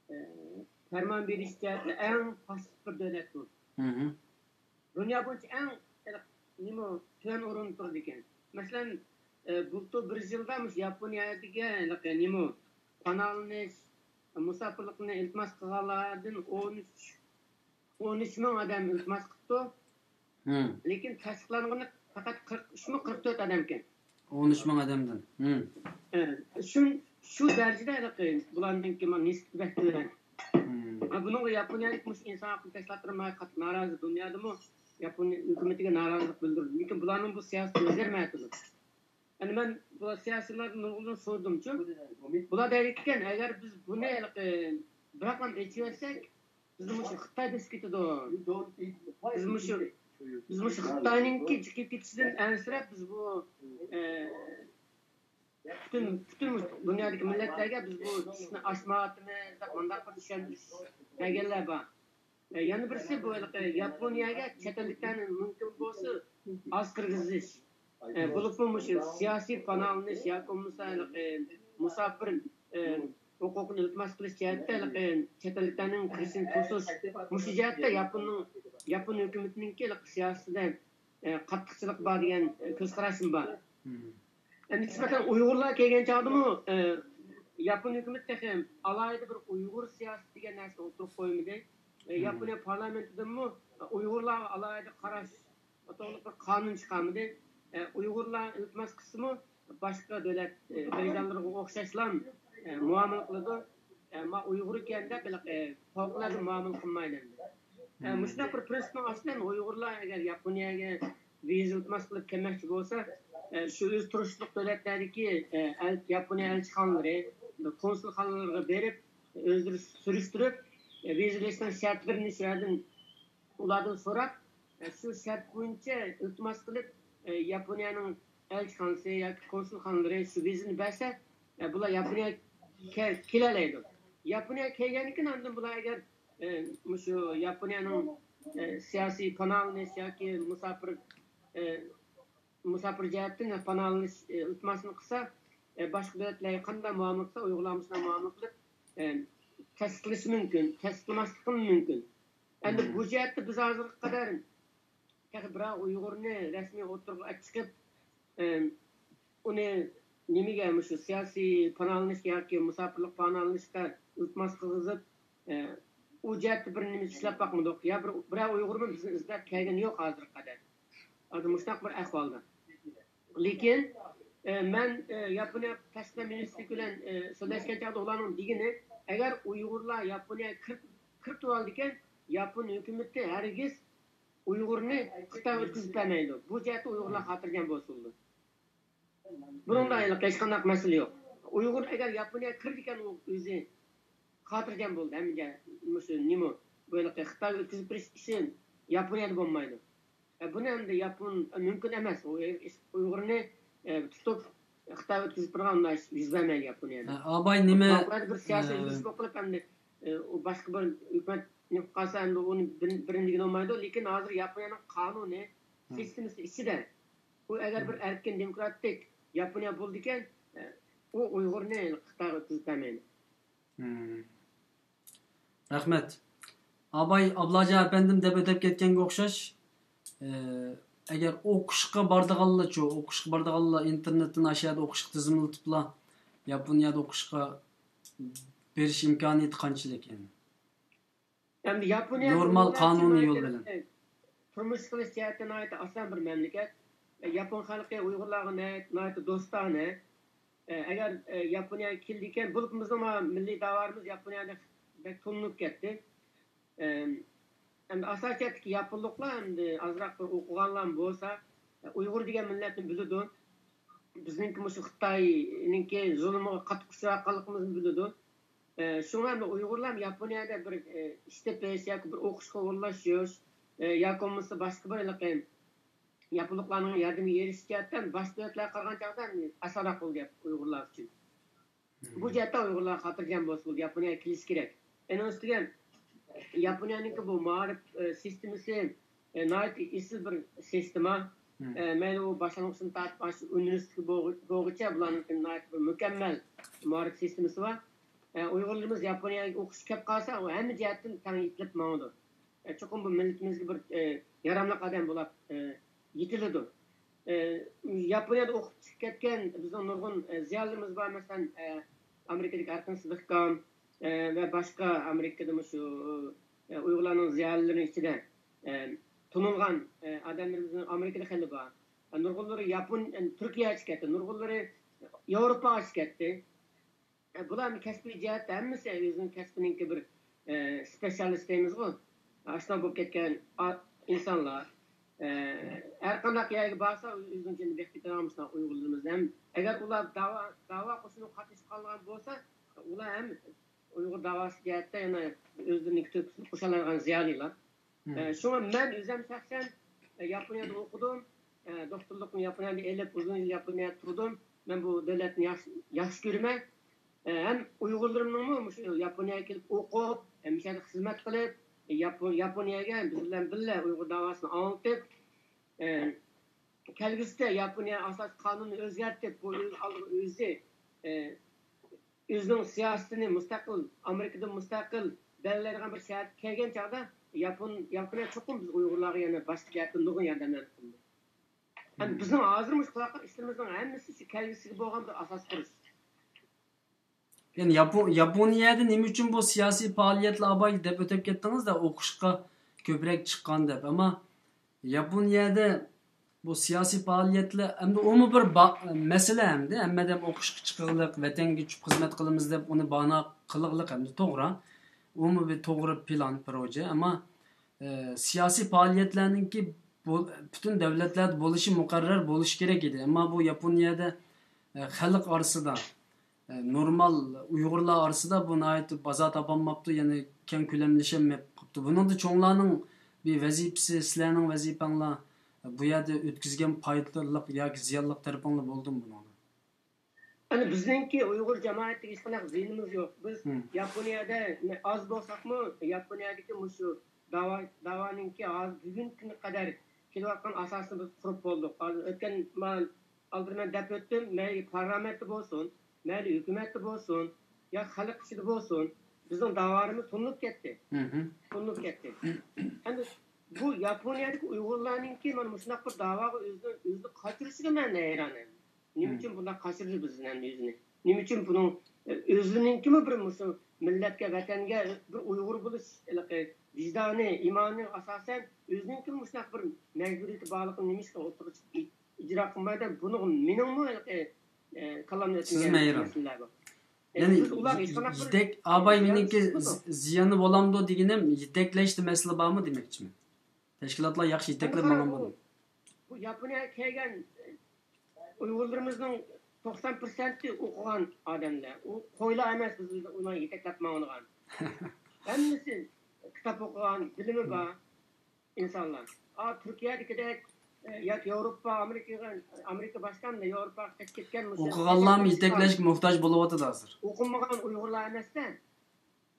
ئە، پەرمان بېرىش جەھەتتە ئەڭ پاسسىپ بىر دۆلەت بۇ. دۇنيا بويىچە ئەڭ، نېمە، تۆۋەن ئورۇندا تۇرىدىكەن. مەسىلەن، ئە، بۇلتۇر بىر يىلدا مۇشۇ ياپونىيەدىكى ھېلىقى نېمە، پاناھلىنىش، مۇساپىرلىقنى ئىلتىماس قىلغانلاردىن ئون ئۈچ، ئون ئۈچ مىڭ ئادەم ئىلتىماس قىپتۇ. لېكىن تەستىقلانغىنى پەقەت قىرىق ئۈچمۇ، قىرىق تۆت ئادەمكەن. ئون ئۈچ مىڭ ئادەمدىن. ئە، شۇ، شۇ دەرىجىدە ھېلىقى بۇلارنىڭكى نىسبىتى بەك تۆۋەن. ھە، بۇنىڭغا ياپونىيەدىكى مۇشۇ ئىنسان ھەققى تەشكىلاتلىرى ناھايىتى قاتتىق نارازى، دۇنيادىمۇ ياپونىيە ھۆكۈمىتىگە نارازىلىق بىلدۈردى. لېكىن بۇلارنىڭ بۇ سىياسىتى ئۆزگەرمەيۋاتىدۇ. يەنى مەن بۇ سىياسىيلارنى نۇرغۇنىنى سورىدىمچۇ. بۇلار دەيدىكەن، ئەگەر بىز بۇنى ھېلىقى بىراقلا ئېچىۋەتسەك، بىزنى مۇشۇ خىتاي بېسىپ كېتىدۇ. بىز مۇشۇ، بىز مۇشۇ خىتاينىڭكى چېكىپ كېتىشىدىن ئەنسىرەپ، بىز بۇ، ئە، پۈتۈن، پۈتۈن دۇنيادىكى مىللەتلەرگە بىز بۇ ئىشنى ئاچمايۋاتىمىز دەپ مۇنداق بىر چۈشەندۈرۈش بەرگەنلەر بار. ئە، يەنە بىرسى بۇ ھېلىقى ياپونىيەگە چەت ئەللىكلەرنى مۇمكىن بولسا ئاز كىرگۈزۈش. ئە، بولۇپمۇ مۇشۇ سىياسىي پاناھلىنىش ياكى بولمىسا ھېلىقى مۇساپىر، ئە، ھوقۇقىنى ئىلتىماس قىلىش جەھەتتە ھېلىقى چەت ئەللىكلەرنىڭ كىرىشىنى توسۇش، مۇشۇ جەھەتتە ياپوننىڭ، ياپون ھۆكۈمىتىنىڭكى ھېلىقى سىياسىتىدە، ئە، قاتتىقچىلىق بار دېگەن، ئە، كۆز قاراشىم بار. ئە، نىسبەتەن ئۇيغۇرلار كەلگەن چاغدىمۇ، ئە، ياپون ھۆكۈمىتى تېخى ئالاھىدە بىر ئۇيغۇر سىياسىتى دېگەن نەرسىنى ئوتتۇرىغا قويمىدى. ئە، ياپونىيە پارلامېنتىدىنمۇ ئۇيغۇرلارغا ئالاھىدە قاراش توغرىلىق بىر قانۇن چىقارمىدى. ئە، ئۇيغۇرلار ئىلتىماس قىلسىمۇ، باشقا دۆلەت، ئە، بەيجانلىرىغا ئوخشاشلا، ئە، مۇئامىلە قىلىدۇ. ئە، ما ئۇيغۇر ئىكەن دەپ، ھېلىقى، ئە، پەۋقۇلئاددە مۇئامىلە قىلمايدۇ ئەمدى. ئە، مۇشۇنداق بىر پىرىنسىپنىڭ ئاستىدا ئەمدى ئۇيغۇرلار ئەگەر ياپونىيەگە ۋىزا ئىلتىماس قىلىپ كەلمەكچى بولسا، ئە، شۇ ئۆزى تۇرۇشلۇق دۆلەتلەردىكى، ئە، ئەل-، ياپونىيە ئەلچىخانىلىرى، كونسۇلخانىلىرىغا بېرىپ، ئۆزلىرى سۈرۈشتۈرۈپ، ۋىزا ئېلىشنىڭ شەرتلىرىنى شۇ يەردىن، ئۇلاردىن سوراپ، شۇ شەرت بويىچە ئىلتىماس قىلىپ، ياپونىيەنىڭ ئەلچىخانىسى ياكى كونسۇلخانىلىرى شۇ ۋىزىنى بەرسە، بۇلار ياپونىيەگە كېلەلەيدۇ. ياپونىيەگە كەلگەندىن كېيىن ئاندىن بۇلار ئەگەر مۇشۇ ياپونىيەنىڭ سىياسىي پاناھلىنىش ياكى مۇساپىر مۇساپىر جەھەتتىن پاناھلىنىش ئىلتىماسىنى قىلسا، باشقا دۆلەتلەرگە قانداق مۇئامىلە قىلسا، ئۇيغۇرلارمۇ شۇنداق مۇئامىلە قىلىپ، تەسىس قىلىشى مۇمكىن، تەسىس قىلماسلىقىمۇ مۇمكىن. ئەمدى بۇ جەھەتتە بىز ھازىرغا قەدەر تېخى بىرەر ئۇيغۇرنى رەسمىي ئوتتۇرىغا چىقىپ، ئۇنى نېمىگە، مۇشۇ سىياسىي پاناھلىنىشقا ياكى مۇساپىرلىق پاناھلىنىشقا ئىلتىماس قىلغۇزۇپ، ئۇ جەھەتتە بىر نېمە ئىشلەپ باقمىدۇق. يا بىر، بىرەر ئۇيغۇرمۇ بىزنى ئىزدەپ كەلگىنى يوق ھازىرغا قەدەر. ھازىر مۇشۇنداق بىر ئەھۋالدا. لېكىن، ئە، مەن، ئە، ياپونىيە تاشقى ئىشلار مىنىستىرلىكى بىلەن، ئە، سۆزلەشكەن چاغدا ئۇلارنىڭ دېگىنى، ئەگەر ئۇيغۇرلار ياپونىيەگە كىرىپ، كىرىپ تۇرالىدىكەن، ياپون ھۆكۈمىتى ھەرگىز ئۇيغۇرنى خىتايغا ئۆتكۈزۈپ بەرمەيدۇ. بۇ جەھەتتە ئۇيغۇرلار خاتىرجەم بولسۇن. بۇنىڭدا ھېلىقى ھېچقانداق مەسىلە يوق. ئۇيغۇر ئەگەر ياپونىيەگە كىرىدىكەن، ئۇ ئۆزى خاتىرجەم بولدى ھەممىگە. مۇشۇ نېمە، بۇ ھېلىقى خىتايغا ئۆتكۈزۈپ بېرىش ئىشى ياپونىيەدە بولمايدۇ. ئە، بۇنى ئەمدى ياپون، ئە، مۇمكىن ئەمەس. ئۇ ئۇيغۇرنى، ئە، تۇتۇپ خىتايغا ئۆتكۈزۈپ بېرىدىغان ئۇنداق ئىش يۈز بەرمەيدۇ ياپونىيەدە. ھە، ئاباي نېمە، بۇ بىر سىياسىي ئە، يۈزلىنىش بولۇپ قېلىپ، ئەمدى، ئە، ئۇ باشقا بىر ھۆكۈمەت نېمە قىلىپ قالسا، ئەمدى ئۇنى بىر-، بىرىنى دېگىلى بولمايدۇ. لېكىن ھازىر ياپونىيەنىڭ قانۇنى، ھە، سىستېمىسى ئىچىدە ئۇ ئەگەر بىر ئەركىن دېموكراتىك ياپونىيە بولىدىكەن، ئۇ ئۇيغۇرنى خىتايغا ئۆتكۈزۈپ بەرمەيدۇ. مم. رەھمەت. ئاباي ئابلاجان ئەپەندىم دەپ ئۆتۈپ كەتكەنگە ئوخشاش، ئە، ئەگەر ئوقۇشقا بارىدىغانلارچۇ، ئوقۇشقا بارىدىغانلار ئىنتېرنېتتىن ئاشۇ يەردە ئوقۇشقا تىزىملىتىپلا، ياپونىيەدە ئوقۇشقا بېرىش ئىمكانىيىتى قانچىلىك يەنە؟ ئەمدى ياپونىيە نورمال قانۇنىي يول بىلەن تۇرمۇش قىلىش جەھەتتە ناھايىتى ئاسان بىر مەملىكەت. ياپون خەلقى ئۇيغۇرلارغا ناھايىتى، ناھايىتى دوستانە. ئەگەر ياپونىيەگە كېلىدىكەن، بولۇپمۇ بىزنىڭ مىللىي داۋالىرىمىز ياپونىيەدە بەك تونۇلۇپ كەتتى. ئەمدى ئاساسىيەتتىكى ياپونلۇقلار ئەمدى ئازراق بىر ئوقۇغانلارمۇ بولسا، ئۇيغۇر دېگەن مىللەتنى بىلىدۇ. بىزنىڭكى مۇشۇ خىتاينىڭكى زۇلۇمىغا قاتتىق ئۇچراۋاتقانلىقىمىزنى بىلىدۇ. ئە، شۇڭا ئۇيغۇرلار ياپونىيەدە بىر، ئە، ئىش تېپىش ياكى بىر ئوقۇشقا ئورۇنلىشىش، ئە، ياكى بولمىسا باشقا بىر ھېلىقى ياپونلۇقلارنىڭ ياردىمىگە ئېرىشىش جەھەتتە باشقا دۆلەتلەرگە قارىغان چاغدا ئاسانراق بولدى ئۇيغۇرلار ئۈچۈن. بۇ جەھەتتە ئۇيغۇرلار خاتىرجەم بولسا بولدى، ياپونىيەگە كېلىشى كېرەك. ئەنە ئۈستىگە ياپونىيەنىڭكى بۇ مائارىپ، ئە، سىستېمىسى، ئە، ناھايىتى ئېسىل بىر سىستېما. ئە، مەيلى ئۇ باشلانغۇچتىن تارتىپ ئاشۇ ئۇنىۋېرسىتېتكە بولغۇ-، بولغۇچە بۇلارنىڭكى ناھايىتى بىر مۇكەممەل مائارىپ سىستېمىسى بار. ئە، ئۇيغۇرلىرىمىز ياپونىيەگە ئوقۇشقا كەپ قالسا، ئۇ ھەممە جەھەتتىن تەڭ يېتىلىپ ماڭىدۇ. ئە، چوقۇم بۇ مىللىتىمىزگە بىر، ئە، ياراملىق ئادەم بولاپ، ئە، يېتىلىدۇ. ئە، ياپونىيەدە ئوقۇپ چىقىپ كەتكەن بىزنىڭ نۇرغۇن، ئە، زىيالىيلىرىمىز بار، مەسىلەن، ئە، ئامېرىكىدىكى ئەركىن سىدىققان، ئە، ۋە باشقا ئامېرىكىدا مۇشۇ، ئە، ئۇيغۇرلارنىڭ زىيالىيلىرىنىڭ ئىچىدە، ئە، تونۇلغان، ئە، ئادەملىرىمىزنىڭ ئامېرىكىدا خېلى بار. ئە، نۇرغۇنلىرى ياپون، ئە، تۈركىيەگە چىقىپ كەتتى، نۇرغۇنلىرى ياۋروپاغا چىقىپ كەتتى. ئە، بۇلار كەسپىي جەھەتتە ھەممىسى ئۆزىنىڭ كەسپىنىڭكى بىر، ئە، سپېتسىيالىست دەيمىزغۇ، ئاشۇنداق بولۇپ كەتكەن ئا-، ئىنسانلار. ئە، ھەر قانداق يەرگە بارسا، ئۆزىنىڭ جېنىنى بېقىپ كېتىدىغان مۇشۇنداق ئۇيغۇرلىرىمىز ھەم، ئەگەر ئۇلار داۋا، داۋا قوشۇنىغا قاتنىشىپ قالغان بولسا، ئۇلار ھەم ئۇيغۇر داۋاسى جەھەتتە يەنە ئۆزلىرىنىڭكى تۆھپىسىنى قوشالايدىغان زىيالىيلار. ئە، شۇڭا مەن ئۆزۈم شەخسەن، ئە، ياپونىيەدە ئوقۇدۇم. ئە، دوختۇرلۇقنى ياپونىيەدە ئېلىپ، ئۇزۇن يىل ياپونىيەدە تۇردۇم. مەن بۇ دۆلەتنى ياخشى، ياخشى كۆرىمەن. ئە، ھەم ئۇيغۇرلىرىمنىڭمۇ مۇشۇ ياپونىيەگە كېلىپ ئوقۇپ، ھەم مۇشۇ يەردە خىزمەت قىلىپ، ياپو-، ياپونىيەگە بىز بىلەن بىللە ئۇيغۇر داۋاسىنى ئاڭلىتىپ، ئە، كەلگۈسىدە ياپونىيە ئاساسىي قانۇنىنى ئۆزگەرتىپ، بۇ ئۆز ئالدىغا ئۆزى، ئە، ئۆزىنىڭ سىياسىتىنى مۇستەقىل، ئامېرىكىدىن مۇستەقىل بەلگىلەيدىغان بىر شەرتكە كەلگەن چاغدا، ياپون، ياپونىيە چوقۇم بىز ئۇيغۇرلارغا يەنە باشقا جەھەتتىن نۇرغۇن ياردەملەرنى قىلىدۇ. ھەم بىزنىڭ ھازىر مۇشۇ قىلىۋاتقان ئىشلىرىمىزنىڭ ھەممىسى شۇ كەلگۈسىگە بولغان بىر ئاساس قۇرۇش. يەنى ياپو-، ياپونىيەدە نېمە ئۈچۈن بۇ سىياسىي پائالىيەتلەر، ئاباي، دەپ ئۆتۈپ كەتتىڭىز-دە، ئوقۇشقا كۆپرەك چىققان دەپ. ئەمما ياپونىيەدە بۇ سىياسىي پائالىيەتلەر، ئەمدى ئۇمۇ بىر با-، مەسىلە ئەمدى. ھەممە ئادەم ئوقۇشقا چىقىغلىق، ۋەتەنگە چۈشۈپ خىزمەت قىلىمىز دەپ ئۇنى باھانە قىلىغلىق ئەمدى توغرا. ئۇمۇ بىر توغرا پىلان، پروژە. ئەمما، ئە، سىياسىي پائالىيەتلەرنىڭكى بۇ، پۈتۈن دۆلەتلەردە بولۇشى مۇقەررەر بولۇشى كېرەك ئىدى. ئەمما بۇ ياپونىيەدە، ئە، خەلق ئارىسىدا نورمال ئۇيغۇرلار ئارىسىدا بۇ ناھايىتى بازار تاپالماپتۇ، يەنى كەڭ كۆلەملىشەلمەپ قاپتۇ. بۇنىڭدا چوڭلارنىڭ بىر ۋەزىپىسى، سىلەرنىڭ ۋەزىپەڭلار بۇ يەردە ئۆتكۈزگەن پايدىلىق ياكى زىيانلىق تەرىپىڭلار بولدىمۇ بۇنىڭدا؟ ئەنە بىزنىڭكى ئۇيغۇر جامائەتلىرىگە ھېچقانداق زىيىنىمىز يوق. بىز ياپونىيەدە ئاز بولساقمۇ، ياپونىيەدىكى مۇشۇ داۋا، داۋانىڭكى ھازىر بۈگۈنكى كۈنگە قەدەر كېلىۋاتقان ئاساسىنى بىز قۇرۇپ بولدۇق. ھازىر ئۆتكەن ما-، ئالدىن مەن دەپ ئۆتتۈم، مەيلى پارلامېنتتا بولسۇن، مەيلى ھۆكۈمەتتە بولسۇن، يا خەلق ئىچىدە بولسۇن، بىزنىڭ داۋالىرىمىز تونۇلۇپ كەتتى. تونۇلۇپ كەتتى. ئەمدى بۇ ياپونىيەدىكى ئۇيغۇرلارنىڭكى مانا مۇشۇنداق بىر داۋاغا ئۆزىنى، ئۆزىنى قاچۇرۇشىغا مەن ھەيران. نېمە ئۈچۈن بۇنداق قاچۇردى بىزنى ئەمدى ئۆزىنى؟ نېمە ئۈچۈن بۇنىڭ ئۆزىنىڭكىمۇ بىر مۇشۇ مىللەتكە، ۋەتەنگە بىر ئۇيغۇر بولۇش ھېلىقى ۋىجدانى، ئىمانى ئاساسەن ئۆزىنىڭكىمۇ مۇشۇنداق بىر مەجبۇرىيىتى بارلىقىنى نېمىشقا ئوتتۇرىغا چىقىپ ئىجرا قىلمايدۇ؟ بۇنىڭغا مېنىڭمۇ ھېلىقى كاللامنى ئۆتكۈزگەن مەسىلىلەر بار. يەنى يېتەك ئاباي مېنىڭكى زىيانى بولامدۇ دېگىنىم، يېتەكلەشتە مەسىلە بارمۇ دېمەكچىمەن. تەشكىلاتلار ياخشى يېتەكلەپ ماڭغان بولدى. بۇ ياپونىيەگە كەلگەن ئۇيغۇرلىرىمىزنىڭ توقسان پىرسەنتى ئوقۇغان ئادەملەر. ئۇ قويلا ئەمەس، بىز ئۇلارنى يېتەكلەپ ماڭىدىغان. ھەممىسى كىتاب ئوقۇغان، بىلىمى بار ئىنسانلار. ئا، تۈركىيەدىكىدەك ياكى ياۋروپا، ئامېرىكىغا، ئامېرىكا باشقا، ياۋروپاغا قېچىپ كەتكەن مۇشۇ. ئوقۇغانلارمۇ يېتەكلەشكە موھتاج بولۇۋاتىدۇ ھازىر. ئوقۇمىغان ئۇيغۇرلار ئەمەستە،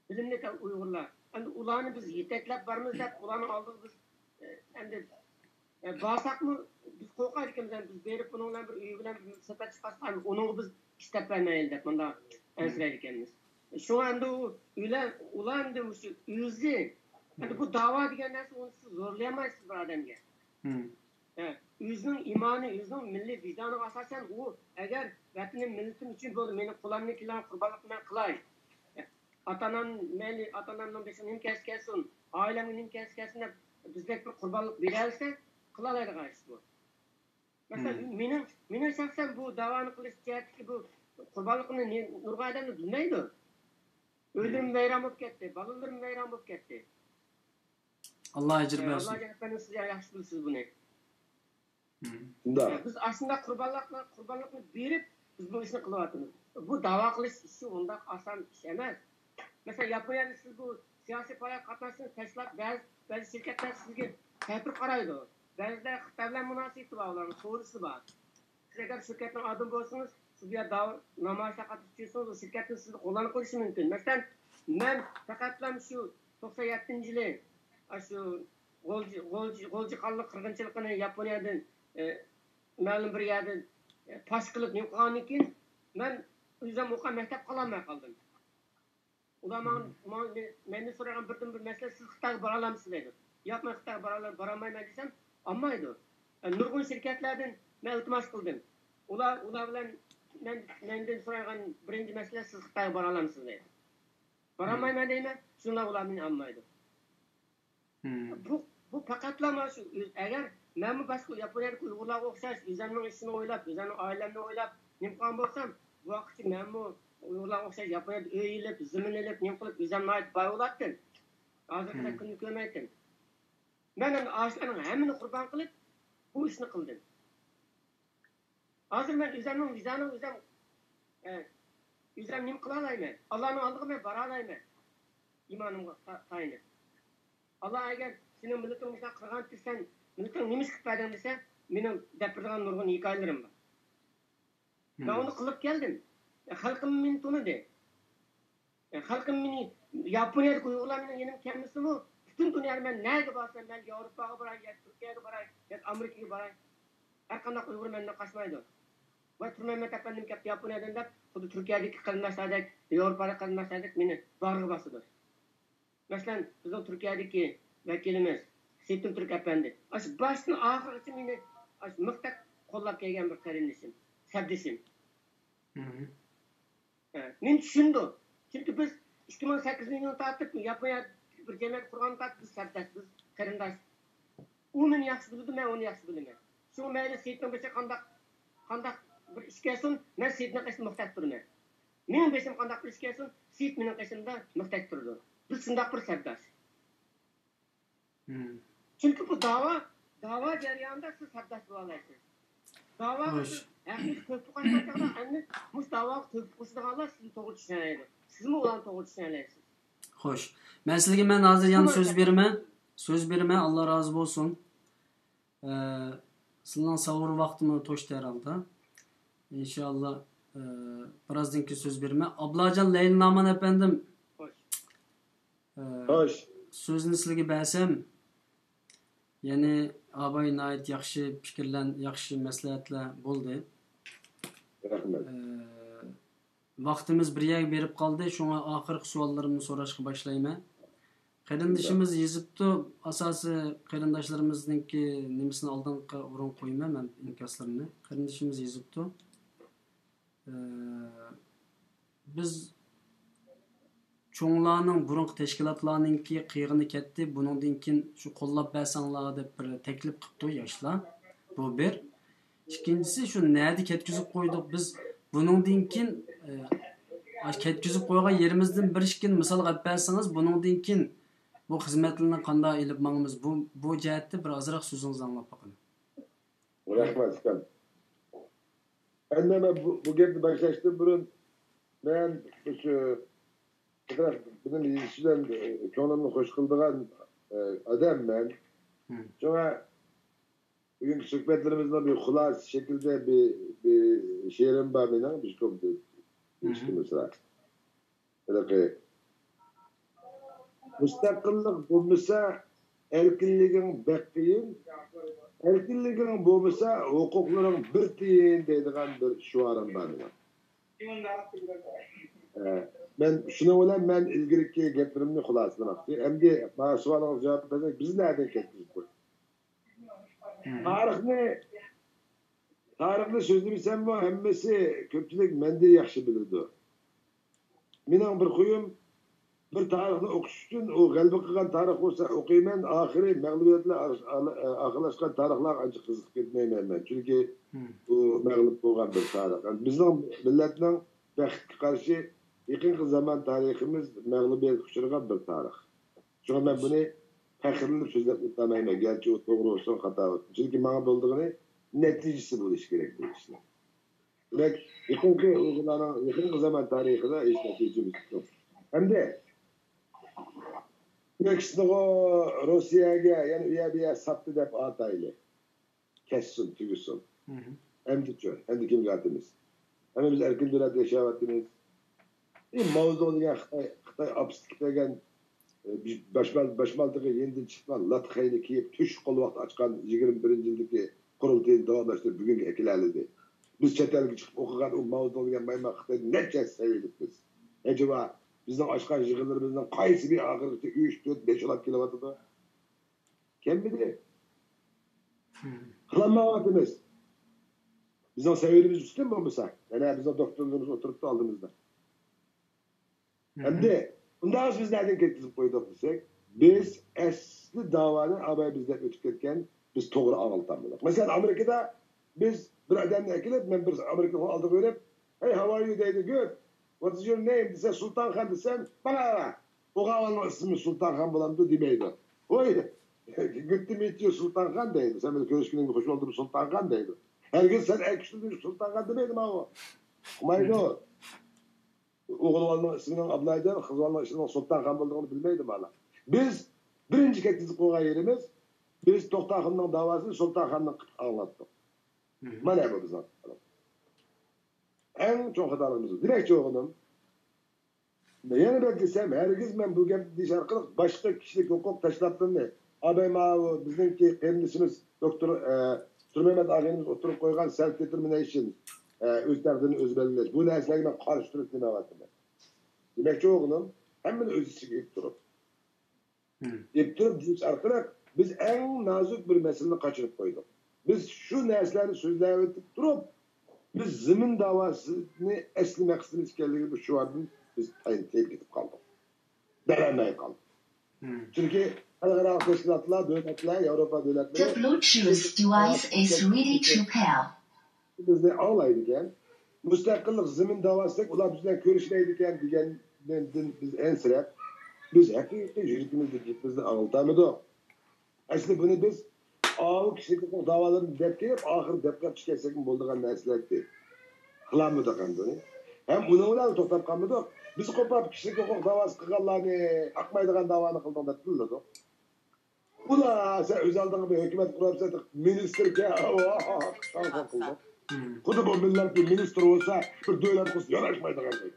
بىلىملىك ئۇيغۇرلار. ئەمدى ئۇلارنى بىز يېتەكلەپ بارىمىز دەپ، ئۇلارنىڭ ئالدىغا بىز ئەمدى بارساقمۇ بىز قورقايدىكەنمىز، بىز بېرىپ ئۇنىڭ بىلەن بىر ئۆي بىلەن بىر سۆھبەت چىقارساق، ئۇنىڭغا بىز ئىش تېپەلمەيلى دەپ مۇنداق ئەنسىرەيدىكەنمىز. شۇڭا ئەمدى ئۇ ئۆيلەر، ئۇلار ئەمدى مۇشۇ ئۆزى، ئەمدى بۇ داۋا دېگەن نەرسە، ئۇنى سىز زورلىيالمايسىز بىر ئادەمگە. ھە، ئۆزىنىڭ ئىمانى، ئۆزىنىڭ مىللىي ۋىجدانىغا ئاساسەن، ئۇ ئەگەر ۋەتىنىم، مىللىتىم ئۈچۈن بولدى، مېنىڭ قولۇمدىن كېلىدىغان قۇربانلىقنى مەن قىلاي. ئاتا-ئانام، مەيلى ئاتا-ئانامنىڭ بېشىغا نېمە كەلسە كەلسۇن، ئائىلەمگە نېمە كەلسە كەلسۇن دەپ بىزدەك بىر قۇربانلىق بېرەلىسە، قىلالايدىغان ئىش بۇ. مەسىلەن، مېنىڭ، مېنىڭ شەخسەن بۇ داۋانى قىلىش جەھەتتىكى بۇ قۇربانلىقنى نى-، نۇرغۇن ئادەملەر بىلمەيدۇ. ئۆيلىرىم ۋەيران بولۇپ كەتتى، بالىلىرىم ۋەيران بولۇپ كەتتى. ئاللا ئەجىر بەرسۇن. ئاللا ئەجىر بەرسۇن، سىز ياخشى بىلىسىز بۇنى. شۇنداق. بىز ئاشۇنداق قۇربانلىقنى، قۇربانلىقنى بېرىپ، بىز بۇ ئىشنى قىلىۋاتىمىز. بۇ داۋا قىلىش ئىشى ئۇنداق ئاسان ئىش ئەمەس. مەسىلەن، ياپونىيەدە سىز بۇ سىياسىي پائالىيەت قاتناشچىسىنى تەشكىلات، بەزى، بەزى شىركەتلەر سىزگە تەتۈر قارايدۇ. بەزىلەر خىتاي بىلەن مۇناسىۋىتى بار، ئۇلارنىڭ سودىسى بار. سىز ئەگەر شىركەتنىڭ ئادىمى بولسىڭىز، شۇ بۇ يەردە نامايىشلار قاتنىشىپ يۈرسىڭىز، ئۇ شىركەتتىن سىزنى قوللارنى قويۇشى مۇمكىن. مەسىلەن، مەن پەقەتلا شۇ توقسان يەتتىنچى يىلى ئاشۇ غۇلجا، غۇلجا، غۇلجا خانلىق قىرغىنچىلىقىنى ياپونىيەدىن، ئە، مەلۇم بىر يەردىن، ئە، پاش قىلىپ نېمە قىلغاندىن كېيىن، مەن ئۆزۈم ئوقۇغان مەكتەپكە قالالماي قالدىم. ئۇلار ماڭا، ماڭا، مەندىن سورايدىغان بىردىنبىر مەسىلە، سىز خىتايغا بارالامسىز دەيدۇ. ياق، مەن خىتايغا بارالماي-، بارالمايمەن دېسەم، ئالمايدۇ. ئە، نۇرغۇن شىركەتلەردىن مەن ئىلتىماس قىلدىم. ئۇلار، ئۇلار بىلەن مەن، مەندىن سورايدىغان بىرىنچى مەسىلە، سىز خىتايغا بارالامسىز دەيدۇ. بارالمايمەن دەيمەن، شۇنداق ئۇلار مېنى ئالمايدۇ. بۇ، بۇ پەقەتلا مانا شۇ، ئۆز-، ئەگەر مەنمۇ باشقا ياپونىيەدىكى ئۇيغۇرلارغا ئوخشاش ئۆزۈمنىڭ ئىشىنى ئويلاپ، ئۆزۈمنىڭ ئائىلەمنى ئويلاپ نېمە قىلغان بولسام، بۇ ۋاقىتقىچە مەنمۇ ئۇيغۇرلارغا ئوخشاش ياپونىيەدە ئۆي ئېلىپ، زېمىن ئېلىپ، نېمە قىلىپ، ئۆزۈم ناھايىتى باي بولاتتىم. ھازىرقىدەك كۈننى كۆرمەيتتىم. مەن ئەمدى ئاشۇلارنىڭ ھەممىنى قۇربان قىلىپ، بۇ ئىشنى قىلدىم. ھازىر مەن ئۆزۈمنىڭ ۋىجدانىغا ئۆزۈم، ئە، ئۆزۈم نېمە قىلالايمەن؟ ئاللانىڭ ئالدىغا مەن بارالايمەن. ئىمانىمغا تا-، تايىنىپ. ئاللا ئەگەر سېنىڭ مىللىتىڭ مۇشۇنداق قىلغانتى، سەن مىللىتىڭ نېمە ئىش قىلىپ بەردىڭ دېسە، مېنىڭ دەپ بېرىدىغان نۇرغۇن ھېكايىلىرىم بار. مەن ئۇنى قىلىپ كەلدىم. خەلقىم مېنى تونۇدى. خەلقىم مېنى، ياپونىيەدىكى ئۇيغۇرلار مېنىڭ يېنىمغا كەلمىسىمۇ، پۈتۈن دۇنيادا مەن نەگە بارسام، مەن ياۋروپاغا باراي، يا تۈركىيەگە باراي، يا ئامېرىكىغا باراي، ھەر قانداق ئۇيغۇر مەندىن قاچمايدۇ. ۋاي، تۇرمەمەت ئەپەندىم كەپتۇ ياپونىيەدىن دەپ، خۇددى تۈركىيەدىكى قېرىنداشلاردەك، ياۋروپادىكى قېرىنداشلاردەك مېنى باغرىغا باسىدۇ. مەسىلەن، بىزنىڭ تۈركىيەدىكى ۋەكىلىمىز سېيىتتىن تۈرك ئەپەندى، ئاشۇ باشتىن ئاخىرغىچە مېنى ئاشۇ مىختەك قوللاپ كەلگەن بىر قېرىندىشىم، سەپدىشىم. ھە، مېنى چۈشىنىدۇ. چۈنكى بىز ئىككى مىڭ سەككىزىنچى يىلدىن تارتىپ ياپونىيەدە بىر جەمئىيەت قۇرغاندىن تارتىپ بىز سەپداش، بىز قېرىنداش. ئۇ مېنى ياخشى بىلىدۇ، مەن ئۇنى ياخشى بىلىمەن. شۇڭا مەيلى سېيىتنىڭ بېشىغا قانداق، قانداق بىر ئىش كەلسۇن، مەن سېيىتنىڭ قېشىدا مۇھتەت تۇرىمەن. مېنىڭ بېشىمغا قانداق بىر ئىش كەلسۇن، سېيىت مېنىڭ قېشىمدا مۇھتەت تۇرىدۇ. بىز شۇنداق بىر سەپداش. چۈنكى بۇ داۋا، داۋا جەريانىدا سىز سەپداش بولالايسىز. داۋاغا خوش. ھەقىقىي تۆھپە قوشمايدىغان، ئەمدى مۇشۇ داۋاغا تۆھپە قوشىدىغانلار سىزنى توغرا چۈشىنەلەيدۇ. سىزمۇ ئۇلارنى توغرا چۈشىنەلەيسىز. خوش. مەن سىلىگە مەن ھازىر يەنە سۆز بېرىمەن. سۆز بېرىمەن، ئاللا رازى بولسۇن. ئە، سىلىنىڭ سەھۇر ۋاقتىمۇ توشتى ھەرھالدا. ئىنشاللا، ئە، بىرازدىن كېيىن سۆز بېرىمەن. ئابلاجان لەيلىنامەن ئەپەندىم. خوش. ئە، خوش. سۆزنى سىلىگە بەرسەم، يەنى ئاباي ناھايىتى ياخشى پىكىرلەن، ياخشى مەسلىھەتلەر بولدى. رەھمەت. ئە، ۋاقتىمىز بىر يەرگە بېرىپ قالدى، شۇڭا ئاخىرقى سوئاللىرىمنى سوراشقا باشلايمەن. قېرىندىشىمىز يېزىپتۇ، ئاساسىي قېرىنداشلىرىمىزنىڭكى نېمىسىنى ئالدىنقى ئورۇنغا قويىمەن مەن ئىنكاسلىرىنى. قېرىندىشىمىز يېزىپتۇ. ئە، بىز چوڭلارنىڭ بۇرۇنقى تەشكىلاتلارنىڭكى قىيغىنى كەتتى، بۇنىڭدىن كېيىن شۇ قوللاپ بەرسەڭلار دەپ بىر تەكلىپ قىپتۇ ياشلار. بۇ بىر. ئىككىنچىسى، شۇ نەدە كەتكۈزۈپ قويدۇق بىز، بۇنىڭدىن كېيىن، ئە، ئاشۇ كەتكۈزۈپ قويغان يېرىمىزدىن بىر ئىككىنى مىسالغا ئەپ بەرسىڭىز، بۇنىڭدىن كېيىن بۇ خىزمەتلەرنى قانداق ئېلىپ ماڭىمىز؟ بۇ، بۇ جەھەتتە بىر ئازراق سۆزىڭىزنى ئاڭلاپ باقىمەن. رەھمەت، ئۇكام. ئەمدى مەن بۇ، بۇ گەپنى باشلاشتىن بۇرۇن، مەن شۇ بىزنىڭ يېزىش بىلەن، ئە، كۆڭلۈمنى خوش قىلىدىغان، ئە، ئادەم مەن. مم. شۇڭا بۈگۈنكى سۆھبەتلىرىمىزنىڭ بىر خۇلاسە شەكلىدە بىر، بىر شېئىرىم بار مېنىڭ، بىر كومپوزىتور. مم. ئىككى مىسرا. ھېلىقى، مۇستەقىللىق بولمىسا، ئەركىنلىكىڭ بەك قىيىن، ئەركىنلىكىڭ بولمىسا، ھوقۇقلىرىڭ بىر تىيىن دەيدىغان بىر شوئارىم بار مېنىڭ. ئە، مەن شۇنىڭ بىلەن مەن ئىلگىرىكى گەپلىرىمنى خۇلاسىلىماقچى. ئەمدى مانا سوئالىڭىزغا جاۋاب بەرسەك، بىز نەدىن كەتكۈزۈپ قويدۇق؟ مم. تارىخنى، تارىخنى سۆزلىمىسەممۇ ھەممىسى، كۆپچىلىك مەندىن ياخشى بىلىدۇ. مېنىڭ بىر خۇيۇم، بىر تارىخنى ئوقۇش ئۈچۈن، ئۇ غەلىبە قىلغان تارىخ بولسا ئوقۇيمەن، ئاخىرى مەغلۇبىيەت بىلەن ئاخ-، ئاخىرلاشقان تارىخلارغا ئانچە قىزىقىپ كەتمەيمەن مەن. چۈنكى مم. ئۇ مەغلۇپ بولغان بىر تارىخ. بىزنىڭ مىللەتنىڭ بەختكە قارشى يېقىنقى زامان تارىخىمىز مەغلۇبىيەتكە ئۇچرىغان بىر تارىخ. شۇڭا مەن بۇنى پەخىرلىنىپ سۆزلەپ ئۆتەلمەيمەن، گەرچە ئۇ توغرا بولسۇن، خاتا بولسۇن. چۈنكى ماڭا بولىدىغىنى نەتىجىسى بولۇشى كېرەك بۇ ئىشنىڭ. دېمەك، يېقىنقى ئۇيغۇرلارنىڭ يېقىنقى زامان تارىخىدا ھېچ نەتىجىمىز يوق. ئەمدى، كېسىنىغۇ روسىيەگە، يەنە ئۇ يەر بۇ يەر ساتتى دەپ ئاتايلى. كەتسۇن، تۈگىسۇن. مم. ئەمدىچۇ؟ ئەمدى كىمگە ئاتىمىز؟ ھەممىمىز ئەركىن دۆلەتتە ياشاۋاتىمىز. ئى، ماۋزېدۇڭ دېگەن خىتاي، خىتاي ئاپىسىدىكى دېگەن، ئى، باشمال-، باشمالتىقى يېنىدىن چىققان، لات خەينى كىيىپ، تۆشۈك قولۋاقتا ئاچقان يىگىرمە بىرىنچى يىلدىكى قۇرۇلتىيىنى داۋاملاشتۇرۇپ بۈگۈنگە ئەكېلەلىدى. بىز چەت ئەلگە چىقىپ ئوقۇغان ئۇ ماۋزېدۇڭ دېگەن مايماق خىتايدىن نەچچە ھەسسە سەۋىيەلىك بىز. ئەجەبا، بىزنىڭ ئاچقان يىغىنلىرىمىزنىڭ قايسى بىرى ئاخىرغىچە ئۈچ، تۆت، بەش ئۇلاپ كېلىۋاتىدۇ؟ كەلمىدى. مم. قىلالمايۋاتىمىز. بىزنىڭ سەۋىيىمىز ئۈستۈن بولمىسا، يەنە بىزنىڭ دوكتورلىرىمىز ئولتۇرۇپتۇ ئالدىمىزدا. مم. ئەمدى، ئۇنداق بىز نەدىن كەتكۈزۈپ قويدۇق دېسەك، بىز ئەسلى داۋانى ئاباي بىز دەپ ئۆتۈپ كەتكەن، بىز توغرا ئاڭلىتالمىدۇق. مەسىلەن، ئامېرىكىدا بىز بىر ئادەمنى ئەكېلىپ، مەن بىر ئامېرىكىنىڭ ئالدىغا بېرىپ، ھەي، how are you دەيدۇ، good. What is your name دېسە، سۇلتانخان دېسەم، مانا، ئوغۇل ئۇلارنىڭ ئىسمى سۇلتانخان بولامدۇ دېمەيدۇ. ھوي، good to meet you سۇلتانخان دەيدۇ. سەن بىلەن كۆرۈشكىنىمگە خوش بولدۇم سۇلتانخان دەيدۇ. ھەرگىز سەن ئەكۈشلىدىڭ سۇلتانخان دېمەيدۇ ماۋۇ. ئۇقمايدۇ. ئوغۇل بالىنىڭ ئىسمىنىڭ ئابلاجان، قىز بالىنىڭ ئىسمىنىڭ سۇلتانخان بولىدىغىنى بىلمەيدۇ مانا. بىز بىرىنچى كەتكۈزۈپ قويغان يېرىمىز، بىز توختاخۇننىڭ داۋاسىنى سۇلتانخاندىن قىلىپ ئاڭلاتتۇق. مم. مانا بۇ بىزنىڭ ئەڭ چوڭ خاتالىقىمىز. دېمەكچى بولغىنىم، يەنە بىر دېسەم، ھەرگىز مەن بۇ گەپنى دېيىش ئارقىلىق باشقا كىشىلىك ھوقۇق تەشكىلاتلىرىنى، ئاباي ماۋۇ بىزنىڭكى قېرىندىشىمىز دوكتور، ئە، تۇرمەمەت ئاغىنىمىز ئوتتۇرىغا قويغان سەلف دېتېرمىنەيشن، ئە، ئۆز تەقدىرىنى ئۆزى بەلگىلەش، بۇ نەرسىلەرگە مەن قارشى تۇرۇپ دېمەيۋاتىمەن. دېمەكچى بولغىنىم، ھەممىنى ئۆز ئىچىگە ئېلىپ تۇرۇپ، مم. ئېلىپ تۇرۇپ دېيىش ئارقىلىق بىز ئەڭ نازۇك بىر مەسىلىنى قاچۇرۇپ قويدۇق. بىز شۇ نەرسىلەرنى سۆزلەۋېتىپ تۇرۇپ، بىز زېمىن داۋاسىنى ئەسلى مەقسىتىمىز ئىكەنلىكىنى بۇ شوئاردىن بىز تايىنىپ كېتىپ قالدۇق. بېرەلمەي قالدۇق. مم. چۈنكى خەلقئارا تەشكىلاتلار، دۆلەتلەر، ياۋروپا The دۆلەتلىرى Bluetooth device is ready to pair. بىزنى ئاڭلايدىكەن، مۇستەقىللىق زېمىن داۋاسىدەك ئۇلار بىز بىلەن كۆرۈشمەيدىكەن دېگەندىن بىز ئەنسىرەپ، بىز ھەقىقىي يۈرىكىمىزدىكى گېپىمىزنى ئاڭلىتالمىدۇق. ئەسلى بۇنى بىز ئاۋۇ كىشىلىك ھوقۇق داۋالىرىنى دەپ كېلىپ، ئاخىرى دەپ قېلىپ چىقىۋەتسەكمۇ بولىدىغان نەرسىلەر ئىدى. قىلالمىدۇق ئەمدى ئۇنى. ھەم ئۇنىڭ بىلەن توختاپ قالمىدۇق. بىز قوپاپ كىشىلىك ھوقۇق داۋاسى قىلغانلارنى ئاقمايدىغان داۋانى قىلدىڭ دەپ تىللىدۇق. ئۇلار سەن ئۆز ئالدىڭغا بىر ھۆكۈمەت قۇرۇپسەن، مىنىستىركەن، ۋاھ، شاڭخۇن قىلدى. خۇددى بۇ مىللەتكە مىنىستىر بولسا، بىر دۆلەت قۇرسا ياراشمايدىغان گەپ.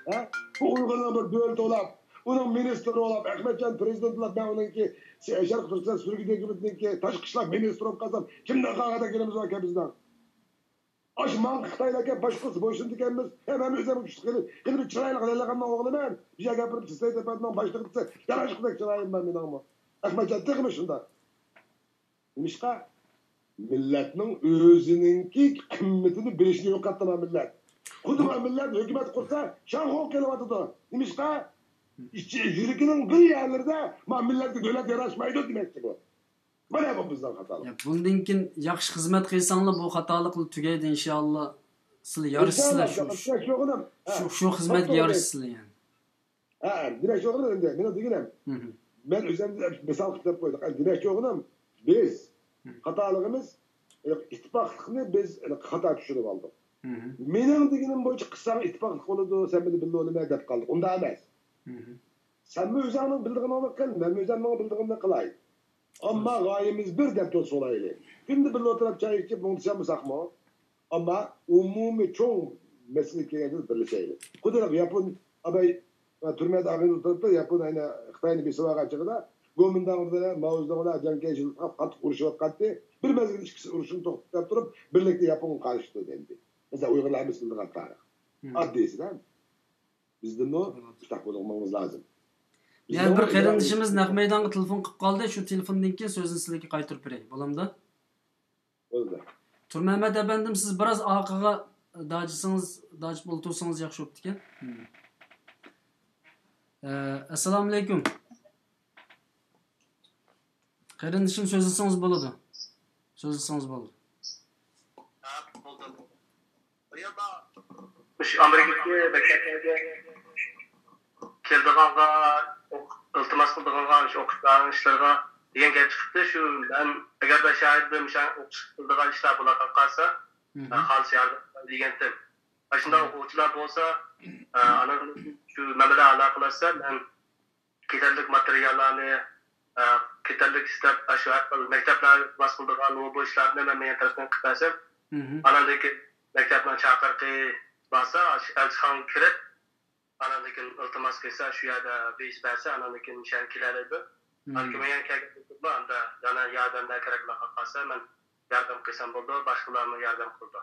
ھە؟ بۇ ئۇيغۇرنىڭ بىر دۆلىتى بولاپ، ئۇنىڭ مىنىستىرى بولاپ، ئەخمەتجان پىرېزىدېنت بولاپ، مەن ئۇنىڭكى شەرقىي تۈركىستان سۈرگۈن ھۆكۈمىتىنىڭكى تاشقى ئىشلار مىنىستىرى بولۇپ قالسام، كىمدىن قالغان گېلىمىز باركەن بىزنىڭ؟ ئاشۇ ماڭا خىتايلاركەن باشقۇرسا بويسۇنىدىكەنمىز، ھەم ھەممە ئۆزۈم كۈچلۈك قىلىپ، قېنى بىر چىرايلىق لەلىغەمنىڭ ئوغلى مەن. بىر يەر گەپىرىپ، سىز دەپەتنىڭ باشلىقى دېسە، ياراشقۇدەك چىرايىم بار مېنىڭمۇ. ئەخمەتجان تېخىمۇ شۇنداق. نېمىشقا؟ مىللەتنىڭ ئۆزىنىڭكى قىممىتىنى بىلىشنى يوقاتتى ما مىللەت. خۇددى ما مىللەت ھۆكۈمەت قۇرسا، شاڭخۇ قېلىۋاتىدۇ. نېمىشقا؟ ئىچى، يۈرىكىنىڭ بىر يەرلىرىدە ما مىللەتكە دۆلەت ياراشمايدۇ دېمەكچى بۇ. مانا بۇ بىزنىڭ خاتالىق. يا، بۇندىن كېيىن ياخشى خىزمەت قىلساڭلار، بۇ خاتالىقلار تۈگەيدۇ، ئىنشاللا. سىلەر يارىشىسىلەر شۇ، ئىنشاللا، شۇ، شۇ خىزمەتكە يارىشىسىلەر، يەنى. ھە، دېمەكچى بولغىنىم ئەمدى، مېنىڭ دېگىنىم، مەن ئۆزۈمنى مىسال قىلىپ دەپ قويدۇق. ئەمدى دېمەكچى بولغىنىم، بىز خاتالىقىمىز، ئىتتىپاقلىقنى بىز خاتا چۈشىنىپ ئالدۇق. مېنىڭ دېگىنىم بويىچە قىلساڭ ئىتتىپاقلىق بولىدۇ، سەن مېنى بىللە ئوينىما دەپ قالدۇق. ئۇنداق ئەمەس. سەنمۇ ئۆزۈڭنىڭ بىلىدىغىنىڭنى قىل، مەنمۇ ئۆزۈمنىڭ بىلىدىغىنىمنى قىلاي. ئەمما غايىمىز بىر دەپ تۇرسۇن ئايلى. كۈندە بىرلا ئولتۇرۇپ چاي ئىچىپ مۇڭدىشالمىساقمۇ، ئەمما ئومۇمىي چوڭ مەسىلىگە كەلگەندە بىرلىشەيلى. خۇددى ياپون ئاباي تۈرمىدە ئاغرىنىپ ئولتۇرۇپتۇ، ياپون ئەينە خىتاينى بېسىۋالغان چېغىدا گومىنداڭ بىلەن ماۋزېدۇڭ بىلەن جياڭ كەيشى قاتتىق ئۇرۇشۇۋاتقانتى. بىر مەزگىل ئىككىسى ئۇرۇشنى توختىتىپ تۇرۇپ، بىرلىكتە ياپونغا قارشى تۇردى ئەمدى. مەسىلەن، ئۇيغۇرلار ھەممىسى بىلىدىغان تارىخ. ئاددىيسىدە. بىزدىنمۇ شۇنداق بولغىنىمىز لازىم. يەنە بىر قېرىندىشىمىز نەق مەيدانغا تېلېفون قىلىپ قالدى. شۇ تېلېفوندىن كېيىن سۆزنى سىلەرگە قايتۇرۇپ بېرەي، بولامدۇ؟ بولدى. تۇرمەمەت ئەپەندىم، سىز بىراز ئارقىغا داجىسىڭىز، داجىپ ئولتۇرسىڭىز ياخشى بوپتىكەن. ئە، ئەسسالامۇئەلەيكۇم. قېرىندىشىم، سۆزلىسىڭىز بولىدۇ. سۆزلىسىڭىز بولىدۇ. ھە، بولدى، بولدى. مۇشۇ ئامېرىكىدىكى مەكتەپلەرگە كېلىدىغانغا، ئوق-، ئىلتىماس قىلىدىغانغا، شۇ ئوقۇتقۇچىلارنىڭ ئىشلىرىغا دېگەن گەپ چىقىپتۇ. شۇ مەن ئەگەردە شايىت مۇشۇ ئوقۇش قىلىدىغان ئىشلار بولۇپ قالسا، خالىسا ياردەم قىلاي دېگەنتىم. ئاشۇنداق ئوقۇغۇچىلار بولسا، ئانان شۇ مەن بىلەن ئالاقىلەشسە، مەن كېتەرلىك ماتېرىياللارنى، ئە، كېتەرلىك ئىستەپ، ئاشۇ ھەر خىل مەكتەپلەر ئىلتىماس قىلىدىغان ئۇ بۇ ئىشلارنى مەن مېنىڭ تەرەپتىن قىلىپ بەرسەم، ئاناندىن كېيىن مەكتەپنىڭ چاقىرىقى بارسا، ئاشۇ ئەلچىخانىغا كىرىپ، ئاناندىن كېيىن ئىلتىماس قىلسا، شۇ يەردە ۋىزا بەرسە، ئاناندىن كېيىن مۇشۇ يەرگە كېلەلەيدۇ. بەلكى مەن يەنە كەلگەندىن كېيىن ئاندا يەنە ياردەملەر كېرەك بولغان قالسا، مەن ياردەم قىلسام بولىدۇ، باشقىلارمۇ ياردەم قىلىدۇ.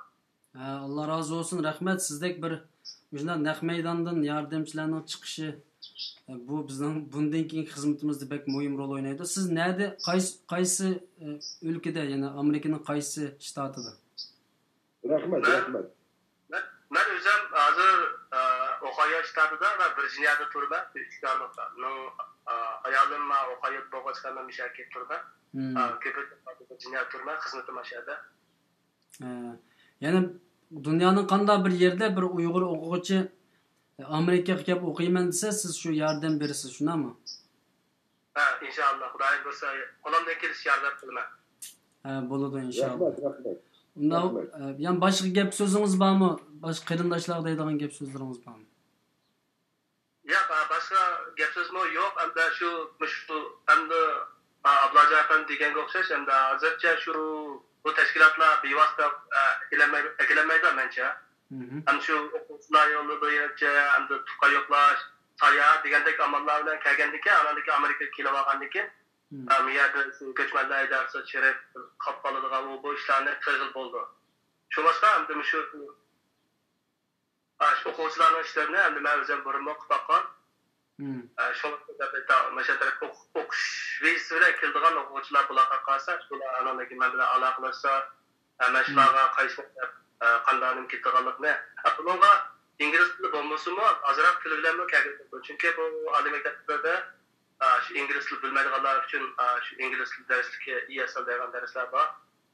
ھە، ئاللا رازى بولسۇن، رەھمەت. سىزدەك بىر مۇشۇنداق نەق مەيداندىن ياردەمچىلەرنىڭ چىقىشى، بۇ بىزنىڭ بۇندىن كېيىنكى خىزمىتىمىزدە بەك مۇھىم رول ئوينايدۇ. سىز نەدە، قايسى، قايسى، ئۆلكىدە، يەنى ئامېرىكىنىڭ قايسى شتاتىدا؟ رەھمەت، مەن، رەھمەت. مەن، مەن ئۆزۈم ھازىر، ئە، ئوھايو شتاتىدا ۋە ۋىرجىنىيەدە تۇرىمەن. ئۈچ كارلىقتا. مېنىڭ، ئە، ئايالىم، ئە، ئوھايودا بولغاچقا، مەن مۇشۇ يەرگە كېلىپ تۇرىمەن. ئە، كۆپىنچە ۋىرجىنىيەدە تۇرىمەن. خىزمىتىم ئاشۇ يەردە. ئە، يەنى دۇنيانىڭ قانداق بىر يېرىدە بىر ئۇيغۇر ئوقۇغۇچى ئامېرىكىغا كېلىپ ئوقۇيمەن دېسە، سىز شۇ ياردەم بېرىسىز، شۇنداقمۇ؟ ھە، ئىنشائاللا، خۇدايىم بۇيرۇسا، قولۇمدىن كېلىشىچە ياردەم قىلىمەن. ھە، بولىدۇ، ئىنشائاللا. رەھمەت، رەھمەت. ئۇنداق، رەھمەت. ئە، يەنە باشقا گەپ سۆزىڭىز بارمۇ؟ باشقا قېرىنداشلارغا دەيدىغان گەپ سۆزلىرىڭىز بارمۇ؟ ياق، ئە، باشقا گەپ سۆزمۇ يوق. ئەمدى شۇ، مۇشۇ، ئەمدى، ئە، ئابلاجان ئەپەندى دېگەنگە ئوخشاش، ئەمدى ھازىرچە شۇ، بۇ تەشكىلاتلار بىۋاسىتە، ئە، ئەكېلەلمەي-، ئەكېلەلمەيدۇ، مەنچە. ئەمدى شۇ ئوقۇغۇچىلار يوللىدى، يەنىچە ئەمدى تۇغقان يوقلاش، ساياھەت دېگەندەك ئاماللار بىلەن كەلگەندىكىن، ئاناندىن كېيىن ئامېرىكىغا كېلىۋالغاندىن كېيىن، ئە، بۇ يەردە شۇ كۆچمەنلەر ئىدارىسىغا چىرىپ قاپقالىدىغان ئۇ بۇ ئىشلارنى قىلغىلى بولىدۇ. شۇڭلاشقا ئەمدى مۇشۇ، ئە، شۇ ئوقۇغۇچىلارنىڭ ئىشلىرىنى ئەمدى مەن ئۆزۈم بۇرۇنمۇ قىلىپ باققان. ئە، شۇڭلاشقا مەشەدە ئوق-، ئوقۇش ۋىزىسى بىلەن كېلىدىغان ئوقۇغۇچىلار بۇلارغا قالسا، شۇلار ئاناندىن كېيىن مەن بىلەن ئالاقىلاشسا، ئە، مەن شۇلارغا قايسى مەكتەپ، ئە، قانداق نېمە كېتىدىغانلىقىنى، ئە، بۇنىڭغا ئىنگلىز تىلى بولمىسىمۇ، ئازراق تىل بىلەنمۇ كەلگىلى بولىدۇ. چۈنكى بۇ ئالىي مەكتەپلەردە، ئە، شۇ ئىنگلىز تىلى بىلمەيدىغانلار ئۈچۈن، ئە، شۇ ئىنگلىز تىلى دەرسلىكى، ئىئېسئېل دەيدىغان دەرسلەر بار.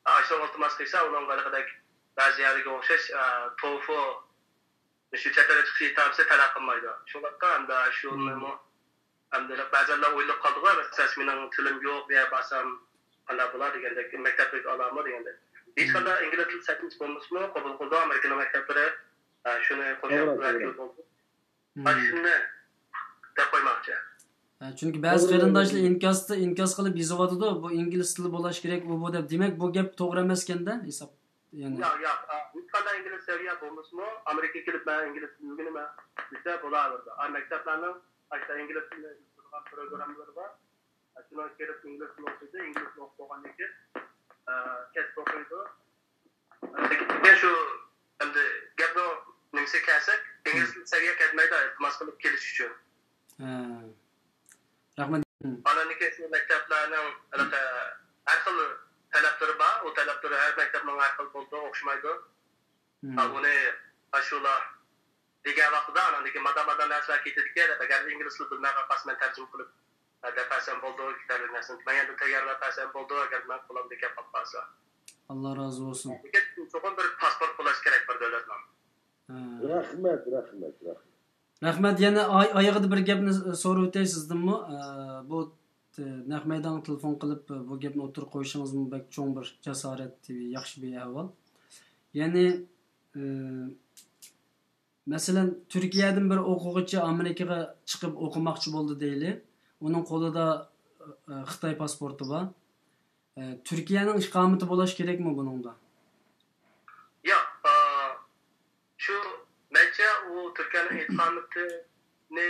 ئە، ئاشۇنىڭغا ئىلتىماس قىلسا، ئۇنىڭغا ھېلىقىدەك بەزى يەرلەرگە ئوخشاش، ئە، توفو، شۇ چەت ئەلگە چىقىش ئىتتىھامىسى تەلەپ قىلمايدۇ. شۇڭلاشقا ئەمدى شۇنىمۇ، ئەمدى بەزەنلەر ئويلىنىپ قالىدىغۇ، مەسىلەن، مېنىڭ تىلىم يوق، بۇ يەرگە بارسام، قانداق بولا دېگەندەك، مەكتەپلىك ئالامۇ دېگەندەك. ھېچقانداق ئىنگلىز تىل سەۋىيەسى بولمىسىمۇ، قوبۇل قىلىدۇ ئامېرىكىنىڭ مەكتەپلىرى. ئە، شۇنى قوشۇپ توغرا، ۋەكىل توغرا. بولدۇم. مم. ئاشۇنى دەپ قويماقچى. ھە، چۈنكى بەزى قېرىنداشلار ئىنكاستا، ئىنكاس قىلىپ يېزىۋاتىدۇ، بۇ ئىنگلىز تىلى بولاش كېرەك، ئۇ بۇ دەپ. دېمەك، بۇ گەپ توغرا ئەمەسكەندە، ھېساب. يەنى. ياق، ياق. ئا، ھېچقانداق ئىنگلىز سەۋىيە بولمىسىمۇ، ئامېرىكىگە كېلىپ مەن ئىنگلىز تىلى ئۆگىنىمەن دېسە بولۇۋېرىدۇ. ئا، مەكتەپلەرنىڭ ئاشۇ ئىنگلىز تىلىنى ئۆگىتىدىغان پروگراممىلىرى بار. شۇنىڭ كىرىپ ئىنگلىز تىلى ئوقۇيدۇ، ئىنگلىز تىلىنى ئوقۇپ بولغاندىن كېيىن، ئە، كەسىپ ئوقۇيدۇ. لېكىن شۇ ئەمدى گەپنىڭ نېمىسىگە كەلسەك، ئىنگلىز تىلى سەۋىيە كەتمەيدۇ، ئىلتىماس قىلىپ كېلىش ئۈچۈن. ھە. رەھمەت. ئاندىن كېيىن شۇ مەكتەپلەرنىڭ ھېلىقى ھەر خىل تەلەپلىرى بار، ئۇ تەلەپلىرى ھەر مەكتەپنىڭ ھەر خىل بولىدۇ، ئوخشىمايدۇ. ھە، ئۇنى ئاشۇلار دېگەن ۋاقتىدا، ئاندىن كېيىن مادا-مادا نەرسىلەر كېتىدىكەن دەپ، ئەگەر ئىنگلىز تىلى بىلمەي قالسا، مەن تەرجىمە قىلىپ، ھە، دەپ بەرسەم بولىدۇ، كېتەرلىك نەرسىنى مەن يەنە تەييارلاپ بەرسەم بولىدۇ، ئەگەر مەن قولۇمدا گەپ بولۇپ قالسا. ئاللا رازى بولسۇن. لېكىن چوقۇم بىر پاسپورت بولۇش كېرەك بىر دۆلەتنىڭ. ھە. رەھمەت، رەھمەت، رەھمەت. رەھمەت. يەنە ئاي-، ئايىغىدا بىر گەپنى سورىۋېتەي سىزدىنمۇ. ئە، بۇ، ئە، نەق مەيدانغا تېلېفون قىلىپ، بۇ گەپنى ئوتتۇرىغا قويۇشىڭىزمۇ بەك چوڭ بىر جاسارەت، ياخشى بىر ئەھۋال. يەنى، ئە، مەسىلەن، تۈركىيەدىن بىر ئوقۇغۇچى ئامېرىكىغا چىقىپ ئوقۇماقچى بولدى دەيلى. ئۇنىڭ قولىدا، ئە، خىتاي پاسپورتى بار. ئە، تۈركىيەنىڭ ئىقامىتى بولاش كېرەكمۇ بۇنىڭدا؟ ياق، ئا، شۇ مەنچە ئۇ تۈركىيەنىڭ ئىقامىتىنى،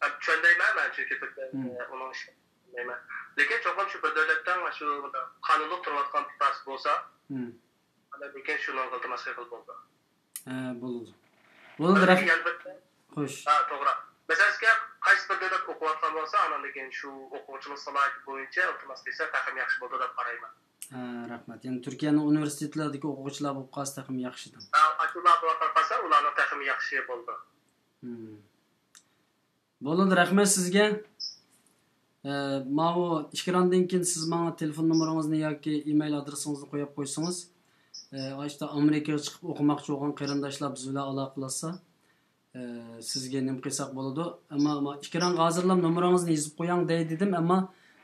ئا، چۈشەنمەيمەن مەن، چۈنكى تۈركىيە، مم. ئە، ئۇنىڭ ئىشىنى چۈشەنمەيمەن. لېكىن چوقۇم شۇ بىر دۆلەتنىڭ شۇ قانۇنلۇق تۇرۇۋاتقان پۇقراسى بولسا، مم. ئاندىن كېيىن شۇنىڭغا ئىلتىماس قىلغىلى بولىدۇ. ھە، بولىدۇ. بولىدۇ، رەھمەت. يەنە بىر، خوش. ھە، توغرا. مەسىلەن، سىزگە قايسى بىر دۆلەت ئوقۇۋاتقان بولسا، ئاندىن كېيىن شۇ ئوقۇغۇچىنىڭ سالاھىيىتى بويىچە ئىلتىماس قىلسا تېخىمۇ ياخشى بولىدۇ دەپ قارايمەن. ھە، رەھمەت. يەنى تۈركىيەنىڭ ئۇنىۋېرسىتېتلىرىدىكى ئوقۇغۇچىلار بولۇپ قالسا تېخىمۇ ياخشىدىم. ھە، ئاشۇلار بولۇپ قالسا، ئۇلارنىڭ تېخىمۇ ياخشى بولىدۇ. ھىم. بولىدۇ، رەھمەت سىزگە. ئە، ماۋۇ ئېكراندىن كېيىن سىز ماڭا تېلېفون نومۇرىڭىزنى ياكى ئىمېيل ئادرېسىڭىزنى قويۇپ قويسىڭىز، ئە، ئاشتا ئامېرىكىغا چىقىپ ئوقۇماقچى بولغان قېرىنداشلار بىز بىلەن ئالاقىلاشسا، ئە، سىزگە نېمە قىلساق بولىدۇ. ئەمما، ئەمما ئېكرانغا ھازىرلا نومۇرىڭىزنى يېزىپ قويۇڭ دەي دېدىم، ئەمما،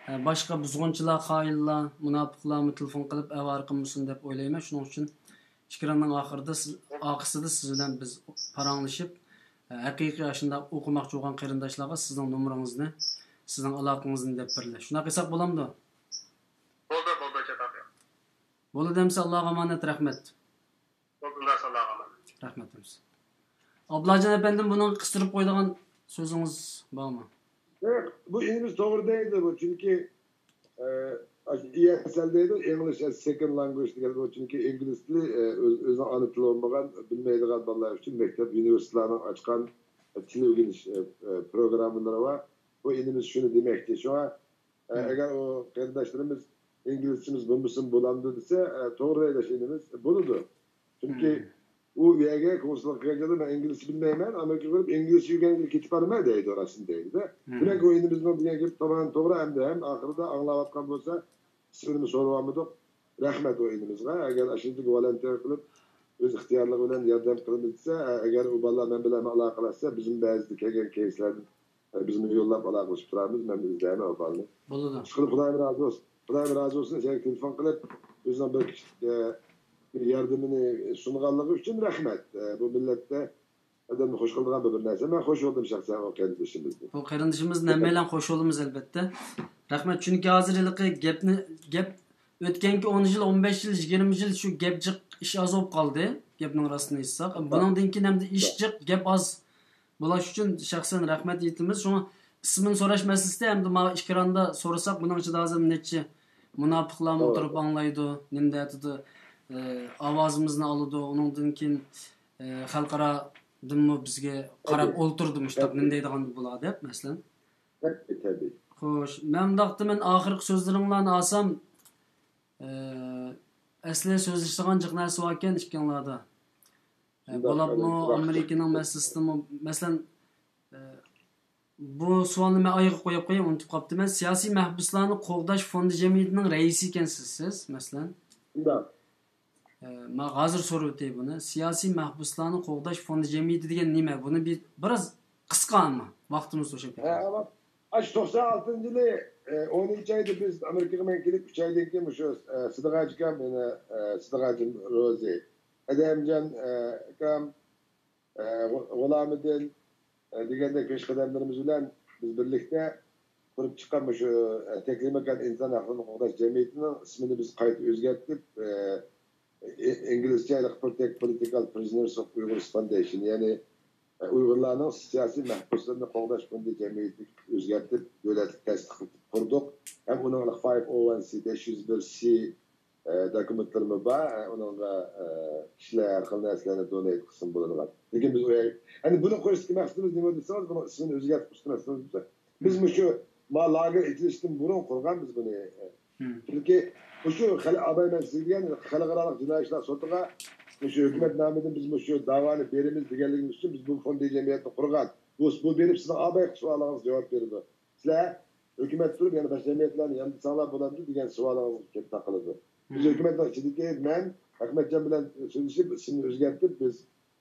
ئە، باشقا بۇزغۇنچىلار، خائىنلار، مۇناپىقلارمۇ تېلېفون قىلىپ ئاۋارە قىلمىسۇن دەپ ئويلايمەن. شۇنىڭ ئۈچۈن ئېكراننىڭ ئاخىرىدا سىز، ئارقىسىدا سىز بىلەن بىز پاراڭلىشىپ، ھەقىقىي ئاشۇنداق ئوقۇماقچى بولغان قېرىنداشلارغا سىزنىڭ نومۇرىڭىزنى، سىزنىڭ ئالاقىڭىزنى دەپ بېرىلە. شۇنداق قىلساق بولامدۇ؟ بولىدۇ، بولىدۇ، چاتاق يوق. بولىدۇ ئەمىسە، ئاللاغا ئامانەت، رەھمەت. بولدى، ئاللاغا ئامانەت. رەھمەت ئەمىسە. ئابلاجان ئەپەندىم، بۇنىڭغا قىستۇرۇپ قويىدىغان سۆزىڭىز بارمۇ؟ ياق، بۇ ئىنىمىز توغرا دەيدۇ بۇ، چۈنكى، ئە، ئاشۇ ئى ئېس ئېل دەيدۇ، English as Second Language دېگەن بۇ، چۈنكى ئىنگلىز تىلى، ئە، ئۆز-، ئۆزىنىڭ ئانا تىلى بولمىغان، بىلمەيدىغان بالىلار ئۈچۈن مەكتەپ، ئۇنىۋېرسىتېتلارنىڭ ئاچقان تىل ئۆگىنىش، ئە، ئە، پروگراممىلىرى بار. بۇ ئىنىمىز شۇنى دېمەكچى. شۇڭا، ئە، مم. ئەگەر ئۇ قېرىنداشلىرىمىز ئىنگلىزچىمىز بولمىسىمۇ بولامدۇ دېسە، ئە، توغرا دەيدۇ ئىنىمىز، بولىدۇ. چۈنكى مم. ئۇ يەرگە كونسۇلغا كىرگەندە مەن ئىنگلىزچە بىلمەيمەن، ئامېرىكىغا بېرىپ ئىنگلىزچە ئۆگەنگىلى كېتىپ بارىمەن دەيدۇ، راستىنى دەيدۇ-دە. مم. دېمەك، ئۇ ئىنىمىزنىڭ دېگەن گېپى تامامەن توغرا، ئەمدى ھەم ئاخىرىدا ئاڭلاۋاتقان بولسا، ئىسمىنىمۇ سورىۋالمىدۇق. رەھمەت ئۇ ئىنىمىزغا. ئەگەر ئاشۇنداق ۋولونتېر قىلىپ، ئۆز ئىختىيارلىقى بىلەن ياردەم قىلىمىز دېسە، ئە، ئەگەر ئۇ بالىلار مەن بىلەن ئالاقىلەشسە، بىزمۇ بەزىدە كەلگەن كەيسلەردىن بىزمۇ يوللاپ ئالاقىلىشىپ تۇرىمىز، مەن ئىزدەيمەن ئۇ بالىنى. بولىدۇ. ئىشقىلىپ، خۇدايىم رازى بولسۇن. خۇدايىم رازى بولسۇن، سەن تېلېفون قىلىپ، ئۆزىنىڭ بىر كىچىك، ئە، بىر ياردىمىنى سۇنغانلىقى ئۈچۈن رەھمەت. ئە، بۇ مىللەتتە ئادەمنى خوش قىلىدىغان بىر، بىر نەرسە. مەن خوش بولدۇم شەخسەن ئۇ قېرىندىشىمىزدىن. بۇ قېرىندىشىمىزدىن ھەممەيلەن خوش بولىمىز، ئەلبەتتە. رەھمەت، چۈنكى ھازىر ھېلىقى گەپنى، گەپ ئۆتكەنكى ئون يىل، ئون بەش يىل، يىگىرمە يىل شۇ گەپ جىق، ئىش ئاز بولۇپ قالدى، گەپنىڭ راستىنى ئېيتساق. بۇنىڭدىن كېيىن ئەمدى ئىش جىق، گەپ ئاز. بۇلاش ئۈچۈن شەخسەن رەھمەت ئېيتىمىز. شۇڭا ئىسمىنى سوراش مەسىلىسىدە ئەمدى ماۋۇ ئېكراندا سورىساق، بۇنىڭ ئىچىدە ھازىر نەچچە مۇناپىقلارمۇ توغرا. ئولتۇرۇپ ئاڭلايدۇ، نېمە دەۋاتىدۇ، ئە، ئاۋازىمىزنى ئالىدۇ، ئۇنىڭدىن كېيىن، ئە، خەلقئارادىنمۇ بىزگە قاراپ تەبىئىي. ئولتۇردى، مۇشۇنداق تەبىئىي. نېمە دەيدىغان بۇلار دەپ، مەسىلەن. تەبىئىي، تەبىئىي. خوش، مەن مۇنداقتا مەن ئاخىرقى سۆزلىرىڭلارنى ئالسام، ئە، ئەسلى سۆزلىشىدىغان جىق نەرسە باركەن ئىككىڭلاردا. ئە، شۇنداق، بولۇپمۇ مەن ئامېرىكىنىڭ مەسىلىسىدىمۇ، مەسىلەن، ئە، بۇ سوئالنى مەن ئايىغى قويۇپ قوياي، ئۇنتۇپ قاپتىمەن. سىياسىي مەھبۇسلارنى قوغداش فوندى جەمئىيىتىنىڭ رەئىسى ئىكەنسىز سىز، مەسىلەن. شۇنداق. ئە، مانا ھازىر سورىۋېتەي بۇنى. سىياسىي مەھبۇسلارنى قوغداش فوندى جەمئىيىتى دېگەن نېمە؟ بۇنى بىر، بىراز قىسقا ئەمما، ۋاقتىمىز توشۇپ ھە، كېتىدۇ. ئەمما ئاشۇ توقسان ئالتىنچى يىلى ئونىنچى ئايدا بىز ئامېرىكىغا مەن كېلىپ، ئۈچ ئايدىن كېيىن مۇشۇ سىدىق ھاجىكام، يەنە سىدىق ھاجىم روزى، ئەدەمجان ئاكام، غۇلامىدىن دېگەندەك پېشقەدەملىرىمىز بىلەن بىز بىرلىكتە قۇرۇپ چىققان مۇشۇ تەكلىماكان ئىنسان ھەقلىرىنى قوغداش جەمئىيىتىنىڭ ئىسمىنى بىز قايتا ئۆزگەرتىپ، ئىنگلىزچە Protect Political Prisoners of Uyghurs Foundation، يەنى ئۇيغۇرلارنىڭ سىياسىي مەھبۇسلىرىنى قوغداش فوندى جەمئىيىتىنى ئۆزگەرتىپ، دۆلەتلىك تەستىقلىتىپ قۇردۇق. ھەم ئۇنىڭ فايىف ئو ۋەن سى، بەش يۈز بىر سى دوكۇمېنتلىرىمۇ بار. ئۇنىڭغا كىشىلەر ھەر خىل نەرسىلەرنى دونېيت قىلسىمۇ بولىدىغان. لېكىن بىز ئۇ، يەنى بۇنى قويۇشتىكى مەقسىتىمىز نېمە دېسىڭىز، بۇنىڭ ئىسمىنى ئۆزگەرتىپ قويۇشتىكى مەقسىتىمىز بىز مۇشۇ ما لاگېر ئېچىلىشتىن بۇرۇن قۇرغان بىز بۇنى. چۈنكى مۇشۇ خەل-، ئاباي مەن سىزگە دېگەن خەلقئارالىق جىنايى ئىشلار سوتىغا مۇشۇ ھۆكۈمەت نامىدىن بىز مۇشۇ داۋانى بېرىمىز دېگەنلىكىمىز ئۈچۈن بىز بۇ فوندى جەمئىيەتنى قۇرغان. بۇ، بۇ بېرىپ سىزنىڭ ئاباي سوئالىڭىزغا جاۋاب بېرىدۇ. سىلەر ھۆكۈمەت تۇرۇپ يەنە باشقا جەمئىيەتلەرنى ياندىساڭلار بولامدۇ دېگەن سوئالىڭىزغا كېلىپ تاقىلىدۇ. بىز ھۆكۈمەتنىڭ ئىچىدىكى مەن ئەخمەتجان بىلەن سۆزلىشىپ ئىسىمنى ئۆزگەرتىپ بىز،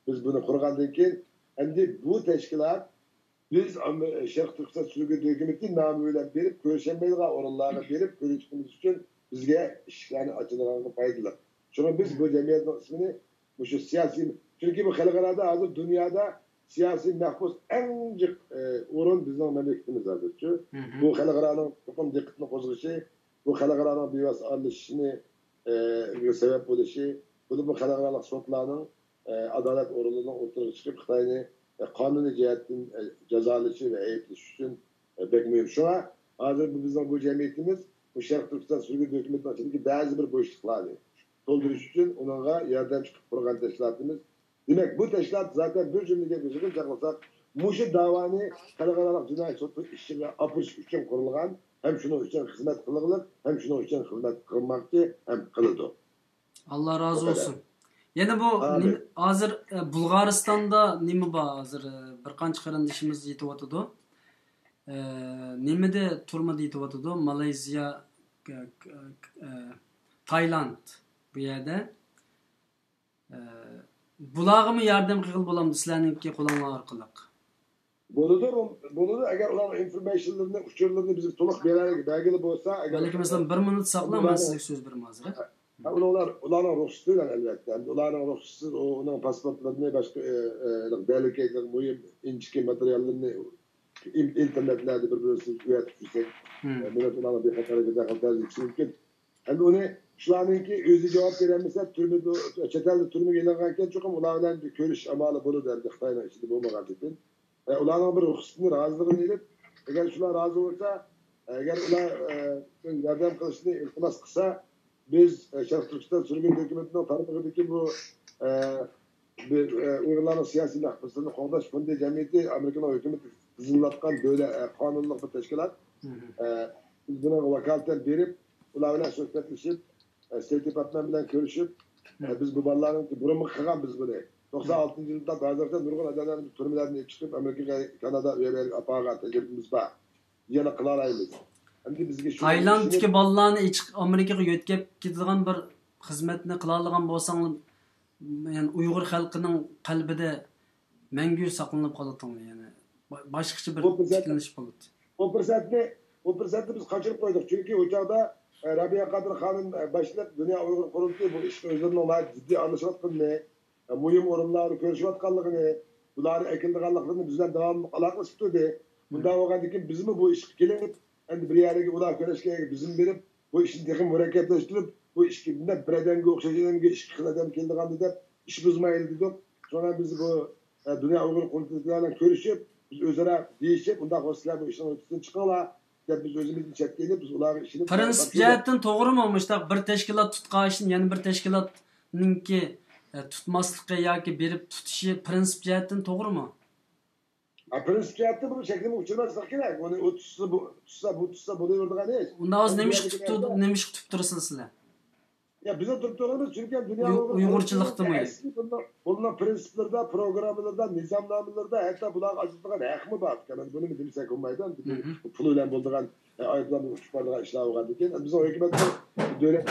بىز بۇنى قۇرغاندىن كېيىن ئەمدى بۇ تەشكىلات بىز ئام-، شەرقىي تۈركىستان سۈرگۈن ھۆكۈمىتى نامى بىلەن بېرىپ كۆرۈشەلمەيدىغان ئورۇنلارغا بېرىپ كۆرۈشكىنىمىز ئۈچۈن بىزگە ئىشىكلەرنى ئاچىدىغانلىقى پايدىلىق. شۇڭا بىز بۇ جەمئىيەتنىڭ ئىسمىنى مۇشۇ سىياسىي، چۈنكى بۇ خەلقئارادا ھازىر دۇنيادا سىياسىي مەھبۇس ئەڭ جىق، ئە، ئورۇن بىزنىڭ مەملىكىتىمىز ھازىرچۇ. بۇ خەلقئارانىڭ چوقۇم دىققىتىنى قوزغىشى، بۇ خەلقئارانىڭ بىۋاسىتە ئارىلىشىشىنى، ئە، سەۋەب بولۇشى، بۇنى بۇ خەلقئارالىق سوتلارنىڭ، ئە، ئادالەت ئورۇنلىرىنىڭ ئوتتۇرىغا چىقىپ خىتاينى، ئە، قانۇنىي جەھەتتىن، ئە، جازالىشى ۋە ئەيىبلىشى ئۈچۈن، ئە، بەك مۇھىم. شۇڭا ھازىر بۇ بىزنىڭ بۇ جەمئىيىتىمىز بۇ شەرقىي تۈركىستان سۈرگۈن ھۆكۈمىتىنىڭ ئىچىدىكى بەزى بىر بوشلۇقلارنى تولدۇرۇش ئۈچۈن ئۇنىڭغا ياردەمچى قىلىپ قۇرغان تەشكىلاتىمىز. دېمەك، بۇ تەشكىلات زاتەن بىر جۈملىگە بىر يىغىن چاقلىساق، مۇشۇ داۋانى خەلقئارالىق جىنايى سوتى ئىشىغا ئاپىرىش ئۈچۈن قۇرۇلغان ھەم شۇنىڭ ئۈچۈن خىزمەت قىلغىلىق ھەم شۇنىڭ ئۈچۈن خىزمەت قىلماقچى ھەم قىلىدۇ. ئاللا رازى بولسۇن. يەنە بۇ نېمە، ھازىر، ئە، بۇلغارىستاندا نېمە بار؟ ھازىر، ئە، بىر قانچە قېرىندىشىمىز يېتىۋاتىدۇ. ئە، نېمىدە، تۈرمىدە يېتىۋاتىدۇ. مالايزىيا، ئە، ئە، تايلاند بۇ يەردە. ئە، بۇلارغىمۇ ياردەم قىلغىلى بولامدۇ سىلەرنىڭكى قولۇڭلار ئارقىلىق؟ بولىدۇ، بولىدۇ. ئەگەر ئۇلارنىڭ ئىنفورمېيشنلىرىنى، ئۇچۇرلىرىنى بىزگە تولۇق بېرەلىگە، بەرگىلى بولسا، ئەگەر ۋەئەلەيكۇم ئەسسالام. بىر مىنۇت ساقلاڭ، مەن سىزگە سۆز بېرىمەن ھازىر. ھە، ئۇلار، ئۇلارنىڭ رۇخسىتى بىلەن، ئەلۋەتتە. ئەمدى ئۇلارنىڭ رۇخسىتىسىز ئۇ، ئۇنىڭ پاسپورتلىرىنى، باشقا، ئە، ئە، بەلگىلىك مۇھىم ئىنچىكە ماتېرىياللىرىنى ئىن-، ئىنتېرنېتلەردە بىر-بىرسىگە ئۆتۈپ يۈرسەك، ئە، مىللەت ئۇلارنىڭ بىخەتەرلىكىگە دەخلى تەرجىھى مۇمكىن. ئەمدى ئۇنى شۇلارنىڭكى ئۆزى جاۋاب بېرەلمىسە، تۈرمىدە، چەت ئەلدە تۈرمىگە ئېلىنغانكەن، چوقۇم ئۇلار بىلەن بىر كۆرۈشۈش ئامالى بولىدۇ، ئەمدى خىتاينىڭ ئىچىدە بولمىغاندىكىن. ئە، ئۇلارنىڭ بىر رۇخسىتىنى، رازىلىقىنى ئېلىپ، ئەگەر شۇلار رازى بولسا، ئەگەر ئۇلار، ئە، ياردەم قىلىشنى ئىلتىماس قىلسا، بىز، ئە، شەرقىي تۈركىستان سۈرگۈن ھۆكۈمىتىنىڭ تارمىقىدىكى بۇ، ئە، بىر، ئە، ئۇيغۇرلارنىڭ سىياسىي مەھبۇسلىرىنى قوغداش فوندى جەمئىيىتى ئامېرىكىنىڭ ھۆكۈمىتى تىزىملاتقان دۆلەت، ئە، قانۇنلۇق بىر تەشكىلات. ئە، بىز بۇنىڭغا ۋاكالىتەن بېرىپ، ئۇلار بىلەن سۆھبەتلىشىپ، ئە، ستېيت دېپارتمېنت بىلەن كۆرۈشۈپ، ئە، بىز بۇ بالىلارنىڭ بۇرۇنمۇ قىلغان بىز بۇنى. توقسان ئالتىنچى يىلدا ھازىرغىچە نۇرغۇن ئادەملەرنى تۈرمىلەردىن ئېلىپ چىقىپ، ئامېرىكىغا، كانادا، ئۇ يەرگە ئاپارغان تەجرىبىمىز بار. يەنە قىلالايمىز. ئەمدى بىزگە شۇ تايلاندتىكى بالىلارنى ئېچىق ئامېرىكىغا يۆتكەپ كېتىدىغان بىر خىزمەتنى قىلالىغان بولساڭلار، يەنى ئۇيغۇر خەلقىنىڭ قەلبىدە مەڭگۈ ساقلىنىپ قالاتتىڭلار، يەنى با-، باشقىچە بىر ئۇ پۇرسەت، تىكلىنىش بولاتتى. ئۇ پۇرسەتنى، ئۇ پۇرسەتنى بىز قاچۇرۇپ قويدۇق. چۈنكى ئۇ چاغدا، ئە، رابىيە قادىر خانىم، ئە، باشلىق دۇنيا ئۇيغۇر قۇرۇلتىيى بۇ ئىشقا ئۆزلىرىنىڭ ناھايىتى جىددىي ئارىلىشىۋاتقىنىنى، مۇھىم ئورۇنلارنى كۆرۈشۈۋاتقانلىقىنى، بۇلارنى ئەكېلىدىغانلىقلىرىنى بىز بىلەن داۋاملىق ئالاقىلىشىپ تۇردى. بۇنداق بولغاندىكىن بىزمۇ بۇ ئىشقا كېلىپ، ئەمدى بىر يەرگە ئۇلار كۆرۈشكەن يەرگە بىزمۇ بېرىپ، بۇ ئىشنى تېخىمۇ مۇرەككەپلەشتۈرۈپ، بۇ ئىشقا بىر ئادەمگە ئوخشاش ئادەمگە ئىككى خىل ئادەم كېلىدىغاندا دەپ ئىش بۇزمايلى دېدۇق. شۇڭا بىز بۇ، ئە، دۇنيا ئۇيغۇر قۇرۇلتىيى بىلەن كۆرۈشۈپ، بىز ئۆزئارا دېيىشىپ، ئۇنداق بولسا سىلەر بۇ ئىشنىڭ ئۆتىسىدىن چىقىڭلار دەپ بىز ئۆزىمىزدىن چەتكە ئېلىپ، بىز ئۇلارغا ئىشىنىپ، پرىنسىپ جەھەتتىن توغرىمۇ مۇشۇنداق بىر تەشكىلات تۇتقاچتىن يەنە بىر تەشكىلاتنىڭكى، ئە، تۇتماسلىقى ياكى بېرىپ تۇتۇشى پرىنسىپ جەھەتتىن توغرىمۇ؟ ھە، پرىنسىپ جەھەتتىن بۇ چەكلىمە ئۇچرىماسلىق كېرەك. ئۇنى ئۇ تۇتسا، بۇ تۇتسا، بۇ تۇتسا بولۇۋېرىدىغان ئىش. ئۇنداق بولسا نېمىشقا تۇتۇپ، نېمىشقا تۇتۇپ تۇرىسىز سىلەر؟ يا، بىزنىڭ تۇرۇپ تۇرغىنىمىز چۈنكى دۇنيا ئۇيغۇر-، ئۇيغۇرچىلىقتىمۇ؟ ئەسلى بۇنىڭ، بۇنىڭ پرىنسىپلىرىدا، پروگراممىلىرىدا، نىزامنامىلىرىدا ھەتتا بۇلارغا ئاجرىتىدىغان ھەقمۇ بار ئىكەن. بۇنى دېمىسەك بولمايدۇ. پۇل بىلەن بولىدىغان، ئە، ئايروپىلان بىلەن ئۇچۇپ بارىدىغان ئىشلار بولغاندىكىن، بىزنىڭ ھۆكۈمەتنىڭ دۆلەت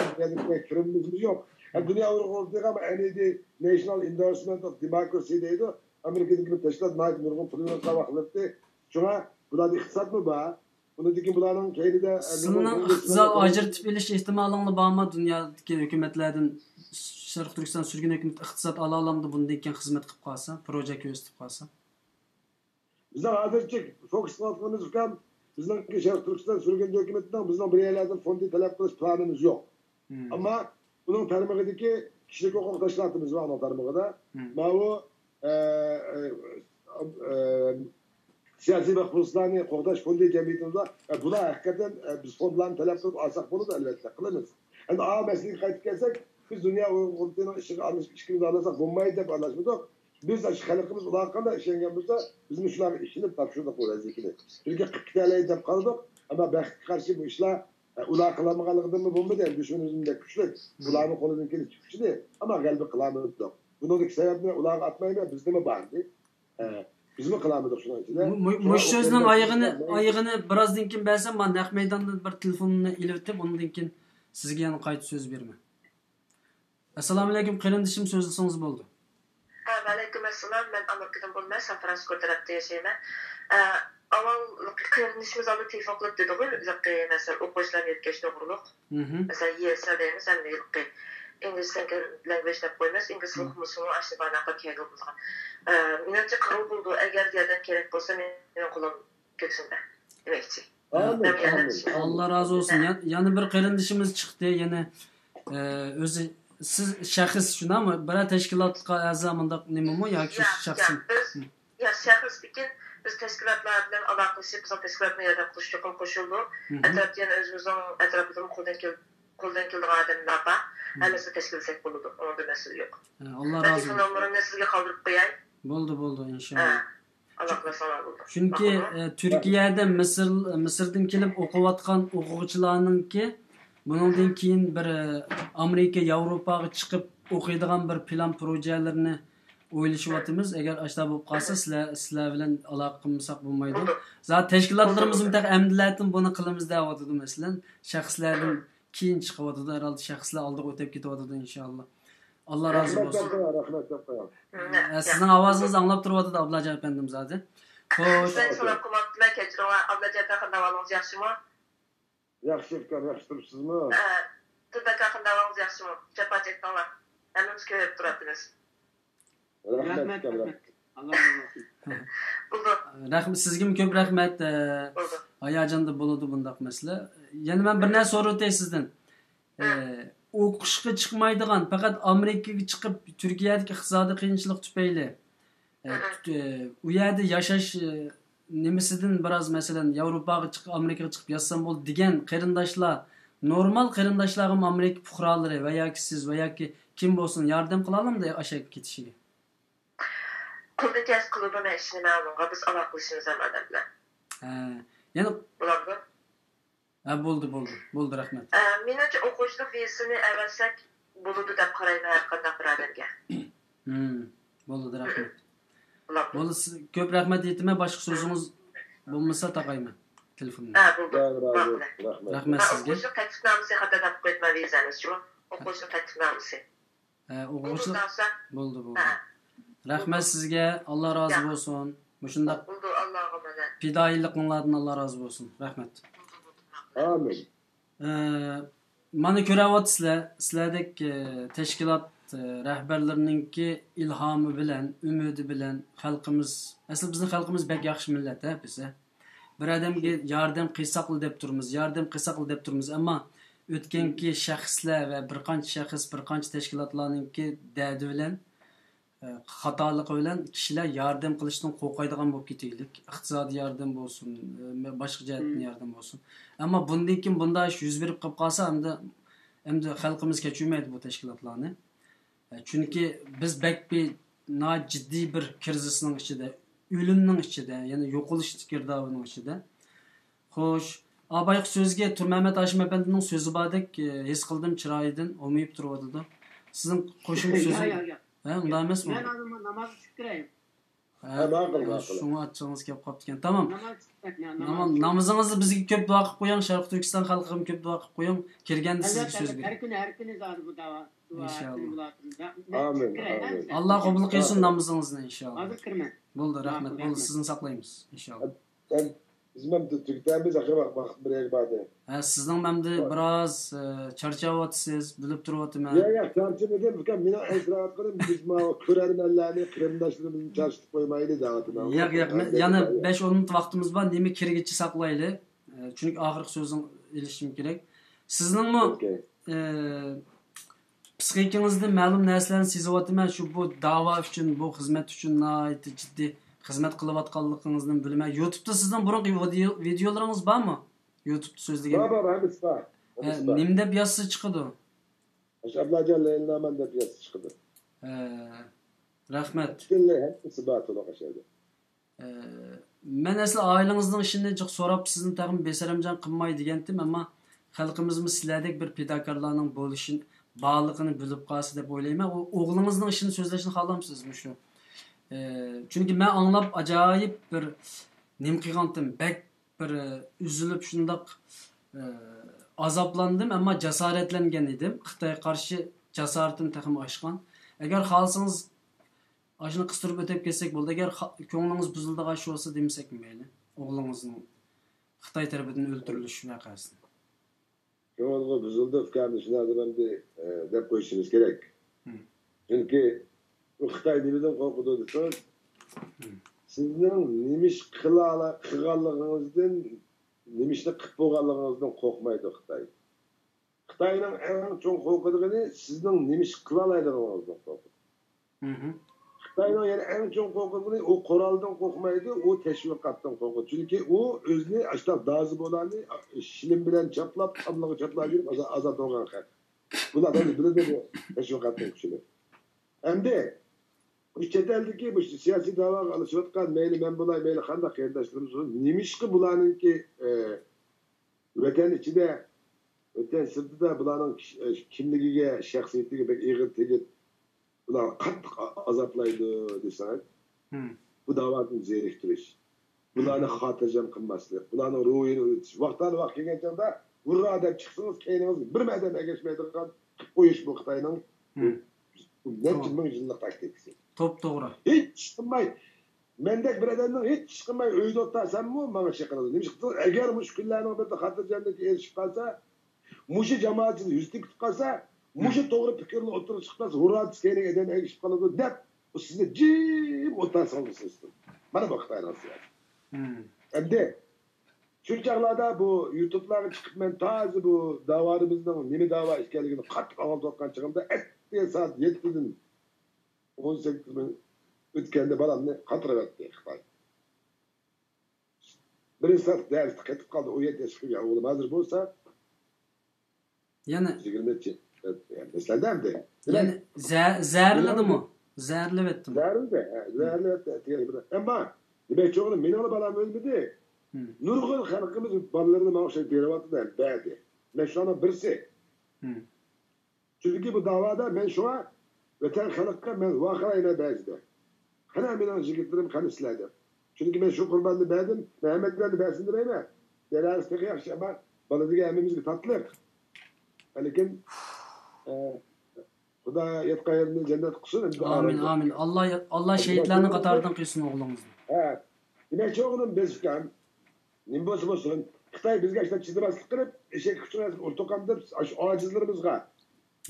كىرىمىمىزمۇ يوق. ھەم دۇنيا ئۇيغۇر قۇرۇلتىيىغا ئەنىدى نېشنال ئىندورسمېنت ئوف دېموكراسى دەيدۇ. ئامېرىكىدىكى بىر تەشكىلات ناھايىتى نۇرغۇن پۇل يىغىپ قىلىۋاتىدۇ. شۇڭا بۇلاردا ئىقتىسادمۇ بار. ئۇنىڭدىن كېيىن بۇلارنىڭ كەينىدە، ئە، سىلىنىڭ ئىقتىساد ئاجرىتىپ ئېلىش ئېھتىمالىڭلار بارمۇ؟ دۇنيادىكى ھۆكۈمەتلەردىن شەرقىي تۈركىستان سۈرگۈن ھۆكۈمىتى ئىقتىساد ئالالامدۇ بۇندىن كېيىن خىزمەت قىلىپ قالسا، پروژە كۆرسىتىپ قالسا؟ بىزنىڭ ھازىرچە فوكۇس قىلىۋاتقىنىمىز ئۇكام، بىزنىڭكى شەرقىي تۈركىستان سۈرگۈن ھۆكۈمىتىنىڭ بىزنىڭ بىر يەرلەردىن فوندى تەلەپ قىلىش پىلانىمىز يوق. ئەمما ئۇنىڭ تارمىقىدىكى كىشىلىك ھوقۇق تەشكىلاتىمىز بار، ئۇنىڭ تارمىقىدا. ماۋۇ، ئە، ئە، ئە، سىياسىي مەھبۇسلارنى قوغداش فوندى جەمئىيىتىمىزدە، ئە، بۇلار ھەقىقەتەن، ئە، بىز فوندلارنى تەلەپ قىلىپ ئالساق بولىدۇ، ئەلۋەتتە، قىلىمىز. ئەمدى ئا مەسىلىگە قايتىپ كەلسەك، بىز دۇنيا ئۇيغۇر قۇرۇلتىيىنىڭ ئىشىغا ئارىلىشىپ ئىچكىرىمىزنى ئارىلاشساق بولمايدۇ دەپ ئارىلاشمىدۇق. بىز ئاشۇ خەلقىمىز ئۇلارغا قانداق ئىشەنگەن بولسا، بىزمۇ شۇلارغا ئىشىنىپ تاپشۇردۇق بۇ ۋەزىپىنى. چۈنكى قىلىپ كېتەلەيدۇ دەپ قارىدۇق، ئەمما بەختكە قارشى بۇ ئىشلار، ئە، ئۇلار قىلالمىغانلىقىدىنمۇ بولمىدى، ھەم دۈشمىنىمىز بەك كۈچلۈك. ئۇلارنىڭ قولىدىن كېلىشىچە كۈچلى، ئەمما غەلىبە قىلالمىدۇق. بۇنىڭدىكى سەۋەبنى ئۇلارغا ئاتمايمەن، بىزدىمۇ بار ئىدى. ئە، بىزمۇ قىلالمىدۇق شۇنىڭ ئىچىدە. مۇ-، مۇ-، شۇڭا مۇشۇ سۆزنىڭ ئوخشاش ئايىغىنى، ئايىغىنى بىرازدىن كېيىن بەرسەم، مانا نەق مەيداندىن بىر تېلېفوننى ئېلىۋېتىپ، ئۇنىڭدىن كېيىن سىزگە يەنە قايتا سۆز بېرىمەن. ئەسسالامۇئەلەيكۇم، قېرىندىشىم، سۆزلىسىڭىز بولىدۇ. ھە، ۋەئەلەيكۇم ئەسسالام. مەن ئامېرىكىدىن بولىمەن، سان فرانسىسكو تەرەپتە ياشايمەن. ئە، ئاۋۋال قېرىندىشىمىز ئالدى تېلېفون قىلىپ دېدىغۇ، ھېلىقى، مەسىلەن، ئوقۇغۇچىلارنى يۆتكەش توغرۇلۇق. مەسىلەن، يېسە دەيمىز، ئەمدى ھېلىقى ئىنگلىز لەنگۋېج دەپ قويىمىز، ئىنگلىز تىلى ئوقۇمىسىمۇ ئاشۇ باناققا كەلگىلى بولىدىغان. ئە، مېنىڭچە قىلغىلى بولىدۇ، ئەگەر ياردەم كېرەك بولسا، مېنىڭ قولۇم كۆكسۈمدە، دېمەكچى. ئاللا رازى بولسۇن. يەنە بىر قېرىندىشىمىز چىقتى. يەنە، ئە، ئۆزى، سىز شەخس شۇنداقمۇ؟ بىرەر تەشكىلاتقا ئەزا مۇنداق نېمىمۇ ياكى شەخسىي؟ ياق، بىز، ياق، شەخس، لېكىن بىز تەشكىلاتلار بىلەن ئالاقىلىشىپ، بىزنىڭ تەشكىلاتنىڭ ياردەم قىلىشى چوقۇم قوشۇلىدۇ. ئەتراپتا يەنە ئۆزىمىزنىڭ ئەتراپىدىمۇ قولدىن كېل-، قولدىن كېلىدىغان ئادەملەر بار. ھەممىسىنى تەشكىللىسەك بولىدۇ. ئۇنىڭدا مەسىلە يوق. ئاللا رازى بولسۇن. تېلېفون نومۇرۇمنى سىزگە قالدۇرۇپ قوياي. بولدى، بولدى، ئىنشاللا. ئالاقىلاشساڭلار بولدى. چۈنكى، ئە، تۈركىيەدە مىسىر، مىسىردىن كېلىپ ئوقۇۋاتقان ئوقۇغۇچىلارنىڭكى بۇنىڭدىن كېيىن بىر، ئە، ئامېرىكا، ياۋروپاغا چىقىپ ئوقۇيدىغان بىر پىلان پروژەلىرىنى ئويلىشىۋاتىمىز. ئەگەر ئاشۇنداق بولۇپ قالسا، سىلەر، سىلەر بىلەن ئالاقە قىلمىساق بولمايدۇ. زادى تەشكىلاتلىرىمىزمۇ تېخى ئەمدىلەتىن بۇنى قىلىمىز دەۋاتىدۇ، مەسىلەن، شەخسلەردىن كېيىن چىقىۋاتىدۇ. ھەرھالدا شەخسلەر ئالدىغا ئۆتۈپ كېتىۋاتىدۇ، ئىنشاللا. ئاللا رازى بولسۇن. رەھمەت دەپ قويۇڭ. ئە، سىزنىڭ ئاۋازىڭىز ئاڭلاپ تۇرۇۋاتىدۇ، ئابلاجان ئەپەندىم زادى. خوش. سىلەرگە سالام قىلماپتىمەن، كەچۈرۈڭلار. ئابلاجان ئەپەندى، قانداق ئەھۋالىڭىز، ياخشىمۇ؟ ياخشى ئۇكام، ياخشى تۇرۇپسىزمۇ؟ ئە، تۇردى ئاكا، قانداق ئەھۋالىڭىز، ياخشىمۇ؟ جاپا چەكتىڭلار. ھەممىمىز كۆرۈپ تۇراتتىمىز. رەھمەت ئۇكام، رەھمەت. ئاللا رازى بولسۇن. بولدى. رەھمەت، سىزگىمۇ كۆپ رەھمەت. ئە، بولدى. ھاياجاندا بولىدۇ بۇنداق مەسىلە. يەنە مەن بىر نەرسە سورىتاي سىزدىن. ئە، ئوقۇشقا چىقمايدىغان، پەقەت ئامېرىكىغا چىقىپ، تۈركىيەدىكى ئىقتىسادىي قىيىنچىلىق تۈپەيلى، ئە، ئە، ئۇ يەردە ياشاش، ئە، نېمىسىدىن بىراز، مەسىلەن، ياۋروپاغا چىقىپ، ئامېرىكىغا چىقىپ ياتسام بولدى دېگەن قېرىنداشلار، نورمال قېرىنداشلارغىمۇ ئامېرىكا پۇقرالىرى ۋە ياكى سىز ۋە ياكى كىم بولسۇن ياردەم قىلالامدۇ ئاشۇ يەرگە كېتىشىگە؟ قولدىن كەلسە قىلىدۇ، مەن ئىشىنىمەن ئۇنىڭغا، بىز ئالاقىلىشىمىز ھەم ئادەم بىلەن. ھە، يەنە بۇلارغا. ھە، بولدى، بولدى. بولدى، رەھمەت. ئە، مېنىڭچە، ئوقۇغۇچىلىق ۋىزىسىنى ئەۋەتسەك بولىدۇ دەپ قارايمەن ھەر قانداق بىر ئادەمگە. ھىم، بولدى، رەھمەت. بولدى، سىز، كۆپ رەھمەت ئېيتىمەن، باشقا سۆزىڭىز بولمىسا تاقايمەن تېلېفوننى. ھە، بولدى. رەھمەت سىزگە. ئوقۇغۇچىلىق تەكلىپنامىسى خاتا دەپ قويدۇم ۋىزانى شۇ. ئوقۇغۇچىلىق تەكلىپنامىسى. ھە، ئوقۇغۇچىلىق. بولدى، بولدى. رەھمەت سىزگە، ئاللا رازى بولسۇن. مۇشۇنداق پىدائىيلىقىڭلاردىن ئاللا رازى بولسۇن. رەھمەت. ئامىن. ئە، مانا كۆرۈۋاتىسىلەر، سىلەردەك، ئە، تەشكىلات، ئە، رەھبەرلىرىنىڭكى ئىلھامى بىلەن، ئۈمىدى بىلەن خەلقىمىز، ئەسلى بىزنىڭ خەلقىمىز بەك ياخشى مىللەت، ھە، بىز، ھە. بىر ئادەمگە ياردەم قىلساقلا دەپ تۇرىمىز، ياردەم قىلساقلا دەپ تۇرىمىز. ئەمما ئۆتكەنكى شەخسلەر ۋە بىر قانچە شەخس، بىر قانچە تەشكىلاتلارنىڭكى دەردى بىلەن، ئە، خاتالىقى بىلەن كىشىلەر ياردەم قىلىشتىن قورقايدىغان بولۇپ كېتىگلىك. ئىقتىسادىي ياردەم بولسۇن، ئە، باشقا جەھەتتىن ياردەم بولسۇن. ئەمما بۇندىن كېيىن بۇنداق ئىش يۈز بېرىپ قېلىپ قالسا، ئەمدى، ئەمدى خەلقىمىز كەچۈرمەيدۇ بۇ تەشكىلاتلارنى. ئە، چۈنكى بىز بەك بىر ناھايىتى جىددىي بىر كىرىزىسنىڭ ئىچىدە، ئۆلۈمنىڭ ئىچىدە، يەنى يوقىلىش گىردابىنىڭ ئىچىدە. خوش. ئا، بايىقى سۆزگە تۇرمەمەت ھاشىم ئەپەندىنىڭ سۆزى باردەك، ئە، ھېس قىلدىم چىرايىدىن، ھومىيىپ تۇرۇۋاتىدۇ. سىزنىڭ قوشۇمچە سۆزىڭىز؟ ياق، ياق، ياق. ھە، ئۇنداق ئەمەسمۇ؟ مەن ھازىر نامازغا چىقىپ كىرەي. ھە، ھە، ماقۇل، ماقۇل. شۇڭا ئاچچىقىڭىز كېلىپ قاپتىكەن. تامام. ناماز چىقىپ كەتمە، ناماز. نامىزىڭىزدا بىزگە كۆپ دۇئا قىلىپ قويۇڭ، شەرقىي تۈركىستان خەلقىگە كۆپ دۇئا قىلىپ قويۇڭ. كىرگەندە سىزگە سۆز بېرەي. ھەر كۈنى، ھەر كۈنى زادى بۇ دۇئا، دۇئا، ھەر كۈنى بولاتتىم. ئامىن، ئامىن. ئاللا قوبۇل قىلسۇن نامىزىڭىزنى، ئىنشاللا. ھازىر كىرىمەن. بولدى، رەھمەت. بولدى، سىزنى ساقلايمىز، ئىنشاللا. بىز مەن تۈگىتەمىز، ئاخىر ۋاقىت، ۋاقىت بىر يەرگە باردى. ھە، سىزنىڭ مەمدە بىراز ئە، چارچاۋاتىسىز، بىلىپ تۇرۇۋاتىمەن. يا يا، چارچىمىدىم ئۇكام، مېنىڭ ئەنسىرەۋاتقىنىم بىز ماۋۇ كۆرەرمەنلەرنى، قېرىنداشلىرىمىزنى چارچىتىپ قويمايلى دەۋاتىمەن. ياق ياق، يەنە بەش ئون مىنۇت ۋاقتىمىز بار، نېمە كىرگىچە ساقلايلى. ئە، چۈنكى ئاخىرقى سۆزىڭ ئېلىشىم كېرەك. سىزنىڭمۇ ئە، پسىخىكىڭىزدىن مەلۇم نەرسىلەرنى سېزىۋاتىمەن. شۇ بۇ داۋا ئۈچۈن، بۇ خىزمەت ئۈچۈن ناھايىتى جىددىي خىزمەت قىلىۋاتقانلىقىڭىزنى بىلىمەن. يۇتۇبتا سىزنىڭ بۇرۇنقى ۋىدېئو- ۋىدېئولىرىڭىز بارمۇ؟ يۇتۇبتا سۆزلىگەن. بار بار، ھەممىسى بار. ئە، نېمە دەپ يازسا چىقىدۇ؟ ئابلاجان لەيلىنامەن دەپ يازسا چىقىدۇ. ئە، رەھمەت. پۈتۈنلەي ھەممىسى بار، تولۇق ئاشۇ يەردە. ئە، مەن ئەسلى ئائىلىڭىزنىڭ ئىشىنى جىق سوراپ، سىزنى تېخىمۇ بىسەرەمجان قىلماي دېگەنتىم، ئەمما خەلقىمىزمۇ سىلەردەك بىر پىداكارلارنىڭ بولۇشى، بارلىقىنى بىلىپ قالسا دەپ ئويلايمەن. ئۇ ئوغلىڭىزنىڭ ئىشىنى سۆزلەشنى خالامسىز مۇشۇ؟ ئە، چۈنكى مەن ئاڭلاپ ئاجايىپ بىر نېمە قىلغانتىم، بەك بىر ئە، ئۈزۈلۈپ شۇنداق ئە، ئازابلاندىم، ئەمما جاسارەتلەنگەن ئىدىم. خىتايغا قارشى جاسارىتىم تېخىمۇ ئاشقان. ئەگەر خالىسىڭىز، ئاشۇنى قىستۇرۇپ ئۆتۈپ كەتسەك بولدى. ئەگەر خا- كۆڭلىڭىز بۇزۇلىدىغان ئىش بولسا دېمىسەكمۇ مەيلى. ئوغلىڭىزنىڭ خىتاي تەرىپىدىن ئۆلتۈرۈلۈش ۋەقەسىنى. كۆڭلىڭىز بۇزۇلدى، ئۇكام، شۇنداق دېمەمدى، ئە، دەپ قويۇشىمىز كېرەك. چۈنكى بۇ خىتاي نېمىدىن قورقىدۇ دېسىڭىز، سىزنىڭ نېمە ئىش قىلالا- قىلغانلىقىڭىزدىن، نېمە ئىشنى قىلىپ بولغانلىقىڭىزدىن قورقمايدۇ خىتاي. خىتاينىڭ ئەڭ چوڭ قورقىدىغىنى سىزنىڭ نېمە ئىش قىلالايدىغىنىڭىزدىن قورقىدۇ. خىتاينىڭ يەنە ئەڭ چوڭ قورقىدىغىنى ئۇ قورالدىن قورقمايدۇ، ئۇ تەشۋىقاتتىن قورقىدۇ. چۈنكى ئۇ ئۆزىنى ئاشۇنداق دازى بولانى شىلىم بىلەن چاپلاپ، تاملىغا چاپلاپ يۈرۈپ ئازا- ئازاد بولغان خەق. بۇلار ئادەم بىلىدۇ بۇ تەشۋىقاتنىڭ كۈچىنى. ئەمدى بۇ چەت ئەلدىكى بۇ سىياسىي دەۋاغا ئارىلىشىۋاتقان مەيلى مەن بولاي، مەيلى قانداق قېرىنداشلىرىمىز بولسۇن، نېمىشقا بۇلارنىڭكى، ئە، ۋەتەن ئىچىدە، ۋەتەن سىرتىدا بۇلارنىڭ كىش- ئە، كىملىكىگە، شەخسىيىتىگە بەك ئېغىر تېگىپ، بۇلارنى قاتتىق ئا- ئازابلايدۇ دېسەڭ، بۇ داۋادىن زېرىكتۈرۈش، بۇلارنى خاتىرجەم قىلماسلىق، بۇلارنىڭ روھىنى ئۆزگەرتىش. ۋاقتانە ۋاقىت كەلگەن چاغدا ھۇررا دەپ چىقسىڭىز، كەينىڭىزگە بىر ئادەم ئەگەشمەيدىغان قىلىپ قويۇش بۇ خىتاينىڭ بۇ نەچچە مىڭ يىللىق تاكتىكىسى. توپتوغرا. ھېچ ئىش قىلماي، مەندەك بىر ئادەمنىڭ ھېچ ئىش قىلماي ئۆيدە ئولتۇرساممۇ ماڭا ئىش قىلىدۇ. نېمىشقا دېسىڭىز، ئەگەر مۇشۇ كۈنلەرنىڭ بىرىدە خاتىرجەملىككە ئېرىشىپ قالسا، مۇشۇ جامائەتچىلىك يۈز تېگىپ قالسا، مۇشۇ توغرا پىكىرلەر ئوتتۇرىغا چىقىپ قالسا، ھۇررا دېسە كەينىگە ئادەم ئەگىشىپ قالىدۇ دەپ، ئۇ سىزنى جىم ئولتۇرسىڭىز سىستېم. مانا بۇ خىتاينىڭ سىياسىتى. ئەمدى شۇ چاغلاردا بۇ يۇتۇبلارغا چىقىپ مەن تازا بۇ داۋالىرىمىزنىڭ نېمە داۋا ئىكەنلىكىنى قاتتىق ئاڭلىتىۋاتقان چېغىمدا، ئەتىگەن سائەت يەتتىدىن ئون سەككىز مىنۇت ئۆتكەندە بالامنى قاتۇرۇۋەتتى خىتاي. بىرىنچى سائەت دەرستە قېتىپ قالدى، ئون يەتتە ياشلىق كىرگەن ئوغلۇم ھازىر بولسا يەنە يىگىرمە نەچچە يەنە مەسىلەن ئەمدى. يەنە زە- زەھەرلىدىمۇ؟ زەھەرلىۋەتتىمۇ؟ زەھەرلىدى، ھە، زەھەرلىۋەتتى. ئەمما دېمەكچى بولغىنىم، مېنىڭلا بالام ئۆلمىدى. نۇرغۇن خەلقىمىز بالىلىرىنى ماڭا ئوخشاپ بېرىۋاتىدۇ، بەردى. مەن شۇلارنىڭ بىرسى. چۈنكى بۇ داۋادا مەن شۇڭا ۋەتەن خەلققە مەن ۋارقىرايمەن بەزىدە. قېنى مېنىڭ يىگىتلىرىم، قېنى سىلەر دەپ. چۈنكى مەن شۇ قۇرباننى بەردىم، مەن ھەممەيلەننى بەرسۇن دېمەيمەن. بەرەرسى تېخى ياخشى، ئەمما بالا دېگەن ھەممىمىزگە تاتلىق. لېكىن، ئە، خۇدا ياتقان يېرىنى جەننەت قىلسۇن. ئەمدى ئامىن، ئامىن. ئاللا، ئاللا شېھىتلەرنىڭ قاتارىدىن قىلسۇن ئوغلىڭىزنى. ھە. دېمەكچى بولغىنىم بىز ئۇكام، نېمە بولسا بولسۇن، خىتاي بىزگە ئىشلەپ چىدىماسلىق قىلىپ، ئېشەككە ئۇچرىغان ئۇرتۇقام دەپ، ئاشۇ ئاجىزلىرىمىزغا،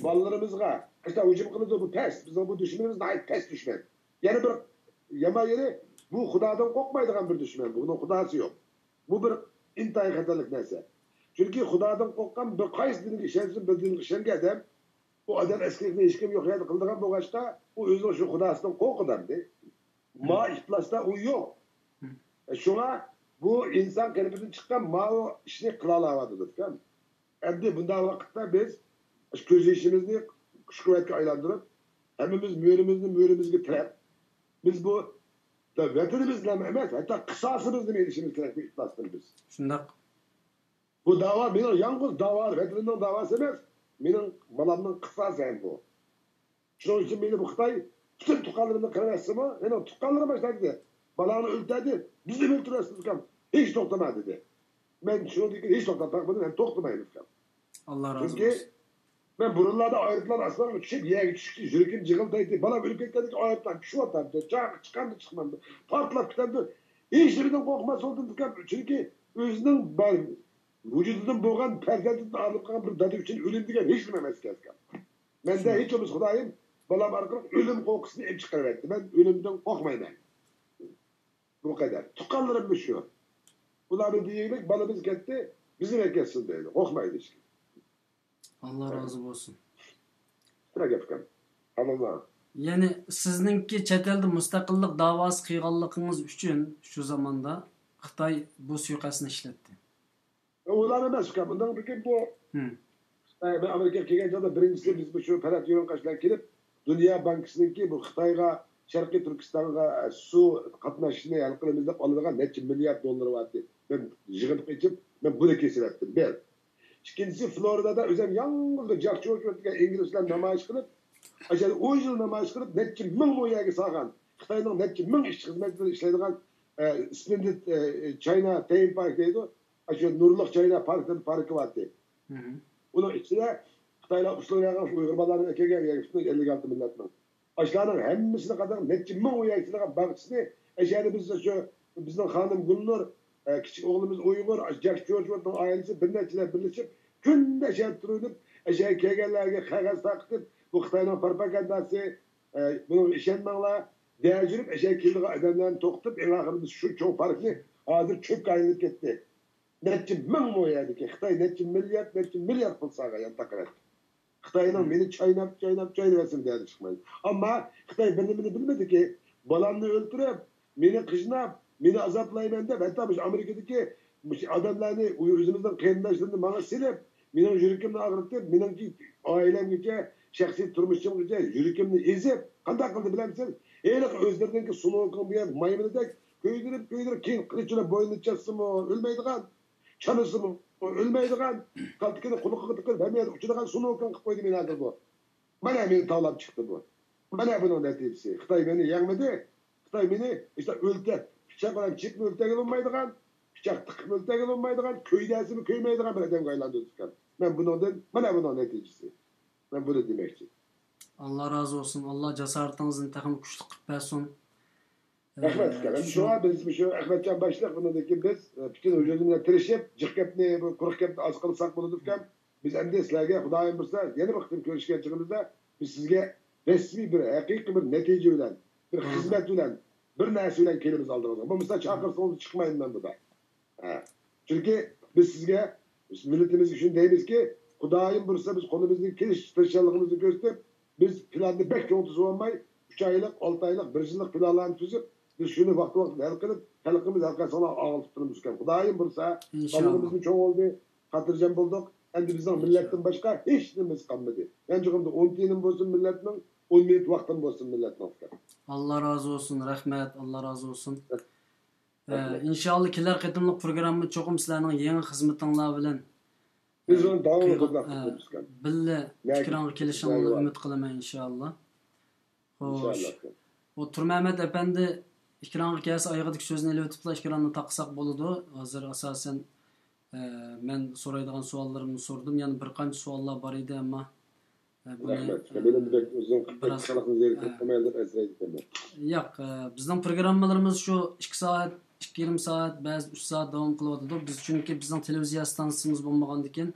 بالىلىرىمىزغا ئاشۇنداق ھۇجۇم قىلىدۇ. بۇ پەس، بىزنىڭ بۇ دۈشمىنىمىز ناھايىتى پەس دۈشمەن. يەنە بىر يامان يېرى، بۇ خۇدادىن قورقمايدىغان بىر دۈشمەن. بۇنىڭ خۇداسى يوق. بۇ بىر ئىنتايىن خەتەرلىك نەرسە. چۈنكى خۇدادىن قورققان، بىر قايسى دىنغا ئىشەنسۇن، بىر دىنغا ئىشەنگەن ئادەم، ئۇ ئادەم ئەسكىرىكىنى ھېچكىم يوق يەردە قىلىدىغان بولغاچقا، ئۇ ئۆزىنىڭ شۇ خۇداسىدىن قورقىدۇ ئەمدى. ما ئىپلاستا ئۇ يوق. شۇڭا بۇ ئىنسان قېلىپىدىن چىققان ماۋۇ ئىشنى قىلالاۋاتىدۇ ئۇكام. ئەمدى بۇنداق ۋاقىتتا بىز كۆز يېشىمىزنى كۈچ-قۇۋۋەتكە ئايلاندۇرۇپ، ھەممىمىز مۈرىمىزنى مۈرىمىزگە تىرەپ، بىز بۇ ۋەتىنىمىزنىلا ئەمەس، ھەتتا قىساسىمىزنىمۇ ئېلىشىمىز كېرەك بۇ ئىپلاستا بىز. شۇنداق. بۇ داۋا مېنىڭ يالغۇز داۋا، ۋەتىنىمنىڭ داۋاسى ئەمەس، مېنىڭ بالامنىڭ قىساسى ھەم بۇ. شۇنىڭ ئۈچۈن مېنى بۇ خىتاي پۈتۈن تۇغقانلىرىمنى قىرىۋەتسىمۇ، مېنىڭ تۇغقانلىرىم باشلاپ دېدى، بالاڭنى ئۆلتۈردى، بىزنى ئۆلتۈرۈۋەتسۇن ئۇكام، ھېچ توختىما دېدى. مەن شۇنىڭدىن كېيىن ھېچ توختاپ باقمىدىم، ھەم توختىمايمەن ئۇكام. ئاللا رازى چۈنكى بولسۇن. مەن بۇرۇنلاردا ئايروپىلان ئاسمانغا چۈشۈپ، يەرگە چۈشكىچە يۈرىكىم جىغىلدايتتى. بالام ئۆلۈپ كەتكەندىن كېيىن ئايروپىلان چۈشۈۋاتامدۇ، چاقى چىقامدۇ، چىقمامدۇ، پارتلاپ كېتەمدۇ. ھېچنېمىدىن قورقماس بولدۇم ئۇكام. چۈنكى ئۆزىنىڭ بار ۋۇجۇدىدىن بولغان پەرزەنتىدىن ئايرىلىپ قالغان بىر دادا ئۈچۈن ئۆلۈم دېگەن ھېچنېمە ئەمەس ئىكەن ئۇكام. مەندە ھېچ بولمىسا خۇدايىم، بالام ئارقىلىق ئۆلۈم قورقۇسىنى ئېلىپ چىقىرىۋەتتى. مەن ئۆلۈمدىن قورقمايمەن. بۇ قەدەر. تۇغقانلىرىممۇ شۇ. ئۇلارمۇ دېگۈدەك بالىمىز كەتتى، بىزنى ئەكەتسۇن دەيدۇ. قورقمايدۇ ھېچكىم. ئاللا رازى بولسۇن. بىر گەپ ئۇكام. ئاللا. يەنى سىزنىڭكى چەت ئەلدە مۇستەقىللىق داۋاسى قىلغانلىقىڭىز ئۈچۈن شۇ زاماندا خىتاي بۇ سۇيىقەستنى ئىشلەتتى. ئۇلار ئەمەس ئۇكام. ئۇنىڭدىن كېيىن بۇ، ئە، مەن ئامېرىكىغا كەلگەن چاغدا بىرىنچىسى بىز بۇ شۇ پەلەت يورۇنقاش بىلەن كېلىپ، دۇنيا بانكىسىنىڭكى بۇ خىتايغا، شەرقىي تۈركىستانغا، ئە، سۇ قاتناشنى ھەل قىلىمىز دەپ ئالىدىغان نەچچە مىليارد دوللىرى بار ئىدى. مەن يىغىنغا قېچىپ، مەن بۇنى كېسىۋەتتىم. بىر. ئىككىنچىسى، فلورىدادا ئۆزۈم يالغۇز بىر جاك جورج دېگەن ئىنگلىز بىلەن نامايىش قىلىپ، ئاشۇ يەردە ئون يىل نامايىش قىلىپ، نەچچە مىڭ مو يەرگە سالغان. خىتاينىڭ نەچچە مىڭ ئىشچى خىزمەتچىلىرى ئىشلەيدىغان، ئە، سپلېندىد، ئە، چاينا تېيم پارك دەيدۇ. ئاشۇ نۇرلۇق چاينا پارك دەپ پاركى بارتى. ئۇنىڭ ئىچىدە خىتايلار ئۇسسۇل ياغاش ئۇيغۇر بالىلارنى ئەكەلگەن يەر ئىككى يۈز ئەللىك ئالتە مىللەتنىڭ. ئاشۇلارنىڭ ھەممىسىنى قاتارلىق نەچچە مىڭ ئۇ يەر ئىچىدىغان باغچىسىنى ئەشەدە بىز شۇ، بىزنىڭ خانىم گۈلنۇر، ئە، كىچىك ئوغلىمىز ئۇيغۇر، جاك جورج ۋۇدنىڭ ئائىلىسى بىر نەچچىلەر بىرلىشىپ، كۈندە ئەشەدە تۇرۇۋېلىپ، ئەشەدە كەلگەنلەرگە قەغەز تارقىتىپ، بۇ خىتاينىڭ پروپاگانداسى، ئە، بۇنىڭغا ئىشەنمەڭلار، دەۋېرىپ، ئەشەدە كېلىدىغان ئادەملەرنى توختىتىپ، ئەڭ ئاخىرىدا بىز شۇ چوڭ پاركنى ھازىر چۆپكە ئايلىنىپ كەتتى. نەچچە مىڭ مو يەردىكى خىتاي نەچچە مىليارد، نەچچە مىليارد پۇل سالغان يانتاققا رەت. خىتاينىڭ مېنى چايناپ، چايناپ، چاينىۋەتسۇن دەيدۇ چىقمايدۇ. ئەمما خىتاي بىر نېمىنى بىلمىدىكى، بالامنى ئۆلتۈرۈپ، مېنى قىيناپ، مېنى ئازابلايمەن دەپ، ھەتتا مۇشۇ ئامېرىكىدىكى مۇشۇ ئادەملەرنى، ئۆزىمىزنىڭ قېرىنداشلىرىنى ماڭا سېلىپ، مېنىڭ يۈرىكىمنى ئاغرىتىپ، مېنىڭكى ئائىلەمگىچە، شەخسىي تۇرمۇشۇمغىچە يۈرىكىمنى ئېزىپ، قانداق قىلدى بىلەمسىز؟ ھېلىقى ئۆزلىرىنىڭكى سۇنوكىڭ دېگەن مايمۇنىدەك كۆيدۈرۈپ، كۆيدۈرۈپ، كېيىن قىلىچ بىلەن بوينىنى چاتسىمۇ ئۆلمەيدىغان، چانىسىمۇ ئۆلمەيدىغان، كالتىكىنى قۇلىقىغا تىقىپ، ھەممە يەردە ئۇچىدىغان سۇنوكىڭ قىلىپ قويدى مېنى ھازىر بۇ. مانا مېنى تاۋلاپ چىقتى بۇ. مانا بۇنىڭ نەتىجىسى. خىتاي مېنى يەڭمىدى. خىتاي مېنى ئىشتە ئۆلتە، پىچاق بىلەن چېپىپ ئۆلتۈرگىلى بولمايدىغان، پىچاق تىقىپ ئۆلتۈرگىلى بولمايدىغان، كۆيدەسىمۇ كۆيمەيدىغان بىر ئادەمگە ئايلاندۇردى ئۇكام. مەن بۇنىڭدىن، مانا بۇنىڭ نەتىجىسى. مەن بۇنى دېمەكچى. ئاللا رازى بولسۇن. ئاللا جاسارىتىڭىزنى تېخىمۇ كۈچلۈك قىلىپ بەرسۇن. رەھمەت ئۇكام. ئەمدى شۇ شۇڭا بىز مۇشۇ ئەخمەتجان باشلىق بۇنىڭدىن كېيىن بىز، ئە، پۈتۈن ۋۇجۇدىمىز بىلەن تىرىشىپ، جىق گەپنى، بۇ قۇرۇق گەپنى ئاز قىلساق بولىدۇ ئۇكام. بىز ئەمدى سىلەرگە خۇدايىم بۇيرۇسا يەنە بىر قېتىم كۆرۈشكەن چېغىمىزدا بىز سىزگە رەسمىي بىر ھەقىقىي بىر نەتىجە بىلەن، بىر خىزمەت بىلەن، بىر نەرسە بىلەن كېلىمىز ئالدىڭىزغا. بولمىسا چاقىرسىڭىز چىقمايمەن مەن بۇدا. ھە. چۈنكى بىز سىزگە، مىللىتىمىزگە شۇنى دەيمىزكى، خۇدايىم بۇيرۇسا بىز قولىمىزدىن كېلىشىچە تىرىشچانلىقىمىزنى كۆرسىتىپ، بىز پىلاننى بەك چوڭ تۈزۈۋالماي، ئۈچ ئايلىق، ئالتە ئايلىق، بىر يىللىق پىلانلارنى تۈزۈپ، بىز شۇنى ۋاقتى ۋاقتىدا ھەل قىلىپ، خەلقىمىز ھەر قايسىڭلار ئاڭلىتىپ تۇرىمىز ئۇكام. خۇدايىم بۇيرۇسا، ئىنشاللا. بالىلىرىمىزمۇ چوڭ بولدى، خاتىرجەم بولدۇق. ئەمدى بىزنىڭ مىللەتتىن باشقا ھېچ نېمىمىز قالمىدى. يەنى چوقۇمدا ئون تىيىنىم بولسۇن مىللەتنىڭ، ئون مىنۇت ۋاقتىم بولسۇن مىللەتنىڭ ئۇكام. ئاللا رازى بولسۇن، رەھمەت، ئاللا رازى بولسۇن. ئە، ئىنشاللا كېلەر قېتىملىق پروگرامما چوقۇم سىلەرنىڭ يېڭى خىزمىتىڭلار بىلەن، بىز ئە، بۇنى داۋاملىق قىلغان، ئە، بىللە ئېكرانغا كېلىشىڭلارنى ئۈمىد قىلىمەن، ئىنشاللا. خوش. ئۇ تۇرمەمەت ئەپەندى ئېكرانغا كەلسە ئايىغىدىكى سۆزىنى ئېلىۋېتىپلا ئېكراننى تاقىساق بولىدۇ. ھازىر ئاساسەن، ئە، مەن سورايدىغان سوئاللىرىمنى سورىدىم. يەنە بىر قانچە سوئاللار بار ئىدى، ئەمما ئە، بۇنى، رەھمەت. ئە، مېنىڭ بەك ئۇزۇن بىراز، خەلقنى زېرىكتۈرۈپ، ئە، قويمايلى دەپ ئەنسىرەيدىكەنمەن. ياق، ئە، بىزنىڭ پروگراممىلىرىمىز شۇ ئىككى سائەت، ئىككى يېرىم سائەت، بەزىدە ئۈچ سائەت داۋام قىلىۋاتىدۇ. بىز چۈنكى بىزنىڭ تېلېۋىزىيە ئىستانسىمىز بولمىغاندىكىن،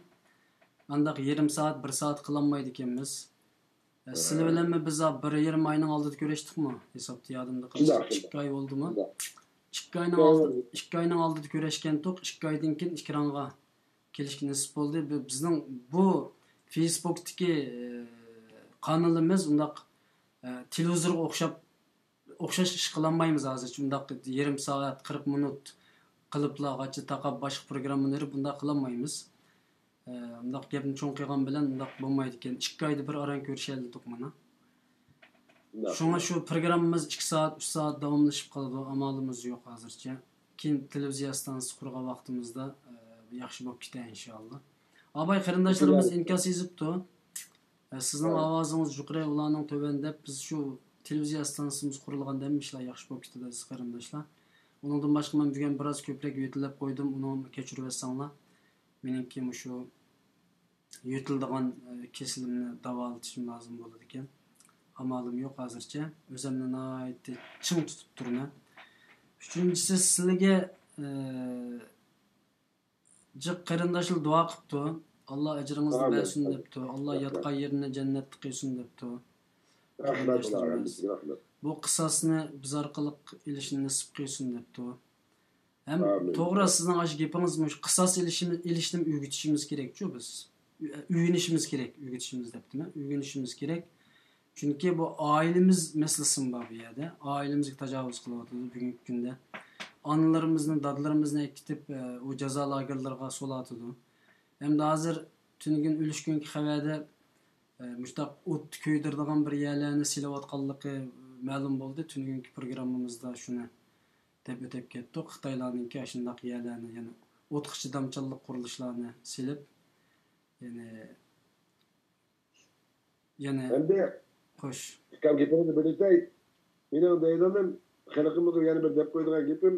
ئانداق يېرىم سائەت، بىر سائەت قىلالمايدىكەنمىز. ئە، سىلەر بىلەنمۇ بىز بىر يېرىم ئاينىڭ ئالدىدا كۆرۈشتۇقمۇ؟ ھېسابتا يادىمدا قالسا، شۇنداق، شۇنداق. ئىككى ئاي بولدىمۇ؟ شۇنداق. ئىككى ئاينىڭ ئالدىدا، ئىككى ئاينىڭ ئالدىدا كۆرۈشكەنتۇق، ئىككى ئايدىن كېيىن ئېكرانغا كېلىشكە نېسىپ بولدى. بى-، بىزنىڭ بۇ فېيسبۇكتىكى، ئە، قانىلىمىز ئۇنداق، ئە، تېلېۋىزورغا ئوخشاپ، ئوخشاش ئىش قىلالمايمىز ھازىرچە. ئۇنداق يېرىم سائەت، قىرىق مىنۇت قىلىپلا غاچا تاقاپ باشقا پروگراممىنى بېرىپ بۇنداق قىلالمايمىز. ئە، ئۇنداق گەپنى چوڭ قىلغان بىلەن ئۇنداق بولمايدىكەن. ئىككى ئايدا بىر ئاران كۆرۈشەلىدۇق مانا. شۇڭا شۇ پروگراممىمىز ئىككى سائەت، ئۈچ سائەت داۋاملىشىپ قالىدۇ. ئامالىمىز يوق ھازىرچە. كېيىن تېلېۋىزىيە ئىستانسىسى قۇرغان ۋاقتىمىزدا، ئە، ياخشى بولۇپ كېتەر ئىنشاللا. ئاباي قېرىنداشلىرىمىز ئىنكاس يېزىپتۇ. ئە، سىزنىڭ ئاۋازىڭىز يۇقىرى، ئۇلارنىڭ تۆۋەن دەپ، بىز شۇ تېلېۋىزىيە ئىستانسىسىمىز قۇرۇلغاندىن ئىشلار ياخشى بولۇپ كېتىدۇ، ئەزىز قېرىنداشلار. ئۇنىڭدىن باشقا مەن بۈگۈن بىراز كۆپرەك يۆتىلىپ قويدۇم، ئۇنى كەچۈرۈۋەتسەڭلار. مېنىڭكى مۇشۇ يۆتىلىدىغان، ئە، كېسىلىمنى داۋالىتىشىم لازىم بولىدىكەن. ئامالىم يوق ھازىرچە. ئۆزۈمنى ناھايىتى چىڭ تۇتۇپ تۇرىمەن. ئۈچىنچىسى، سىلىگە، ئە، جىق قېرىنداشلار دۇئا قىپتۇ. «ئاللا ئەجرىڭىزنى بەرسۇن» دەپتۇ. «ئاللا ياتقان يېرىنى جەننەتتە قىلسۇن» دەپتۇ. رەھمەت، رەھمەت. بۇ قىساسنى بىز ئارقىلىق ئېلىشنى نېسىپ قىلسۇن دەپتۇ. ھەم توغرا، سىزنىڭ ئاشۇ گېپىڭىز مۇشۇ قىساس ئېلىشنى، ئېلىشنى ئۆگىتىشىمىز كېرەكچۇ بىز. ئۆگىنىشىمىز كېرەك، ئۆگىتىشىمىز دەپتىمەن، ئۆگىنىشىمىز كېرەك. چۈنكى بۇ ئائىلىمىز مەسىلىسىمۇ بار بۇ يەردە. ئائىلىمىزگە تاجاۋۇز قىلىۋاتىدۇ بۈگۈنكى كۈندە. ئانىلىرىمىزنى، دادىلىرىمىزنى ئەكېتىپ، ئە، ئۇ جازا لاگېرلىرىغا سولاتىدۇ. ھەمدە ھازىر تۈنۈگۈن ئۈلۈشكۈنكى خەۋەردە، ئە، مۇشتاق ئوتتا كۆيدۈرىدىغان بىر يەرلەرنى سېلىۋاتقانلىقى مەلۇم بولدى. تۈنۈگۈنكى پروگراممىمىزدا شۇنى دەپ ئۆتۈپ كەتتۇق. خىتايلارنىڭكى ئاشۇنداق يەرلەرنى، يەنى ئوتقا چىدامچانلىق قۇرۇلۇشلارنى سېلىپ، يەنى يەنە ئەمدى خوش. ئۇكام، گېپىڭىزنى بۆلۈشەي. مېنىڭ دەيدىغىنىم، خەلقىمىزغا يەنە بىر دەپ قويىدىغان گېپىم،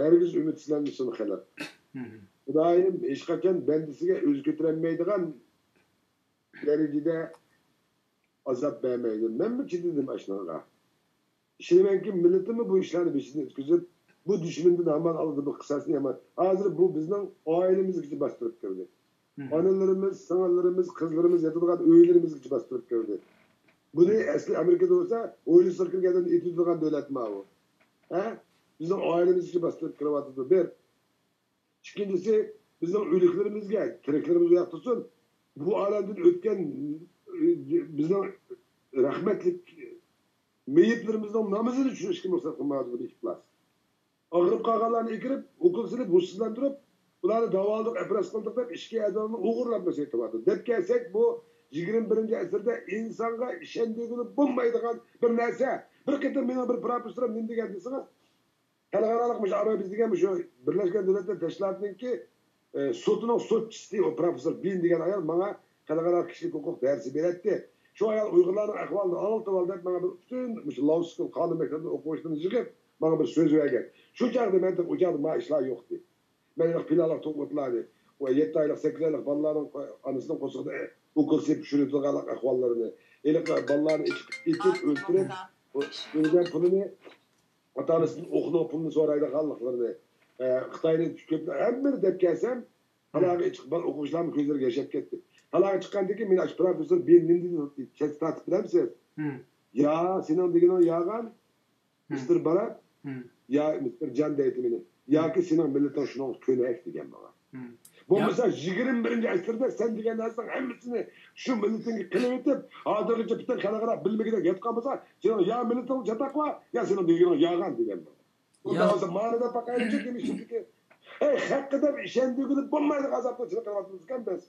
ھەرگىز ئۈمىدسىزلەنمىسۇن خەلق. خۇدايىم ھېچقاچان بەندىسىگە ئۆزى كۆتۈرەلمەيدىغان دەرىجىدە ئازاب بەرمەيدۇ. مەنمۇ چىدىدىم ئاشۇنىڭغا. ئىشىنىمەنكى، مىللىتىمۇ بۇ ئىشلارنى بېشىدىن ئۆتكۈزۈپ، بۇ دۈشمەندىن ھامان ئالدى بۇ قىساسنى ھامان. ھازىر بۇ بىزنىڭ ئائىلىمىزگىچە باستۇرۇپ كىردى. ئانىلىرىمىز، سىڭىللىرىمىز، قىزلىرىمىز ياتىدىغان ئۆيلىرىمىزگىچە باستۇرۇپ كىردى. بۇنى ئەسلى ئامېرىكىدا بولسا، ھويلىسىغا كىرگەندىن ئېتىۋېتىدىغان دۆلەتمۇ ئۇ. ھە؟ بىزنىڭ ئائىلىمىزگىچە باستۇرۇپ كىرىۋاتىدۇ. بىر. ئىككىنچىسى، بىزنىڭ ئۆلۈكلىرىمىزگە، تىرىكلىرىمىز ئۇياق تۇرسۇن، بۇ ئالەمدىن ئۆتكەن، ئى، بىزنىڭ رەھمەتلىك مېيىپلىرىمىزنىڭ نامىزىنى چۈشۈرۈشكە رۇخسەت قىلمايۋاتىدۇ بۇ ئىپلاس. ئاغرىپ قالغانلارنى ئەكىرىپ، ئوكۇل سېلىپ، ھوشسىزلاندۇرۇپ، ئۇلارنى داۋالىدۇق، ئەپرەس قىلدۇق دەپ، ئىچكى ئەزالارنى ئوغرىلاپ سېتىۋاتىدۇ. دەپ كەلسەك، بۇ يىگىرمە بىرىنچى ئەسىردە ئىنسانغا ئىشەندۈرگىلى بولمايدىغان بىر نەرسە. بىر قېتىم مېنىڭ بىر پروفېسسورۇم نېمە دېگەن دېسىڭىز، خەلقئارالىق مۇشۇ ئامېرىكا بىز دېگەن مۇشۇ بىرلەشكەن دۆلەتلەر تەشكىلاتىنىڭكى، ئە، سوتىنىڭ سوتچىسى، ئۇ پروفېسسور بىن دېگەن ئايال ماڭا خەلقئارا كىشىلىك ھوقۇق دەرسى بېرەتتى. شۇ ئايال ئۇيغۇرلارنىڭ ئەھۋالىنى ئاڭلىتىۋال دەپ، ماڭا بىر پۈتۈن مۇشۇ لاۋ سكۇل قانۇن مەكتەپنىڭ ئوقۇغۇچىلىرىنى يىغىپ، ماڭا بىر سۆز بەرگەن. شۇ چاغدا مەن تېخى ئۇ چاغدا ما ئىشلار يوقتى. مەن ھېلىقى پىلانلىق توقلۇقلارنى، ۋە يەتتە ئايلىق، سەككىز ئايلىق بالىلارنىڭ ئانىسىنىڭ قورسىقىدا ئوكۇل سېلىپ چۈشۈرۈۋېتىدىغانلىق ئەھۋاللىرىنى، ھېلىقى بالىلارنى ئېتىپ، ئېتىپ ئۆلتۈرۈپ، ئۆلگەن پۇلىنى، ئاتا-ئانىسىدىن ئوقۇنىڭ پۇلىنى سورايدىغانلىقلىرىنى، ئە، خىتاينى كۆپ، ھەممىنى دەپ كەلسەم، تالاغا چىقىپ، بال-، ئوقۇغۇچىلارمۇ كۆزلىرىگە ياش ئېلىپ كەتتى. تالاغا چىققاندىن كېيىن مېنى ئاشۇ پروفېسسور بىن نېمە دېدى، چەتكە تارتىپ بىلەمسىز؟ يا، سېنىڭ دېگىنىڭ يالغان، مىستېر بالا، يا مىستېر جان دەيتتى مېنى. ياكى سېنىڭ مىللىتىڭ شۇنىڭغا كۆنەك دېگەن ماڭا. بولمىسا يىگىرمە بىرىنچى ئەسىردە سەن دېگەن نەرسىنىڭ ھەممىسىنى شۇ مىللىتىڭگە قىلىۋېتىپ، ھازىرغىچە پۈتۈن خەلقئارا بىلمىگۈدەك ياتقان بولسا، سېنىڭ يا مىللىتىڭدە چاتاق بار، يا سېنىڭ دېگىنىڭ يالغان دېگەن ماڭا. ئۇنداق بولسا مانا دەپ باقايلىچۇ دېمىشىمدىكى. ھەي، خەققە دەپ ئىشەندۈرگىلى بولمايدىغان ئازابتا چىقىرىۋاتىمىزكەن بىز.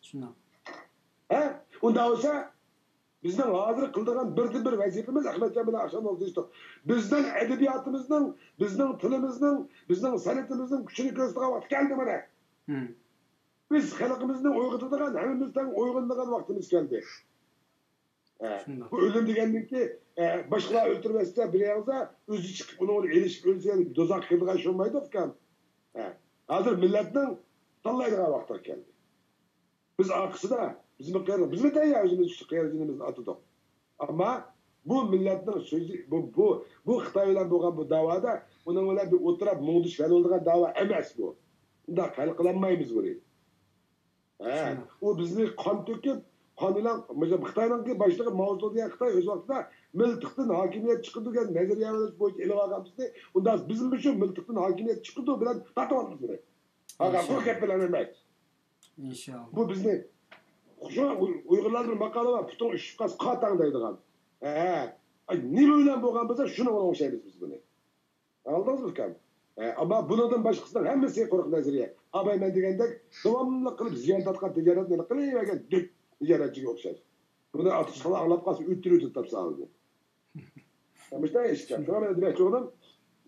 شۇنداق. ھە؟ ئۇنداق بولسا، بىزنىڭ ھازىر قىلىدىغان بىردىنبىر ۋەزىپىمىز ئەخمەتجان بىلەن ئاخشام ئولتۇرۇشتۇق. بىزنىڭ ئەدەبىياتىمىزنىڭ، بىزنىڭ تىلىمىزنىڭ، بىزنىڭ سەنئىتىمىزنىڭ كۈچىنى كۆرسىتىدىغان ۋاقىت كەلدى مانا. بىز خەلقىمىزنى ئويغىتىدىغان، ھەممىمىز تەڭ ئويغىنىدىغان ۋاقتىمىز كەلدى. ھە. شۇنداق. بۇ ئۆلۈم دېگەندىكى، ئە، باشقىلار ئۆلتۈرۈۋەتسە، بىر ياغزا ئۆزى چىقىپ ئۇنىڭ بىلەن ئېلىشىپ ئۆلسە، دوزاخقا كىرىدىغان ئىش بولمايدۇ ئۇكام. ھە. ھازىر مىللەتنىڭ تاللايدىغان ۋاقتىغا كەلدى. بىز ئارقىسىدا، بىزمۇ قېرىن، بىزمۇ تەييار ئۆزىمىز ئۈستى قېرىنىمىزنى ئاتىدۇق. ئەمما بۇ مىللەتنىڭ سۆزى، بۇ، بۇ، بۇ خىتاي بىلەن بولغان بۇ داۋادا ئۇنىڭ بىلەن بىر ئولتۇراپ مۇڭدىشىپ ھەل بولىدىغان داۋا ئەمەس بۇ. ئۇنداق ھەل قىلالمايمىز بۇنى. ھە، شۇنداق. ئۇ بىزنى قان تۆكۈپ، قان بىلەن، مەسىلەن، خىتاينىڭكى باشلىقى ماۋزېدۇڭ دېگەن خىتاي ئۆز ۋاقتىدا مىلتىقتىن ھاكىمىيەت چىقىدۇ دېگەن نەزەرىيە بويىچە ئېلىۋالغان بىزنى. ئۇنداق بىزمۇ شۇ مىلتىقتىن ھاكىمىيەت چىقىدۇ بىلەن تارتىۋالىمىز بۇنى. ھاكا قۇرۇق گەپ بىلەن ئەمەس. ئىنشاللا. بۇ بىزنى، شۇڭا ئۇ-، ئۇيغۇرلاردا بىر ماقالە بار، پۇتۇڭ ئۈشۈپ قالسا قاتاڭ دەيدىغان. ھە. ئاي، نېمە بىلەن بولغان بولسا شۇنىڭغا ئوخشايمىز بىز بۇنى. ئاڭلىدىڭىزمۇ ئۇكام؟ ئە، ئەمما بۇنىڭدىن باشقىسىنىڭ ھەممىسى قۇرۇق نەزەرىيە. ئاباي مەن دېگەندەك داۋاملىق قىلىپ زىيان تارتقان تىجارەتنى قىلىۋەرگەن دۆت تىجارەتچىگە ئوخشاش. بۇنى ئاتىسى بالا ئاڭلاپ قالسا ئۆتتۈرۈۋېتىدۇ تاپسا ئالدى. مۇشۇنداق ئىش ئىكەن. شۇڭا مەن دېمەكچى بولغىنىم،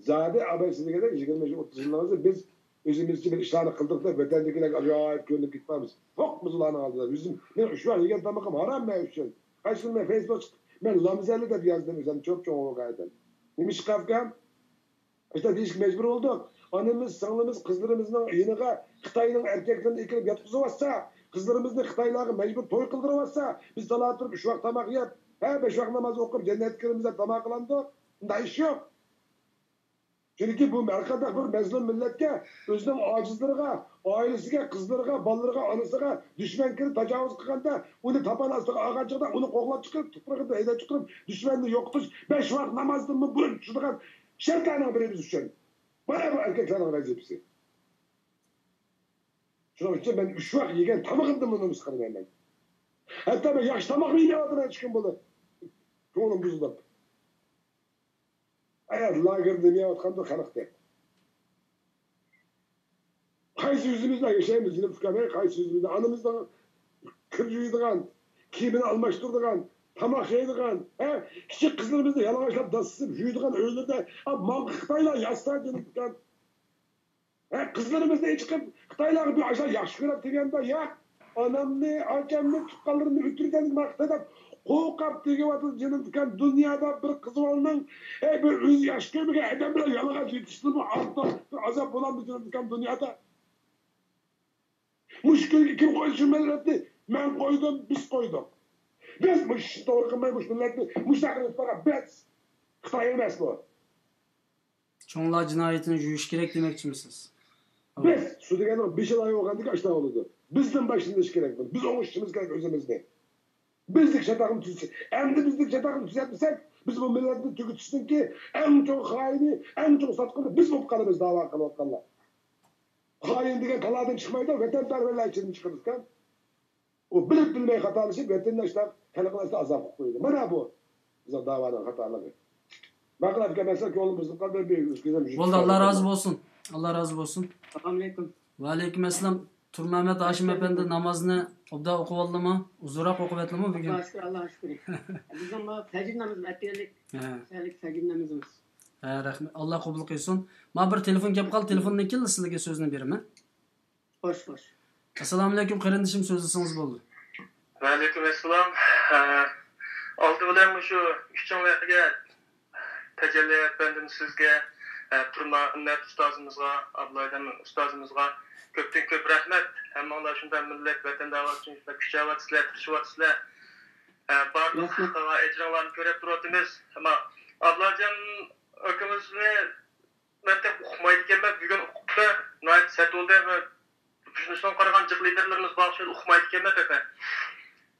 زادى ئاباي سىز دېگەندەك يىگىرمە يىل، ئوتتۇز يىللىقىڭىزدا بىز ئۆزىمىزچە بىر ئىشلارنى قىلدۇق دەپ ۋەتەندىكىلەرگە ئاجايىپ كۆرۈنۈپ كېتىپ قالىمىز. توق بىز ئۇلارنىڭ ئالدىدا. ئۆزۈم، مەن ئۈچ ۋاق يېگەن تامىقىم ھارام مەن ئۈچۈن. قايسى كۈنى مەن فېيسبۇكقا چىقىپ، مەن لامزەللى دەپ يازدىم ئۆزۈم، چوپ-چوڭ بولغان ئادەم. نېمىشقا ئۇكام؟ ئاشۇنداق دېيىشكە مەجبۇر بولدۇق. ئانىمىز، سىڭلىمىز، قىزلىرىمىزنىڭ يېنىغا خىتاينىڭ ئەركەكلىرىنى ئەكىرىپ ياتقۇزۇۋاتسا، قىزلىرىمىزنى خىتايلارغا مەجبۇر توي قىلدۇرۇۋاتسا، بىز تالا تۇرۇپ ئۈچ ۋاق تاماق يەپ، ھە، بەش ۋاق ناماز ئوقۇپ، جەننەتكە كىرىمىز دەپ تاماق قىلامدۇق؟ ئۇنداق ئىش يوق. چۈنكى بۇ ھەرقانداق بىر مەزلۇم مىللەتكە ئۆزىنىڭ ئاجىزلىرىغا، ئائىلىسىگە، قىزلىرىغا، بالىلىرىغا، ئانىسىغا دۈشمەن كىرىپ تاجاۋۇز قىلغاندا، ئۇنى تاپان ئاستىغا ئالغان چېغىدا ئۇنى قوغلاپ چىقىرىپ، تۇپرىقىدىن ھەيدەپ چىقىرىپ، دۈشمەننى يوقىتىش، بەش ۋاق نامازدىنمۇ بۇرۇن چۈشىدىغان شەرتلەرنىڭ بىرى بىز ئۈچۈن. مانا بۇ ئەركەكلەرنىڭ ۋەزىپىسى. شۇنىڭ ئۈچۈن مەن ئۈچ ۋاق يېگەن تامىقىمدىنمۇ نومۇس قىلمايمەن. ھەتتا مەن ياخشى تاماقمۇ يېمەيۋاتىمەن ئۈچ كۈن بولدى. كۆڭلۈم بۇزۇلۇپ. ئەگەر لاگېردا نېمە يەۋاتقاندۇ خەلق دەپ. قايسى يۈزىمىز بىلەن ياشايمىز، جېنىم ئۇكام، ھەي؟ قايسى يۈزىمىز بىلەن؟ ئانىمىزنىڭ كىر يۇيىدىغان، كىيىمىنى ئالماشتۇرىدىغان، تاماق يەيدىغان، ھە؟ كىچىك قىزلىرىمىزنى يالىڭاچلاپ داس سېلىپ يۇيىدىغان ئۆيلىرىدە، ھە، ماڭا خىتايلار يازسا، جېنىم ئۇكام. ھە، قىزلىرىمىزنى چىقىپ خىتايلارغا بىر ئاشۇ ياخشى كۆرۈپ دېگەندە، ياق، ئانامنى، ئاكامنى، تۇغقانلىرىمنى ئۆلتۈرگەنلىكىمە خىتاي دەپ قورقۇپ تېگىۋاتىدۇ، جېنىم ئۇكام. دۇنيادا بىر قىزى بارنىڭ، ھەي، بىر ئۆزى ياخشى كۆرمىگەن ئادەم بىلەن يالىڭاچ يېتىشتىنمۇ ئارتۇق بىر ئازاب بولامدۇ، جېنىم ئۇكام، دۇنيادا؟ مۇشۇ كۈنگە كىم قويدى شۇ مىللەتنى؟ مەن قويدۇم، بىز قويدۇق. بىز مۇشۇ ئىشنى توغرا قىلماي، مۇشۇ مىللەتنى مۇشۇنداق قىلىپ بارغان بىز. خىتاي ئەمەسمۇ؟ چوڭلار جىنايىتىنى يۇيۇش كېرەك دېمەكچىمىسىز؟ بىز سۇ دېگەننىڭ بېشى لاي بولغاندىكىن ئاشۇنداق بولىدۇ. بىزدىن باشلىنىشى كېرەك بۇ. بىز ئوڭشىشىمىز كېرەك ئۆزىمىزنى. بىزلىك چاتاقنى تۈزىسەك، ئەمدى بىزلىك چاتاقنى تۈزەتمىسەك، بىز بۇ مىللەتنى تۈگىتىشنىڭكى ئەڭ چوڭ خائىنى، ئەڭ چوڭ ساتقۇنى بىز بولۇپ قالىمىز، داۋا قىلىۋاتقانلار. خائىن دېگەن تالادىن چىقمايدۇ، ۋەتەنپەرۋەرلەر ئىچىدىن چىقىدىكەن. ئۇ بىلىپ بىلمەي خاتالىشىپ، ۋەتەنداشلار، خەلقىڭلارنى ئازاب قىلىپ قويىدۇ. مانا بۇ بىزنىڭ داۋانىڭ خاتالىقى. ماقۇل ئاكا، مەن سىزگە كۆڭلۈم بۇزۇلۇپ قالدى، بىر ئۆتكۈزۈم. بولدى، ئاللا رازى بولسۇن. ئاللا رازى بولسۇن. ئەسسالامۇ ئەلەيكۇم. ۋەئەلەيكۇم ئەسسالام. تۇرمەمەت ھاشىم ئەپەندى نامازنى ئوبدان ئوقۇۋالدىمۇ؟ ئۇزۇنراق ئوقۇۋەتتىمۇ بۈگۈن؟ ئاللاھقا شۈكۈر، ئاللاھقا شۈكۈر. بىزنىڭ بۇ پەجر نامىزى ئەتىگەنلىك. ھە. سەھەرلىك پەجر نامىزىمىز. ھە، رەھمەت. ئاللا قوبۇل قىلسۇن. ما بىر تېلېفون كەپ قالدى، تېلېفوندىن كېيىن سىزگە سۆزنى بېرىمەن. خوش، خوش. ئەسسالامۇئەلەيكۇم، قېرىندىشىم، سۆزلىسىڭىز بولدى. ۋەئەلەيكۇم ئەسسالام. ئە، ئالدى بىلەن مۇشۇ ئۈچىڭلارغا تەجەللى ئەپەندىم سىزگە، ئە، پىرمەمەت ئۇستازىمىزغا، ئابلاجان ئۇستازىمىزغا كۆپتىن كۆپ رەھمەت. ھەممىڭلار شۇنداق مىللەت، ۋەتەن داۋاسى ئۈچۈن شۇنداق كۈچەۋاتىسىلەر، تىرىشىۋاتىسىلەر. ئە، بارلىق رەھمەت. ئەجرىڭلارنى كۆرۈپ تۇرۇۋاتىمىز. ئەمما ئابلاجان ئاكىمىزنى مەن تېخى ئۇقمايدىكەنمەن، بۈگۈن ئۇقۇپلا ناھايىتى سەت بولدى. مەن شۇنىسىغا قارىغان جىق لىدېرلىرىمىز بار، شۇنى ئۇقمايدىكەنمەن تېخى.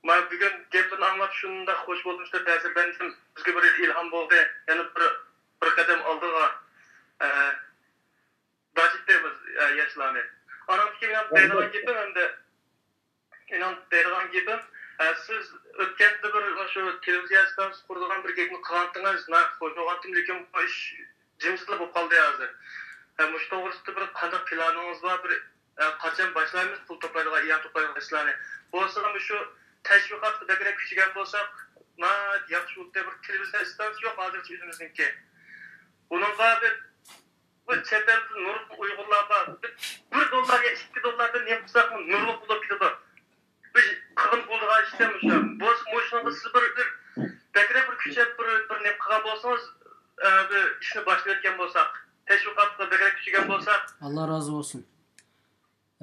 مانا بۈگۈن گەپلىرىنى ئاڭلاپ شۇنداق خوش بولدۇم، شۇنداق تەسىرلەندىم. بىزگە بىر ئىلھام بولدى، يەنە بىر، بىر قەدەم ئالدىغا، ئە، داش ئېتىمىز، ئە، ياشلارنى. ئاناڭدىكى مېنىڭ دەيدىغان گېپىم ئەمدى. مېنىڭ دەيدىغان گېپىم، ئە، سىز ئۆتكەندە بىر شۇ تېلېۋىزىيە ئىستانسىسى قۇرىدىغان بىر گەپنى قىلغانتىڭىز، ناھايىتى خوش بولغانتىم، لېكىن بۇ ئىش جىمجىتلا بولۇپ قالدى ھازىر. ئە، مۇشۇ توغرىسىدا بىر قانداق پىلانىڭىز بار؟ بىر، ئە، قاچان باشلايمىز پۇل توپلايدىغان، ئىئانە توپلايدىغان ئىشلارنى؟ بولسا مۇشۇ تەشۋىقاتقا بەكرەك كۈچىگەن بولساق، ناھايىتى ياخشى بولاتتى. بىر تېلېۋىزىيە ئىستانسىسى يوق ھازىرچە ئۆزىمىزنىڭكى. بۇنىڭغا بىر بۇ چەت ئەلدە نۇرغۇن ئۇيغۇرلار بار. بىر، بىر دوللار يا ئىككى دوللاردىن نېمە قىلساقمۇ نۇرغۇن بولۇپ كېتىدۇ. بىر قىلغىلى بولىدىغان ئىشتە مۇشۇ. بولسا مۇشۇنىڭغا سىز بىر، بىر بەكرەك بىر كۈچەپ بىر، بىر نېمە قىلغان بولسىڭىز، ئە، بىر ئىشنى باشلىۋەتكەن بولساق، تەشۋىقاتقا بەكرەك كۈچىگەن بولساق. ئاللا رازى بولسۇن.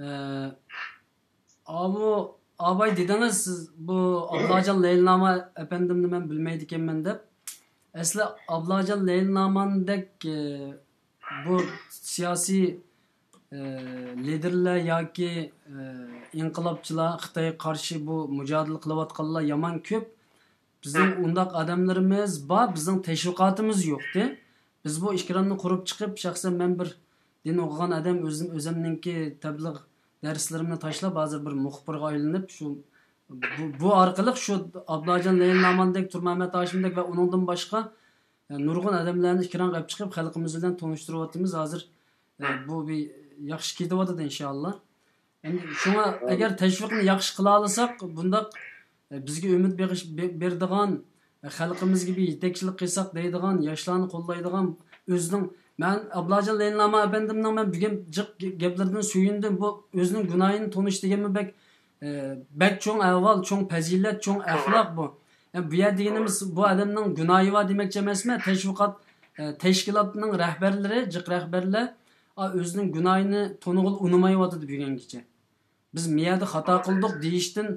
ئە، ئاۋۇ ئاباي دېدىڭىز، سىز بۇ ئابلاجان لەيلىنامە ئەپەندىمنى مەن بىلمەيدىكەنمەن دەپ. ئەسلى ئابلاجان لەيلىنامەندەك، ئە، بۇ سىياسىي، ئە، لىدېرلەر ياكى، ئە، ئىنقىلابچىلار، خىتايغا قارشى بۇ مۇجادىلە قىلىۋاتقانلار يامان كۆپ. بىزنىڭ ئۇنداق ئادەملىرىمىز بار، بىزنىڭ تەشۋىقاتىمىز يوقتى. بىز بۇ ئىكراننى قۇرۇپ چىقىپ، شەخسەن مەن بىر دىن ئوقۇغان ئادەم، ئۆزۈم، ئۆزۈمنىڭكى تەبلىغ دەرسلىرىمنى تاشلاپ، ھازىر بىر مۇخبىرغا ئايلىنىپ، شۇ، بۇ، بۇ ئارقىلىق شۇ ئابلاجان لەيلىنامەندەك، تۇرمەمەت ھاشىمدەك ۋە ئۇنىڭدىن باشقا، ئە، نۇرغۇن ئادەملەرنى ئىكرانغا ئېلىپ چىقىپ، خەلقىمىز بىلەن تونۇشتۇرۇۋاتىمىز. ھازىر، ئە، بۇ بىر ياخشى كېتىۋاتىدۇ، ئىنشائاللا. ئەمدى شۇڭا ئەگەر تەشۋىقنى ياخشى قىلالىساق، بۇنداق، ئە، بىزگە ئۈمىد بېغىش-، بې-، بېرىدىغان، ئە، خەلقىمىزگە بىر يېتەكچىلىك قىلساق دەيدىغان، ياشلارنى قوللايدىغان، ئۆزىنىڭ، مەن ئابلاجان لەيلىنامە ئەپەندىمنىڭ مەن بۈگۈن جىق گە-، گەپلىرىدىن سۆيۈندۈم. بۇ ئۆزىنىڭ گۇناھىنى تونۇش دېگەنمۇ بەك، ئە، بەك چوڭ ئەھۋال، چوڭ پەزىلەت، چوڭ ئەخلاق بۇ. ئە، بۇ يەر دېگىنىمىز بۇ ئادەمنىڭ گۇناھى بار دېمەكچى ئەمەسمەن. تەشۋىقات، ئە، تەشكىلاتنىڭ رەھبەرلىرى، جىق رەھبەرلەر، ئا، ئۆزىنىڭ گۇناھىنى تونۇغىلى ئۇنىمايۋاتىدۇ بۈگۈنگىچە. بىز مۇ يەردە خاتا قىلدۇق دېيىشتىن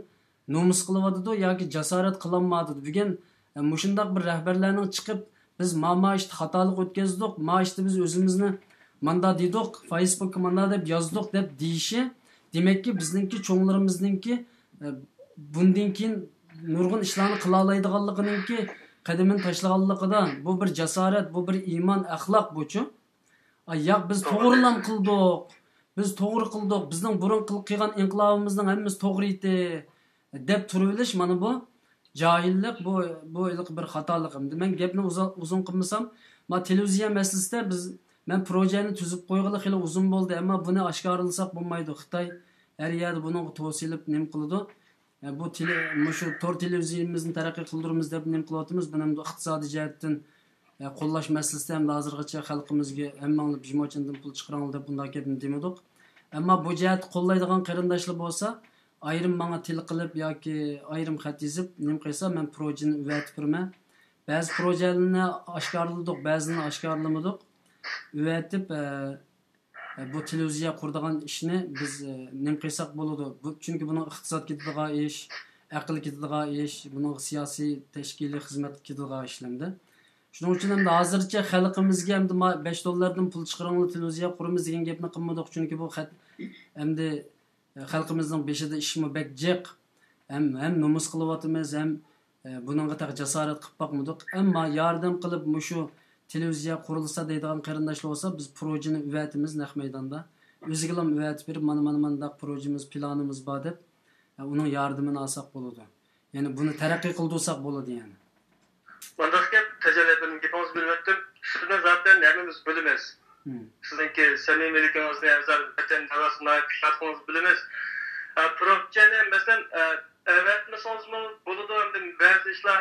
نومۇس قىلىۋاتىدۇ ياكى جاسارەت قىلالمايۋاتىدۇ. بۈگۈن، ئە، مۇشۇنداق بىر رەھبەرلەرنىڭ چىقىپ، بىز ما ما ئىشتا خاتالىق ئۆتكۈزدۇق، ما ئىشتا بىز ئۆزىمىزنى ماندا دېدۇق، فېيسبۇكقا ماندا دەپ يازدۇق دەپ دېيىشى، دېمەككى، بىزنىڭكى چوڭلىرىمىزنىڭكى، ئە، بۇندىن كېيىن نۇرغۇن ئىشلارنى قىلالايدىغانلىقىنىڭكى قەدىمىنى تاشلىغانلىقىدا، بۇ بىر جاسارەت، بۇ بىر ئىمان، ئەخلاق بۇچۇ. ئاي، ياق، بىز توغرىلام قىلدۇق، بىز توغرا قىلدۇق، بىزنىڭ بۇرۇن قىل-، قىلغان ئىنقىلابىمىزنىڭ ھەممىسى توغرا ئىدى، دەپ تۇرۇۋېلىش، مانا بۇ جاھىللىق، بۇ، بۇ ھېلىقى بىر خاتالىق. ئەمدى مەن گەپنى ئۇزا-، ئۇزۇن قىلمىسام، ما تېلېۋىزىيە مەسىلىسىدە بىز، مەن پروژەنى تۈزۈپ قويغىلى خېلى ئۇزۇن بولدى، ئەمما بۇنى ئاشكارىلىساق بولمايدۇ. خىتاي ھەر يەردە بۇنىڭغا توسا ئېلىپ نېمە قىلىدۇ. ئە، بۇ تېلې-، مۇشۇ تور تېلېۋىزىيىمىزنى تەرەققىي قىلدۇرىمىز دەپ نېمە قىلىۋاتىمىز، بۇنى ئەمدى ئىقتىسادىي جەھەتتىن، ئە، قوللاش مەسىلىسىدە ئەمدى ھازىرغىچە خەلقىمىزگە ھەممىڭلار بىژموچىندىن پۇل چىقىرىڭلار دەپ بۇنداق گەپنى دېمىدۇق. ئەمما بۇ جەھەتتە قوللايدىغان قېرىنداشلار بولسا، ئايرىم ماڭا تېلېفون قىلىپ ياكى ئايرىم خەت يېزىپ نېمە قىلسا، مەن پروژىنى ئەۋەتىپ بېرىمەن. بەزى پروژىلەرنى ئاشكارىلىدۇق، بەزىلىرىنى ئاشكارىلىمىدۇق. ئەۋەتىپ، ئە، بۇ تېلېۋىزىيە قۇرىدىغان ئىشنى بىز، ئە، نېمە قىلساق بولىدۇ؟ بۇ، چۈنكى بۇنىڭ ئىقتىساد كېتىدىغان ئىش، ئەقىل كېتىدىغان ئىش، بۇنىڭغا سىياسىي، تەشكىلىي خىزمەت كېتىدىغان ئىشلىرىمدە. شۇنىڭ ئۈچۈن ئەمدى ھازىرچە خەلقىمىزگە ئەمدى ما بەش دوللاردىن پۇل چىقىرىڭلار، تېلېۋىزىيە قۇرىمىز دېگەن گەپنى قىلمىدۇق. چۈنكى بۇ خەت-، ئەمدى خەلقىمىزنىڭ بېشىدا ئىشمۇ بەك جىق. ھەم، ھەم نومۇس قىلىۋاتىمىز، ھەم، ئە، بۇنىڭغا تېخى جاسارەت قىلىپ باقمىدۇق. ئەمما ياردەم قىلىپ مۇشۇ تېلېۋىزىيە قۇرۇلسا دەيدىغان قېرىنداشلار بولسا، بىز پروژىنى ئەۋەتىمىز نەق مەيداندا. ئۆزىگىلا ئەۋەتىپ بېرىپ، مانا، مانا، مانداق پروژىمىز، پىلانىمىز بار دەپ، ئە، ئۇنىڭ ياردىمىنى ئالساق بولىدۇ. يەنى بۇنى تەرەققىي قىلدۇرساق بولىدۇ يەنى. مۇنداق گەپ، تەجەللە بىلەن گېپىڭىزنى بۆلۈۋەتتىم. سىزنى زاتەن ھەممىمىز بىلىمىز. مم. سىزنىڭكى سەمىمىيلىكىڭىزنى، ھەم زاتەن دەۋاسىنى ناھايىتى كۈچلۈك ئىكەنلىكىڭىزنى بىلىمىز. ئە، پروژېكتنى، مەسىلەن، ئە، ئەۋەتمىسىڭىزمۇ بولىدۇ، ئەمدى بەزى ئىشلار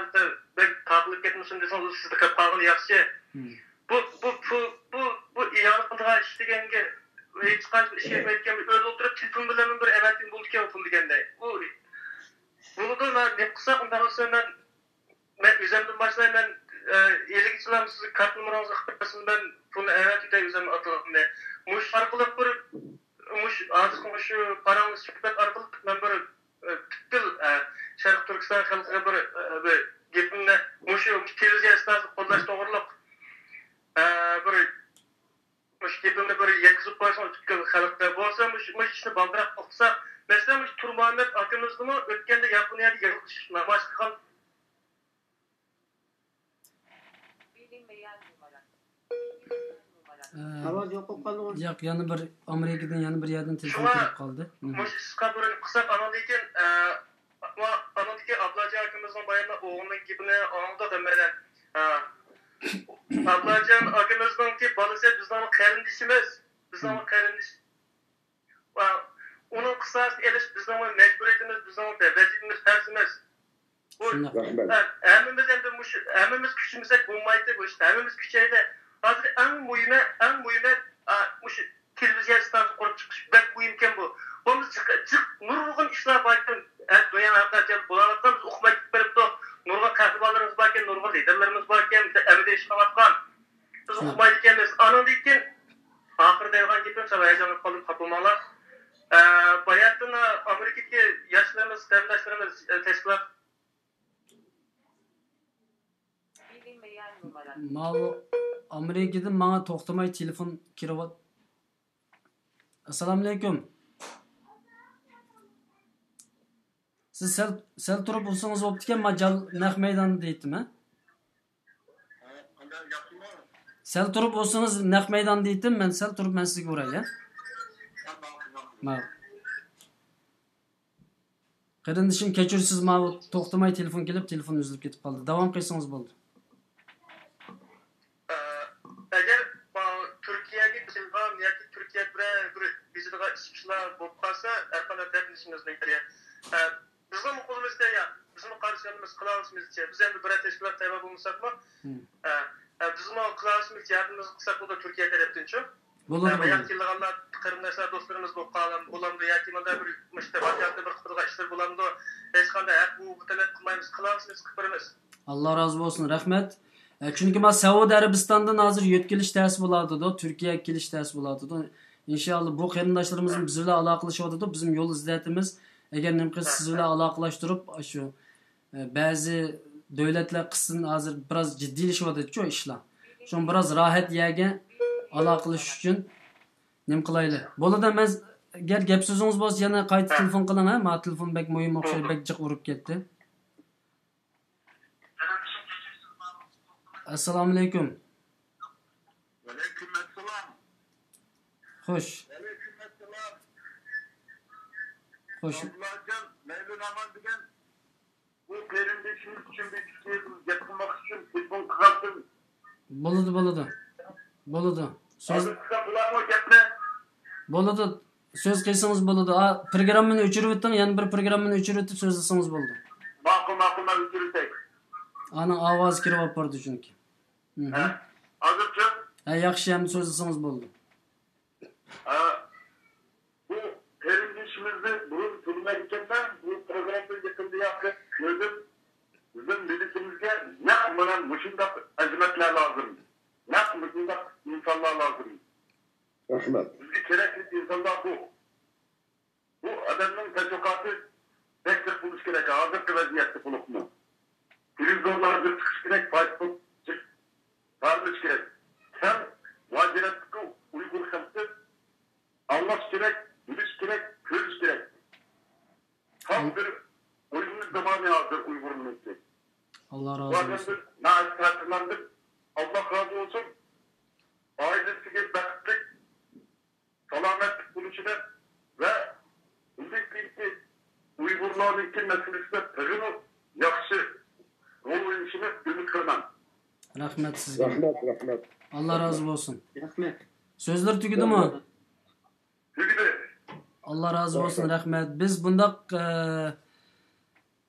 بەك تاقىلىپ كەتمىسۇن دېسىڭىز، ئۇ سىزدە قېلىپ قالغىنى ياخشى. مم. بۇ، بۇ، بۇ، بۇ، بۇ ئىئانە قىلىدىغان ئىش دېگەنگە ھېچقانداق ئىش كەتمەيدىكەن، ئۆيدە ئولتۇرۇپ تېلېفون بىلەنمۇ بىر ئەۋەتكىلى بولىدىكەن ئۇ پۇل دېگەندەك. ئۇ بولىدۇ، مەن نېمە قىلساق ئۇنداق بولسا مەن مەن ئۆزۈمدىن باشلايمەن. ئە، ھېلىگىچىلا سىز كارتا نومۇرىڭىزنى قىلىپ بەرسىڭىز، مەن پۇلنى ئەۋەتىۋېتەي ئۆزۈمنىڭ ئاتىلىقىمنى. مۇشۇ ئارقىلىق بىر، مۇشۇ، ھازىرقى مۇشۇ پاراڭلىشىش سۆھبەت ئارقىلىق مەن بىر، ئە، پۈتكۈل، ئە، شەرقىي تۈركىستان خەلقىگە بىر، ئە، بىر گېپىمنى، مۇشۇ تېلېۋىزىيە ئىستانسىسىنى قوللاش توغرۇلۇق، ئە، بىر، مۇشۇ گېپىمنى بىر يەتكۈزۈپ قويسىڭىز پۈتكۈل خەلققە. بولسا مۇشۇ، مۇشۇ ئىشنى بالدۇرراق قىلساق، مەسىلەن، مۇشۇ تۇرمۇھەممەت ئاكىمىزنىمۇ ئۆتكەندە ياپونىيەدە يىغىلىش نامايىش قىلغان ئاۋاز يوق بولۇپ قالدىغۇ. ياق، يەنە بىر ئامېرىكىدىن، يەنە بىر يەردىن تېلېفون شۇڭا كېلىپ قالدى. مم. مۇشۇ ئىشقا بۇرۇن قىلساق، ئانىڭدىن كېيىن، ئە، ما-، ئانىڭدىكى ئابلاجان ئاكىمىزنىڭ بايامدا ئوغلىنىڭ گېپىنى ئاڭلىدۇق ھەممەيلەن. ئە، ئابلاجان ئاكىمىزنىڭكى بالىسى بىزنىڭ قېرىندىشىمىز، بىزنىڭ مم. قېرىندىش. ۋە ئۇنىڭ قىساسىنى ئېلىش بىزنىڭ مەجبۇرىيىتىمىز، بىزنىڭ ۋەزىپىمىز، پەرزىمىز. بۇ، شۇنداق. ھە، ھەممىمىز ئەمدى مۇشۇ، ھەممىمىز كۈچىمىسەك بولمايتتى بۇ ئىشتا، ھەممىمىز كۈچەيلى. ھازىر ئەڭ مۇھىمى، ئەڭ مۇھىمى، ئا، مۇشۇ تېلېۋىزىيە ئىستانسىسى قۇرۇپ چىقىش بەك مۇھىمكەن بۇ. بولمىسا جىق، جىق نۇرغۇن ئىشلار باركەن، ھە، دۇنيانىڭ ھەر قايسى يەردە بولۇۋاتقان، بىز ئۇقماي كېتىپ بېرىپتۇق. نۇرغۇن قەھرىمانلىرىمىز باركەن، نۇرغۇن لىدېرلىرىمىز باركەن، بىزدە ئەمەلىي ئىش قىلىۋاتقان. بىز شۇنداق. ئۇقمايدىكەنمىز. ئانىڭدىن كېيىن ئاخىرى دەيدىغان گېپىم، سەل ھاياجانلىنىپ قالدىم، خاپا بولماڭلار. ئە، باياتىن ئامېرىكىدىكى ياشلىرىمىز، قېرىنداشلىرىمىز، ئە، تەشكىلات. ماۋۇ ئامېرىكىدىن ماڭا توختىماي تېلېفون كىرىۋات-، ئەسسالامۇئەلەيكۇم. سىز سەل، سەل تۇرۇپ ئۇرسىڭىز بوپتىكەن، ما جال نەق مەيداندا دېيتتىم، ھە؟ سەل تۇرۇپ ئۇرسىڭىز نەق مەيداندا دېيتتىم، مەن سەل تۇرۇپ مەن سىزگە ئۇراي، ھە؟ ماۋۇ. قېرىندىشىم، كەچۈرسىز، ماۋۇ توختىماي تېلېفون كېلىپ، تېلېفون ئۈزۈلۈپ كېتىپ قالدى. داۋام قىلسىڭىز بولدى. ئە، ئەگەر، ئا، تۈركىيەگە كېلىدىغان ياكى تۈركىيەدە بىرەر بىر بېجىرىدىغان ئىش، ئىشلار بولۇپ قالسا، ھەرقانداق دەردىنىشىمىز بىلەن كېلىدۇ. ئە، بىزنىڭ قولىمىزدا، يا، بىزنىڭ قارىشىمىز قىلالىشىمىزچە، بىز ئەمدى بىرەر تەشكىلات تەۋە بولمىساقمۇ، مم. ئە، ئە، بىزمۇ قىلالىشىمىزچە ياردىمىمىزنى قىلساق بولىدۇ تۈركىيە تەرەپتىنچۇ. بولىدۇ، ئە، بولىدۇ. ياقتىن كېلىدىغانلار، قېرىنداشلار، دوستلىرىمىز بولۇپ قالام-، بولامدۇ ياكى مۇنداق بىر مۇشۇ تەبىئاتنى بىر قىلىدىغان ئىشلار بولامدۇ؟ ھېچقانداق ھەق ھوقۇقنى تەلەپ قىلمايمىز، قىلالىسىمىز قىلىپ بېرىمىز. ئاللا رازى بولسۇن، رەھمەت. ئە، چۈنكى ما سەئۇدى ئەرەبىستاندىن ھازىر يۆتكىلىش تەسى بولاتىدۇ، تۈركىيەگە كېلىش تەسى بولاتىدۇ. ئىنشائاللا، بۇ قېرىنداشلىرىمىزمۇ بىز بىلەن ئالاقىلىشىۋاتىدۇ، بىزمۇ يول ئىزدەۋاتىمىز. ئەگەر نېمە قىلسا سىز بىلەن ئالاقىلاشتۇرۇپ، ئاشۇ، ئە، بەزى دۆلەتلەر قىستىدىن ھازىر بىراز جىددىيلىشىۋاتىدۇ-چۇ ئىشلار. شۇڭا بىراز راھەت يەرگە ئالاقىلىشىش ئۈچۈن نېمە قىلايلى؟ بولىدۇ، مەن گەر گەپ سۆزىڭىز بولسا يەنە قايتا تېلېفون قىلىڭ، ھە؟ ماڭا تېلېفون بەك مۇھىم ئوخشايدۇ، بەك جىق ئۇرۇپ كەتتى. ئەسسالامۇئەلەيكۇم. ۋەئەلەيكۇم ئەسسالام. خوش. ۋەئەلەيكۇم ئەسسالام. خوش. ئابدۇللاجان، مەيلۇن ئامان دېگەن بۇ قېرىندىشىمىز ئۈچۈن بىر ئىككى گەپ قىلماق ئۈچۈن تېلېفون قىلغانتىم. بولىدۇ، بولىدۇ. بولىدۇ. سۆز. ھازىر قىلسام بولارمۇ گەپنى؟ بولىدۇ. سۆز قىلسىڭىز بولىدۇ. ئا، پروگراممىنى ئۆچۈرۈۋېتىڭ، يەنە بىر پروگراممىنى ئۆچۈرۈۋېتىپ سۆزلىسىڭىز بولىدۇ. ماقۇل، ماقۇل، مەن ئۆچۈرۈۋېتەي. ئانىڭ ئاۋازى كىرىۋاپارىدۇ چۈنكى. مھم. ھە، ھازىرچۇ؟ ھە، ياخشى، ئەمدى سۆزلىسىڭىز بولىدۇ. ھە، بۇ قېرىندىشىمىزنى بۇرۇن تونۇمايدىكەنمەن، بۇ پروگراممىنى يېقىندىن ياقىن كۆردۈم. بىزنىڭ مىللىتىمىزگە نەق مانا مۇشۇنداق ئەزىمەتلەر لازىم، نەق مۇشۇنداق ئىنسانلار لازىم. رەھمەت. بىزگە كېرەكلىك ئىنسانلار بۇ. بۇ ئادەمنىڭ تەشۋىقاتى بەك جىق بولۇشى كېرەك، ھازىرقى ۋەزىيەتتە بولۇپمۇ. تېلېۋىزورلاردا چىقىشى كېرەك، فايسبۇك چىق-، تارقىلىشى كېرەك. سەن مۇھاجىرەتتىكى ئۇيغۇر خەلقى ئاڭلاش كېرەك، بىلىش كېرەك، كۆرۈش كېرەك. خاس بىر ئويۇنلۇق زامانى ھازىر ئۇيغۇرنىڭكى. ئاللا بۇ رازى ئادەم بولسۇن. بىر ناھايىتى تەسىرلەندىم. ئاللا رازى بولسۇن. ئائىلىسىگە بەختلىك، سالامەتلىك بولۇشىنى ۋە بۇندىن كېيىنكى ئۇيغۇرلارنىڭكى مەسىلىسىدە تېخىمۇ ياخشى رول ئوينىشىنى ئۈمىد قىلىمەن. رەھمەت سىزگە. رەھمەت، رەھمەت. ئاللا رازى بولسۇن. رەھمەت. سۆزلىرى تۈگىدىمۇ؟ تۈگىدى. ئاللا رازى بولسۇن، رەھمەت. بىز بۇنداق، ئە،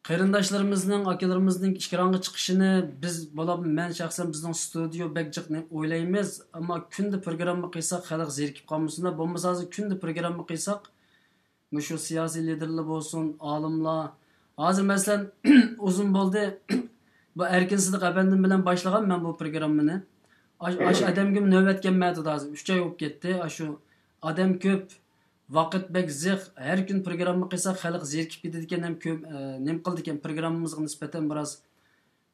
قېرىنداشلىرىمىزنىڭ، ئاكىلىرىمىزنىڭ ئېكرانغا چىقىشىنى بىز بولۇپ، مەن شەخسەن بىزنىڭ ستۇدىيو بەك جىق ئويلايمىز. ئەمما كۈندە پروگرامما قىلساق، خەلق زېرىكىپ قالمىسۇن دەپ، بولمىسا ھازىر كۈندە پروگرامما قىلساق، مۇشۇ سىياسىي لىدېرلار بولسۇن، ئالىملار. ھازىر مەسىلەن، ئۇزۇن بولدى، بۇ ئەركىن سىدىق ئەپەندىم بىلەن باشلىغان مەن بۇ پروگراممىنى. ئاش-، ئاشۇ ئادەمگىمۇ نۆۋەت كەلمەيدۇ ھازىر، ئۈچ ئاي بولۇپ كەتتى. ئاشۇ ئادەم كۆپ، ۋاقىت بەك زىق. ھەر كۈن پروگرامما قىلساق، خەلق زېرىكىپ كېتىدىكەن ھەم كۆپ، ئە، نېمە قىلىدىكەن، پروگراممىمىزغا نىسبەتەن بىراز،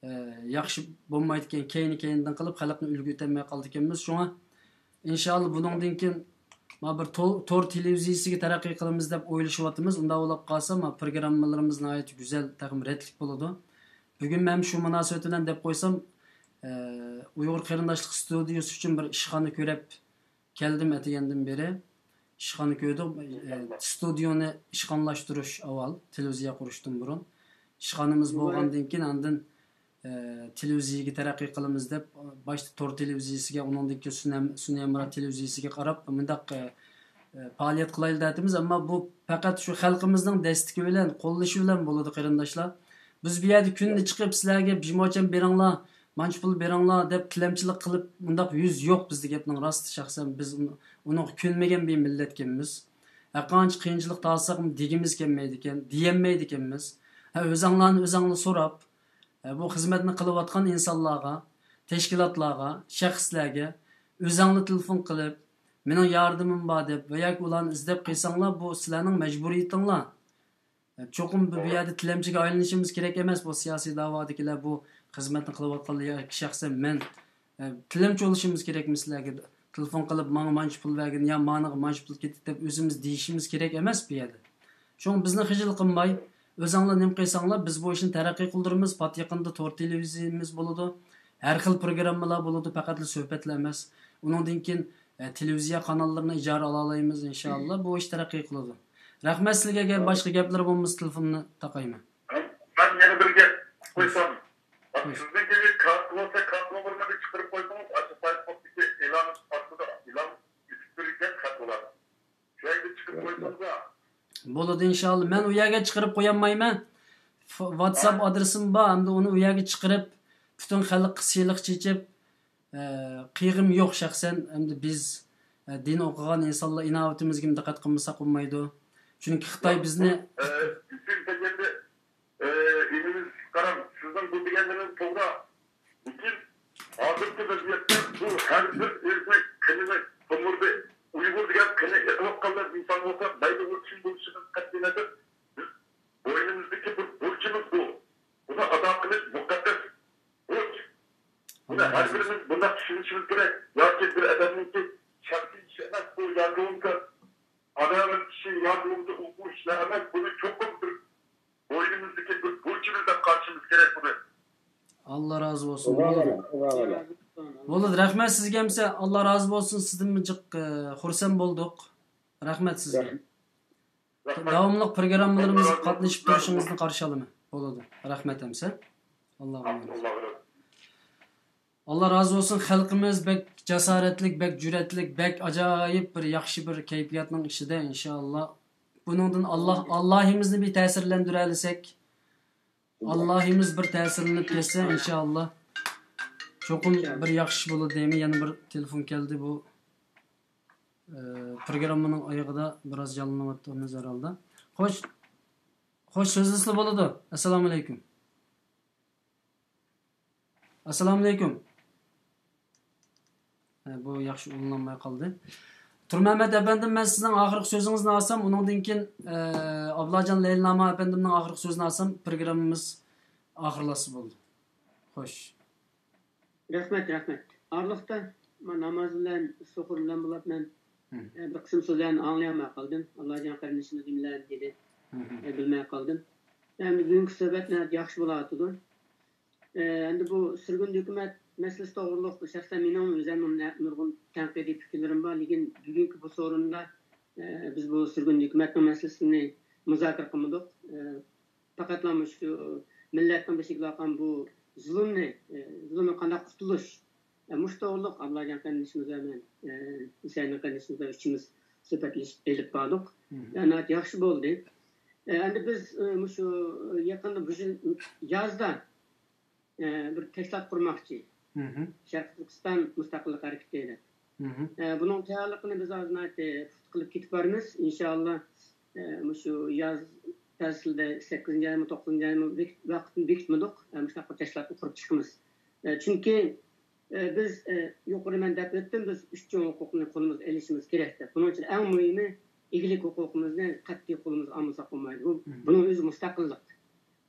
ئە، ياخشى بولمايدىكەن. كەينى-كەينىدىن قىلىپ، خەلقنى ئۈلگە ئۆتەلمەي قالىدىكەنمىز. شۇڭا، ئىنشائاللا، بۇنىڭدىن كېيىن مانا بىر تور، تور تېلېۋىزىيىسىگە تەرەققىي قىلىمىز دەپ ئويلىشىۋاتىمىز. ئۇنداق بولۇپ قالسا، مانا پروگراممىلىرىمىز ناھايىتى گۈزەل، تېخىمۇ رەتلىك بولىدۇ. بۈگۈن مەن شۇ مۇناسىۋەت بىلەن دەپ قويسام، ئە، ئۇيغۇر قېرىنداشلىق ستۇدىيىسى ئۈچۈن بىر ئىشخانا كۆرۈپ، كەلدىم ئەتىگەندىن بېرى. ئىشخانا كۆردۇق. ئە، ستۇدىيونى ئىشخانىلاشتۇرۇش ئاۋۋال، تېلېۋىزىيە قۇرۇشتىن بۇرۇن. ئىشخانىمىز بولغاندىن كېيىن، ئاندىن، ئە، تېلېۋىزىيەگە تەرەققىي قىلىمىز دەپ، باشتا تور تېلېۋىزىيەسىگە، ئۇنىڭدىن كېيىن سۈنەم-، سۈنەي مۇرات تېلېۋىزىيەسىگە قاراپ، مۇنداق، ئە، ئە، پائالىيەت قىلايلى دەۋاتىمىز. ئەمما بۇ پەقەت شۇ خەلقىمىزنىڭ دەستىكى بىلەن، قوللىشى بىلەن بولىدۇ، قېرىنداشلار. بىز بۇ يەردە كۈندە چىقىپ، سىلەرگە بىر موچەن بېرىڭلار، مانچە پۇل بېرىڭلار دەپ تىلەمچىلىك قىلىپ، مۇنداق يۈز يوق بىزدە، گەپنىڭ راستى. شەخسەن بىز ئۇن-، ئۇنىڭغا كۆنمىگەن بىر مىللەتكەنمىز. ھەرقانچە قىيىنچىلىق تارتساقمۇ دېگۈمىز كەلمەيدىكەن، دېيەلمەيدىكەنمىز. ھە، ئۆزەڭلارنى ئۆزەڭلار سوراپ، ھە، بۇ خىزمەتنى قىلىۋاتقان ئىنسانلارغا، تەشكىلاتلارغا، شەخسلەرگە ئۆزەڭلار تېلېفون قىلىپ، مېنىڭ ياردىمىم بار دەپ ۋە ياكى ئۇلارنى ئىزدەپ قىلساڭلار، بۇ سىلەرنىڭ مەجبۇرىيىتىڭلار. چوقۇم بۇ، بۇ يەردە تىلەمچىگە ئايلىنىشىمىز كېرەك ئەمەس، بۇ سىياسىي داۋادىكىلەر، بۇ خىزمەتنى قىلىۋاتقانلار ياكى شەخسەن مەن، ئە، تىلەمچى بولۇشىمىز كېرەكمۇ سىلەرگە؟ تېلېفون قىلىپ، ماڭا مانچە پۇل بەرگىن يا مانىغا مانچە پۇل كېتىدۇ دەپ ئۆزىمىز دېيىشىمىز كېرەك ئەمەس بۇ يەردە. شۇڭا بىزنى خىجىل قىلماي، ئۆزەڭلار نېمە قىلساڭلار، بىز بۇ ئىشنى تەرەققىي قىلدۇرىمىز. پات يېقىندا تور تېلېۋىزىيەمىز بولىدۇ. ھەر خىل پروگراممىلار بولىدۇ، پەقەتلا سۆھبەتلا ئەمەس. ئۇنىڭدىن كېيىن، ئە، تېلېۋىزىيە قاناللىرىنى ئىجارە ئالالايمىز، ئىنشائاللا، بۇ ئىش تەرەققىي قىلىدۇ. رەھمەت سىزگە، ئەگەر باشقا گەپلىرى بولمىسا، تېلېفوننى تاقايمەن. مەن يەنە بىر گەپ قويسام، خوش. سىزنىڭكى كارتا بولسا، كارتا نومۇرىنى چىقىرىپ قويسىڭىز، ئاشۇ فايسبوكتىكى ئېلان ئاستىدا ئېلان ئېتىپ بېرىلگەن خەت بولار. شۇ يەرگە چىقىرىپ قويسىڭىز. بولىدۇ، ئىنشائاللا. مەن ئۇ يەرگە چىقىرىپ قويالمايمەن. ف-، ۋاتساپ ئادرېسىم بار، ئەمدى ئۇنى ئۇ يەرگە چىقىرىپ، پۈتۈن خەلققە سىلىق چېچىپ، ئە، قىلغۇم يوق شەخسەن. ئەمدى بىز، ئە، دىن ئوقۇغان ئىنسانلار ئىناۋىتىمىزگىمۇ دىققەت قىلمىساق بولمايدۇ. چۈنكى خىتاي بىزنى، ئە، ئىنىمىز، قاراڭ، سىزنىڭ بۇ دېگەنلىرىڭىز توغرا. لېكىن ھازىرقى ۋەزىيەتتە بۇ ھەر بىر ئۆزىنىڭ قېنىنى، تومۇرىدا ئۇيغۇر دېگەن قېنى ئېقىۋاتقانلار ئىنسان بولسا، مەيلى ئۇ كىم بولۇشىدىن قەتئىينەزەر، بىز بوينىمىزدىكى بىر بۇرچىمىز بۇ. بۇنى ئادا قىلىش مۇقەددەس بۇنى ھەر بىرىمىز بۇنداق چۈشىنىشىمىز كېرەك. ياكى بىر ئادەمنىڭكى شەخسىي ئىشى ئەمەس، بۇ يا بولمىسا ئاداۋەت ئىشى، يا بولمىسا ئۇ، بۇ ئىشلار ئەمەس. بۇنى چوقۇم بىر بوينىمىزدىكى بىر بۇرچىمىز دەپ قارىشىمىز كېرەك بۇنى. ئاللا رازى بولسۇن. بولىدۇ. بولىدۇ. رەھمەت سىزگە ئەمسە. ئاللا رازى بولسۇن. سىزدىنمۇ جىق، ئە، خۇرسەن بولدۇق. رەھمەت سىزگە. رەھمەت. داۋاملىق پروگراممىلىرىمىزغا قاتنىشىپ تۇرۇشىڭىزنى قارشى ئالىمەن. بولىدۇ. رەھمەت ئەمسە. ئاللاغا ئامىن. ئاللا رازى بولسۇن. خەلقىمىز بەك جاسارەتلىك، بەك جۈرئەتلىك، بەك ئاجايىپ بىر ياخشى بىر كەيپىياتنىڭ ئىچىدە، ئىنشائاللا. بۇنىڭدىن ئاللا، ئاللاھىمىزنى بىر تەسىرلەندۈرەلىسەك، ئاللاھىمىز بىر تەسىرلىنىپ كەتسە، ئىنشائاللا، چوقۇم بىر ياخشى بولىدۇ دەيمەن. يەنە بىر تېلېفون كەلدى. بۇ، ئە، پروگراممىنىڭ ئايىغىدا بىراز جانلىنىۋاتىدۇ ھەر ھالدا. خوش، خوش، سۆزلىسىلا بولىدۇ. ئەسسالامۇئەلەيكۇم. ئەسسالامۇئەلەيكۇم. ھە، بۇ ياخشى ئۇلىنالماي قالدى. تۇرمەمەت ئەپەندىم، مەن سىزنىڭ ئاخىرقى سۆزىڭىزنى ئالسام، ئۇنىڭدىن كېيىن، ئە، ئابلاجان لەيلىنامە ئەپەندىمنىڭ ئاخىرقى سۆزىنى ئالسام، پروگراممىمىز ئاخىرلاشسا بولدى. خوش. رەھمەت، رەھمەت. ئارىلىقتا مەن ناماز بىلەن، سوخۇر بىلەن بولۇپ مەن، مم. ئە، بىر قىسىم سۆزلەرنى ئاڭلىيالماي قالدىم. ئابلاجان قېرىندىشىمىز نېمىلەرنى دېدى، مم. ئە، بىلمەي قالدىم. ئەمدى بۈگۈنكى سۆھبەت ناھايىتى ياخشى بولۇۋاتىدۇ. ئە، ئەمدى بۇ سۈرگۈن ھۆكۈمەت مەسىلىسى توغرۇلۇق شەخسەن مېنىڭمۇ ئۆزۈمنىڭ نە-، نۇرغۇن تەنقىدىي پىكىرلىرىم بار، لېكىن بۈگۈنكى بۇ سورۇندا، ئە، بىز بۇ سۈرگۈن ھۆكۈمەتنىڭ مەسىلىسىنى مۇزاكىرە قىلمىدۇق. ئە، پەقەتلا مۇشۇ مىللەتنىڭ بېشىغا كېلىۋاتقان بۇ زۇلۇمنى، ئە، زۇلۇمدىن قانداق قۇتۇلۇش، ئە، مۇشۇ توغرۇلۇق ئابلاجان قېرىندىشىمىز ۋە مەن، ئە، ھۈسەيىن قېرىندىشىمىز بىلەن ئۈچىمىز سۆھبەتلىشىپ ئېلىپ باردۇق. مم. ئە، ناھايىتى ياخشى بولدى. ئە، ئەمدى بىز، ئە، مۇشۇ يېقىندا بۇ يىل يازدا، ئە، بىر تەشكىلات قۇرماقچى. مم. شەرقىي تۈركىستان مۇستەقىللىق ھەرىكىتى دەپ. مم. ئە، بۇنىڭ تەييارلىقىنى بىز ھازىر ناھايىتى پۇختا قىلىپ كېتىپ بارىمىز. ئىنشائاللا، ئە، مۇشۇ ياز پەسلىدە سەككىزىنچى ئايمۇ، توققۇزىنچى ئايمۇ بېكىت-، ۋاقىتنى بېكىتمىدۇق. ئە، مۇشۇنداق بىر تەشكىلاتنى قۇرۇپ چىقىمىز. ئە، چۈنكى، ئە، بىز، ئە، يۇقىرىدا مەن دەپ ئۆتتۈم، بىز ئۈچ چوڭ ھوقۇقنى قولىمىزغا ئېلىشىمىز كېرەك دەپ. بۇنىڭ ئۈچۈن ئەڭ مۇھىمى ئىگىلىك ھوقۇقىمىزنى قەتئىي قولىمىزغا ئالمىساق بولمايدۇ. بۇ، مم. بۇنىڭ ئۆزى مۇستەقىللىق.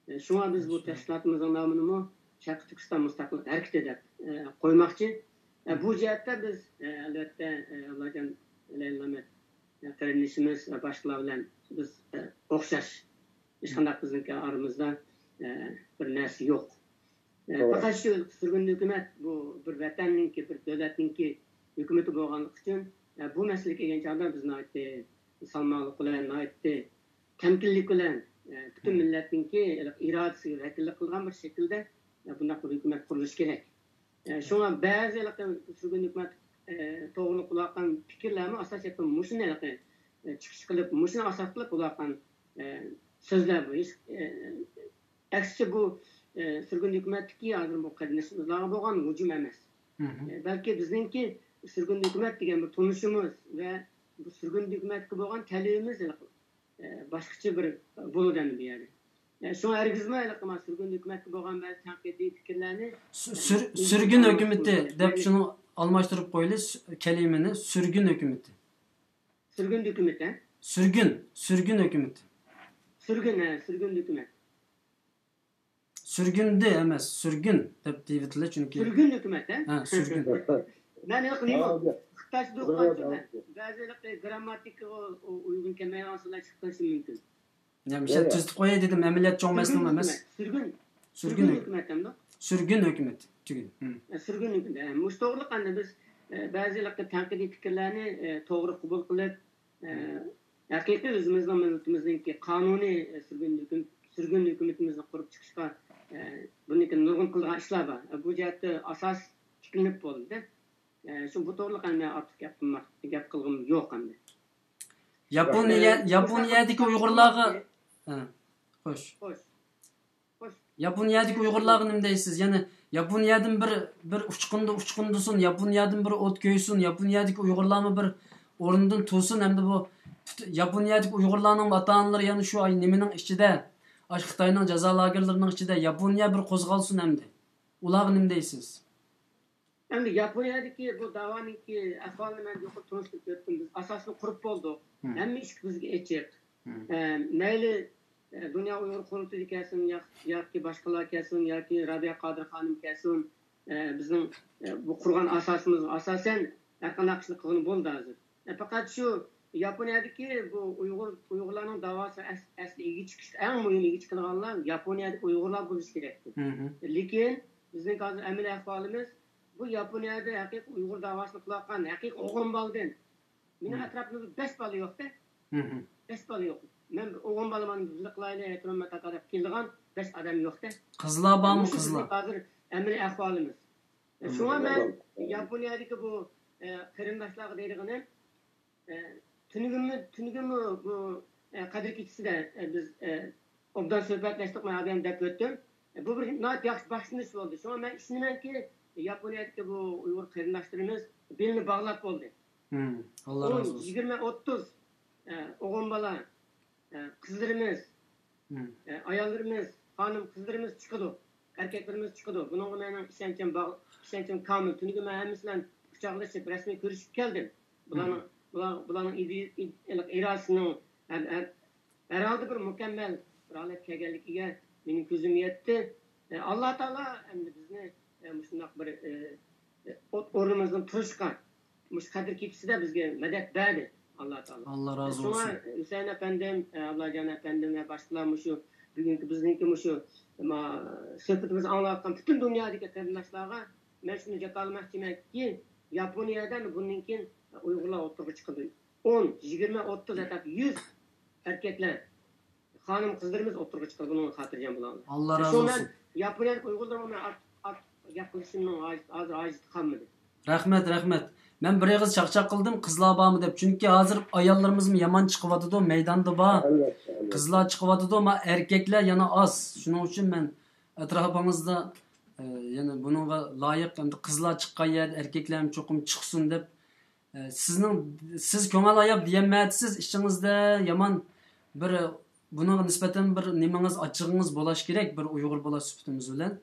ئە، شۇڭا بىز بۇ تەشكىلاتىمىزنىڭ نامىنىمۇ شەرقىي تۈركىستان مۇستەقىللىق ھەرىكىتى دەپ، ئە، قويماقچى. ئە، بۇ جەھەتتە بىز، ئە، ئەلۋەتتە، ئە، ئابلاجان لەيلىنامە، ئە، قېرىندىشىمىز ۋە باشقىلار بىلەن بىز، ئە، ئوخشاش. ھېچقانداق بىزنىڭكى ئارىمىزدا، ئە، بىر نەرسە يوق. ئە، توغرا. پەقەت شۇ سۈرگۈن ھۆكۈمەت بۇ بىر ۋەتەننىڭكى، بىر دۆلەتنىڭكى ھۆكۈمىتى بولغانلىقى ئۈچۈن، ئە، بۇ مەسىلىگە كەلگەن چاغدا بىز ناھايىتى سالماقلىق بىلەن، ناھايىتى تەمكىنلىك بىلەن، ئە، پۈتۈن مىللەتنىڭكى ئىرادىسىگە ۋەكىللىك قىلغان بىر شەكىلدە، ئە، بۇنداق بىر ھۆكۈمەت قۇرۇلۇشى كېرەك. ئە، شۇڭا بەزى ھېلىقى سۈرگۈن ھۆكۈمەت، ئە، توغرىلىق بولۇۋاتقان پىكىرلەرمۇ ئاساسەن مۇشۇنى ھېلىقى، ئە، چىقىش قىلىپ، مۇشۇنى ئاساس قىلىپ بولۇۋاتقان، ئە، سۆزلەر بۇ. ھېچ، ئە، ئەكسىچە بۇ، ئە، سۈرگۈن ھۆكۈمەتتىكى ھازىر بۇ قېرىندىشىمىزلارغا بولغان ھۇجۇم ئەمەس. مم. ئە، بەلكى بىزنىڭكى سۈرگۈن ھۆكۈمەت دېگەن بىر تونۇشىمىز ۋە بۇ سۈرگۈن ھۆكۈمەتكە بولغان تەلىپىمىز ھېلىقى ئە، باشقىچە بىر بولىدۇ ئەمدى بۇ يەردە. ئە، شۇڭا ھەرگىزمۇ ھېلىقى مانا سۈرگۈن ھۆكۈمەتكە بولغان بەزى تەنقىدىي پىكىرلەرنى، سۈ-، سۈر-، ئە، سۈرگۈن ھۆكۈمىتى دەپ شۇنى ئالماشتۇرۇپ قويىلى، سۈ-، كەلىمىنى سۈرگۈن ھۆكۈمىتى. سۈرگۈن ھۆكۈمىتى، ھە؟ سۈرگۈن، سۈرگۈن ھۆكۈمىتى. سۈرگۈن، ھە، سۈرگۈن ھۆكۈمەت. سۈرگۈندى ئەمەس، سۈرگۈن دەپ دېيىۋېتىلدى، چۈنكى سۈرگۈن ھۆكۈمەت، ھە؟ ھە، سۈرگۈن. مەن ھېلىقى نېمە، خىتايچە ئوقۇغانچۇ مەن؟ بەزى ھېلىقى گىرامماتىكىغا ئۇيغۇن كەلمەيدىغان سۆزلەر چىقىپ قېلىشى مۇمكىن. يا، مۇشۇ تۈزىتىپ قوياي دېدىم، ئەمەلىيەت چوڭ مەسىلىنىڭ ئەمەس. سۈرگۈن. سۈرگۈن. سۈرگۈن ھۆكۈمەت ئەمدى. سۈرگۈن ھۆكۈمەت. تۈگۈن. ھە، سۈرگۈن ھۆكۈمەت. ھە، مۇشۇ توغرىلىق ئەمدى بىز، ئە، بەزى ھېلىقى تەنقىدىي پىكىرلەرنى، ئە، توغرا قوبۇل قىلىپ، ئە، ھەقىقىي ئۆزىمىزنىڭ مىللىتىمىزنىڭكى قانۇنىي، ئە، سۈرگۈن ھۆكۈم-، سۈرگۈن ھۆكۈمىتىمىزنى قۇرۇپ چىقىشقا، ئە، بۇنىڭكى نۇرغۇن قىلغان ئىشلار بار. ئە، بۇ جەھەتتە ئاساس تىكلىنىپ بولدى. ئە، شۇ بۇ توغرىلىق ئەمدى ئارتۇق گەپ قىلماق، گەپ قىلغۇم يوق ئەمدى. ياپونىيە، ياپونىيەدىكى ئۇيغۇرلارغا، ھە، خوش. خوش. ياپونىيەدىكى ئۇيغۇرلارغا نېمە دەيسىز؟ يەنى ياپونىيەدىن بىر، بىر ئۇچقۇندا ئۇچقۇندىسۇن، ياپونىيەدىن بىر ئوت كۆيسۇن، ياپونىيەدىكى ئۇيغۇرلارمۇ بىر ئورنىدىن تۇرسۇن، ئەمدى بۇ پۈت-، ياپونىيەدىكى ئۇيغۇرلارنىڭ ئاتا-ئانىلىرى يەنە شۇ ئاي نېمىنىڭ ئىچىدە، ئاشۇ خىتاينىڭ جازا لاگېرلىرىنىڭ ئىچىدە ياپونىيە بىر قوزغالسۇن ئەمدى. ئۇلارغا نېمە دەيسىز؟ ئەمدى ياپونىيەدىكى بۇ داۋانىڭكى ئەھۋالىنى مەن يۇقىرى تونۇشتۇرۇپ ئۆتتۈم. بىز ئاساسنى قۇرۇپ بولدۇق. ھەممە ئىشىك بىزگە ئېچىق. ئە، مەيلى، ئە، دۇنيا ئۇيغۇر قۇرۇلتىيى كەلسۇن، يا-، ياكى باشقىلار كەلسۇن، ياكى رابىيە قادىر خانىم كەلسۇن، ئە، بىزنىڭ، ئە، بۇ قۇرغان ئاساسىمىزغا ئاساسەن ھەر قانداق ئىشنى قىلغىلى بولىدۇ ھازىر. ئە، پەقەت شۇ ياپونىيەدىكى بۇ ئۇيغۇر، ئۇيغۇرلارنىڭ داۋاسىغا ئەس-، ئەسلى ئىگە چىقىش، ئەڭ مۇھىم ئىگە چىقىدىغانلار ياپونىيەدىكى ئۇيغۇرلار بولۇشى كېرەكتى. لېكىن بىزنىڭ ھازىر ئەمەلىي ئەھۋالىمىز، بۇ ياپونىيەدە ھەقىقىي ئۇيغۇر داۋاسىنى قىلىۋاتقان ھەقىقىي ئوغۇن بالدىن مېنىڭ ئەتراپىمدا بەش بالا يوق-دە. بەش بالا يوق. مەن بىر ئوغۇن بالىمنى بىللە قىلايلى، تۇرۇمەن تاكا دەپ كېلىدىغان بەش ئادەم يوق-دە. قىزلار بارمۇ، مۇشۇ بىزنىڭ قىزلار؟ ھازىر ئەمەلىي ئەھۋالىمىز. شۇڭا مەن ياپونىيەدىكى بۇ، ئە، قېرىنداشلارغا دەيدىغىنىم، ئە، تۈنۈگۈنمۇ، تۈنۈگۈنمۇ بۇ، ئە، قەدىر كېچىسىدە، ئە، بىز، ئە، ئوبدان سۆھبەتلەشتۇق، مەن ئادەم دەپ ئۆتتۈم. ئە، بۇ بىر ناھايىتى ياخشى باشلىنىش بولدى. شۇڭا مەن ئىشىنىمەنكى، ياپونىيەدىكى بۇ ئۇيغۇر قېرىنداشلىرىمىز بېلىنى باغلاپ بولدى. ئاللا ئون، رازى بولسۇن. يىگىرمە، ئوتتۇز، ئە، ئوغۇل بالا، ئە، قىزلىرىمىز، ئە، ئاياللىرىمىز، خانىم قىزلىرىمىز چىقىدۇ، ئەركەكلىرىمىز چىقىدۇ. بۇنىڭغا مېنىڭ ئىشەنچىم باغ-، ئىشەنچىم كامىل. تۈنۈگۈن مەن ھەممىسى بىلەن قۇچاقلىشىپ، رەسمىي كۆرۈشۈپ كەلدىم. بۇلارنىڭ، بۇلار، بۇلارنىڭ ئىدى-، ئىد-، ئىرادىسىنىڭ ھەر، ھەر، ھەر ھالدا بىر مۇكەممەل بىر ھالەتكە كەلگەنلىكىگە مېنىڭ كۆزۈم يەتتى. ئە، ئاللا تائالا ئەمدى بىزنى، ئە، مۇشۇنداق بىر، ئە، ئوت ئورنىمىزدىن تۇرۇشقا، مۇشۇ قەدىر كېچىسىدە بىزگە مەدەت بەردى ئاللا تائالا. ئاللا رازى شۇڭا بولسۇن. ھۈسەيىن ئەپەندىم، ئابلاجان ئەپەندىم ۋە باشقىلار مۇشۇ بۈگۈنكى بىزنىڭكى مۇشۇ، ما، سۆھبىتىمىزنى ئاڭلاۋاتقان پۈتۈن دۇنيادىكى قېرىنداشلارغا مەن شۇنى جاكارلىماقچىمەنكى، ياپونىيەدە بۇندىن كېيىن ئۇيغۇرلار ئوتتۇرىغا چىقىدۇ. ئون، يىگىرمە، ئوتتۇز، ھەتتا يۈز ئەركەكلەر، خانىم قىزلىرىمىز ئوتتۇرىغا چىقىدۇ، بۇنىڭغا خاتىرجەم بولۇڭلار. ئاللا رازى شۇڭا مەن بولسۇن. ياپونىيەلىك ئۇيغۇرلارغا مەن ئارت-، ئارت-، ئارتۇق گەپ قىلىشىمنىڭ ھاج-، ھازىر ھاجىتى قالمىدى. رەھمەت، رەھمەت. مەن بىر ئېغىز چاقچاق قىلدىم، قىزلار بارمۇ دەپ. چۈنكى ھازىر ئاياللىرىمىزمۇ يامان چىقىۋاتىدۇ، مەيداندا بار. ئەلۋەتتە، ئەلۋەتتە. قىزلار چىقىۋاتىدۇ، ما ئەركەكلەر يەنە ئاز. شۇنىڭ ئۈچۈن مەن ئەتراپىڭىزدا، ئە، يەنە بۇنىڭغا لايىق، ئەمدى قىزلار چىققان يەردە ئەركەكلەرمۇ چوقۇم چىقسۇن دەپ، ئە، سىزنىڭ، سىز كۆڭۈل ئاياپ دېيەلمەيسىز، ئىچىڭىزدە يامان بىر، بۇنىڭغا نىسبەتەن بىر نېمىڭىز، ئاچچىقىڭىز بولۇش كېرەك، بىر ئۇيغۇر بولاش سۈپىتىمىز بىلەن.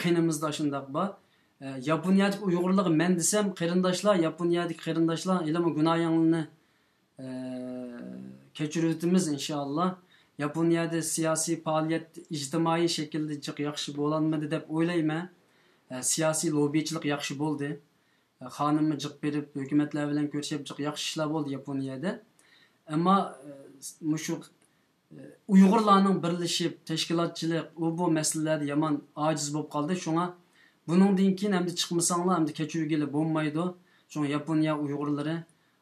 قېنىمىزدا شۇنداق بار. ئە، ياپونىيەدىكى ئۇيغۇرلارغا مەن دېسەم، قېرىنداشلار، ياپونىيەدىكى قېرىنداشلار، ھېلىمۇ گۇناھىڭلارنى، ئە، كەچۈرۈۋېتىمىز، ئىنشائاللا. ياپونىيەدە سىياسىي پائالىيەت ئىجتىمائىي شەكىلدە جىق ياخشى بولالمىدى دەپ ئويلايمەن. ئە، سىياسىي لوببىچىلىق ياخشى بولدى. خانىممۇ جىق بېرىپ، ھۆكۈمەتلەر بىلەن كۆرۈشۈپ، جىق ياخشى ئىشلار بولدى ياپونىيەدە. ئەمما، ئە، مۇشۇ، ئە، ئۇيغۇرلارنىڭ بىرلىشىپ، تەشكىلاتچىلىق، ئۇ بۇ مەسىلىلەردە يامان ئاجىز بولۇپ قالدى. شۇڭا بۇنىڭدىن كېيىن ئەمدى چىقمىساڭلار، ئەمدى كەچۈرگىلى بولمايدۇ. شۇڭا ياپونىيە ئۇيغۇرلىرى،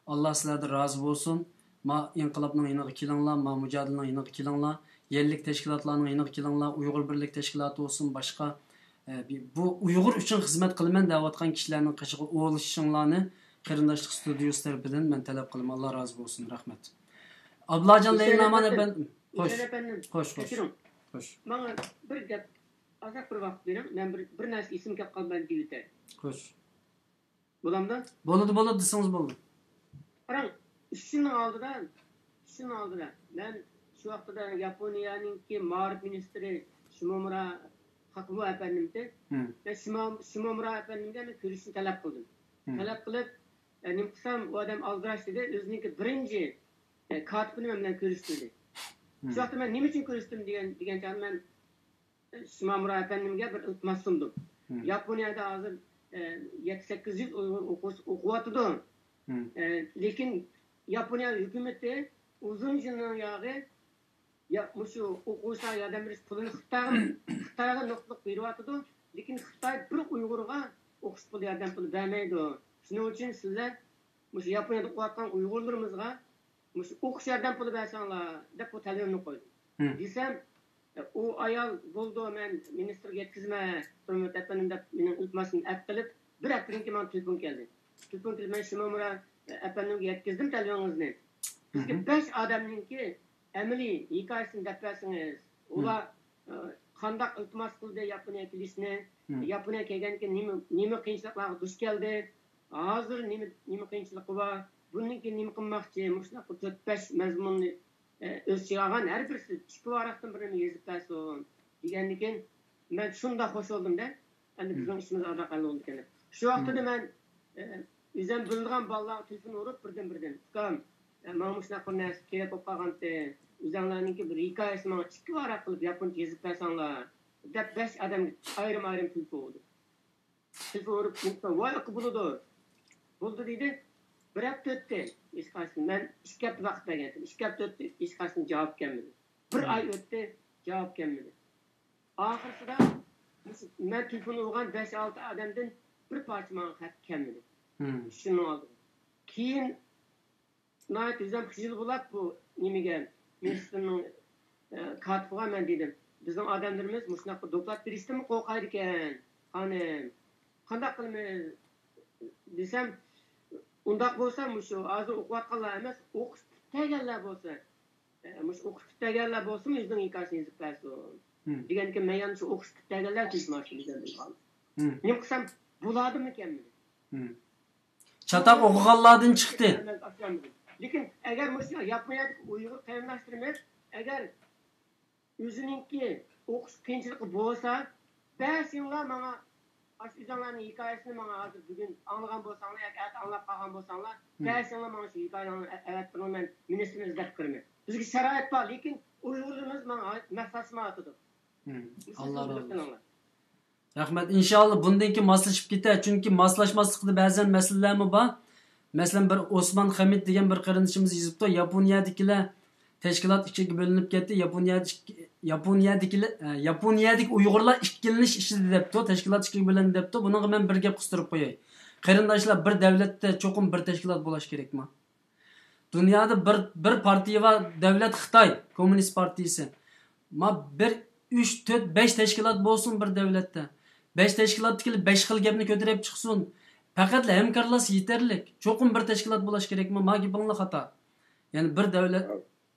ئاللا سىلەردىن رازى بولسۇن. ما ئىنقىلابنىڭ يېنىغا كېلىڭلار، ما مۇجادىلىنىڭ يېنىغا كېلىڭلار، يەرلىك تەشكىلاتلارنىڭ يېنىغا كېلىڭلار، ئۇيغۇر بىرلىك تەشكىلاتى بولسۇن، باشقا، ئە، بى-، بۇ ئۇيغۇر ئۈچۈن خىزمەت قىلىمەن دەۋاتقان كىشىلەرنىڭ قېشىغا ئولىشىشىڭلارنى قېرىنداشلىق ستۇدىيوسى تەرىپىدىن مەن تەلەپ قىلىمەن. ئاللا رازى بولسۇن. رەھمەت. ئابلاجان ھۈسەيىن لەيلىمان ئەپەندىم، ئەپەندىم. خوش. ھۈسەيىن ئەپەندىم، خوش، خوش. كەچۈرۈڭ. خوش. ماڭا بىر گەپ، ئازراق بىر ۋاقىت بېرىڭ، مەن بىر، بىر نەرسە ئېسىمگە كەپ قالدى، مەن دېيىۋېتەي. خوش. بولامدۇ؟ بولىدۇ، بولىدۇ، دېسىڭىز بولىدۇ. قاراڭ، ئۈچ يىلنىڭ ئالدىدا، ئۈچ يىلنىڭ ئالدىدا مەن شۇ ۋاقتىدا ياپونىيەنىڭكى مائارىپ مىنىستىرى شىمومۇرا خاكۇمۇ ئەپەندىمتى. مەن شىمو-، شىمومۇرا ئەپەندىمگە مەن كۆرۈشۈشنى تەلەپ قىلدىم. تەلەپ قىلىپ، ئە، نېمە قىلسام، ئۇ ئادەم ئالدىراش دېدى، ئۆزىنىڭكى بىرىنچى، ئە، كاتىپىنى مەن بىلەن كۆرۈشتۈردى. شۇ ۋاقىتتا مەن نېمە ئۈچۈن كۆرۈشتۈم دېگەن، دېگەن چاغدا مەن شىمامۇرا ئەپەندىمگە بىر ئىلتىماس سۇندۇم. ياپونىيەدە ھازىر، ئە، يەتتە سەككىز يۈز ئۇيغۇر ئوقۇش-، ئوقۇۋاتىدۇ. ئە، لېكىن ياپونىيە ھۆكۈمىتى ئۇزۇن يىلنىڭ ياغى يا-، مۇشۇ ئوقۇغۇچىلارغا ياردەم بېرىش پۇلىنى خىتايغا، خىتايغا نۇقتىلىق بېرىۋاتىدۇ. لېكىن خىتاي بىر ئۇيغۇرغا ئوقۇش پۇلى، ياردەم پۇلى بەرمەيدۇ. شۇنىڭ ئۈچۈن سىلەر مۇشۇ ياپونىيەدە ئوقۇۋاتقان ئۇيغۇرلىرىمىزغا مۇشۇ ئوقۇش ياردەم پۇلى بەرسەڭلار دەپ بۇ تەلىپىمنى قويدۇم. دېسەم، ئۇ ئايال، بولىدۇ، مەن مىنىستىرغا يەتكۈزىمەن، تۇرمۇت ئەپەندىم دەپ مېنىڭ ئىلتىماسىمنى ئەپ قىلىپ، بىر ھەپتىدىن كېيىن ماڭا تېلېفون كەلدى. تېلېفون كېلىپ، مەن شىمامۇرا ئەپەندىمگە يەتكۈزدۈم تەلىپىڭىزنى. بىزگە بەش ئادەمنىڭكى ئەمەلىي ھېكايىسىنى دەپ بەرسىڭىز، ئۇلار، ئە، قانداق ئىلتىماس قىلدى ياپونىيەگە كېلىشنى، ياپونىيەگە كەلگەندىن كېيىن نېمە، نېمە قىيىنچىلىقلارغا دۇچ كەلدى، ھازىر نېمە، نېمە قىيىنچىلىقى بار، بۇندىن كېيىن نېمە قىلماقچى، مۇشۇنداق بىر تۆت، بەش مەزمۇننى، ئە، ئۆز ئىچىگە ئالغان، ھەر بىرسى ئىككى ۋاراقتىن بىرنى يېزىپ بەرسۇن، دېگەندىن كېيىن، مەن شۇنداق خوش بولدۇمدە، ئەمدى بىزنىڭ ئىشىمىز ئازراق ھەل بولدى ئىكەن دەپ. شۇ ۋاقىتتا مەن، ئە، ئۆزۈم بىلىدىغان بالىلارغا تېلېفون ئۇرۇپ، بىردىن بىردىن، ئۇكام، ئە، ماڭا مۇشۇنداق بىر نەرسە كېرەك بولۇپ قالغانتى، ئۆزەڭلارنىڭكى بىر ھېكايىسىنى ماڭا ئىككى ۋاراق قىلىپ ياپونچە يېزىپ بەرسەڭلار، دەپ بەش ئادەمگە ئايرىم-ئايرىم تېلېفون ئۇردۇم. تېلېفون ئۇرۇپ، ۋاي ئاكا، بولىدۇ، بولدى دېدى. بىر ھەپتە ئۆتتى، ھېچقايسى. مەن ئىككى ھەپتە ۋاقىت بەرگەنتىم. ئىككى ھەپتە ئۆتتى، ھېچقايسىدىن جاۋاب كەلمىدى. بىر ئاي ئۆتتى، جاۋاب كەلمىدى. ئاخىرسىدا مەن تېلېفون ئۇرغان بەش-ئالتە ئادەمدىن بىر پارچە ماڭا خەت كەلمىدى. شۇنىڭ ئالدىدا. كېيىن ناھايىتى ئۆزۈم خىجىل بولاپ بۇ نېمىگە، مىنىستىرنىڭ، ئە، كاتىپىغا مەن دېدىم، بىزنىڭ ئادەملىرىمىز مۇشۇنداق بىر دوكلات بېرىشتىنمۇ قورقايدىكەن، خانىم. قانداق قىلىمىز؟ دېسەم، ئۇنداق بولسا مۇشۇ ھازىر ئوقۇۋاتقانلار ئەمەس، ئوقۇش پۈتتۈرگەنلەر بولسا، ئە، مۇشۇ ئوقۇش پۈتتۈرگەنلەر بولسىمۇ ئۆزىنىڭ ھېكايىسىنى يېزىپ بەرسۇن. دېگەنكىن مەن يەنە شۇ ئوقۇش پۈتتۈرگەنلەر تىزماشتىن بىلدىم. نېمە قىلسام، بۇلاردىمۇ كەلمىدى. چاتاق ئوقۇغانلاردىن چىقتى. لېكىن ئەگەر مۇشۇ ياپونىيەدىكى ئۇيغۇر قېرىنداشلىرىمىز ئەگەر ئۆزىنىڭكى ئوقۇش قىيىنچىلىقى بولسا، بەرسىڭلار ماڭا، ئاشۇ ئۆزۈڭلارنىڭ ھېكايىسىنى ماڭا ھازىر بۈگۈن ئاڭلىغان بولساڭلار ياكى ئەتە ئاڭلاپ قالغان بولساڭلار، بەرسىڭلار ماڭا شۇ ھېكايىلەرنى ئەۋەتتۈرۈڭ، مەن مىنىستىرنى ئىزدەپ كىرىمەن. بىزگە شارائىت بار، لېكىن ئۇيغۇرلىرىمىز ماڭا ماسلاشمايۋاتىدۇ. ئاللا رازى بولسۇن. رەھمەت. ئىنشائاللا بۇندىن كېيىن ماسلىشىپ كېتە. چۈنكى ماسلاشماسلىقتا بەزەن مەسىلىلەرمۇ بار. مەسىلەن، بىر ئوسمان خەمىت دېگەن بىر قېرىندىشىمىز يېزىپتۇ. ياپونىيەدىكىلەر تەشكىلات ئىككىگە بۆلۈنۈپ كەتتى. ياپونىيەدىكى، ياپونىيەدىكىلەر، ئە، ياپونىيەدىكى ئۇيغۇرلار ئىككىلىنىش ئىچىدە دەپتۇ. تەشكىلات ئىككىگە بۆلۈندى دەپتۇ. بۇنىڭغا مەن بىر گەپ قىستۇرۇپ قوياي. قېرىنداشلار، بىر دەۋلەتتە چوقۇم بىر تەشكىلات بولۇش كېرەكما؟ دۇنيادا بىر، بىر پارتىيە بار، دەۋلەت خىتاي كوممۇنىست پارتىيىسى. ما بىر، ئۈچ، تۆت، بەش تەشكىلات بولسۇن بىر دەۋلەتتە. بەش تەشكىلاتتىكىلەر بەش خىل گەپنى كۆتۈرۈپ چىقسۇن. پەقەتلا ھەمكارلاشسا يېتەرلىك. چوقۇم بىر تەشكىلات بولۇش كېرەكمۇ؟ ما گېپىڭلار خاتا. يەنى بىر دەۋلەت،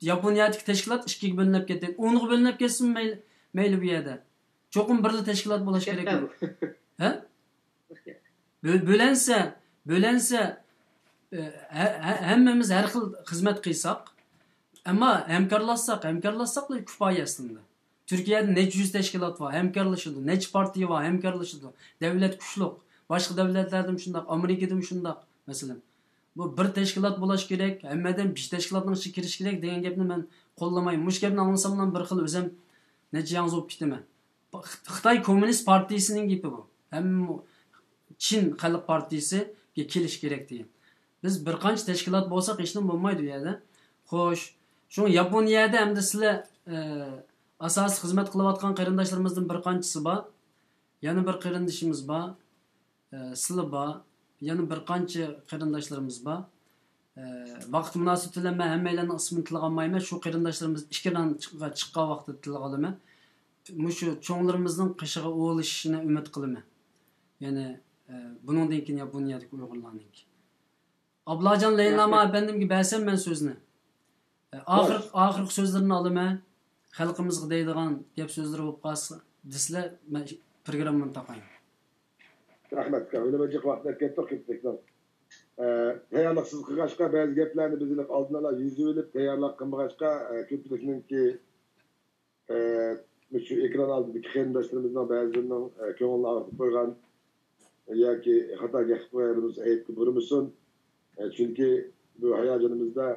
ياپونىيەدىكى تەشكىلات ئىككىگە بۆلۈنۈپ كەتتى. ئونغا بۆلۈنۈپ كەتسۇن مەيلى، مەيلى بۇ يەردە. چوقۇم بىرلا تەشكىلات بولۇش كېرەكمۇ؟ ھە؟ بۆ-، بۆلەنسە، بۆلەنسە، ئە، ھە-، ھە-، ھەممىمىز ھەر خىل خىزمەت قىلساق، ئەمما ھەمكارلاشساق، ھەمكارلاشساقلا كۇپايە ئەسلىدە. تۈركىيەدە نەچچە يۈز تەشكىلات بار، ھەمكارلىشىدۇ، نەچچە پارتىيە بار، ھەمكارلىشىدۇ. دەۋلەت كۈچلۈك. باشقا دەۋلەتلەردىمۇ شۇنداق، ئامېرىكىدىمۇ شۇنداق، مەسىلەن. بۇ بىر تەشكىلات بولۇش كېرەك، ھەممە ئادەم بىر تەشكىلاتنىڭ ئىچىگە كىرىش كېرەك دېگەن گەپنى مەن قوللىمايمەن. مۇشۇ گەپنى ئاڭلىساملا بىر خىل ئۆزۈم نەچچە ياڭزا بولۇپ كېتىمەن. خىتاي كوممۇنىست پارتىيىسىنىڭ گېپى بۇ. ھەممە چىن خەلق پارتىيىسىگە كېلىش كېرەك دېگەن. بىز بىر قانچە تەشكىلات بولساق ھېچنېمە بولمايدۇ ئۇ يەردە. خوش، شۇڭا ياپونىيەدە ئەمدى سىلەر، ئە، ئاساسىي خىزمەت قىلىۋاتقان قېرىنداشلىرىمىزدىن بىر قانچىسى بار. يەنە بىر قېرىندىشىمىز بار. ئە، سىلى بار. يەنە بىر قانچە قېرىنداشلىرىمىز بار. ئە، ۋاقىت مۇناسىۋىتى بىلەن مەن ھەممەيلەننىڭ ئىسمىنى تىلغا ئالمايمەن. شۇ قېرىنداشلىرىمىز ئېكرانغا چىققان ۋاقىتتا تىلغا ئالىمەن. مۇشۇ چوڭلىرىمىزنىڭ قېشىغا ئولىشىشىنى ئۈمىد قىلىمەن. يەنى، ئە، بۇنىڭدىن كېيىن ياپونىيەدىكى ئۇيغۇرلارنىڭكى. ئابلاجان لەيلىما ئەپەندىمگە بەرسەم مەن سۆزنى. ئە، ئاخىر-، ئاخىرقى سۆزلىرىنى ئالىمەن. خەلقىمىزغا دەيدىغان گەپ سۆزلىرى بولۇپ قالسا دېسىلە، مەن پروگراممىنى تاقايمەن. رەھمەت، ئۇكام. ھېلى بىر جىق ۋاقىت ئەپ كەتتۇق كۆپچىلىكنىڭ. ئە، تەييارلىقسىز قىلغاچقا، بەزى گەپلەرنى بىز ئېنىق ئالدىن ئالا يېزىۋېلىپ تەييارلىق قىلمىغاچقا، ئە، كۆپچىلىكنىڭكى، ئە، مۇشۇ ئېكران ئالدىدىكى قېرىنداشلىرىمىزنىڭ بەزىلىرىنىڭ، ئە، كۆڭلىنى ئاغرىتىپ قويغان ياكى خاتا گەپ قىلىپ قويغىنىمىز ئەيىبكە بۇرىمىسۇن. ئە، چۈنكى بۇ ھاياجىنىمىزدا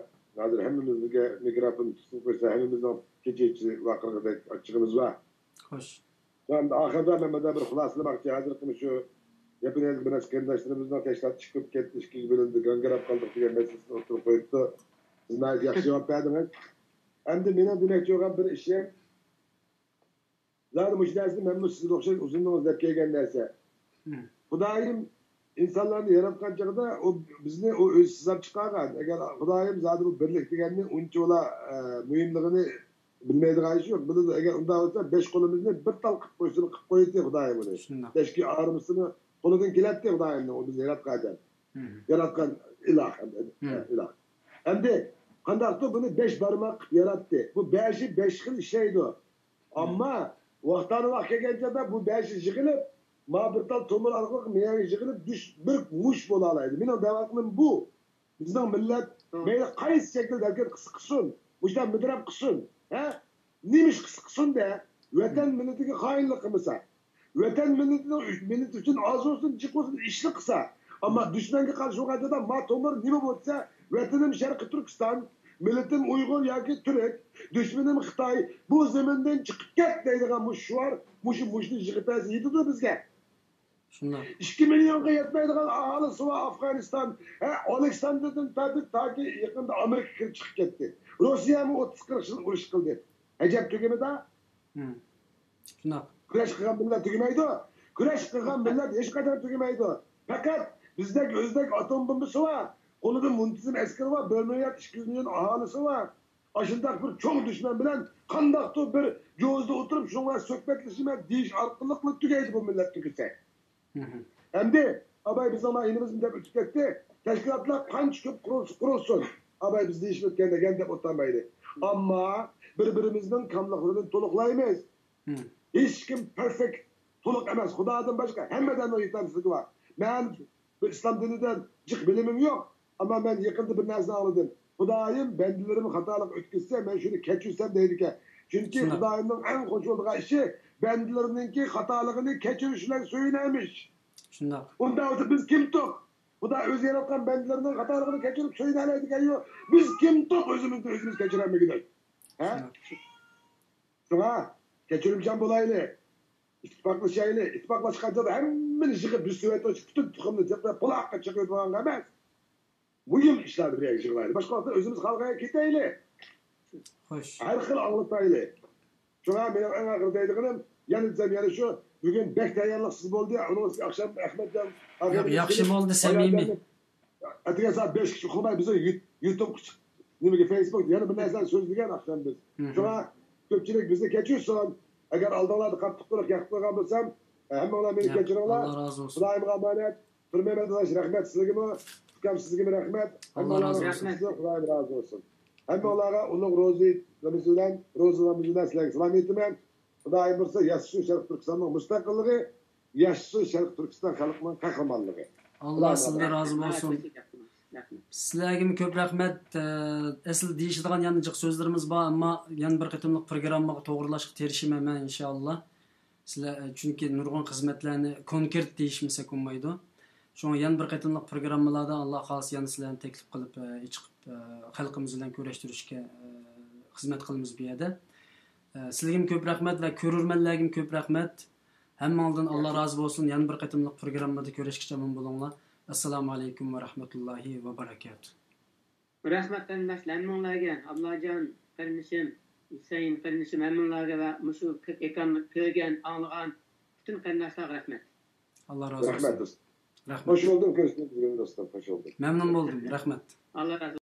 ھازىر ھەممىمىزگە مىكروفون تۇتۇپ قويسا، ھەممىمىزنىڭ كېچە-كېچە ۋارقىرىغۇدەك ئاچچىقىمىز بار. خوش. ئەمدى ئاخىردا مەن مۇنداق بىر خۇلاسىلىماقچى. ھازىرقى مۇشۇ ياپونىيەدىكى بىر نەچچە قېرىنداشلىرىمىزنىڭ تەشكىلات ئىككىگە بۆلۈندى، گاڭگىراپ قالدۇق دېگەن مەسىلىسىنى ئوتتۇرىغا قويۇپتۇ. سىز ناھايىتى ياخشى جاۋاب بەردىڭىز. ئەمدى مېنىڭ دېمەكچى بولغان بىر ئىشىم، زادى مۇشۇ نەرسىنى مەنمۇ سىزگە ئوخشاش ئۇزۇندىن ئىزدەپ كەلگەن نەرسە. خۇدايىم ئىنسانلارنى ياراتقان چېغىدا ئۇ بىزنى ئۇ ئۆزى سىزاپ چىقارغان. ئەگەر خۇدايىم زادى بۇ بىرلىك دېگەننى ئۇنچىۋالا، ئە، مۇھىملىقىنى بىلمەيدىغان ئىش يوق. بىلىدۇ، ئەگەر ئۇنداق بولسا بەش قولىمىزنى بىر تال قىلىپ قويسىمۇ قىلىپ قوياتتى خۇدايىم ئۇنى. شۇنداق. بەشكە ئايرىمىسىمۇ قولىدىن كېلەتتى خۇدايىمنىڭ، ئۇ بىزنى ياراتقان ئادەم. ياراتقان ئىلاھ، ئىلاھ. ئەمدى قانداقتۇر بۇنى بەش بارماق قىلىپ ياراتتى. بۇ بەشى بەش خىل ئىشلەيدۇ. ئەمما ۋاقتانى ۋاق كەلگەن چاغدا بۇ بەشى يىغىلىپ، ما بىر تال تومۇر ئارقىلىق مېڭىگە يىغىلىپ، دۈش بىر مۇش بولالايدۇ. مېنىڭ دەۋاتقىنىم بۇ. بىزنىڭ مىللەت مەيلى قايسى شەكىلدە ھەرىكەت قىلسا قىلسۇن، مۇشۇنداق مىدىرلاپ قىلسۇن، ھە؟ نېمە ئىش قىلسا قىلسۇن دە، ۋەتەن مىللىتىگە خائىنلىق قىلمىسا، ۋەتەن مىللىتىنىڭ، مىللىت ئۈچۈن ئاز بولسۇن، جىق بولسۇن ئىشلىق قىلسا، ئەمما دۈشمەنگە قارشى بولغان چاغدا ما تومۇر نېمە بولسا، ۋەتىنىم شەرقىي تۈركىستان، مىللىتىم ئۇيغۇر ياكى تۈرك، دۈشمىنىم خىتاي، بۇ زېمىندىن چىقىپ كەت دەيدىغان مۇشۇ شوئار، مۇشۇ مۇشۇنى يىغىپ بەرسە يېتىدۇ بىزگە. شۇنداق. ئىككى مىليونغا يەتمەيدىغان ئاھالىسى بار ئافغانىستان. ھە، ئالېكساندىردىن تارتىپ تاكى يېقىندا ئامېرىكا كىرىپ چىقىپ كەتتى. روسىيەمۇ ئوتتۇز قىرىق يىل ئۇرۇش قىلدى. ئەجەب تۈگىمىدى؟ شۇنداق. كۈرەش قىلغان مىللەت تۈگىمەيدۇ. كۈرەش قىلغان مىللەت ھېچقاچان تۈگىمەيدۇ. پەقەت بىزدەك ئۆزىدەك ئاتوم بومبىسى بار، قولىدا مۇنتىزىم ئەسكىرى بار، بىر مىليارد ئىككى يۈز مىليون ئاھالىسى بار. ئاشۇنداق بىر چوڭ دۈشمەن بىلەن قانداقتۇر بىر جوزىدا ئولتۇرۇپ شۇنىڭغا سۆھبەتلىشىمەن دېيىش ئارقىلىقلا تۈگەيدۇ بۇ مىللەت تۈگىسە. ئەمدى ئاباي بىزنىڭ ماھىنىمىزمۇ دەپ ئۆتۈپ كەتتى. تەشكىلاتلار قانچە كۆپ قۇرۇلسا قۇرۇلسۇن، ئاباي بىز دېيىشىپ ئۆتكەن دېگەن دەپ ئولتۇرمايلى. ئەمما بىر بىرىمىزنىڭ كاملىقلىرىنى تولۇقلايمىز. ھېچكىم پېرفېكت، تولۇق ئەمەس. خۇدادىن باشقا ھەممە ئادەمنىڭ يېتەرسىزلىكى بار. مەن بۇ ئىسلام دىنىدىن جىق بىلىمىم يوق. ئەمما مەن يېقىندا بىر نەرسىنى ئاڭلىدىم. خۇدايىم بەندىلىرىم خاتالىق ئۆتكۈزسە، مەن شۇنى كەچۈرسەم دەيدىكەن. چۈنكى خۇدايىمنىڭ ئەڭ خوش بولىدىغان ئىشى بەندىلىرىنىڭكى خاتالىقىنى كەچۈرۈش بىلەن سۆيۈنەرمىش. شۇنداق. ئۇنداق بولسا بىز كىمتۇق؟ خۇدا ئۆزى ياراتقان بەندىلىرىنىڭ خاتالىقىنى كەچۈرۈپ سۆيۈنەلەيدىكەن يوق. بىز كىمتۇق ئۆزىمىزنى ئۆزىمىز كەچۈرەلمىگۈدەك؟ ھە؟ شۇڭا كەچۈرۈمچان بولايلى. ئىتتىپاقلىشايلى. ئىتتىپاقلاشقان چاغدا ھەممىنى يىغىپ بىر سۆۋەت ئوچۇپ پۈتۈن تۇخۇمنى جىقلاپ قۇلاققا چېقىۋېتىدىغانغا ئەمەس. مۇھىم ئىشلارنى بىر يەرگە يىغىلايلى. باشقا ۋاقىتتا ئۆزىمىز خالىغان يەرگە كېتەيلى. خوش. ھەر خىل ئاڭلىتايلى. شۇڭا مېنىڭ ئەڭ ئاخىرىدا دەيدىغىنىم، يەنە دېسەم، يەنە شۇ، بۈگۈن بەك تەييارلىقسىز بولدى. ئۇنىڭ ئۈستىگە ئاخشام ئەخمەتجان ياق، ياخشى بولدى، سەمىمىي. ئەتىگەن سائەت بەشكىچە ئۇخلىماي بىز يۇ-، يۇتۇب نېمىگە، فېيسبۇك يەنە بىر نەرسىلەرنى سۆزلىگەن ئاخشام بىز. شۇڭا كۆپچىلىك بىزنى كەچۈرسۇن. ئەگەر ئالدىڭلاردا قاتتىق تۇرۇپ ياق قىلغان بولسام، ھەممىڭلار مېنى كەچۈرۈڭلار. ئاللا رازى بولسۇن. خۇدايىمغا ئامانەت. پىرمەمەت ئاداش، رەھمەت سىزگىمۇ. ئۇكام، سىزگىمۇ رەھمەت. ھەممىڭلارنىڭ رازى بولسۇن. خۇدايىم رازى بولسۇن. ھەممىڭلارغا ئۇلۇغ روزى رامىزان بىلەن، روزا رامىزان بىلەن سىلەرگە سالام ئېيتىمەن. خۇدايىم بۇيرۇسا، ياشىسۇن شەرقىي تۈركىستاننىڭ مۇستەقىللىقى، ياشىسۇن شەرقىي تۈركىستان خەلقىنىڭ قەھرىمانلىقى. ئاللا سىزدىن رازى بولسۇن. سىلەرگىمۇ كۆپ رەھمەت. ئە، ئەسلى دېيىشىدىغان يەنە جىق سۆزلىرىمىز بار، ئەمما يەنە بىر قېتىملىق پروگراممىغا توغرىلاشقا تىرىشىمەن مەن، ئىنشائاللا. سىلەر، ئە، چۈنكى نۇرغۇن خىزمەتلەرنى كونكرېت دېيىشمىسەك بولمايدۇ. شۇڭا يەنە بىر قېتىملىق پروگراممىلاردا، ئاللا خالىسا، يەنە سىلەرنى تەكلىپ قىلىپ، ئە، چىقىپ، ئە، خەلقىمىز بىلەن كۆرۈشتۈرۈشكە، ئە، خىزمەت قىلىمىز بۇ يەردە. ئە، سىلىگىمۇ كۆپ رەھمەت ۋە كۆرۈرمەنلەرگىمۇ كۆپ رەھمەت. ھەممىڭلاردىن ئاللا رازى بولسۇن. يەنە بىر قېتىملىق پروگراممىدا كۆرۈشكىچە ئامان بولۇڭلار. ئەسسالامۇ ئەلەيكۇم ۋە رەھمەتۇللاھى ۋە بەرەكاتۇھ. رەھمەت قېرىنداشلار ھەممىڭلارگە، ئابلاجان قېرىندىشىم، ھۈسەيىن قېرىندىشىم، ھەممىڭلارگە ۋە مۇشۇ ئېكراننى كۆرگەن، ئاڭلىغان پۈتۈن قېرىنداشلارغا رەھمەت. ئاللا رازى بولسۇن. رەھمەت دوستۇم. رەھمەت. خوش بولدۇم كۆرۈشكىنىڭىزگە دوستۇم، خوش بولدۇم. مەمنۇن بولدۇم، رەھمەت. ئاللا رازى